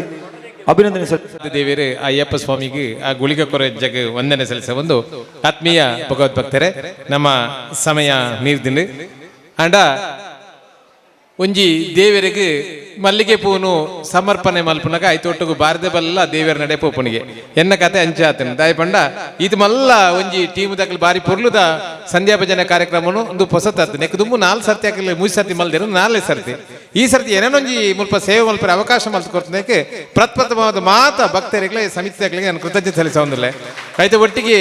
G: ಅಭಿನಂದನೆ ಸಲ್ಲಿಸ್ತೇವೆ.
J: ದೇವರೇ ಅಯ್ಯಪ್ಪ ಸ್ವಾಮಿಗೆ ಆ ಗುಳಿಗ ಕೊರೆ ಜಗ ವಂದನೆ ಸಲ್ಲಿಸ ಒಂದು ಆತ್ಮೀಯ ಭಗವದ್ಭಕ್ತರೇ, ನಮ್ಮ ಸಮಯ ಮೀರ್ದಿಂಡು ಅಂಡ ಒಂಜಿ ದೇವರಿಗೆ ಮಲ್ಲಿಗೆ ಪೂನು ಸಮರ್ಪಣೆ ಮಲ್ಪುನಗ ಐತೊಟ್ಟುಗು ಬಾರದೆ ಬಲ್ಲ ದೇವರ ನಡೆ ಪೋಪುನಿಗೆ ಎನ್ನ ಕತೆ ಅಂಚಾತನ ದಾಯ ಪಂಡ ಇದು ಮಲ್ಲ ಒಂಜಿ ಟೀಮ್ ದಕ್ಕಲು ಬಾರಿ ಪೊರ್ಲುದ ಸಂಧ್ಯಾ ಭಜನೆ ಕಾರ್ಯಕ್ರಮನು ಒಂದು ಪೊಸತತ್ತು ನೆಕ್ ದುಂಬು 4 ಸರ್ತಿ ಹಾಕಲಿ 3 ಸರ್ತಿ ಮಲ್ದಿರು 4 ಸರ್ತಿ ಈ ಸರ್ತಿ ಏನೇನೊಂಜಿ ಮುಲ್ಪ ಸೇವೆ ಮಲ್ಪರ ಅವಕಾಶ ಮಲ್ತು ಕೊಡ್ತನಕ್ಕೆ ಪ್ರತ್ಪ್ರಥಮವಾದ ಮಾತ ಭಕ್ತರಿಗೆ ಸಮಿತಿಗಳಿಗೆ ನಾನು ಕೃತಜ್ಞತೆ ಸಲ್ಲಿಸ ಐತೆ ಒಟ್ಟಿಗೆ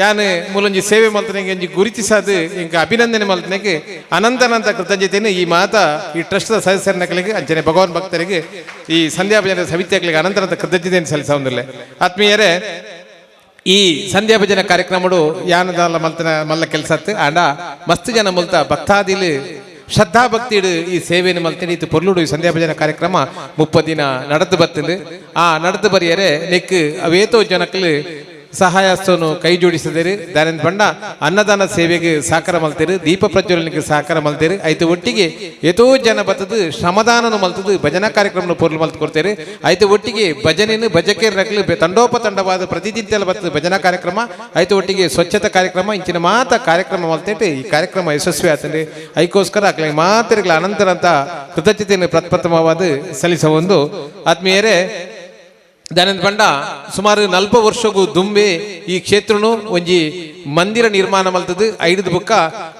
J: ಯಾನು ಮೂಲೊಂಜಿ ಸೇವೆ ಮಲ್ತನಿಗೆ ಒಂಜಿ ಗುರುತಿಸದು ಇಂಕ ಅಭಿನಂದನೆ ಮಲ್ತನಕ್ಕೆ ಅನಂತನಂತ ಕೃತಜ್ಞತೆಯನ್ನು ಈ ಮಾತ ಈ ಟ್ರಸ್ಟ್ ಸದಸ್ಯರ ನಕಲಿಗೆ ಅಂಚನೆ ಭಗವಾನ್ ಭಕ್ತರಿಗೆ ಈ ಸಂಧ್ಯಾ ಭಜನೆ ಸಮಿತಿಗಳಿಗೆ ಅನಂತನಂತ ಕೃತಜ್ಞತೆಯನ್ನು ಸಲ್ಲಿಸ. ಆತ್ಮೀಯರೇ, ಈ ಸಂಧ್ಯಾ ಭಜನೆ ಕಾರ್ಯಕ್ರಮಡು ಯಾನದಲ್ಲ ಮಲ್ತನ ಮಲ್ಲ ಕೆಲಸ ಆಂಡ ಮಸ್ತ್ ಜನ ಮುಲ್ತ ಭಕ್ತಾದಿಲು ಶ್ರದ್ಧಾ ಭಕ್ತಿಡು ಈ ಸೇವೆಯನ್ನು ಮಲ್ತೀನಿ. ಇದು ಪೊರ್ಲುಡು ಈ ಸಂಧ್ಯಾ ಭಜನೆ ಕಾರ್ಯಕ್ರಮ 30 ದಿನ ನಡೆದು ಬರ್ತದೆ. ಆ ನಡೆದು ಬರಿಯರೆ ನೆಕ್ ಅವೇತೋ ಜನಕ್ಕಲು ಸಹಾಯಸ್ಥನು ಕೈ ಜೋಡಿಸಿದಿರಿ. ದಾನಿಂದ ಬಣ್ಣ ಅನ್ನದಾನ ಸೇವೆಗೆ ಸಹಕಾರ ಮಲ್ತೀರಿ, ದೀಪ ಪ್ರಜ್ವಲನೆಗೆ ಸಹಕಾರ ಮಲ್ತೀರಿ. ಐತು ಒಟ್ಟಿಗೆ ಏತೋ ಜನ ಬತ್ತದು ಶ್ರಮದಾನನು ಮಲ್ತದು ಭಜನಾ ಕಾರ್ಯಕ್ರಮನ ಪೊರ್ಲು ಮಲ್ತು ಕೊಡ್ತೀರಿ. ಐತು ಒಟ್ಟಿಗೆ ಭಜನೆಯನ್ನು ಭಜಕೆ ರಕಲು ತಂಡೋಪತಂಡವಾದ ಪ್ರತಿನಿತ್ಯ ಬತ್ತದು ಭಜನಾ ಕಾರ್ಯಕ್ರಮ. ಐತು ಒಟ್ಟಿಗೆ ಸ್ವಚ್ಛತಾ ಕಾರ್ಯಕ್ರಮ ಇಂಚಿನ ಮಾತ ಕಾರ್ಯಕ್ರಮ ಮಲ್ತೇಟು ಈ ಕಾರ್ಯಕ್ರಮ ಯಶಸ್ವಿ ಆತಂದ್ರೆ ಐಕೋಸ್ಕರ ಅಕ್ಲೆ ಮಾತರಿಗಳ ಅನಂತರಂತ ಕೃತಜ್ಞತೆಯನ್ನು ಪ್ರಪ್ರಥಮವಾದ ಸಲ್ಲಿಸ ಒಂದು ಆತ್ಮೀಯರೇ. ದಾನಿಂದ ಬಂಡ ಸುಮಾರು 40 ವರ್ಷಗೂ ದುಂಬೆ ಈ ಕ್ಷೇತ್ರನು ಒಂಜಿ ಮಂದಿರ ನಿರ್ಮಾಣ ಮಲ್ತದು. ಐದು ಬುಕ್ಕ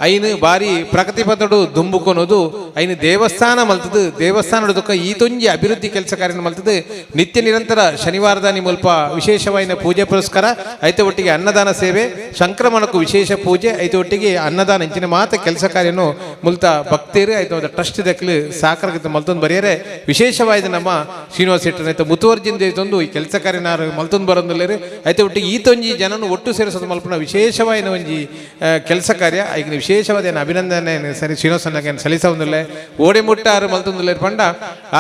J: ಐನು ಬಾರಿ ಪ್ರಗತಿ ಪಥಡು ದುಂಬುಕೊನೋದು ಐನು ದೇವಸ್ಥಾನ ಮಲ್ತದು. ದೇವಸ್ಥಾನದ ದುಃಖ ಈ ತೊಂಜಿ ಅಭಿವೃದ್ಧಿ ಕೆಲಸ ಕಾರ್ಯ ಮಲ್ತದು. ನಿತ್ಯ ನಿರಂತರ ಶನಿವಾರದ ಮುಲ್ಪ ವಿಶೇಷವಾಯಿನ ಪೂಜೆ ಪುರಸ್ಕಾರ ಐತ ಒಟ್ಟಿಗೆ ಅನ್ನದಾನ ಸೇವೆ, ಸಂಕ್ರಮಣಕ್ಕೂ ವಿಶೇಷ ಪೂಜೆ ಐತ ಒಟ್ಟಿಗೆ ಅನ್ನದಾನ ಇಂಚಿನ ಮಾತ ಕೆಲಸ ಕಾರ್ಯನು ಮುಲ್ತ ಭಕ್ತರು ಐತ ಟ್ರಸ್ಟ್ ದಕ್ಕಲು ಸಾಕರ ಮಲ್ತೊಂದು ಬರೆಯರೆ. ವಿಶೇಷವಾದ ನಮ್ಮ ಶ್ರೀನಿವಾಸ ಶೆಟ್ಟರ್ ಮುತುವರ್ಜಿಂದ ಐತೊಂದು ಈ ಕೆಲಸ ಕಾರ್ಯನಾರು ಮಲ್ತೊಂದು ಬರೋದಿಲ್ಲ. ಐತ ಒಟ್ಟಿಗೆ ಈ ತೊಂಜಿ ಜನನು ಒಟ್ಟು ಸೇರಿಸೋದು ಮಲ್ಪನ ವಿಶೇಷವಾದ ಒಂಜಿ ಕೆಲಸ ಕಾರ್ಯ. ಈಗ ವಿಶೇಷವಾದ ಏನು ಅಭಿನಂದನೆ ಸರಿ ಶ್ರೀನಿವಾಸನಾಗ ಸಲ್ಲಿಸ ಒಂದಿಲ್ಲ. ಓಡೆ ಮುಟ್ಟ ಆರು ಮಲ್ತೊಂದಿಲ್ಲ ಪಂಡ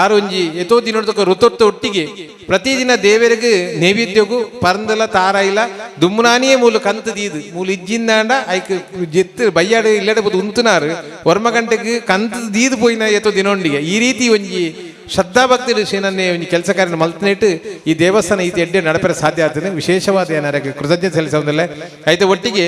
J: ಆರು ಒಂಜಿ ಎತೋ ದಿನದ ಋತೊತ್ತ ಒಟ್ಟಿಗೆ ಪ್ರತಿದಿನ ದೇವರಿಗೆ ನೈವೇದ್ಯಗೂ ಪರಂದಲ ತಾರಾಯಿಲ್ಲ ದುಮ್ಮನಾನಿಯೇ ಮೂಲ ಕಂತದೀದು ಮೂಲ ಇಜ್ಜಿಂದಾಂಡ ಐಕ್ ಜೆತ್ತು ಬಯ್ಯಾಡು ಇಲ್ಲಡೆ ಬೋದು ಉಂತುನಾರು ವರ್ಮ ಗಂಟೆಗೆ ಕಂತದೀದು ಪೋಯಿನ ಎತೋ ದಿನೊಂಡಿಗೆ ಈ ರೀತಿ ಒಂಜಿ ಶ್ರದ್ಧಾಭಕ್ತಿ ಶ್ರೀನನ್ನೇ ಒಂಜಿ ಕೆಲಸ ಕಾರ್ಯ ಮಲ್ತನೇಟು ಈ ದೇವಸ್ಥಾನ ಈ ಎಡ್ಡೆ ನಡಪರೆ ಸಾಧ್ಯ ಆಗ್ತದೆ. ವಿಶೇಷವಾದ ಏನಾರ ಕೃತಜ್ಞತೆ ಸಲ್ಲಿಸೋದಿಲ್ಲ. ಐತೆ ಒಟ್ಟಿಗೆ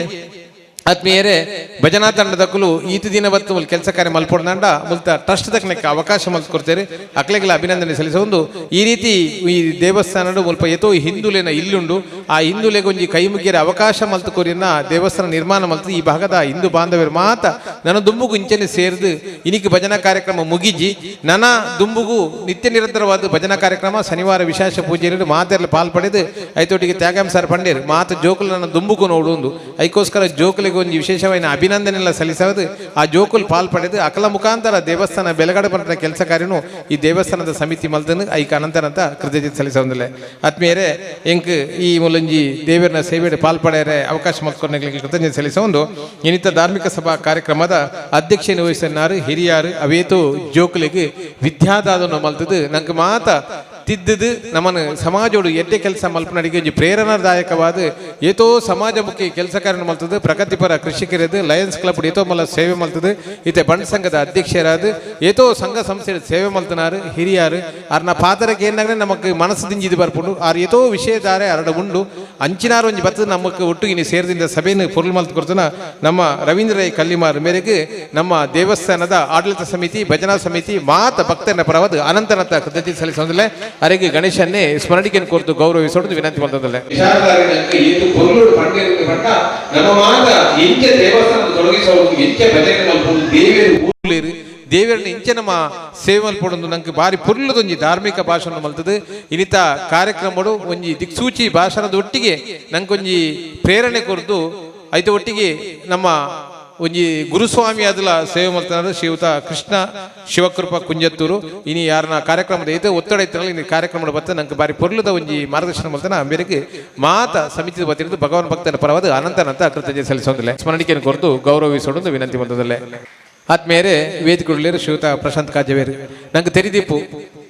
J: ಆತ್ಮೀಯರೇ, ಭಜನಾ ತಂಡದಕ್ಕಲು ಈತ ದಿನ ಬತ್ತು ಮುಲ್ ಕೆಲಸ ಕಾರ್ಯ ಮಲ್ಪೊಡ್ದಾಂಡ ಮುಲ್ತ ಟ್ರಸ್ಟ್ ದಕ್ಕನಕ್ಕೆ ಅವಕಾಶ ಮಲ್ಕೊಡ್ತೇವೆ. ಅಕ್ಲೆಗೆಲ್ಲ ಅಭಿನಂದನೆ ಸಲ್ಲಿಸ ಒಂದು ಈ ರೀತಿ ಈ ದೇವಸ್ಥಾನಡು ಮುಲ್ಪ ಎತೋ ಹಿಂದುಲೇನ ಇಲ್ಲುಂಡು ಆ ಹಿಂದುಲೆಗೆ ಒಂಜಿ ಕೈ ಮುಗಿಯರ ಅವಕಾಶ ಮಲ್ತು ಕೊರಿನ ದೇವಸ್ಥಾನ ನಿರ್ಮಾಣ ಮಲ್ತು ಈ ಭಾಗದ ಹಿಂದೂ ಬಾಂಧವ್ಯರು ಮಾತ ನನ್ನ ದುಂಬುಗು ಇಂಚನೆ ಸೇರಿದು ಇನಿಕ್ ಭಜನಾ ಕಾರ್ಯಕ್ರಮ ಮುಗಿಜಿ ನನ್ನ ದುಂಬುಗು ನಿತ್ಯ ನಿರಂತರವಾದ ಭಜನಾ ಕಾರ್ಯಕ್ರಮ ಶನಿವಾರ ವಿಶೇಷ ಪೂಜೆಯಲ್ಲಿ ಮಾತೆಲ್ಲ ಪಾಲ್ಪಡೆದು ಐತೊಟ್ಟಿಗೆ ತ್ಯಾಗಾಂಸಾರ ಪಂಡೇರು ಮಾತು ಜೋಕುಲು ನನ್ನ ದುಂಬುಗು ನೋಡುಂದು ಐಕೋಸ್ಕರ ಜೋಕುಲಿಗೆ ಒಂದು ವಿಶೇಷವಾದ ಅಭಿನಂದನೆಲ್ಲ ಸಲ್ಲಿಸೋದು ಆ ಜೋಕುಲ್ ಪಾಲ್ ಪಡೆದು ಅಕಲ ಮುಖಾಂತರ ದೇವಸ್ಥಾನ ಬೆಳಗಡೆ ಬಂದ ಕೆಲಸ ಕಾರ್ಯನು ಈ ದೇವಸ್ಥಾನದ ಸಮಿತಿ ಮಲ್ದನು ಐಕ ಅನಂತರಂತ ಕೃತಜ್ಞತೆ ಸಲ್ಲಿಸೋದಿಲ್ಲ. ಆತ್ಮೀಯರೇ, ಎಂಕ್ ಈ ಮುಲಂಜಿ ದೇವರನ ಸೇವೆಗೆ ಪಾಲ್ಪಡೆಯರೆ ಅವಕಾಶ ಮಲ್ಕೊಂಡ ಕೃತಜ್ಞತೆ ಸಲ್ಲಿಸೋದು. ಇನ್ನಿತ ಧಾರ್ಮಿಕ ಸಭಾ ಕಾರ್ಯಕ್ರಮದ ಅಧ್ಯಕ್ಷೆಯನ್ನು ವಹಿಸಿನಾರು ಹಿರಿಯಾರು ಅವೇತು ಜೋಕುಲಿಗೆ ವಿದ್ಯಾದಾದನ್ನು ಮಲ್ತದು ನಂಗೆ ಮಾತ ತಿದ್ದದು ನಮ್ಮನ್ನು ಸಮಾಜೋಡು ಎಡ್ಡೆ ಕೆಲಸ ಮಲ್ಪನಡಿಗೆ ಒಂಜಿ ಪ್ರೇರಣಾದಾಯಕವಾದ ಏತೋ ಸಮಾಜಮುಖಿ ಕೆಲಸ ಕಾರ್ಯ ಮಲ್ತದೆ ಪ್ರಗತಿಪರ ಕೃಷಿಕರದು ಲಯನ್ಸ್ ಕ್ಲಬ್ ಏತೋ ಮಲ್ಲ ಸೇವೆ ಮಲ್ತದೆ ಇತ್ತೆ ಬಂಡ್ ಸಂಘದ ಅಧ್ಯಕ್ಷರಾದ ಏತೋ ಸಂಘ ಸಂಸ್ಥೆ ಸೇವೆ ಮಲ್ತನಾರು ಹಿರಿಯಾರು ಅರ್ನ ಪಾತ್ರಕ್ಕೆ ಏನಾದ್ರೆ ನಮಕ್ ಮನಸ್ಸು ದಿಂಜಿದು ಬರ್ಪುಂಡು ಆರ್ ಏತೋ ವಿಷಯದಾರೆ ಅರಡ ಉಂಡು ಅಂಚಿನಾರು ಒಂಜಿ ಬತ್ತದ ನಮಕ್ ಒಟ್ಟು ಇನಿ ಸೇರಿದಿಂದ ಸಭೆಯನ್ನು ಪೊರುಳು ಮಲ್ತು ಕೊಡ್ತನ ನಮ್ಮ ರವೀಂದ್ರ ರೈ ಕಲ್ಲಿಮಾರ್ ಮೇರೆಗೆ ನಮ್ಮ ದೇವಸ್ಥಾನದ ಆಡಳಿತ ಸಮಿತಿ ಭಜನಾ ಸಮಿತಿ ಮಾತ ಭಕ್ತನ ಪರವಾದ ಅನಂತನಂತ ಕೃತಜ್ಞತೆ ಸಲ್ಲಿಸೋದಿಲ್ಲ ಅರೆಗೆ ಗಣೇಶನ್ನೇ ಸ್ಮರಣಿಕೆಯನ್ನು ಕೊರತು ಗೌರವಿಸೋದು ವಿನಂತಿ ಮಾಡ್ತದಲ್ಲ. ನಮ್ಮ ಮಾತ ಎಂಚ ದೇವಸ್ಥಾನ ತೊಡಗಿಸೋದು ಎಂಚ ಭಜನೆ ಮಲ್ಪುಂಡು ದೇವರು ಊರ್ಲೇರು ದೇವರನ್ನ ಇಂಚೆ ನಮ್ಮ ಸೇವೆ ಮಲ್ಪೊಡೊಂದು ನಂಗೆ ಬಾರಿ ಪೊರ್ಲುದೊಂಜಿ ಧಾರ್ಮಿಕ ಭಾಷಣ ಮಲ್ತದೆ ಇನಿತ ಕಾರ್ಯಕ್ರಮಡು ಒಂಜಿ ದಿಕ್ಸೂಚಿ ಭಾಷಣದ ಒಟ್ಟಿಗೆ ನಂಗೊಂಜಿ ಪ್ರೇರಣೆ ಕೊರ್ದು ಐತ ಒಟ್ಟಿಗೆ ನಮ್ಮ ಒಂಜಿ ಗುರುಸ್ವಾಮಿ ಅದಲ ಸೇವೆ ಮಲ್ತನಾರು ಶ್ರೀಯುತ ಕೃಷ್ಣ ಶಿವಕೃಪ ಕುಂಜತ್ತೂರು ಇನಿ ಯಾರನ್ನ ಕಾರ್ಯಕ್ರಮದ ಐತೆ ಒತ್ತಡ ಇತ್ತಲ್ಲ ಇನಿ ಕಾರ್ಯಕ್ರಮದ ಬತ್ತ ನಂಗೆ ಬಾರಿ ಪೊರ್ಲುದ ಒಂಜಿ ಮಾರ್ಗದರ್ಶನ ಮಲ್ತನ ಮೇರೆಗೆ ಮಾತ ಸಮಿತಿದ ಬತ್ತಿರೋದು ಭಗವಾನ್ ಭಕ್ತನ ಪರವಾದ ಅನಂತನಂತ ಕೃತಜ್ಞತೆ ಸಲ್ಲಿಸೋದಿಲ್ಲ ಸ್ಮರಣಿಕೆಯನ್ನು ಕೊರತು ಗೌರವಿಸೋದು ವಿನಂತಿ ಮಲ್ತದಲ್ಲೇ. ಆತ್ಮೇರೆ ವೇದಿಕೆ ಶ್ರೀಯುತ ಪ್ರಶಾಂತ್ ಕಾಜವೇರು ನಂಗೆ ತೆರಿದೀಪು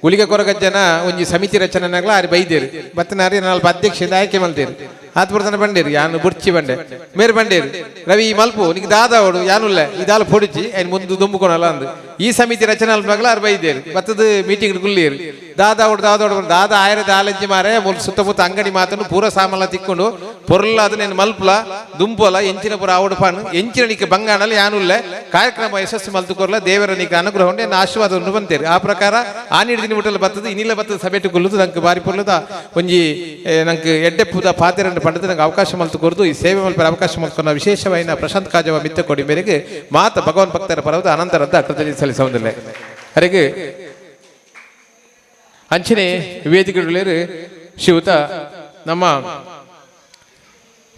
J: ಗುಳಿಗ ಕೊರಗಜ್ಜನ ಒಂಜಿ ಸಮಿತಿ ರಚನೆನಾಗ್ಲ ಆರಿ ಬೈದೇರು ಬತ್ತನಾರಿ ನಾಲ್ಪ ಅಧ್ಯಕ್ಷ ಆಯ್ಕೆ ಮಲ್ತೇರು ಆತ್ ಬರ್ತನ ಬಂಡೇರು ಯಾನು ಬುರ್ಚಿ ಬಂಡೆ ಮೇರು ಬಂಡೇರು ರವಿ ಮಲ್ಪು ನಿಂಗೆ ದಾದ ಅವಡು ಯಾನುಲ್ಲ ಇದಾಲ ಪೊಡಿಚಿ ಐನ್ ಮುಂದೆ ದುಂಬುಕೊಳಲ್ಲ ಅಂದು ಈ ಸಮಿತಿ ರಚನೆ ಅಲ್ಪಾಗ್ಲ ಆರು ಬೈದೇರು ಬತ್ತದ ಮೀಟಿಂಗ್ ಗುಲ್ಲಿಯರು ದಾದ ಅವಡು ದಾದ ಅವಡು ದಾದ ಆಯರದ ಆಲಂಚಿ ಮಾರೆ ಮುಲ್ ಸುತ್ತಮುತ್ತ ಅಂಗಡಿ ಮಾತನ್ನು ಪೂರ ಸಾಮಾನ ತಿಕ್ಕೊಂಡು ಪೊರ್ಲ ಅದನ್ನೇನು ಮಲ್ಪುಲ ದುಂಪುಲ ಎಂಚಿನ ಪೂರ ಆವಡು ಪಾನು ಎಂಚಿನ ನಿಕ್ಕೆ ಬಂಗಾಣಲ್ಲ ಯಾನುಲ್ಲ ಕಾರ್ಯಕ್ರಮ ಯಶಸ್ಸು ಮಲ್ತುಕೊರ್ಲ ದೇವರ ನಿಕ್ಕೆ ಅನುಗ್ರಹ ಉಂಟು ಎನ್ನ ಆಶೀರ್ವಾದ ಉಂಟು ಬಂತೇರಿ ಆ ಪ್ರಕಾರ ಆ ನೀಡಿದಿನ ಮುಟ್ಟಲ ಬತ್ತದ ಇನ್ನಿಲ್ಲ ಬತ್ತದ ಸಭೆಟು ಕೊಲ್ಲುದು ನಂಗೆ ಬಾರಿ ಪೊರ್ಲದ ಒಂಜಿ ನಂಗೆ ಎಡ್ಡೆಪ್ಪುದ ಪಾತೆರನ್ನು ಪಂಡದ ನಂಗೆ ಅವಕಾಶ ಮಲ್ತು ಕೊರ್ದು ಈ ಸೇವೆ ಮಲ್ಪರ ಅವಕಾಶ ಮಲ್ತುಕೊನ್ನ ವಿಶೇಷವಾಯಿನ ಪ್ರಶಾಂತ್ ಕಾಜವ ಮಿತ್ತ ಕೊಡಿ ಮೇರೆಗೆ ಮಾತ ಭಗವಾನ್ ಭಕ್ತರ ಪರವದ ಅನಂತರದ ಕೃತಜ್ಞತೆ ಸಲ್ಲಿಸುವುದಿಲ್ಲ. ಅರೆಗೆ ಅಂಚನೆ ವೇದಿಕೆಗಳೇರು ಶ್ರೀಯುತ ನಮ್ಮ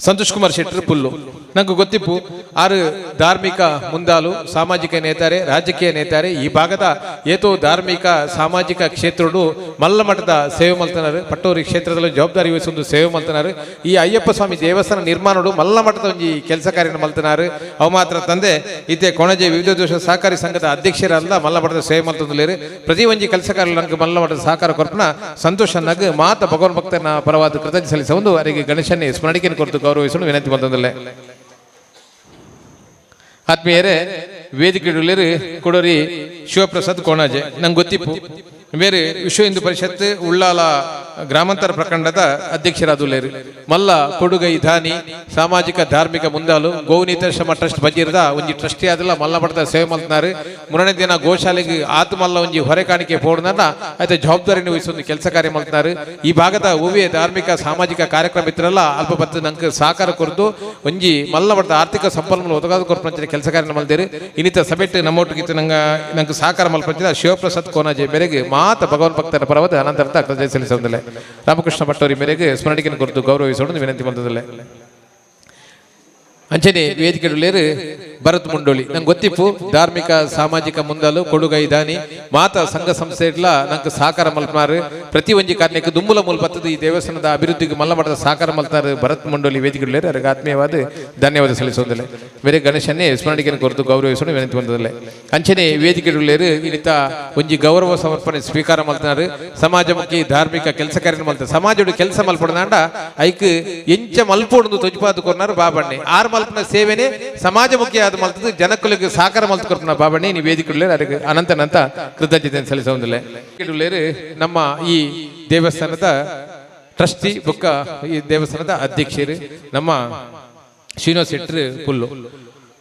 J: ಸಂತೋಷ್ ಕುಮಾರ್ ಶೆಟ್ಟರ್ ಪುಲ್ಲು ನಂಗೆ ಗೊತ್ತಿಪ್ಪು ಆರು ಧಾರ್ಮಿಕ ಮುಂದಾಲು ಸಾಮಾಜಿಕ ನೇತಾರೆ ರಾಜಕೀಯ ನೇತಾರೆ ಈ ಭಾಗದ ಏತೋ ಧಾರ್ಮಿಕ ಸಾಮಾಜಿಕ ಕ್ಷೇತ್ರಡು ಮಲ್ಲ ಮಠದ ಸೇವೆ ಮಲ್ತನಾರು ಪಟ್ಟೂರಿ ಕ್ಷೇತ್ರದಲ್ಲಿ ಜವಾಬ್ದಾರಿ ವಹಿಸೊಂದು ಸೇವೆ ಮಲ್ತನಾರು ಈ ಅಯ್ಯಪ್ಪ ಸ್ವಾಮಿ ದೇವಸ್ಥಾನ ನಿರ್ಮಾಣಡು ಮಲ್ಲ ಮಠದ ಒಂಜಿ ಕೆಲಸ ಕಾರ್ಯ ಮಲ್ತನಾರು ಅವು ಮಾತ್ರ ತಂದೆ ಇತ್ತೆ ಕೊಣಜೆ ವಿವಿಧ ದೋಷ ಸಹಕಾರಿ ಸಂಘದ ಅಧ್ಯಕ್ಷರಲ್ಲ ಮಲ್ಲ ಮಠದ ಸೇವೆ ಮಲ್ತಂದುಲೇರು ಪ್ರತಿ ಒಂಜಿ ಕೆಲಸ ಕಾರ್ಯ ನಂಗೆ ಮಲ್ಲ ಮಠದ ಸಹಕಾರ ಕೊರ್ಪನ ಸಂತೋಷ ನಗ್ ಮಾತ ಭಗವಾನ್ ಭಕ್ತನ ಪರವಾದ ಕೃತಜ್ಞ ಸಲ್ಲಿಸುವುದು ಅವರಿಗೆ ಗಣೇಶನೇ ಸ್ಮರಣಿಕೆಯನ್ನು ಕೊರತು ಗೌರವಿಸಲು ವಿನಂತಿ ಬಂದದಲ್ಲೇ. ಆತ್ಮೀಯರೇ ವೇದಿಕೆಯಲ್ಲಿ ಕೊಡೋರಿ ಶಿವಪ್ರಸಾದ್ ಕೋಣಾಜೆ ನಂಗೆ ಗೊತ್ತಿಪ್ಪು ಬೇರೆ ವಿಶ್ವ ಹಿಂದೂ ಪರಿಷತ್ ಉಳ್ಳಾಲ ಗ್ರಾಮಾಂತರ ಪ್ರಖಂಡದ ಅಧ್ಯಕ್ಷರಾದುಲ್ಲೇರು ಮಲ್ಲ ಕೊಡುಗೈ ದಾನಿ ಸಾಮಾಜಿಕ ಧಾರ್ಮಿಕ ಮುಂದಾಲು ಗೋವಿನಿತಾಶ್ರಮ ಟ್ರಸ್ಟ್ ಬಜಿರದ ಒಂಜಿ ಟ್ರಸ್ಟಿ ಆದಲ್ಲ ಮಲ್ಲ ಮಠದ ಸೇವೆ ಮಲ್ತನಾರು ಮೂರನೇ ದಿನ ಗೋಶಾಲೆಗೆ ಆತ ಮಲ್ಲ ಒಂಜಿ ಹೊರೆ ಕಾಣಿಕೆ ಪೋಡ್ನ ಆಯ್ತು ಜವಾಬ್ದಾರಿಯನ್ನು ವಹಿಸೊಂದು ಕೆಲಸ ಕಾರ್ಯ ಮಲ್ತನಾರು ಈ ಭಾಗದ ಹೂವಿಯ ಧಾರ್ಮಿಕ ಸಾಮಾಜಿಕ ಕಾರ್ಯಕ್ರಮ ಇತ್ತರಲ್ಲ ಅಲ್ಪ ಬತ್ತು ನಂಗೆ ಸಹಕಾರ ಕೊರದು ಒಂಜಿ ಮಲ್ಲ ಮಠದ ಆರ್ಥಿಕ ಸಂಪನ್ಮೂಲ ಒದಗಾದ ಕೊರಪಂಚಿನ ಕೆಲಸ ಕಾರ್ಯ ಮಲ್ದೇರು ಇನ್ನಿತ ಸಭೆಟ್ ನಮ್ಮೊಟ್ಟಿಗೆ ನಂಗೆ ನಂಗೆ ಸಹಕಾರ ಮಲ್ಪಂಚಿನ ಶಿವಪ್ರಸಾದ್ ಕೋನಾಜೆ ಮೇರೆಗೆ ಮಾತ ಭಗವಾನ್ ಭಕ್ತರ ಪರವಾದ ಅನಂತರ ಕೃತಜ್ಞತೆ ಸಲ್ಲಿಸುವುದಿಲ್ಲ. ರಾಮಕೃಷ್ಣ ಭಟ್ಟವರಿ ಮೇರೆಗೆ ಸ್ಮರಣಿಕೆಯನ್ನು ಕುರಿತು ಗೌರವಿಸೋಣ ವಿನಂತಿ ಬಂದದಲ್ಲೇ. ಅಂಚನೆ ವೇದಿಕೆಯುಳ್ಳೇರು ಭರತ್ ಮುಂಡೋಳಿ ನಂಗೆ ಗೊತ್ತಿಪ್ಪು ಧಾರ್ಮಿಕ ಸಾಮಾಜಿಕ ಮುಂದಾಲು ಕೊಡುಗೈ ದಾನಿ ಮಾತ ಸಂಘ ಸಂಸ್ಥೆ ಇಡ್ಲ ನಂಗೆ ಸಹಕಾರ ಮಲ್ಪನಾರು ಪ್ರತಿ ಒಂಜಿ ಕಾರಣಕ್ಕೆ ದುಂಬುಲ ಮೂಲ ಬತ್ತದ ಈ ದೇವಸ್ಥಾನದ ಅಭಿವೃದ್ಧಿಗೆ ಮಲ್ಲ ಮಠದ ಸಹಕಾರ ಮಲ್ತಾರು ಭರತ್ ಮುಂಡೋಳಿ ವೇದಿಕೆಯುಳ್ಳೇರು ಅವರಿಗೆ ಆತ್ಮೀಯವಾದ ಧನ್ಯವಾದ ಸಲ್ಲಿಸುವುದಿಲ್ಲ. ಬೇರೆ ಗಣೇಶನ್ನೇ ಸ್ಮರಣಿಕೆಯನ್ನು ಕುರಿತು ಗೌರವಿಸೋಣ ವಿನಂತಿ ಬಂದದಲ್ಲೇ. ಅಂಚನೆ ವೇದಿಕೆಯುಳ್ಳೇರು ಇನ್ನಿತ ಒಂಜಿ ಗೌರವ ಸಮರ್ಪಣೆ ಸ್ವೀಕಾರ ಮಲ್ತಾರು ಸಮಾಜಮುಖಿ ಧಾರ್ಮಿಕ ಕೆಲಸ ಕಾರ್ಯ ಮಲ್ತಾರೆ ಸಮಾಜಡು ಕೆಲಸ ಮಲ್ಪಡದಾಂಡ ಐಕ್ ಎಂಚ ಮಲ್ಪೋಡು ತೊಜುಪಾದು ಕೊರ್ನಾರು ಬಾಬಣ್ಣೆ ಆರು ಮಲ್ಪನ ಸೇವೆನೆ ಸಮಾಜಮುಖಿ ಆದ ಮಲ್ತದ್ದು ಜನಕ್ಕಲಿಗೆ ಸಹಕಾರ ಮಲ್ತು ಕೊರ್ಪನ ಬಾಬಣ್ಣೆ ನೀವು ವೇದಿಕೆಯುಳ್ಳೇರು ಅದಕ್ಕೆ ಅನಂತನಂತ ಕೃತಜ್ಞತೆ ಸಲ್ಲಿಸುವುದಿಲ್ಲ. ನಮ್ಮ ಈ ದೇವಸ್ಥಾನದ ಟ್ರಸ್ಟಿ ಬುಕ್ಕ ಈ ದೇವಸ್ಥಾನದ ಅಧ್ಯಕ್ಷರು ನಮ್ಮ ಶ್ರೀನಿವಾಸ ಶೆಟ್ಟರು ಪುಲ್ಲು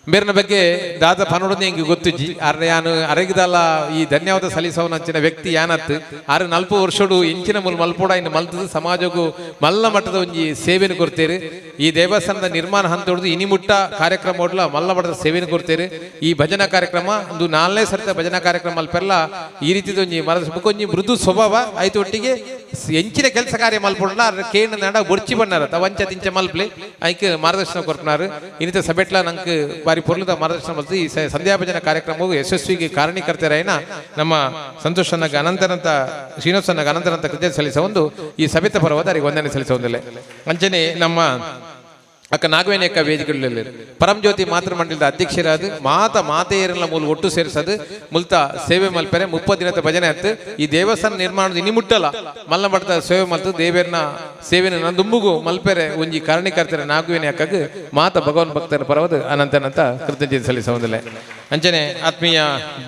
J: ಬೇರೆನ ಬಗ್ಗೆ ದಾದ ಪನೋಡನೆ ಹಿಂಗೆ ಗೊತ್ತುಜ್ಜಿ ಆರ್ನ ಯಾನು ಅರಗಿದಲ್ಲ ಈ ಧನ್ಯವಾದ ಸಲ್ಲಿಸೋನಂಚಿನ ವ್ಯಕ್ತಿ ಯಾನತ್ ಆರು ನಲ್ಪ ವರ್ಷಡು ಇಂಚಿನ ಮೂಲ ಮಲ್ಪೋಡ ಇನ್ನು ಮಲ್ತದ ಸಮಾಜಕ್ಕೂ ಮಲ್ಲ ಮಟ್ಟದ ಒಂಜಿ ಸೇವೆಯನ್ನು ಕೊಡ್ತೇರು ಈ ದೇವಸ್ಥಾನದ ನಿರ್ಮಾಣ ಹಂತ ಹೊಡೆದು ಇನಿಮುಟ್ಟ ಕಾರ್ಯಕ್ರಮ ಹೊಡ್ಲ ಮಲ್ಲ ಮಟ್ಟದ ಸೇವೆಯನ್ನು ಕೊಡ್ತೇರು ಈ ಭಜನಾ ಕಾರ್ಯಕ್ರಮ ಒಂದು ನಾಲ್ನೇ ಸರ್ತ ಭಜನಾ ಕಾರ್ಯಕ್ರಮ ಅಲ್ಪೆಲ್ಲ ಈ ರೀತಿದ ಒಂಜಿ ಮರದ ಒಂಜಿ ಮೃದು ಸ್ವಭಾವ ಆಯ್ತು ಒಟ್ಟಿಗೆ ಎಂಚಿನ ಕೆಲಸ ಕಾರ್ಯ ಮಲ್ಪೊಡ್ಲ ಅದ್ರ ಕೇಂದ್ರ ನಡ ಬೊರ್ಚಿ ಬಣ್ಣಾರ ತವಂಚ ತಿಂಚ ಮಲ್ಪ್ಲಿ ಐಕ್ ಮಾರ್ಗದರ್ಶನ ಕೊರ್ಪನಾರು ಇನ್ನಿತ ಸಭೆಟ್ಲ ನಂಗೆ ಬಾರಿ ಪೊರ್ಲದ ಮಾರ್ಗದರ್ಶನ ಮಲ್ತು ಈ ಸಂಧ್ಯಾ ಭಜನ ಕಾರ್ಯಕ್ರಮವು ಯಶಸ್ವಿಗೆ ಕಾರಣೀಕರ್ತರಾಯನ ನಮ್ಮ ಸಂತೋಷನಾಗ ಅನಂತರಂತ ಶ್ರೀನಿವಾಸನಾಗ ಅನಂತರಂತ ಕೃತ್ಯ ಸಲ್ಲಿಸ ಒಂದು ಈ ಸಭೆತ ಪರವಾದ ಅವರಿಗೆ ವಂದನೆ ಸಲ್ಲಿಸುವುದಿಲ್ಲ. ಅಂಚನೆ ನಮ್ಮ ಅಕ್ಕ ನಾಗವೇಣಿಯಕ್ಕ ವೇದಿಕೆಗಳಲ್ಲಿ ಪರಂಜ್ಯೋತಿ ಮಾತೃ ಮಂಡಲದ ಅಧ್ಯಕ್ಷರಾದ ಮಾತ ಮಾತೆಯರನ್ನ ಮೂಲ ಒಟ್ಟು ಸೇರಿಸದು ಮುಲ್ತ ಸೇವೆ ಮಲ್ಪೆರೆ 30 ದಿನದ ಭಜನೆ ಆಯ್ತು. ಈ ದೇವಸ್ಥಾನ ನಿರ್ಮಾಣದ ಇನಿ ಮುಟ್ಟಲ್ಲ ಮಲ್ಲ ಮಠದ ಸೇವೆ ಮಲ್ತು ದೇವೇರ್ನ ಸೇವೆನ ನಂದುಂಬುಗು ಮಲ್ಪೆರೆ ಒಂಜಿ ಕಾರಣೀಕರ್ತರ ನಾಗವೇಣಿ ಅಕ್ಕಗ್ ಮಾತ ಭಗವಾನ್ ಭಕ್ತರ ಪರವದು ಅನಂತನಂತ ಕೃತಜ್ಞತೆ ಸಲ್ಲಿಸುವುದಿಲ್ಲ. ಅಂಚನೆ ಆತ್ಮೀಯ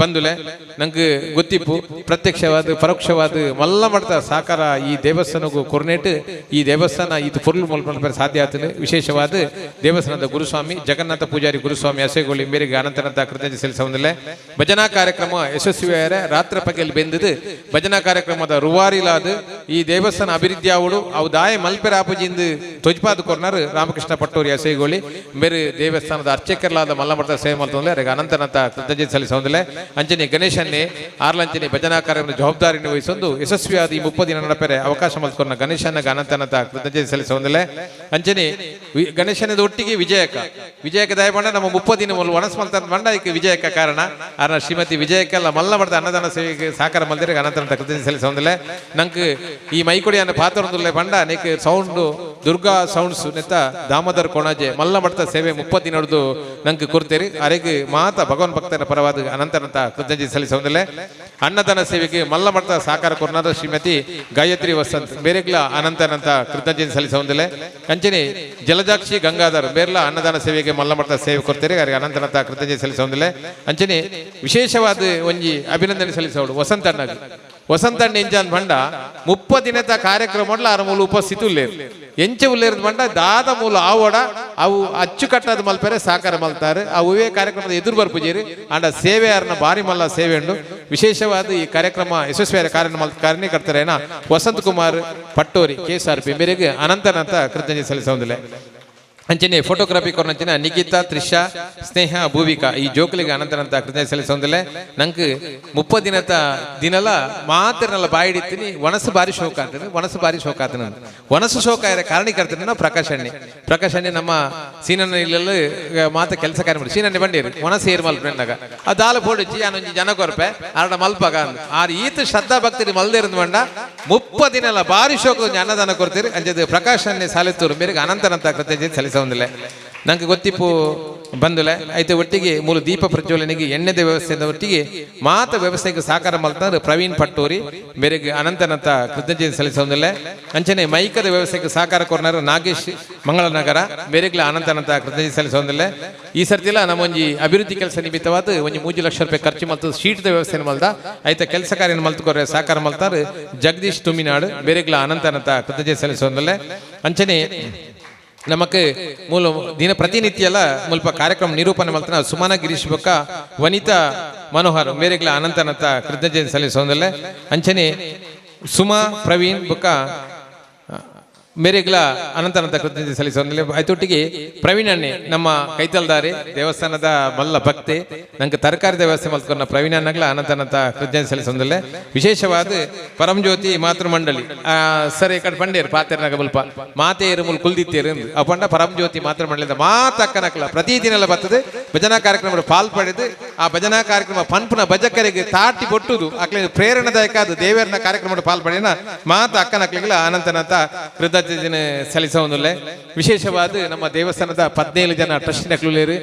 J: ಬಂಧುಲೆ ನಂಗೆ ಗೊತ್ತಿಪ್ಪು ಪ್ರತ್ಯಕ್ಷವಾದ ಪರೋಕ್ಷವಾದ ಮಲ್ಲ ಮಠದ ಸಾಕಾರ ಈ ದೇವಸ್ಥಾನಕ್ಕೂ ಕೊರ್ನೇಟ್ ಈ ದೇವಸ್ಥಾನ ಇದು ಪೊರ್ಲು ಮಲ್ಪೆರೆ ಸಾಧ್ಯ ಆಗ್ತದೆ. ವಿಶೇಷವಾದ ದೇವಸ್ಥಾನದ ಗುರುಸ್ವಾಮಿ ಜಗನ್ನಾಥ ಪೂಜಾರಿ ಗುರುಸ್ವಾಮಿ ಅಸೆಗೋಳಿ ಮೇರೆಗೆ ಅನಂತನಂತ ಕೃತಜ್ಞತೆ ಸಲ್ಲಿಸುವುದಿಲ್ಲ. ಭಜನಾ ಕಾರ್ಯಕ್ರಮ ಯಶಸ್ವಿಯಾರ ರಾತ್ರಿ ಪಗೆಯಲ್ಲಿ ಬೆಂದಿದ್ದು ಭಜನಾ ಕಾರ್ಯಕ್ರಮದ ರುವಾರಿಲಾದ ಈ ದೇವಸ್ಥಾನ ಅಭಿವೃದ್ಧಿ ಆವಡು ಅವು ದಾಯ ಮಲ್ಪೆರ ಆಪುಜಿಂದ ತೊಜ್ಪಾದ ಕೊರ್ನಾರು ರಾಮಕೃಷ್ಣ ಪಟ್ಟೋರಿ ಅಸೆಗೋಳಿ ಮೇರೆ ದೇವಸ್ಥಾನದ ಅರ್ಚಕರ್ಲಾದ ಮಲ್ಲಮಠದ ಸೇವೆ ಮಲ್ತೊಂದ್ರೆ ಅದಕ್ಕೆ ಅನಂತನಂತ ಕೃತಜ್ಞತೆ ಸಲ್ಲಿಸುವುದಿಲ್ಲ. ಅಂಚನೆ ಗಣೇಶನ್ನೇ ಆರ್ಲಂಚನೆ ಭಜನಾ ಕಾರ್ಯಕ್ರಮದ ಜವಾಬ್ದಾರಿಯನ್ನು ವಹಿಸೊಂದು ಯಶಸ್ವಿಯಾದ ಈ 30 ದಿನ ನಡಪೆರೆ ಅವಕಾಶ ಮಲ್ತ್ಕೊರ್ನ ಗಣೇಶನ ಅನಂತನಂತ ಕೃತಜ್ಞತೆ ಸಲ್ಲಿಸುವುದಿಲ್ಲ. ಅಂಚನೆ ಗಣೇಶನದ ಒಟ್ಟಿಗೆ ವಿಜಯಕ ವಿಜಯಕ ದಯಮಾಡ ನಮ್ಮ 30 ದಿನ ಮೊದಲು ಒಣಸ್ ಮಲ್ತ ಬಂಡ ಈಗ ವಿಜಯಕ ಕಾರಣ ಆರ್ನ ಶ್ರೀಮತಿ ವಿಜಯಕಲ್ಲ ಮಲ್ಲ ಮಠದ ಅನ್ನದಾನ ಸೇವೆಗೆ ಸಾಕಾರ ಮಲ್ದಿರ ಅನಂತನಂತ ಕೃತಜ್ಞತೆ ಸಲ್ಲಿಸುವುದಿಲ್ಲ. ನಂಗೆ ಈ ಮೈಕೊಡಿಯನ್ನು ಪಾತ್ರದಲ್ಲೇ ಬಂಡ ಅನೇಕ ಸೌಂಡು ದುರ್ಗಾ ಸೌಂಡ್ಸ್ ನೆತ್ತ ದಾಮೋದರ್ ಕೊಣಾಜೆ ಮಲ್ಲ ಮಠದ ಸೇವೆ 30 ದಿನದ್ದು ನಂಗೆ ಕೊಡ್ತೇರಿ ಅರೆಗೆ ಮಾತ ಭಗವಾನ್ ಭಕ್ತರ ಪರವಾದ ಅನಂತನಂತ ಕೃತಜ್ಞತೆ ಸಲ್ಲಿಸುವುದಿಲ್ಲ. ಅನ್ನದಾನ ಸೇವೆಗೆ ಮಲ್ಲ ಮಠದ ಸಾಕಾರ ಕೊರ್ನಾದ ಶ್ರೀಮತಿ ಗಾಯತ್ರಿ ವಸಂತ್ ಬೇರೆಗ್ಲ ಅನಂತನಂತ ಕೃತಜ್ಞತೆ ಸಲ್ಲಿಸುವುದಿಲ್ಲ. ಅಂಚನೆ ಜಲಜಾಕ್ಷಿ ಗಂಗಾಧರ್ ಬೇರ್ಲ ಅನ್ನದಾನ ಸೇವೆಗೆ ಮಲ್ಲ ಮಠದ ಸೇವೆ ಕೊಡ್ತೇರಿ ಅವರಿಗೆ ಅನಂತನಂತ ಕೃತಜ್ಞತೆ ಸಲ್ಲಿಸುವುದಿಲ್ಲ. ಅಂಚನೆ ವಿಶೇಷವಾದ ಒಂಜಿ ಅಭಿನಂದನೆ ಸಲ್ಲಿಸೋಡು ವಸಂತಣ್ಣಗೆ. ವಸಂತಣ್ಣ ಎಂಜಾನ್ ಬಂಡ 30 ದಿನದ ಕಾರ್ಯಕ್ರಮ ಆರ ಮೂಲ ಉಪಸ್ಥಿತಿ ಉಲ್ಲೇರು ಎಂಚೆ ಉಲ್ಲೇರದ ಬಂಡ ದಾದ ಮೂಲ ಆವಡ ಅವು ಅಚ್ಚುಕಟ್ಟಾದ ಮಲ್ಪೆರೆ ಸಾಕಾರ ಮಲ್ತಾರೆ ಅವುವೇ ಕಾರ್ಯಕ್ರಮದ ಎದುರು ಬರ್ಪುಜೇರಿ ಅಂಡ ಸೇವೆ ಯಾರನ್ನ ಬಾರಿ ಮಲ್ಲ ಸೇವೆ ಉಂಡು. ವಿಶೇಷವಾದ ಈ ಕಾರ್ಯಕ್ರಮ ಯಶಸ್ವಿಯಾದ ಕಾರ್ಯ ಕಾರ್ಯಕರ್ತರೇನ ವಸಂತ್ ಕುಮಾರ್ ಪಟ್ಟೋರಿ ಕೆಎಸ್ಆರ್ಪಿ ಮೇರೆಗೆ ಅನಂತನಂತ ಕೃತಜ್ಞತೆ ಸಲ್ಲಿಸುವುದಿಲ್ಲ. ಅಂಚನೆ ಫೋಟೋಗ್ರಫಿ ಕೊರನಂಚಿನ ನಿಖಿತಾ ತ್ರಿಷಾ ಸ್ನೇಹ ಭೂವಿಕಾ ಈ ಜೋಕುಲಿಗೆ ಅನಂತನಂತ ಕೃತಜ್ಞತೆ ಸಲ್ಲಿಸುವುದಿಲ್ಲ. ನಂಗೆ 30 ದಿನದ ದಿನಲ ಮಾತ್ರನೆಲ್ಲ ಬಾಯಿಡಿತ್ತೀನಿ ಒಣಸು ಬಾರಿ ಶೋಕ ಆಗ್ತದೆ ಒಣಸು ಬಾರಿ ಶೋಕ ಆಗ್ತದೆ ಒಣಸು ಶೋಕ ಆದ್ರೆ ಕಾರಣೀಕರ್ತನೆ ನಾವು ಪ್ರಕಾಶಣ್ಣೆ. ಪ್ರಕಾಶಣ್ಣೆ ನಮ್ಮ ಸೀನಣ್ಣ ಇಲ್ಲೆಲ್ಲ ಮಾತ ಕೆಲಸ ಕಾರ್ಯ ಮಾಡಿ ಸೀನಣ್ಣೆ ಬಂಡೀರಿ ಒಣಸು ಏರ್ ಮಲ್ಪನಾಗ ಆ ದಾಲ ಪೋಡಿಚ್ಚಿ ಆನೊಂಜಿ ಜನ ಕೊರಪೆ ಆರಡ ಮಲ್ಪಾಗ ಆರು ಈತ ಶ್ರದ್ಧಾ ಭಕ್ತರಿ ಮಲ್ದೇರಂದು ಬಂಡ 30 ದಿನಲ ಬಾರಿ ಶೋಕ ಅನ್ನದಾನ ಕೊಡ್ತೀರಿ ಅಂಜದು ಪ್ರಕಾಶಣ್ಣೆ ಸಾಲಿತ್ತೂರು ಮೇರೆಗೆ ಅನಂತನಂತ ಕೃತಜ್ಞತೆ ಸಲ್ಲಿಸ. ನಂಗೆ ಗೊತ್ತಿಪ್ಪು ಬಂದುಲೆ ಐತೆ ಒಟ್ಟಿಗೆ ಮೂಲ ದೀಪ ಪ್ರಜ್ವಲನೆಗೆ ಎಣ್ಣೆದ ವ್ಯವಸ್ಥೆದ ಒಟ್ಟಿಗೆ ಮಾತ ವ್ಯವಸ್ಥೆಗೆ ಸಾಕಾರ ಮಲ್ತಾರೆ ಪ್ರವೀಣ್ ಪಟ್ಟೋರಿ ಮೇರೆಗೆ ಅನಂತನಂತ ಕೃತಜ್ಞತೆ ಸಲ್ಲಿಸುವುದಿಲ್ಲ. ಅಂಚನೆ ಮೈಕದ ವ್ಯವಸ್ಥೆಗೆ ಸಾಕಾರ ಕೊರ್ನಾರು ನಾಗೇಶ್ ಮಂಗಳನಗರ ಮೇರೆಗ್ಲ ಅನಂತನಂತ ಕೃತಜ್ಞತೆ ಸಲ್ಲಿಸುವುದಿಲ್ಲ. ಈ ಸರ್ತಿಲ್ಲ ನಮ್ಮ ಒಂಜಿ ಅಭಿವೃದ್ಧಿ ಕೆಲಸ ನಿಮಿತ್ತವಾದ ಒಂಜಿ 3 ಲಕ್ಷ ರೂಪಾಯಿ ಖರ್ಚು ಮಲ್ತು ಶೀಟ್ದ ವ್ಯವಸ್ಥೆ ಮಲ್ದ ಐತ ಕೆಲಸ ಕಾರ್ಯ ಮಲ್ತುಕೊರೆ ಸಾಕಾರ ಮಲ್ತಾರೆ ಜಗದೀಶ್ ತುಮಿನಾಡು ಮೇರೆಗ್ಲ ಅನಂತನಂತ ಕೃತಜ್ಞತೆ ಸಲ್ಲಿಸುವುದಿಲ್ಲ. ಅಂಚನೆ ನಮಕ್ ಮೂಲ ದಿನ ಪ್ರತಿನಿತ್ಯ ಎಲ್ಲ ಮುಲ್ಪ ಕಾರ್ಯಕ್ರಮ ನಿರೂಪಣೆ ಮಲ್ತನ ಸುಮನ ಗಿರೀಶ್ ಬೊಕ್ಕ ವನಿತಾ ಮನೋಹರ್ ಮೇರೆಗ್ಲ ಅನಂತನಂತ ಕೃತಜ್ಞತೆ ಸಲ್ಲಿಸುವುದಿಲ್ಲ. ಅಂಚನೆ ಸುಮಾ ಪ್ರವೀಣ್ ಬೊಕ್ಕ ಮೇರೆಗ್ಲ ಅನಂತನಂತ ಕೃತಜ್ಞತೆ ಸಲ್ಲಿಸುವುದಿಲ್ಲ. ಆಯ್ತೊಟ್ಟಿಗೆ ಪ್ರವೀಣ್ ಅಣ್ಣೆ ನಮ್ಮ ಕೈತಲ್ದಾರಿ ದೇವಸ್ಥಾನದ ಮಲ್ಲ ಭಕ್ತಿ ನಂಗೆ ತರಕಾರಿ ವ್ಯವಸ್ಥೆ ಮಲ್ತ್ಕೊಂಡ ಪ್ರವೀಣ್ ಅಣ್ಣಗ್ಲ ಅನಂತನಂತ ಕೃತಜ್ಞತೆ ಸಲ್ಲಿಸುವುದಿಲ್ಲ. ವಿಶೇಷವಾದ ಪರಂಜ್ಯೋತಿ ಮಾತೃಮಂಡಳಿ ಸರ್ ಈ ಕಡೆ ಪಂಡೇರು ಪಾತೆರ್ನಾಗ ಮುಲ್ಪ ಮಾತೆಯರು ಮುಲ್ ಕುಲ್ದಿತ್ತೇರು ಅಪಂಡ ಪರಂಜ್ಯೋತಿ ಮಾತೃಮಂಡಳಿದ ಮಾತಕ್ಕನಕ್ಲ ಪ್ರತಿದಿನ ಎಲ್ಲ ಬರ್ತದೆ ಭಜನಾ ಕಾರ್ಯಕ್ರಮ ಪಾಲ್ ಪಡೆದು ಆ ಭಜನಾ ಕಾರ್ಯಕ್ರಮ ಪನ್ಪುನ ಭಜಕರಿಗೆ ತಾಟಿ ಬೊಟ್ಟುದು ಅಕ್ಲೆ ಪ್ರೇರಣಾದಾಯಕ ಅದು ದೇವರನ್ನ ಕಾರ್ಯಕ್ರಮ ಪಾಲ್ ಪಡೆಯನ ಮಾತ ಅಕ್ಕನಕ್ಲಿಗೆಲ್ಲ ಅನಂತನಂತ ಕೃತಜ್ಞತೆ ಸಲ್ಲಿಸುವುದಿಲ್ಲ. ವಿಶೇಷವಾದ ನಮ್ಮ ದೇವಸ್ಥಾನದ 17 ಜನ ಟ್ರಸ್ಟಿನಕ್ಲು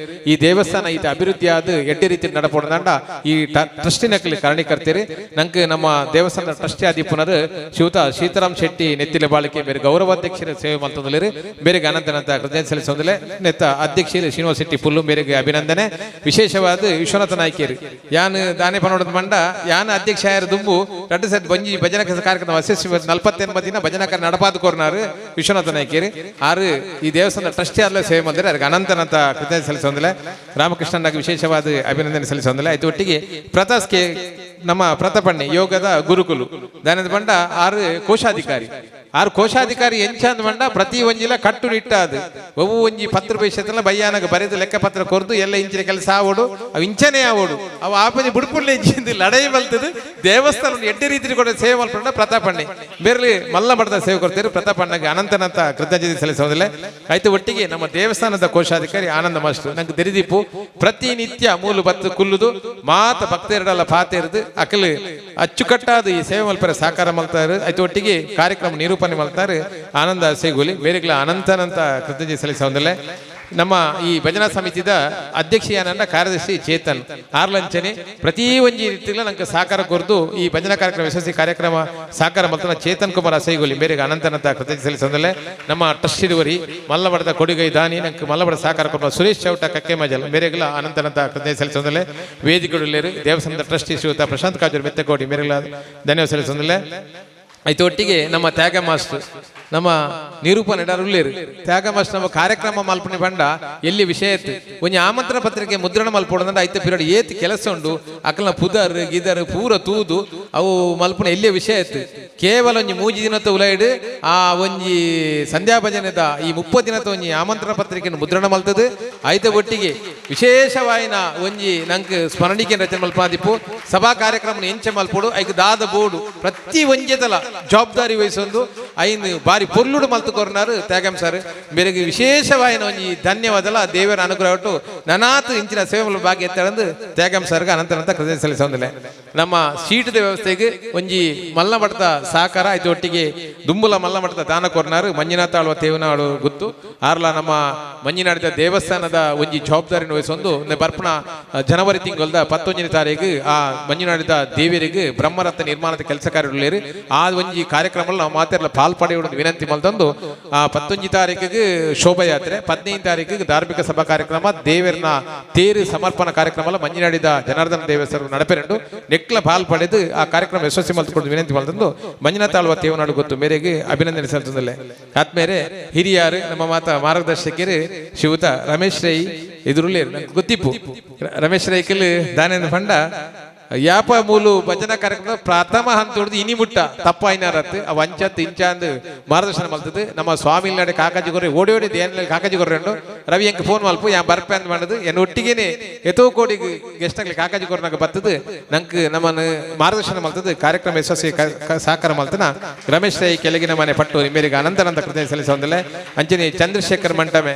J: ಈ ದೇವಸ್ಥಾನ ಇದು ಅಭಿವೃದ್ಧಿ ಆದ ಎಡ್ಡೆ ರೀತಿ ನಡಪೋದಂಡ ಈ ಟ್ರಸ್ಟಿನಕ್ಲಿ ಕಾರಣೀಕರ್ತೀರಿ. ನಂಗೆ ನಮ್ಮ ದೇವಸ್ಥಾನದ ಟ್ರಸ್ಟಿ ಆದಿಪುನರು ಶಿವತ ಸೀತಾರಾಮ್ ಶೆಟ್ಟಿ ನೆತ್ತಿಲ ಬಾಳಿಕೆ ಬೇರೆ ಗೌರವಾಧ್ಯಕ್ಷರ ಸೇವೆ ಮಲ್ತೊಂದಿಲ್ಲ ಬೇರೆ ಅನಂತನಂತ ಕೃತಜ್ಞತೆ ಸಲ್ಲಿಸುವುದಿಲ್ಲ. ನೆತ್ತ ಅಧ್ಯಕ್ಷರು ಶ್ರೀನಿವಾಸ ಶೆಟ್ಟಿ ಪುಲ್ಲು ಬೇರೆಗೆ ಅಭಿನಂದನೆ. ವಿಶೇಷವಾದ ವಿಶ್ವನಾಥ ನಾಯ್ಕೇರಿ ಯಾನ್ ದಾನೆ ಪನೋಡದ ಮಂಡ ಯಾನ್ ಅಧ್ಯಕ್ಷ ಯಾರು ದುಂಬು 2 ಸೆಟ್ ಬಂಜಿ ಭಜನಾ ಕಾರ್ಯಕ್ರಮ ಯಶಸ್ವಿ 48 ದಿನ ಭಜನಾ ಕಾರ್ಯ ನಡಪಾದ ಕೋರ್ನಾರು ವಿಶ್ವನಾಥ ನಾಯ್ಕೇರಿ ಆರು ಈ ದೇವಸ್ಥಾನದ ಟ್ರಸ್ಟಿ ಆದಲೇ ಸೇವೆ ಮಾಡಿದರೆ ಅದಕ್ಕೆ ಅನಂತನಂತ ಕೃತಜ್ಞತೆ ಸಲ್ಲಿಸುವುದಿಲ್ಲ. ರಾಮಕೃಷ್ಣನಾಗಿ ವಿಶೇಷವಾದ ಅಭಿನಂದನೆ ಸಲ್ಲಿಸುವುದಿಲ್ಲ. ಆಯ್ತು ಒಟ್ಟಿಗೆ ಪ್ರತಾಸ್ಗೆ ನಮ್ಮ ಪ್ರತಾಪಣ್ಣೆ ಯೋಗದ ಗುರುಕುಲು ದಾನದ ಬಂಡ 6 ಕೋಶಾಧಿಕಾರಿ ಆರು ಕೋಶಾಧಿಕಾರಿ ಎಂಚಂದ್ ಮಂಡ ಪ್ರತಿ ಒಂಜಿಲ ಕಟ್ಟುನಿಟ್ಟಾದ ಒವು ಒಂಜಿ ಪತ್ರ ಪೈಸೆಲ್ಲ ಬಯ್ಯಾನಗ ಬರೆದು ಲೆಕ್ಕಪತ್ರ ಕೊರ್ದು ಎಲ್ಲ ಇಂಚಿನ ಕೆಲಸ ಆವೋಡು ಅವು ಇಂಚನೇ ಆವೋಡು ಅವು ಆಪನಿ ಬುಡ್ಪುಡ್ಲೆ ಇಂಚಿಂದು ಲಡೈ ಬಲ್ತದು ದೇವಸ್ಥಾನ ಎಡ್ಡೆ ರೀತಿ ಕೂಡ ಸೇವೆ ಮಲ್ಪಂಡ ಪ್ರತಾಪಣ್ಣೆ ಬೇರೆ ಮಲ್ಲ ಮಠದ ಸೇವೆ ಕೊಡ್ತೀರಿ ಪ್ರತಾಪಣ್ಣಗೆ ಅನಂತನಂತ ಕೃತಜ್ಞತೆ ಸಲ್ಲಿಸೋದಿಲ್ಲ. ಆಯ್ತು ಒಟ್ಟಿಗೆ ನಮ್ಮ ದೇವಸ್ಥಾನದ ಕೋಶಾಧಿಕಾರಿ ಆನಂದ ಮಾಸ್ಟರ್ ನಂಗೆ ತೆರಿದಿಪ್ಪು ಪ್ರತಿನಿತ್ಯ ಮೂಲು ಬತ್ತು ಕುಲ್ಲುದು ಮಾತ ಭಕ್ತರಡಲ್ಲ ಪಾತೇರದು ಅಕಲು ಅಚ್ಚುಕಟ್ಟಾದ ಈ ಸೇವೆ ಮಲ್ಪರೆ ಸಹಕಾರ ಮಲ್ತಾರೆ. ಐತ ಒಟ್ಟಿಗೆ ಕಾರ್ಯಕ್ರಮ ನಿರೂಪಣೆ ಮಲ್ತಾರೆ ಆನಂದ ಸೇಗುಲಿ ಬೇರೆಗ್ಲ ಅನಂತನಂತ ಕೃತಜ್ಞತೆ ಸಲ್ಲಿಸೋದಲ್ಲೇ. ನಮ್ಮ ಈ ಭಜನಾ ಸಮಿತಿದ ಅಧ್ಯಕ್ಷೆಯಾನಂದ ಕಾರ್ಯದರ್ಶಿ ಚೇತನ್ ಆರ್ಲಂಚನೆ ಪ್ರತಿ ಒಂಜಿ ರೀತಿಗಳ ನಂಗೆ ಸಹಕಾರ ಕೊರ್ದು ಈ ಭಜನಾ ಕಾರ್ಯಕ್ರಮ ಯಶಸ್ವಿ ಕಾರ್ಯಕ್ರಮ ಸಹಕಾರ ಮಲ್ತನ ಚೇತನ್ ಕುಮಾರ್ ಅಸೈಗೋಲಿ ಬೇರೆ ಅನಂತನಂತ ಕೃತಜ್ಞತೆ ಸಲ್ಲಿಸೋದಲ್ಲೇ. ನಮ್ಮ ಟ್ರಸ್ಟ್ ಇರುವರಿ ಮಲ್ಲಬಡದ ಕೊಡುಗೈ ದಾನಿ ನಂಗೆ ಮಲ್ಲಬಡ ಸಹಕಾರ ಕೊಡ್ಬ ಸುರೇಶ್ ಚೌಟ ಕಕ್ಕೆ ಮಜಲ್ ಮೇರೆಗಳ ಅನಂತನಂತ ಕೃತಜ್ಞತೆ ಸಲ್ಲಿಸೋದಲ್ಲೇ. ವೇದಿಕೆಗಳು ದೇವಸ್ಥಾನದ ಟ್ರಸ್ಟಿ ಶ್ರೀಯುತ ಪ್ರಶಾಂತ್ ಕಾಜೂರ್ ಮೆತ್ತಕೋಡಿ ಮೇರೆಗಳ ಧನ್ಯವಾದ ಸಲ್ಲಿಸೋದಲ್ಲೇ. ಆಯ್ತು ಒಟ್ಟಿಗೆ ನಮ್ಮ ತ್ಯಾಗ ಮಾಸ್ಟರ್ ನಮ್ಮ ನಿರೂಪಣೆ ಉಳ್ಳೇರು ತ್ಯಾಗ ಮಾಸ್ಟರ್ ನಮ್ಮ ಕಾರ್ಯಕ್ರಮ ಮಲ್ಪನೆ ಬಂಡ ಎಲ್ಲಿ ವಿಷಯ ಇತ್ತು ಒಂಜಿ ಆಮಂತ್ರಣ ಪತ್ರಿಕೆ ಮುದ್ರಣ ಮಲ್ಪೋಡಂದ್ರೆ ಐತೆ ಪಿರಿಯಡ್ ಏತ್ ಕೆಲಸ ಉಂಡು ಅಕಲ್ನ ಪುದರ್ ಗಿದರ್ ಪೂರ ತೂದು ಅವು ಮಲ್ಪನೆ ಎಲ್ಲಿ ವಿಷಯ ಇತ್ತು ಕೇವಲ ಒಂಜಿ ಮೂಜಿ ದಿನದ ಉಲೈಡ್ ಆ ಒಂಜಿ ಸಂಧ್ಯಾ ಭಜನೆದ ಈ 30 ದಿನದ ಒಂಜಿ ಆಮಂತ್ರಣ ಪತ್ರಿಕೆಯನ್ನು ಮುದ್ರಣ ಮಲ್ತದೆ. ಐತೆ ಒಟ್ಟಿಗೆ ವಿಶೇಷವಾಯಿನ ಒಂಜಿ ನಂಗೆ ಸ್ಮರಣಿಕೆ ರಚನೆ ಮಲ್ಪಾದಿಪ್ಪು ಸಭಾ ಕಾರ್ಯಕ್ರಮ ಎಂಚೆ ಮಲ್ಪೋಡು ಐಕ್ ದಾದ ಬೋಡು ಪ್ರತಿ ಒಂಜೆದಲ ಜವಾಬ್ದಾರಿ ವಹಿಸೊಂದು ಐನು ಬಾರಿ ಪೊರ್ಲುಡು ಮಲ್ತು ಕೊರ್ನಾರು ತ್ಯಾಗಂ ಸರ್ ಬೇರೆಗೆ ವಿಶೇಷವಾಯಿನ ಒಂಜಿ ಧನ್ಯವಾದಲ ದೇವರ ಅನುಗ್ರಹ ಒಟ್ಟು ನನಾತು ಇಂಚಿನ ಸೇವೆ ಭಾಗ್ಯ ಎತ್ತಳಂದು ತ್ಯಾಗಂ ಸರ್ಗೆ ಅನಂತನಂತ ಕೃತಜ್ಞತೆ ಸಲ್ಲಿಸೊಂದಿಲ್ಲ. ನಮ್ಮ ಸೀಟದ ವ್ಯವಸ್ಥೆಗೆ ಒಂಜಿ ಮಲ್ಲಮಠದ ಸಹಕಾರ ಆಯ್ತು ಒಟ್ಟಿಗೆ ದುಂಬುಲ ಮಲ್ಲಮಠದ ದಾನ ಕೊರ್ನಾರು ಮಂಜುನಾಥ ಆಳುವ ತೇವನಾಳು ಗುತ್ತು ಆರ್ಲ ನಮ್ಮ ಮಂಜಿನಾಡಿದ ದೇವಸ್ಥಾನದ ಒಂಜಿ ಜವಾಬ್ದಾರಿನ ವಹಿಸೊಂದು ಬರ್ಪಣ ಜನವರಿ ತಿಂಗಳದ 19ನೇ ತಾರೀಕು ಆ ಮಂಜುನಾಡಿದ ದೇವರಿಗೆ ಬ್ರಹ್ಮರಥ ನಿರ್ಮಾಣದ ಕೆಲಸ ಕಾರ್ಯ ಆ ಒಂಜಿ ಕಾರ್ಯಕ್ರಮ ನಾವು ಮಾತಾಡಲ ಪಾಲ್ಪಡೆಯುವ ವಿನಂತಿ ಮಲ್ತಂದು ಆ 19 ತಾರೀಕಿಗೆ ಶೋಭಾಯಾತ್ರೆ, 15 ತಾರೀಕಿಗೆ ಧಾರ್ಮಿಕ ಸಭಾ ಕಾರ್ಯಕ್ರಮ, ದೇವರನ್ನ ತೇರು ಸಮರ್ಪಣಾ ಕಾರ್ಯಕ್ರಮ ಮಂಜಿನಾಡಿದ ಜನಾರ್ದನ ದೇವಸ್ಥಾನ ನಡಪೆರಂಡು ನೆಕ್ಲ ಪಾಲ್ ಪಡೆದು ಆ ಕಾರ್ಯಕ್ರಮ ಯಶಸ್ವಿ ಮಲ್ತುಕೊಂಡು ವಿನಂತಿ ಮಲ್ತಂದು ಮಂಜುನಾಥ ಆಳ್ವ ತೇವನಾಡು ಗೊತ್ತು ಮೇರೆಗೆ ಅಭಿನಂದನೆ ಸಲ್ಲಿಸುವುದಿಲ್ಲ. ಆತ್ಮೇರೆ ಹಿರಿಯಾರು ನಮ್ಮ ಮಾತ ಮಾರ್ಗದರ್ಶಕರು ಶಿವತ ರಮೇಶ್ ರೈ ಎದುರುಳ್ಳಿ ಗೊತ್ತಿಪ್ಪು ರಮೇಶ್ ರೈ ಕಲ್ ದಾನೇಂದ್ರ ಫಂಡ ಯಾಪ ಮೂಲು ಭಜನಾ ಕಾರ್ಯಕ್ರಮ ಪ್ರಥಮ ಹಂತ ಹೊಡೆದು ಇನಿ ಮುಟ್ಟ ತಪ್ಪಾಯಿನಾರತ್ತು ಅವು ಅಂಚತ್ತು ಇಂಚಾಂದು ಮಾರ್ಗದರ್ಶನ ಮಲ್ತದ್ದು. ನಮ್ಮ ಸ್ವಾಮಿ ನಡೆ ಕಾಕಾಜಿ ಗೊರ್ರೆ ಓಡಿ ಓಡಿ ದೇನಲ್ಲಿ ಕಾಕಾಜಿ ಗೊರ್ರೆ ಉಂಡು ರವಿ ಎಂಕ್ ಫೋನ್ ಮಲ್ಪು ಯಾ ಬರ್ಪೆ ಅಂತ ಮಾಡೋದು ಎನ್ನ ಒಟ್ಟಿಗೆನೆ ಎತೋ ಕೋಡಿಗೆ ಗೆಸ್ಟ್ ಆಗಲಿ ಕಾಕಾಜಿ ಗೊರ್ನಾಗ ಬರ್ತದೆ ನಂಗೆ ನಮ್ಮನ್ನು ಮಾರ್ಗದರ್ಶನ ಮಲ್ತದ್ದು ಕಾರ್ಯಕ್ರಮ ಯಶಸ್ವಿ ಸಹಕಾರ ಮಲ್ತನ ರಮೇಶ್ ರೈ ಕೆಳಗಿನ ಮನೆ ಪಟ್ಟು ಮೇರೆಗೆ ಅನಂತನಂತ ಕೃತಜ್ಞತೆ ಸಲ್ಲಿಸೋದಲ್ಲೇ. ಅಂಚನೆ ಚಂದ್ರಶೇಖರ್ ಮಂಟಮೆ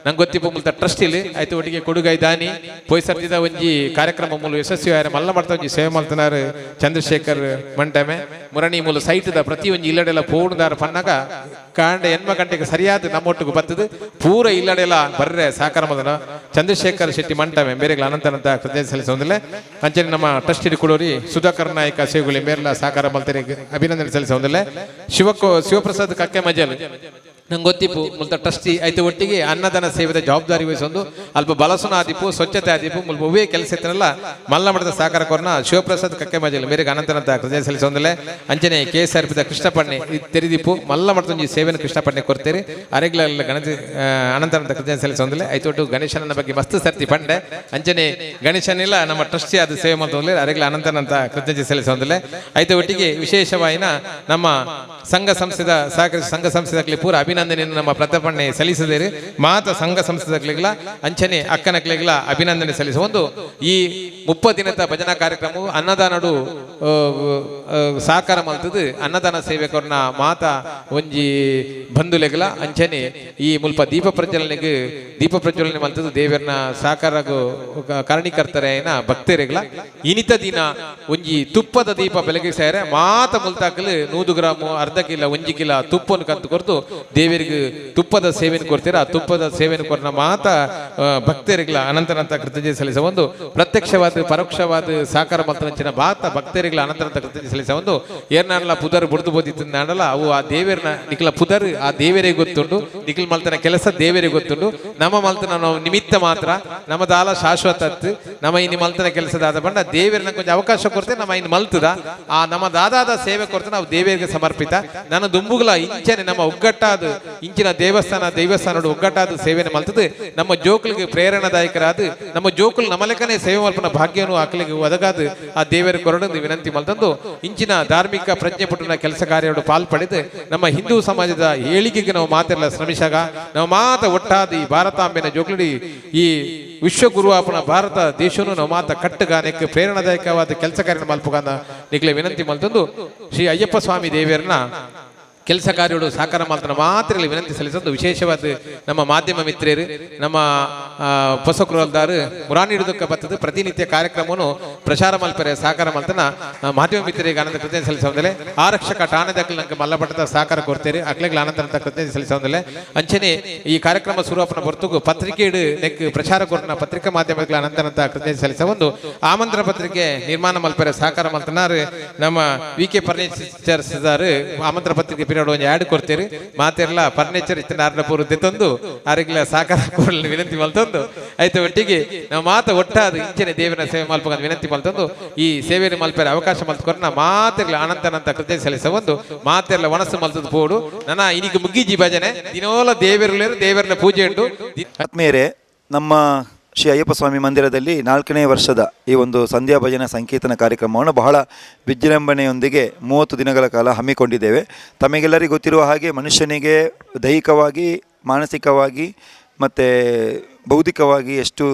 J: ನಂಗೆ ಗೊತ್ತಿಪ್ಪ ಮುಲ್ತ ಟ್ರಸ್ಟ್ ಇಲ್ಲಿ ಆಯ್ತು ಒಟ್ಟಿಗೆ ಕೊಡುಗೈ ದಾನಿ ಪೊಯ್ಸರ್ತಿದ ಒಂಜಿ ಕಾರ್ಯಕ್ರಮ ಮೂಲ ಯಶಸ್ವಿ ಆಯ್ರ ಮಲ್ಲ ಮಾಡ್ತಾ ಒಂಜಿ ಸೇವೆ ಮಲ್ತನಾರು ಚಂದ್ರಶೇಖರ್ ಮಂಟಮೆ ಮುರಣಿ ಮೂಲ ಸೈಟದ ಪ್ರತಿ ಒಂಜಿ ಇಲ್ಲಡೆಲ್ಲ ಪೋಣದಾರ ಪನ್ನಾಗ ಕಾಂಡ ಎನ್ಮ ಗಂಟೆಗೆ ಸರಿಯಾದ ನಮ್ಮೊಟ್ಟಿಗೆ ಬರ್ತದೆ ಪೂರ ಇಲ್ಲಡೆಲ್ಲ ಬರ್ರೆ ಸಹಕಾರ ಮದನ ಚಂದ್ರಶೇಖರ್ ಶೆಟ್ಟಿ ಮಂಟಮೆ ಬೇರೆಗಳ ಅನಂತನಂತ ಕೃತಜ್ಞತೆ ಸಲ್ಲಿಸೋದಿಲ್ಲ. ಅಂಚನೆ ನಮ್ಮ ಟ್ರಸ್ಟ್ ಕೊಡೋರಿ ಸುಧಾಕರ್ ನಾಯಕ ಸೇಗುಳಿ ಮೇರ್ಲ ಸಹಕಾರ ಮಲ್ತರಿಗೆ ಅಭಿನಂದನೆ ಸಲ್ಲಿಸೋದಿಲ್ಲ. ಶಿವಪ್ರಸಾದ್ ಕಕ್ಕೆ ಮಜಲ್ ನಂಗೆ ಗೊತ್ತಿಪ್ಪು ಮುಲ್ತ ಟ್ರಸ್ಟಿ ಆಯ್ತು ಒಟ್ಟಿಗೆ ಅನ್ನದಾನ ಸೇವೆದ ಜವಾಬ್ದಾರಿ ವಹಿಸೊಂದು ಅಲ್ಪ ಬಲಸುನ ಆದಿಪ್ಪು ಸ್ವಚ್ಛತೆ ಆದಿಪ್ಪು ಮುಲ್ಪ ಹೂವೇ ಕೆಲಸ ಇತ್ತನಲ್ಲ ಮಲ್ಲ ಮಠದ ಸಹಕಾರ ಕೊರ್ನ ಶಿವಪ್ರಸಾದ್ ಕಕ್ಕೆ ಮಜಲ್ ಮೇರೆಗೆ ಅನಂತನಂತ ಕೃತಜ್ಞತೆ ಸಲ್ಲಿಸೊಂದಲೆ. ಅಂಚನೆ K S R ಪಿದ ಕೃಷ್ಣಪಣ್ಣೆ ತೆರೆದಿಪ್ಪು ಮಲ್ಲ ಮಠದ ಒಂಜಿ ಸೇವೆನ ಕೃಷ್ಣಪಣ್ಣೆ ಕೊರ್ತೀರಿ ಅರೆಗ್ಲೆಲ್ಲ ಗಣತಿ ಅನಂತನಂತ ಕೃತಜ್ಞತೆ ಸಲ್ಲಿಸೊಂದಲೆ. ಆಯ್ತು ಒಟ್ಟು ಗಣೇಶನ ಬಗ್ಗೆ ಮಸ್ತ್ ಸರ್ತಿ ಪಂಡೆ ಅಂಚನೆ ಗಣೇಶನಿಲ್ಲ ನಮ್ಮ ಟ್ರಸ್ಟಿ ಆದ ಸೇವೆ ಮಲ್ತೊಂದಲೆ ಅರೆಗ್ಲ ಅನಂತನಂತ ಕೃತಜ್ಞತೆ ಸಲ್ಲಿಸೊಂದಲೆ. ಆಯ್ತು ಒಟ್ಟಿಗೆ ವಿಶೇಷವಾಯಿನ ನಮ್ಮ ಸಂಘ ಸಂಸ್ಥೆದ ಸಹಕರಿಸಿ ಸಂಘ ಸಂಸ್ಥೆದಾಗಲಿ ಪೂರ ಅಭಿನಂದನೆಯನ್ನು ನಮ್ಮ ಪ್ರತಾಪಣ್ಣೆ ಸಲ್ಲಿಸದೇರಿ ಮಾತ ಸಂಘ ಸಂಸ್ಥೆದಾಗಲಿಲ್ಲ ಅಂಚನೆ ಅಕ್ಕನಕ್ಲಿಗಳ ಅಭಿನಂದನೆ ಸಲ್ಲಿಸುವ ಒಂದು ಈ 30 ದಿನದ ಭಜನಾ ಕಾರ್ಯಕ್ರಮವು ಅನ್ನದಾನಡು ಸಹಕಾರ ಮಲ್ತದ್ದು ಅನ್ನದಾನ ಸೇವಕರನ್ನ ಮಾತ ಒಂಜಿ ಬಂಧುಲೆಗಲ ಅಂಚನೆ ಈ ಮುಲ್ಪ ದೀಪ ಪ್ರಜ್ವಲನೆಗೆ ದೀಪ ಪ್ರಜ್ವಲನೆ ಮಲ್ತದ್ದು ದೇವರನ್ನ ಸಹಕಾರಗೂ ಕಾರಣೀಕರ್ತರೇನ ಭಕ್ತರಿಗಳ ಇನಿತ ದಿನ ಒಂಜಿ ತುಪ್ಪದ ದೀಪ ಬೆಳಗ್ಗೆ ಸೇರೆ ಮಾತ ಮುಲ್ತಾಕಲು 100 ಗ್ರಾಮು ಅರ್ಧ ಕಿಲ ಒಂಜಿ ಕಿಲ ತುಪ್ಪನ್ನು ಕಂತು ಕೊರ್ದು ದೇವರಿಗೆ ತುಪ್ಪದ ಸೇವೆಯನ್ನು ಕೊಡ್ತೀರಾ. ಆ ತುಪ್ಪದ ಸೇವೆಯನ್ನು ಕೊರ್ನ ಮಾತ ಭಕ್ತರಿಗಳ ಅನಂತನಂತ ಕೃತಜ್ಞತೆ ಸಲ್ಲಿಸುವ ಒಂದು ಪ್ರತ್ಯಕ್ಷವಾದ ಪರೋಕ್ಷವಾದ ಸಹಕಾರ ಮಂತ್ರಂಚಿನ ಮಾತ ಭಕ್ತರಿಗಳ ಅನಂತನಂತ ಕೃತಜ್ಞತೆ ಸಲ್ಲಿಸುವ ಒಂದು ಏರ್ನಾಡಲ ಪುದರ್ ಬುಡ್ದು ಬೋದಿತ್ತು ನಾಡಲ ಅವು ಆ ದೇವರನ್ನ ನಿಖಲ ಪುದರ್ ಆ ದೇವರಿಗೆ ಗೊತ್ತುಂಡು ನಿಖಲ್ ಮಲ್ತನ ಕೆಲಸ ದೇವರಿಗೆ ಗೊತ್ತುಂಡು ನಮ್ಮ ಮಲ್ತನ ನಾವು ನಿಮಿತ್ತ ಮಾತ್ರ ನಮ್ಮ ದಾಲ ಶಾಶ್ವತ ನಮ್ಮ ಇನ್ನು ಮಲ್ತನ ಕೆಲಸದಾದ ಬಂಡ ದೇವರನ್ನ ಕೊಂಚ ಅವಕಾಶ ಕೊಡ್ತೇವೆ ನಮ್ಮ ಇನ್ನು ಮಲ್ತದ ಆ ನಮ್ಮ ದಾದಾದ ಸೇವೆ ಕೊಡ್ತೇನೆ ನಾವು ದೇವರಿಗೆ ಸಮರ್ಪಿತ ನನ್ನ ದುಂಬುಗಳ ಇಂಚನೆ ನಮ್ಮ ಒಗ್ಗಟ್ಟಾದ ಇಂಚಿನ ದೇವಸ್ಥಾನ ದೇವಸ್ಥಾನ ಒಗ್ಗಟ್ಟಾದ ಸೇವೆಯನ್ನು ಮಲ್ತದೆ ನಮ್ಮ ಜೋಕುಲಿಗೆ ಪ್ರೇರಣಾದಾಯಕರಾದ ನಮ್ಮ ಜೋಕುಲು ನಮಲೆಕನೇ ಸೇವೆ ಮಲ್ಪನ ಭಾಗ್ಯವನ್ನು ಆಕಲಿಗೆ ಒದಗಾದ ಆ ದೇವರ ಕೊರಡೊಂದು ವಿನಂತಿ ಮಲ್ತಂದು ಇಂಚಿನ ಧಾರ್ಮಿಕ ಪ್ರಜ್ಞೆ ಪುಟ್ಟನ ಕೆಲಸ ಕಾರ್ಯವನ್ನು ಪಾಲ್ಪಡೆದು ನಮ್ಮ ಹಿಂದೂ ಸಮಾಜದ ಏಳಿಗೆಗೆ ನಾವು ಮಾತೆಲ್ಲ ಶ್ರಮಿಸಾಗ ನಾವು ಮಾತ ಒಟ್ಟಾದ ಈ ಭಾರತಾಂಬೆನ ಜೋಕುಲಿ ಈ ವಿಶ್ವಗುರುವಾಪನ ಭಾರತ ದೇಶವನ್ನು ನಾವು ಮಾತ ಕಟ್ಟುಗಾನಕ್ಕೆ ಪ್ರೇರಣಾದಾಯಕವಾದ ಕೆಲಸ ಕಾರ್ಯ ಮಲ್ಪುಗಾನ ನಿಕ್ಲೆ ವಿನಂತಿ ಮಲ್ತಂದು ಶ್ರೀ ಅಯ್ಯಪ್ಪ ಸ್ವಾಮಿ ದೇವರನ್ನ ಕೆಲಸ ಕಾರ್ಯಗಳು ಸಹಕಾರ ಮಾತ್ರ ಮಾತ್ರ ವಿನಂತಿ ಸಲ್ಲಿಸೋದು. ವಿಶೇಷವಾದ ನಮ್ಮ ಮಾಧ್ಯಮ ಮಿತ್ರರು ನಮ್ಮ ಪೊಸಕೃಲ್ದಾರು ಮುರಾಣಿ ಹಿಡಿದಕ್ಕೆ ಬರ್ತದೆ ಪ್ರತಿನಿತ್ಯ ಕಾರ್ಯಕ್ರಮವನ್ನು ಪ್ರಚಾರ ಮಲ್ಪರೆ ಸಹಕಾರ ಮಲ್ತನ ಮಾಧ್ಯಮ ಮಿತ್ರರಿಗೆ ಆನಂದ ಕೃತಜ್ಞತೆ ಸಲ್ಲಿಸೋದಲೆ. ಆರಕ್ಷಕ ಠಾಣೆದಾಖಲೆ ನಂಗೆ ಮಲ್ಲಪಟ್ಟದ ಸಹಕಾರ ಕೊಡ್ತೇರಿ ಅಕ್ಲೆಗಳ ಆನಂತರ ಕೃತಜ್ಞತೆ ಸಲ್ಲಿಸೋದಲೆ. ಅಂಚನೆ ಈ ಕಾರ್ಯಕ್ರಮ ಶುರುವಾಪನ ಹೊರತುಗು ಪತ್ರಿಕೆ ನೆಕ್ ಪ್ರಚಾರ ಕೊಡ್ನ ಪತ್ರಿಕಾ ಮಾಧ್ಯಮಗಳ ಅನಂತರ ಕೃತಜ್ಞತೆ ಸಲ್ಲಿಸ ಒಂದು ಆಮಂತ್ರಣ ಪತ್ರಿಕೆ ನಿರ್ಮಾಣ ಮಲ್ಪರೆ ಸಹಕಾರ ಮಲ್ತನಾರು ನಮ್ಮ V K furnitures ಆಮಂತ್ರಣ ಪತ್ರಿಕೆ ಪಿರಿಯಡ್ ಒಂದು ಆ್ಯಡ್ ಕೊಡ್ತೀರಿ ಮಾತಿರಲ್ಲ ಫರ್ನಿಚರ್ ಇತ್ತು ನಾರನ ಪೂರ್ತಿ ತಂದು ಆರಿಗ್ಲ ಸಹಕಾರ ಕೊಡಲು ವಿನಂತಿ ಮಲ್ತಂದು ಆಯ್ತು. ಒಟ್ಟಿಗೆ ನಾವು ಮಾತು ಒಟ್ಟಾದ ಇಂಚನೆ ದೇವರ ಸೇವೆ ಮಲ್ಪಕ ವಿನಂತಿ ಮಲ್ತಂದು ಈ ಸೇವೆಯನ್ನು ಮಲ್ಪರೆ ಅವಕಾಶ ಮಲ್ತ್ಕೊರ್ನ ಮಾತಿರ್ಲ ಅನಂತನಂತ ಕೃತ್ಯ ಸಲ್ಲಿಸ ಒಂದು ಮಾತಿರ್ಲ ಒಣಸು ಮಲ್ತದ ಪೋಡು ನನ್ನ ಇನ್ನೀಗ ಮುಗ್ಗಿಜಿ ಭಜನೆ ದಿನೋಲ ದೇವರುಲೇರು ದೇವರನ್ನ ಪೂಜೆ ಉಂಟು.
G: ಆತ್ಮೀಯರೇ, ನಮ್ಮ ಶ್ರೀ ಅಯ್ಯಪ್ಪ ಸ್ವಾಮಿ ಮಂದಿರದಲ್ಲಿ 4ನೇ ವರ್ಷದ ಈ ಒಂದು ಸಂಧ್ಯಾ ಭಜನಾ ಸಂಕೀರ್ತನ ಕಾರ್ಯಕ್ರಮವನ್ನು ಬಹಳ ವಿಜೃಂಭಣೆಯೊಂದಿಗೆ 30 ದಿನಗಳ ಕಾಲ ಹಮ್ಮಿಕೊಂಡಿದ್ದೇವೆ. ತಮಗೆಲ್ಲರಿಗೂ ಗೊತ್ತಿರುವ ಹಾಗೆ ಮನುಷ್ಯನಿಗೆ ದೈಹಿಕವಾಗಿ, ಮಾನಸಿಕವಾಗಿ ಮತ್ತು ಬೌದ್ಧಿಕವಾಗಿ ಎಷ್ಟು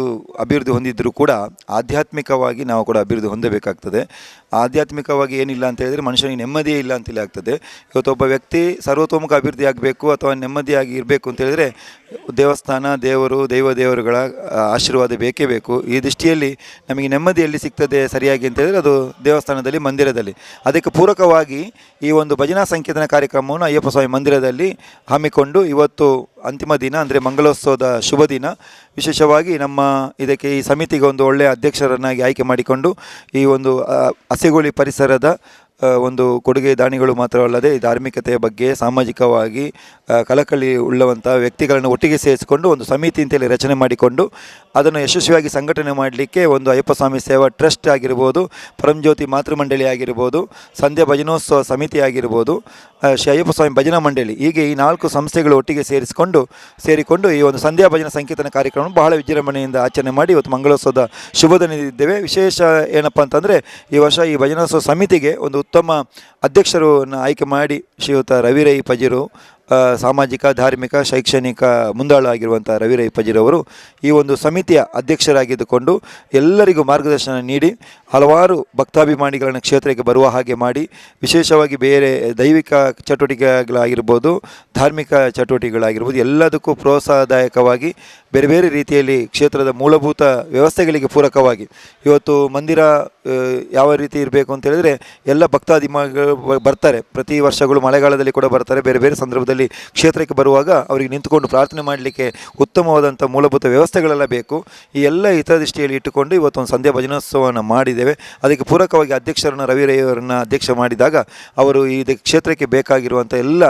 G: ಅಭಿವೃದ್ಧಿ ಹೊಂದಿದ್ದರೂ ಕೂಡ ಆಧ್ಯಾತ್ಮಿಕವಾಗಿ ನಾವು ಕೂಡ ಅಭಿವೃದ್ಧಿ ಹೊಂದಬೇಕಾಗ್ತದೆ. ಆಧ್ಯಾತ್ಮಿಕವಾಗಿ ಏನಿಲ್ಲ ಅಂತ ಹೇಳಿದರೆ ಮನುಷ್ಯನಿಗೆ ನೆಮ್ಮದಿಯೇ ಇಲ್ಲ ಅಂತೇಳಿ ಆಗ್ತದೆ. ಇವತ್ತು ಒಬ್ಬ ವ್ಯಕ್ತಿ ಸರ್ವತೋಮುಖ ಅಭಿವೃದ್ಧಿ ಆಗಬೇಕು ಅಥವಾ ನೆಮ್ಮದಿಯಾಗಿ ಇರಬೇಕು ಅಂತ ಹೇಳಿದರೆ ದೇವಸ್ಥಾನ, ದೇವರು, ದೈವ ದೇವರುಗಳ ಆಶೀರ್ವಾದ ಬೇಕೇ ಬೇಕು. ಈ ದೃಷ್ಟಿಯಲ್ಲಿ ನಮಗೆ ನೆಮ್ಮದಿಯಲ್ಲಿ ಸಿಗ್ತದೆ ಸರಿಯಾಗಿ ಅಂತ ಹೇಳಿದರೆ ಅದು ದೇವಸ್ಥಾನದಲ್ಲಿ, ಮಂದಿರದಲ್ಲಿ. ಅದಕ್ಕೆ ಪೂರಕವಾಗಿ ಈ ಒಂದು ಭಜನಾ ಸಂಕೀರ್ತನ ಕಾರ್ಯಕ್ರಮವನ್ನು ಅಯ್ಯಪ್ಪ ಸ್ವಾಮಿ ಮಂದಿರದಲ್ಲಿ ಹಮ್ಮಿಕೊಂಡು ಇವತ್ತು ಅಂತಿಮ ದಿನ ಅಂದರೆ ಮಂಗಳೋತ್ಸವದ ಶುಭ ದಿನ. ವಿಶೇಷವಾಗಿ ನಮ್ಮ ಇದಕ್ಕೆ ಈ ಸಮಿತಿಗೆ ಒಂದು ಒಳ್ಳೆಯ ಅಧ್ಯಕ್ಷರನ್ನಾಗಿ ಆಯ್ಕೆ ಮಾಡಿಕೊಂಡು ಈ ಒಂದು ಅಸೆಗೋಳಿ ಪರಿಸರದ ಒಂದು ಕೊಡುಗೆ ದಾನಿಗಳು ಮಾತ್ರವಲ್ಲದೆ ಧಾರ್ಮಿಕತೆಯ ಬಗ್ಗೆ ಸಾಮಾಜಿಕವಾಗಿ ಕಳಕಳಿ ಉಳ್ಳವಂಥ ವ್ಯಕ್ತಿಗಳನ್ನು ಒಟ್ಟಿಗೆ ಸೇರಿಸಿಕೊಂಡು ಒಂದು ಸಮಿತಿ ಅಂತೇಳಿ ರಚನೆ ಮಾಡಿಕೊಂಡು ಅದನ್ನು ಯಶಸ್ವಿಯಾಗಿ ಸಂಘಟನೆ ಮಾಡಲಿಕ್ಕೆ ಒಂದು ಅಯ್ಯಪ್ಪ ಸ್ವಾಮಿ ಸೇವಾ ಟ್ರಸ್ಟ್ ಆಗಿರ್ಬೋದು, ಪರಂಜ್ಯೋತಿ ಮಾತೃಮಂಡಳಿ ಆಗಿರ್ಬೋದು, ಸಂಧ್ಯಾ ಭಜನೋತ್ಸವ ಸಮಿತಿ ಆಗಿರ್ಬೋದು, ಶ್ರೀ ಅಯ್ಯಪ್ಪ ಸ್ವಾಮಿ ಭಜನಾ ಮಂಡಳಿ, ಹೀಗೆ ಈ 4 ಸಂಸ್ಥೆಗಳು ಒಟ್ಟಿಗೆ ಸೇರಿಕೊಂಡು ಈ ಒಂದು ಸಂಧ್ಯಾ ಭಜನಾ ಸಂಕೀರ್ತನ ಕಾರ್ಯಕ್ರಮವನ್ನು ಬಹಳ ವಿಜೃಂಭಣೆಯಿಂದ ಆಚರಣೆ ಮಾಡಿ ಇವತ್ತು ಮಂಗಳೋತ್ಸವದ ಶುಭ ದಿನದಿದ್ದೇವೆ. ವಿಶೇಷ ಏನಪ್ಪ ಅಂತಂದರೆ ಈ ವರ್ಷ ಈ ಭಜನೋತ್ಸವ ಸಮಿತಿಗೆ ಒಂದು ಉತ್ತಮ ಅಧ್ಯಕ್ಷರನ್ನು ಆಯ್ಕೆ ಮಾಡಿ ಶ್ರೀಯುತ ರವಿರೈ ಪಜಿರು, ಸಾಮಾಜಿಕ, ಧಾರ್ಮಿಕ, ಶೈಕ್ಷಣಿಕ ಮುಂದಾಳು ಆಗಿರುವಂಥ ರವಿರೈ ಪಜಿರವರು ಈ ಒಂದು ಸಮಿತಿಯ ಅಧ್ಯಕ್ಷರಾಗಿದ್ದುಕೊಂಡು ಎಲ್ಲರಿಗೂ ಮಾರ್ಗದರ್ಶನ ನೀಡಿ ಹಲವಾರು ಭಕ್ತಾಭಿಮಾನಿಗಳನ್ನು ಕ್ಷೇತ್ರಕ್ಕೆ ಬರುವ ಹಾಗೆ ಮಾಡಿ, ವಿಶೇಷವಾಗಿ ಬೇರೆ ದೈವಿಕ ಚಟುವಟಿಕೆಗಳಾಗಿರ್ಬೋದು, ಧಾರ್ಮಿಕ ಚಟುವಟಿಕೆಗಳಾಗಿರ್ಬೋದು ಎಲ್ಲದಕ್ಕೂ ಪ್ರೋತ್ಸಾಹದಾಯಕವಾಗಿ ಬೇರೆ ಬೇರೆ ರೀತಿಯಲ್ಲಿ ಕ್ಷೇತ್ರದ ಮೂಲಭೂತ ವ್ಯವಸ್ಥೆಗಳಿಗೆ ಪೂರಕವಾಗಿ ಇವತ್ತು ಮಂದಿರ ಯಾವ ರೀತಿ ಇರಬೇಕು ಅಂತ ಹೇಳಿದರೆ ಎಲ್ಲ ಭಕ್ತಾಭಿಮಾನಿಗಳು ಬರ್ತಾರೆ, ಪ್ರತಿ ವರ್ಷಗಳು ಮಳೆಗಾಲದಲ್ಲಿ ಕೂಡ ಬರ್ತಾರೆ. ಬೇರೆ ಬೇರೆ ಸಂದರ್ಭದಲ್ಲಿ ಕ್ಷೇತ್ರಕ್ಕೆ ಬರುವಾಗ ಅವರಿಗೆ ನಿಂತುಕೊಂಡು ಪ್ರಾರ್ಥನೆ ಮಾಡಲಿಕ್ಕೆ ಉತ್ತಮವಾದಂಥ ಮೂಲಭೂತ ವ್ಯವಸ್ಥೆಗಳೆಲ್ಲ ಬೇಕು. ಈ ಎಲ್ಲ ಹಿತದೃಷ್ಟಿಯಲ್ಲಿ ಇಟ್ಟುಕೊಂಡು ಇವತ್ತೊಂದು ಸಂಧ್ಯಾ ಭಜನೋತ್ಸವವನ್ನು ಮಾಡಿದ್ದೇವೆ. ಅದಕ್ಕೆ ಪೂರಕವಾಗಿ ಅಧ್ಯಕ್ಷರನ್ನು ರವಿರೈಯವರನ್ನು ಅಧ್ಯಕ್ಷ ಮಾಡಿದಾಗ ಅವರು ಈ ಕ್ಷೇತ್ರಕ್ಕೆ ಬೇಕಾಗಿರುವಂಥ ಎಲ್ಲ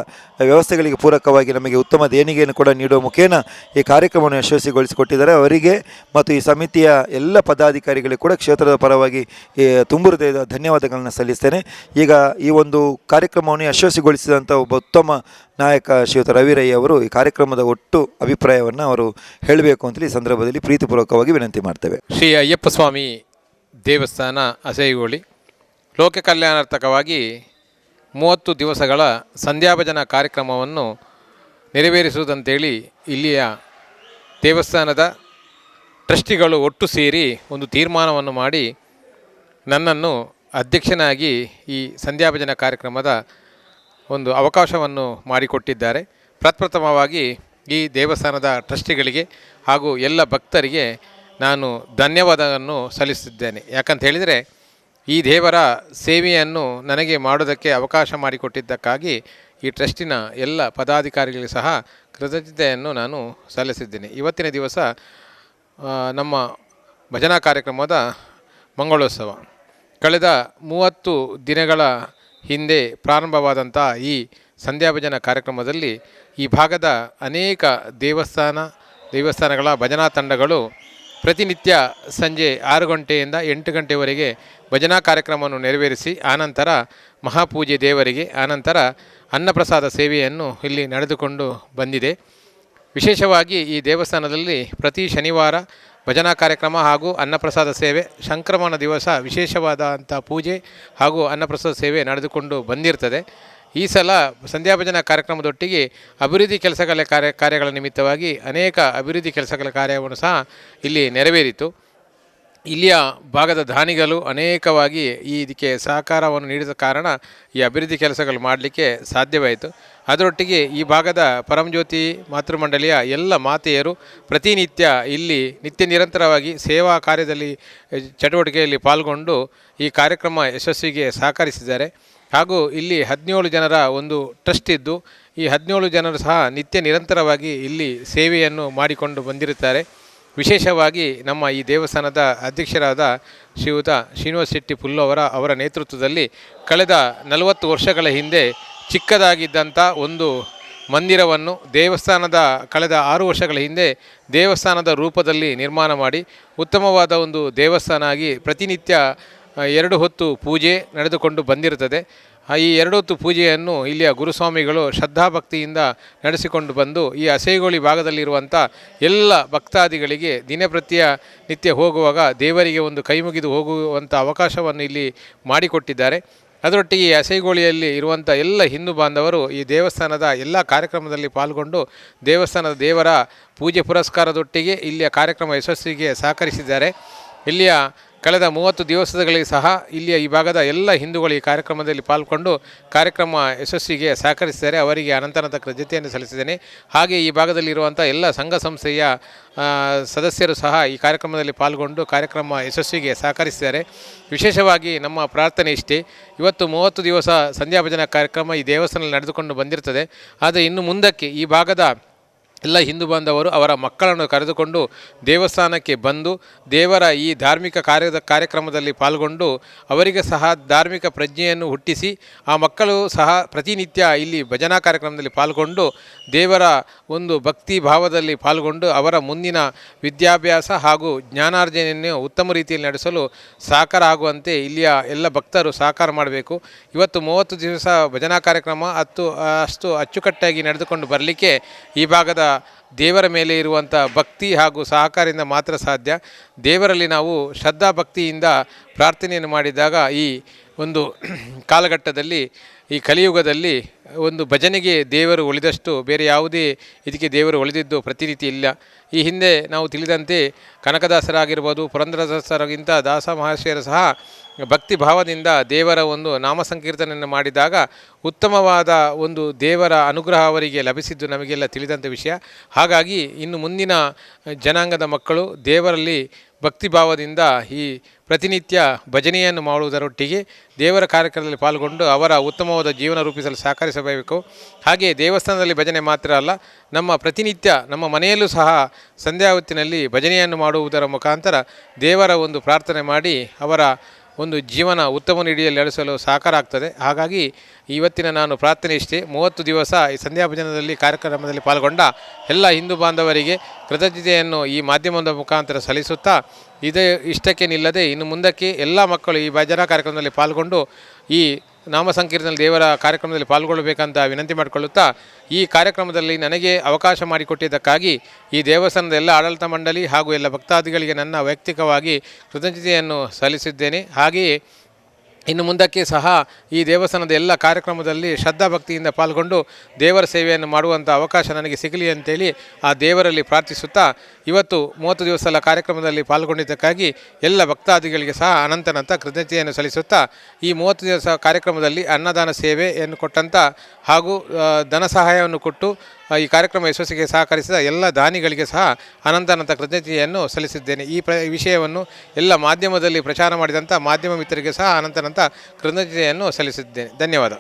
G: ವ್ಯವಸ್ಥೆಗಳಿಗೆ ಪೂರಕವಾಗಿ ನಮಗೆ ಉತ್ತಮ ದೇಣಿಗೆಯನ್ನು ಕೂಡ ನೀಡುವ ಮುಖೇನ ಈ ಕಾರ್ಯಕ್ರಮವನ್ನು ಯಶಸ್ವಿಗೊಳಿಸಿಕೊಟ್ಟಿದ್ದಾರೆ. ಅವರಿಗೆ ಮತ್ತು ಈ ಸಮಿತಿಯ ಎಲ್ಲ ಪದಾಧಿಕಾರಿಗಳಿಗೆ ಕೂಡ ಕ್ಷೇತ್ರದ ಪರವಾಗಿ ತುಂಬು ಹೃದಯದ ಧನ್ಯವಾದಗಳನ್ನು ಸಲ್ಲಿಸ್ತೇನೆ. ಈಗ ಈ ಒಂದು ಕಾರ್ಯಕ್ರಮವನ್ನು ಯಶಸ್ವಿಗೊಳಿಸಿದಂಥ ಒಬ್ಬ ಉತ್ತಮ ನಾಯಕ ಶ್ರೀಯುತ ರವಿರೈ ಅವರು ಈ ಕಾರ್ಯಕ್ರಮದ ಒಟ್ಟು ಅಭಿಪ್ರಾಯವನ್ನು ಅವರು ಹೇಳಬೇಕು ಅಂತೇಳಿ ಈ ಸಂದರ್ಭದಲ್ಲಿ ಪ್ರೀತಿಪೂರ್ವಕವಾಗಿ ವಿನಂತಿ ಮಾಡ್ತೇವೆ.
J: ಶ್ರೀ ಅಯ್ಯಪ್ಪ ಸ್ವಾಮಿ ದೇವಸ್ಥಾನ ಅಸೈಗೋಳಿ ಲೋಕ ಕಲ್ಯಾಣಾರ್ಥಕವಾಗಿ 30 ದಿವಸಗಳ ಸಂಧ್ಯಾಭಜನಾ ಕಾರ್ಯಕ್ರಮವನ್ನು ನೆರವೇರಿಸುವುದಂತೇಳಿ ಇಲ್ಲಿಯ ದೇವಸ್ಥಾನದ ಟ್ರಸ್ಟಿಗಳು ಒಟ್ಟು ಸೇರಿ ಒಂದು ತೀರ್ಮಾನವನ್ನು ಮಾಡಿ ನನ್ನನ್ನು ಅಧ್ಯಕ್ಷನಾಗಿ ಈ ಸಂಧ್ಯಾಭಜನಾ ಕಾರ್ಯಕ್ರಮದ ಒಂದು ಅವಕಾಶವನ್ನು ಮಾಡಿಕೊಟ್ಟಿದ್ದಾರೆ. ಪ್ರಪ್ರಥಮವಾಗಿ ಈ ದೇವಸ್ಥಾನದ ಟ್ರಸ್ಟಿಗಳಿಗೆ ಹಾಗೂ ಎಲ್ಲ ಭಕ್ತರಿಗೆ ನಾನು ಧನ್ಯವಾದವನ್ನು ಸಲ್ಲಿಸುತ್ತಿದ್ದೇನೆ. ಯಾಕಂತ ಹೇಳಿದರೆ ಈ ದೇವರ ಸೇವೆಯನ್ನು ನನಗೆ ಮಾಡೋದಕ್ಕೆ ಅವಕಾಶ ಮಾಡಿಕೊಟ್ಟಿದ್ದಕ್ಕಾಗಿ ಈ ಟ್ರಸ್ಟಿನ ಎಲ್ಲ ಪದಾಧಿಕಾರಿಗಳಿಗೆ ಸಹ ಕೃತಜ್ಞತೆಯನ್ನು ನಾನು ಸಲ್ಲಿಸಿದ್ದೇನೆ. ಇವತ್ತಿನ ದಿವಸ ನಮ್ಮ ಭಜನಾ ಕಾರ್ಯಕ್ರಮದ ಮಂಗಳೋತ್ಸವ ಕಳೆದ 30 ದಿನಗಳ ಹಿಂದೆ ಪ್ರಾರಂಭವಾದಂಥ ಈ ಸಂಧ್ಯಾಭಜನಾ ಕಾರ್ಯಕ್ರಮದಲ್ಲಿ ಈ ಭಾಗದ ಅನೇಕ ದೇವಸ್ಥಾನಗಳ ಭಜನಾ ತಂಡಗಳು ಪ್ರತಿನಿತ್ಯ ಸಂಜೆ 6 ಗಂಟೆಯಿಂದ 8 ಗಂಟೆವರೆಗೆ ಭಜನಾ ಕಾರ್ಯಕ್ರಮವನ್ನು ನೆರವೇರಿಸಿ ಆನಂತರ ಮಹಾಪೂಜೆ ದೇವರಿಗೆ, ಆನಂತರ ಅನ್ನಪ್ರಸಾದ ಸೇವೆಯನ್ನು ಇಲ್ಲಿ ನಡೆದುಕೊಂಡು ಬಂದಿದೆ. ವಿಶೇಷವಾಗಿ ಈ ದೇವಸ್ಥಾನದಲ್ಲಿ ಪ್ರತಿ ಶನಿವಾರ ಭಜನಾ ಕಾರ್ಯಕ್ರಮ ಹಾಗೂ ಅನ್ನಪ್ರಸಾದ ಸೇವೆ, ಸಂಕ್ರಮಣ ದಿವಸ ವಿಶೇಷವಾದಂಥ ಪೂಜೆ ಹಾಗೂ ಅನ್ನಪ್ರಸಾದ ಸೇವೆ ನಡೆದುಕೊಂಡು ಬಂದಿರ್ತದೆ. ಈ ಸಲ ಸಂಧ್ಯಾಭಜನಾ ಕಾರ್ಯಕ್ರಮದೊಟ್ಟಿಗೆ ಅಭಿವೃದ್ಧಿ ಕೆಲಸಗಳ ಕಾರ್ಯಗಳ ನಿಮಿತ್ತವಾಗಿ ಅನೇಕ ಅಭಿವೃದ್ಧಿ ಕೆಲಸಗಳ ಕಾರ್ಯವನ್ನು ಸಹ ಇಲ್ಲಿ ನೆರವೇರಿತು. ಇಲ್ಲಿಯ ಭಾಗದ ದಾನಿಗಳು ಅನೇಕವಾಗಿ ಈ ಇದಕ್ಕೆ ಸಹಕಾರವನ್ನು ನೀಡಿದ ಕಾರಣ ಈ ಅಭಿವೃದ್ಧಿ ಕೆಲಸಗಳು ಮಾಡಲಿಕ್ಕೆ ಸಾಧ್ಯವಾಯಿತು. ಅದರೊಟ್ಟಿಗೆ ಈ ಭಾಗದ ಪರಂಜ್ಯೋತಿ ಮಾತೃಮಂಡಳಿಯ ಎಲ್ಲ ಮಾತೆಯರು ಪ್ರತಿನಿತ್ಯ ಇಲ್ಲಿ ನಿತ್ಯ ನಿರಂತರವಾಗಿ ಸೇವಾ ಕಾರ್ಯದಲ್ಲಿ, ಚಟುವಟಿಕೆಯಲ್ಲಿ ಪಾಲ್ಗೊಂಡು ಈ ಕಾರ್ಯಕ್ರಮ ಯಶಸ್ವಿಗೆ ಸಹಕರಿಸಿದ್ದಾರೆ. ಹಾಗೂ ಇಲ್ಲಿ 17 ಜನರ ಒಂದು ಟ್ರಸ್ಟ್ ಇದ್ದು, ಈ 17 ಜನರು ಸಹ ನಿತ್ಯ ನಿರಂತರವಾಗಿ ಇಲ್ಲಿ ಸೇವೆಯನ್ನು ಮಾಡಿಕೊಂಡು ಬಂದಿರುತ್ತಾರೆ. ವಿಶೇಷವಾಗಿ ನಮ್ಮ ಈ ದೇವಸ್ಥಾನದ ಅಧ್ಯಕ್ಷರಾದ ಶ್ರೀಯುತ ಶ್ರೀನಿವಾಸ ಶೆಟ್ಟಿ ಪುಲ್ಲವರ ಅವರ ನೇತೃತ್ವದಲ್ಲಿ ಕಳೆದ 40 ವರ್ಷಗಳ ಹಿಂದೆ ಚಿಕ್ಕದಾಗಿದ್ದಂಥ ಒಂದು ಮಂದಿರವನ್ನು ದೇವಸ್ಥಾನದ ಕಳೆದ 6 ವರ್ಷಗಳ ಹಿಂದೆ ದೇವಸ್ಥಾನದ ರೂಪದಲ್ಲಿ ನಿರ್ಮಾಣ ಮಾಡಿ ಉತ್ತಮವಾದ ಒಂದು ದೇವಸ್ಥಾನ ಆಗಿ ಪ್ರತಿನಿತ್ಯ 2 ಹೊತ್ತು ಪೂಜೆ ನಡೆದುಕೊಂಡು ಬಂದಿರುತ್ತದೆ. ಈ 2 ಹೊತ್ತು ಪೂಜೆಯನ್ನು ಇಲ್ಲಿಯ ಗುರುಸ್ವಾಮಿಗಳು ಶ್ರದ್ಧಾಭಕ್ತಿಯಿಂದ ನಡೆಸಿಕೊಂಡು ಬಂದು ಈ ಅಸೇಗೋಳಿ ಭಾಗದಲ್ಲಿರುವಂಥ ಎಲ್ಲ ಭಕ್ತಾದಿಗಳಿಗೆ ದಿನಪ್ರತಿಯ ನಿತ್ಯ ಹೋಗುವಾಗ ದೇವರಿಗೆ ಒಂದು ಕೈ ಮುಗಿದು ಹೋಗುವಂಥ ಅವಕಾಶವನ್ನು ಇಲ್ಲಿ ಮಾಡಿಕೊಟ್ಟಿದ್ದಾರೆ. ಅದರೊಟ್ಟಿಗೆ ಈ ಅಸೈಗೋಳಿಯಲ್ಲಿ ಇರುವಂಥ ಎಲ್ಲ ಹಿಂದೂ ಬಾಂಧವರು ಈ ದೇವಸ್ಥಾನದ ಎಲ್ಲ ಕಾರ್ಯಕ್ರಮದಲ್ಲಿ ಪಾಲ್ಗೊಂಡು ದೇವಸ್ಥಾನದ ದೇವರ ಪೂಜೆ ಪುರಸ್ಕಾರದೊಟ್ಟಿಗೆ ಇಲ್ಲಿಯ ಕಾರ್ಯಕ್ರಮ ಯಶಸ್ವಿಗೆ ಸಹಕರಿಸಿದ್ದಾರೆ. ಇಲ್ಲಿಯ ಕಳೆದ 30 ದಿವಸಗಳಿಗೆ ಸಹ ಇಲ್ಲಿಯ ಈ ಭಾಗದ ಎಲ್ಲ ಹಿಂದೂಗಳು ಈ ಕಾರ್ಯಕ್ರಮದಲ್ಲಿ ಪಾಲ್ಗೊಂಡು ಕಾರ್ಯಕ್ರಮ ಯಶಸ್ವಿಗೆ ಸಹಕರಿಸಿದ್ದಾರೆ. ಅವರಿಗೆ ಅನಂತನಂತ ಕೃತಜ್ಞತೆಯನ್ನು ಸಲ್ಲಿಸಿದ್ದೇನೆ. ಹಾಗೆ ಈ ಭಾಗದಲ್ಲಿರುವಂಥ ಎಲ್ಲ ಸಂಘ ಸಂಸ್ಥೆಯ ಸದಸ್ಯರು ಸಹ ಈ ಕಾರ್ಯಕ್ರಮದಲ್ಲಿ ಪಾಲ್ಗೊಂಡು ಕಾರ್ಯಕ್ರಮ ಯಶಸ್ವಿಗೆ ಸಹಕರಿಸಿದ್ದಾರೆ. ವಿಶೇಷವಾಗಿ ನಮ್ಮ ಪ್ರಾರ್ಥನೆ ಇಷ್ಟೇ, ಇವತ್ತು 30 ದಿವಸ ಸಂಧ್ಯಾ ಭಜನಾ ಕಾರ್ಯಕ್ರಮ ಈ ದೇವಸ್ಥಾನದಲ್ಲಿ ನಡೆದುಕೊಂಡು ಬಂದಿರ್ತದೆ. ಆದರೆ ಇನ್ನು ಮುಂದಕ್ಕೆ ಈ ಭಾಗದ ಎಲ್ಲ ಹಿಂದೂ ಬಾಂಧವರು ಅವರ ಮಕ್ಕಳನ್ನು ಕರೆದುಕೊಂಡು ದೇವಸ್ಥಾನಕ್ಕೆ ಬಂದು ದೇವರ ಈ ಧಾರ್ಮಿಕ ಕಾರ್ಯಕ್ರಮದಲ್ಲಿ ಪಾಲ್ಗೊಂಡು ಅವರಿಗೆ ಸಹ ಧಾರ್ಮಿಕ ಪ್ರಜ್ಞೆಯನ್ನು ಹುಟ್ಟಿಸಿ ಆ ಮಕ್ಕಳು ಸಹ ಪ್ರತಿನಿತ್ಯ ಇಲ್ಲಿ ಭಜನಾ ಕಾರ್ಯಕ್ರಮದಲ್ಲಿ ಪಾಲ್ಗೊಂಡು ದೇವರ ಒಂದು ಭಕ್ತಿ ಭಾವದಲ್ಲಿ ಪಾಲ್ಗೊಂಡು ಅವರ ಮುಂದಿನ ವಿದ್ಯಾಭ್ಯಾಸ ಹಾಗೂ ಜ್ಞಾನಾರ್ಜನೆಯನ್ನು ಉತ್ತಮ ರೀತಿಯಲ್ಲಿ ನಡೆಸಲು ಸಹಕಾರ ಆಗುವಂತೆ ಇಲ್ಲಿಯ ಎಲ್ಲ ಭಕ್ತರು ಸಹಕಾರ ಮಾಡಬೇಕು. ಇವತ್ತು 30 ದಿವಸ ಭಜನಾ ಕಾರ್ಯಕ್ರಮ ಅಷ್ಟು ಅಚ್ಚುಕಟ್ಟಾಗಿ ನಡೆದುಕೊಂಡು ಬರಲಿಕ್ಕೆ ಈ ಭಾಗದ ದೇವರ ಮೇಲೆ ಇರುವಂಥ ಭಕ್ತಿ ಹಾಗೂ ಸಹಕಾರದಿಂದ ಮಾತ್ರ ಸಾಧ್ಯ. ದೇವರಲ್ಲಿ ನಾವು ಶ್ರದ್ಧಾ ಭಕ್ತಿಯಿಂದ ಪ್ರಾರ್ಥನೆಯನ್ನು ಮಾಡಿದಾಗ ಈ ಒಂದು ಕಾಲಘಟ್ಟದಲ್ಲಿ, ಈ ಕಲಿಯುಗದಲ್ಲಿ ಒಂದು ಭಜನೆಗೆ ದೇವರು ಒಲಿದಷ್ಟು ಬೇರೆ ಯಾವುದೇ ಇದಕ್ಕೆ ದೇವರು ಒಲಿದಿದ್ದು ಪ್ರತಿನಿತ್ಯ ಇಲ್ಲ. ಈ ಹಿಂದೆ ನಾವು ತಿಳಿದಂತೆ ಕನಕದಾಸರಾಗಿರ್ಬೋದು, ಪುರಂದರದಾಸರಿಗಿಂತ ದಾಸ ಮಹಾಶಯರು ಸಹ ಭಕ್ತಿ ಭಾವದಿಂದ ದೇವರ ಒಂದು ನಾಮ ಸಂಕೀರ್ತನೆಯನ್ನು ಮಾಡಿದಾಗ ಉತ್ತಮವಾದ ಒಂದು ದೇವರ ಅನುಗ್ರಹ ಅವರಿಗೆ ಲಭಿಸಿದ್ದು ನಮಗೆಲ್ಲ ತಿಳಿದಂಥ ವಿಷಯ. ಹಾಗಾಗಿ ಇನ್ನು ಮುಂದಿನ ಜನಾಂಗದ ಮಕ್ಕಳು ದೇವರಲ್ಲಿ ಭಕ್ತಿ ಭಾವದಿಂದ ಈ ಪ್ರತಿನಿತ್ಯ ಭಜನೆಯನ್ನು ಮಾಡುವುದರೊಟ್ಟಿಗೆ ದೇವರ ಕಾರ್ಯಕ್ರಮದಲ್ಲಿ ಪಾಲ್ಗೊಂಡು ಅವರ ಉತ್ತಮವಾದ ಜೀವನ ರೂಪಿಸಲು ಸಹಕರಿಸಬೇಕು. ಹಾಗೆಯೇ ದೇವಸ್ಥಾನದಲ್ಲಿ ಭಜನೆ ಮಾತ್ರ ಅಲ್ಲ, ನಮ್ಮ ಪ್ರತಿನಿತ್ಯ ನಮ್ಮ ಮನೆಯಲ್ಲೂ ಸಹ ಸಂಧ್ಯಾ ಹೊತ್ತಿನಲ್ಲಿ ಭಜನೆಯನ್ನು ಮಾಡುವುದರ ಮುಖಾಂತರ ದೇವರ ಒಂದು ಪ್ರಾರ್ಥನೆ ಮಾಡಿ ಅವರ ಒಂದು ಜೀವನ ಉತ್ತಮ ನಿಡಿಯಲ್ಲಿ ನಡೆಸಲು ಸಹಕಾರ ಆಗ್ತದೆ. ಹಾಗಾಗಿ ಇವತ್ತಿನ ನಾನು ಪ್ರಾರ್ಥನೆ ಇಷ್ಟೇ, 30 ದಿವಸ ಈ ಸಂಧ್ಯಾ ಭಜನದಲ್ಲಿ ಕಾರ್ಯಕ್ರಮದಲ್ಲಿ ಪಾಲ್ಗೊಂಡ ಎಲ್ಲ ಹಿಂದೂ ಬಾಂಧವರಿಗೆ ಕೃತಜ್ಞತೆಯನ್ನು ಈ ಮಾಧ್ಯಮದ ಮುಖಾಂತರ ಸಲ್ಲಿಸುತ್ತಾ, ಇದೇ ಇಷ್ಟಕ್ಕೆ ನಿಲ್ಲದೆ ಇನ್ನು ಮುಂದಕ್ಕೆ ಎಲ್ಲ ಮಕ್ಕಳು ಈ ಭಜನಾ ಕಾರ್ಯಕ್ರಮದಲ್ಲಿ ಪಾಲ್ಗೊಂಡು ಈ ನಾಮ ಸಂಕೀರ್ತನೆ ದೇವರ ಕಾರ್ಯಕ್ರಮದಲ್ಲಿ ಪಾಲ್ಗೊಳ್ಳಬೇಕಂತ ವಿನಂತಿ ಮಾಡಿಕೊಳ್ಳುತ್ತಾ, ಈ ಕಾರ್ಯಕ್ರಮದಲ್ಲಿ ನನಗೆ ಅವಕಾಶ ಮಾಡಿಕೊಟ್ಟಿದ್ದಕ್ಕಾಗಿ ಈ ದೇವಸ್ಥಾನದ ಎಲ್ಲ ಆಡಳಿತ ಮಂಡಳಿ ಹಾಗೂ ಎಲ್ಲ ಭಕ್ತಾದಿಗಳಿಗೆ ನನ್ನ ವೈಯಕ್ತಿಕವಾಗಿ ಕೃತಜ್ಞತೆಯನ್ನು ಸಲ್ಲಿಸಿದ್ದೇನೆ. ಹಾಗೆಯೇ ಇನ್ನು ಮುಂದಕ್ಕೆ ಸಹ ಈ ದೇವಸ್ಥಾನದ ಎಲ್ಲ ಕಾರ್ಯಕ್ರಮದಲ್ಲಿ ಶ್ರದ್ಧಾಭಕ್ತಿಯಿಂದ ಪಾಲ್ಗೊಂಡು ದೇವರ ಸೇವೆಯನ್ನು ಮಾಡುವಂಥ ಅವಕಾಶ ನನಗೆ ಸಿಗಲಿ ಅಂತೇಳಿ ಆ ದೇವರಲ್ಲಿ ಪ್ರಾರ್ಥಿಸುತ್ತಾ, ಇವತ್ತು 30 ದಿವಸದ ಕಾರ್ಯಕ್ರಮದಲ್ಲಿ ಪಾಲ್ಗೊಂಡಿದ್ದಕ್ಕಾಗಿ ಎಲ್ಲ ಭಕ್ತಾದಿಗಳಿಗೆ ಸಹ ಅನಂತನಂತ ಕೃತಜ್ಞತೆಯನ್ನು ಸಲ್ಲಿಸುತ್ತಾ, ಈ 30 ದಿವಸ ಕಾರ್ಯಕ್ರಮದಲ್ಲಿ ಅನ್ನದಾನ ಸೇವೆಯನ್ನು ಕೊಟ್ಟಂಥ ಹಾಗೂ ಧನ ಸಹಾಯವನ್ನು ಕೊಟ್ಟು ಈ ಕಾರ್ಯಕ್ರಮ ಯಶಸ್ಸಿಗೆ ಸಹಕರಿಸಿದ ಎಲ್ಲ ದಾನಿಗಳಿಗೆ ಸಹ ಅನಂತಾನಂತ ಕೃತಜ್ಞತೆಯನ್ನು ಸಲ್ಲಿಸಿದ್ದೇನೆ. ಈ ವಿಷಯವನ್ನು ಎಲ್ಲ ಮಾಧ್ಯಮದಲ್ಲಿ ಪ್ರಚಾರ ಮಾಡಿದಂಥ ಮಾಧ್ಯಮ ಮಿತ್ರರಿಗೆ ಸಹ ಅನಂತಾನಂತ ಕೃತಜ್ಞತೆಯನ್ನು ಸಲ್ಲಿಸಿದ್ದೇನೆ. ಧನ್ಯವಾದ.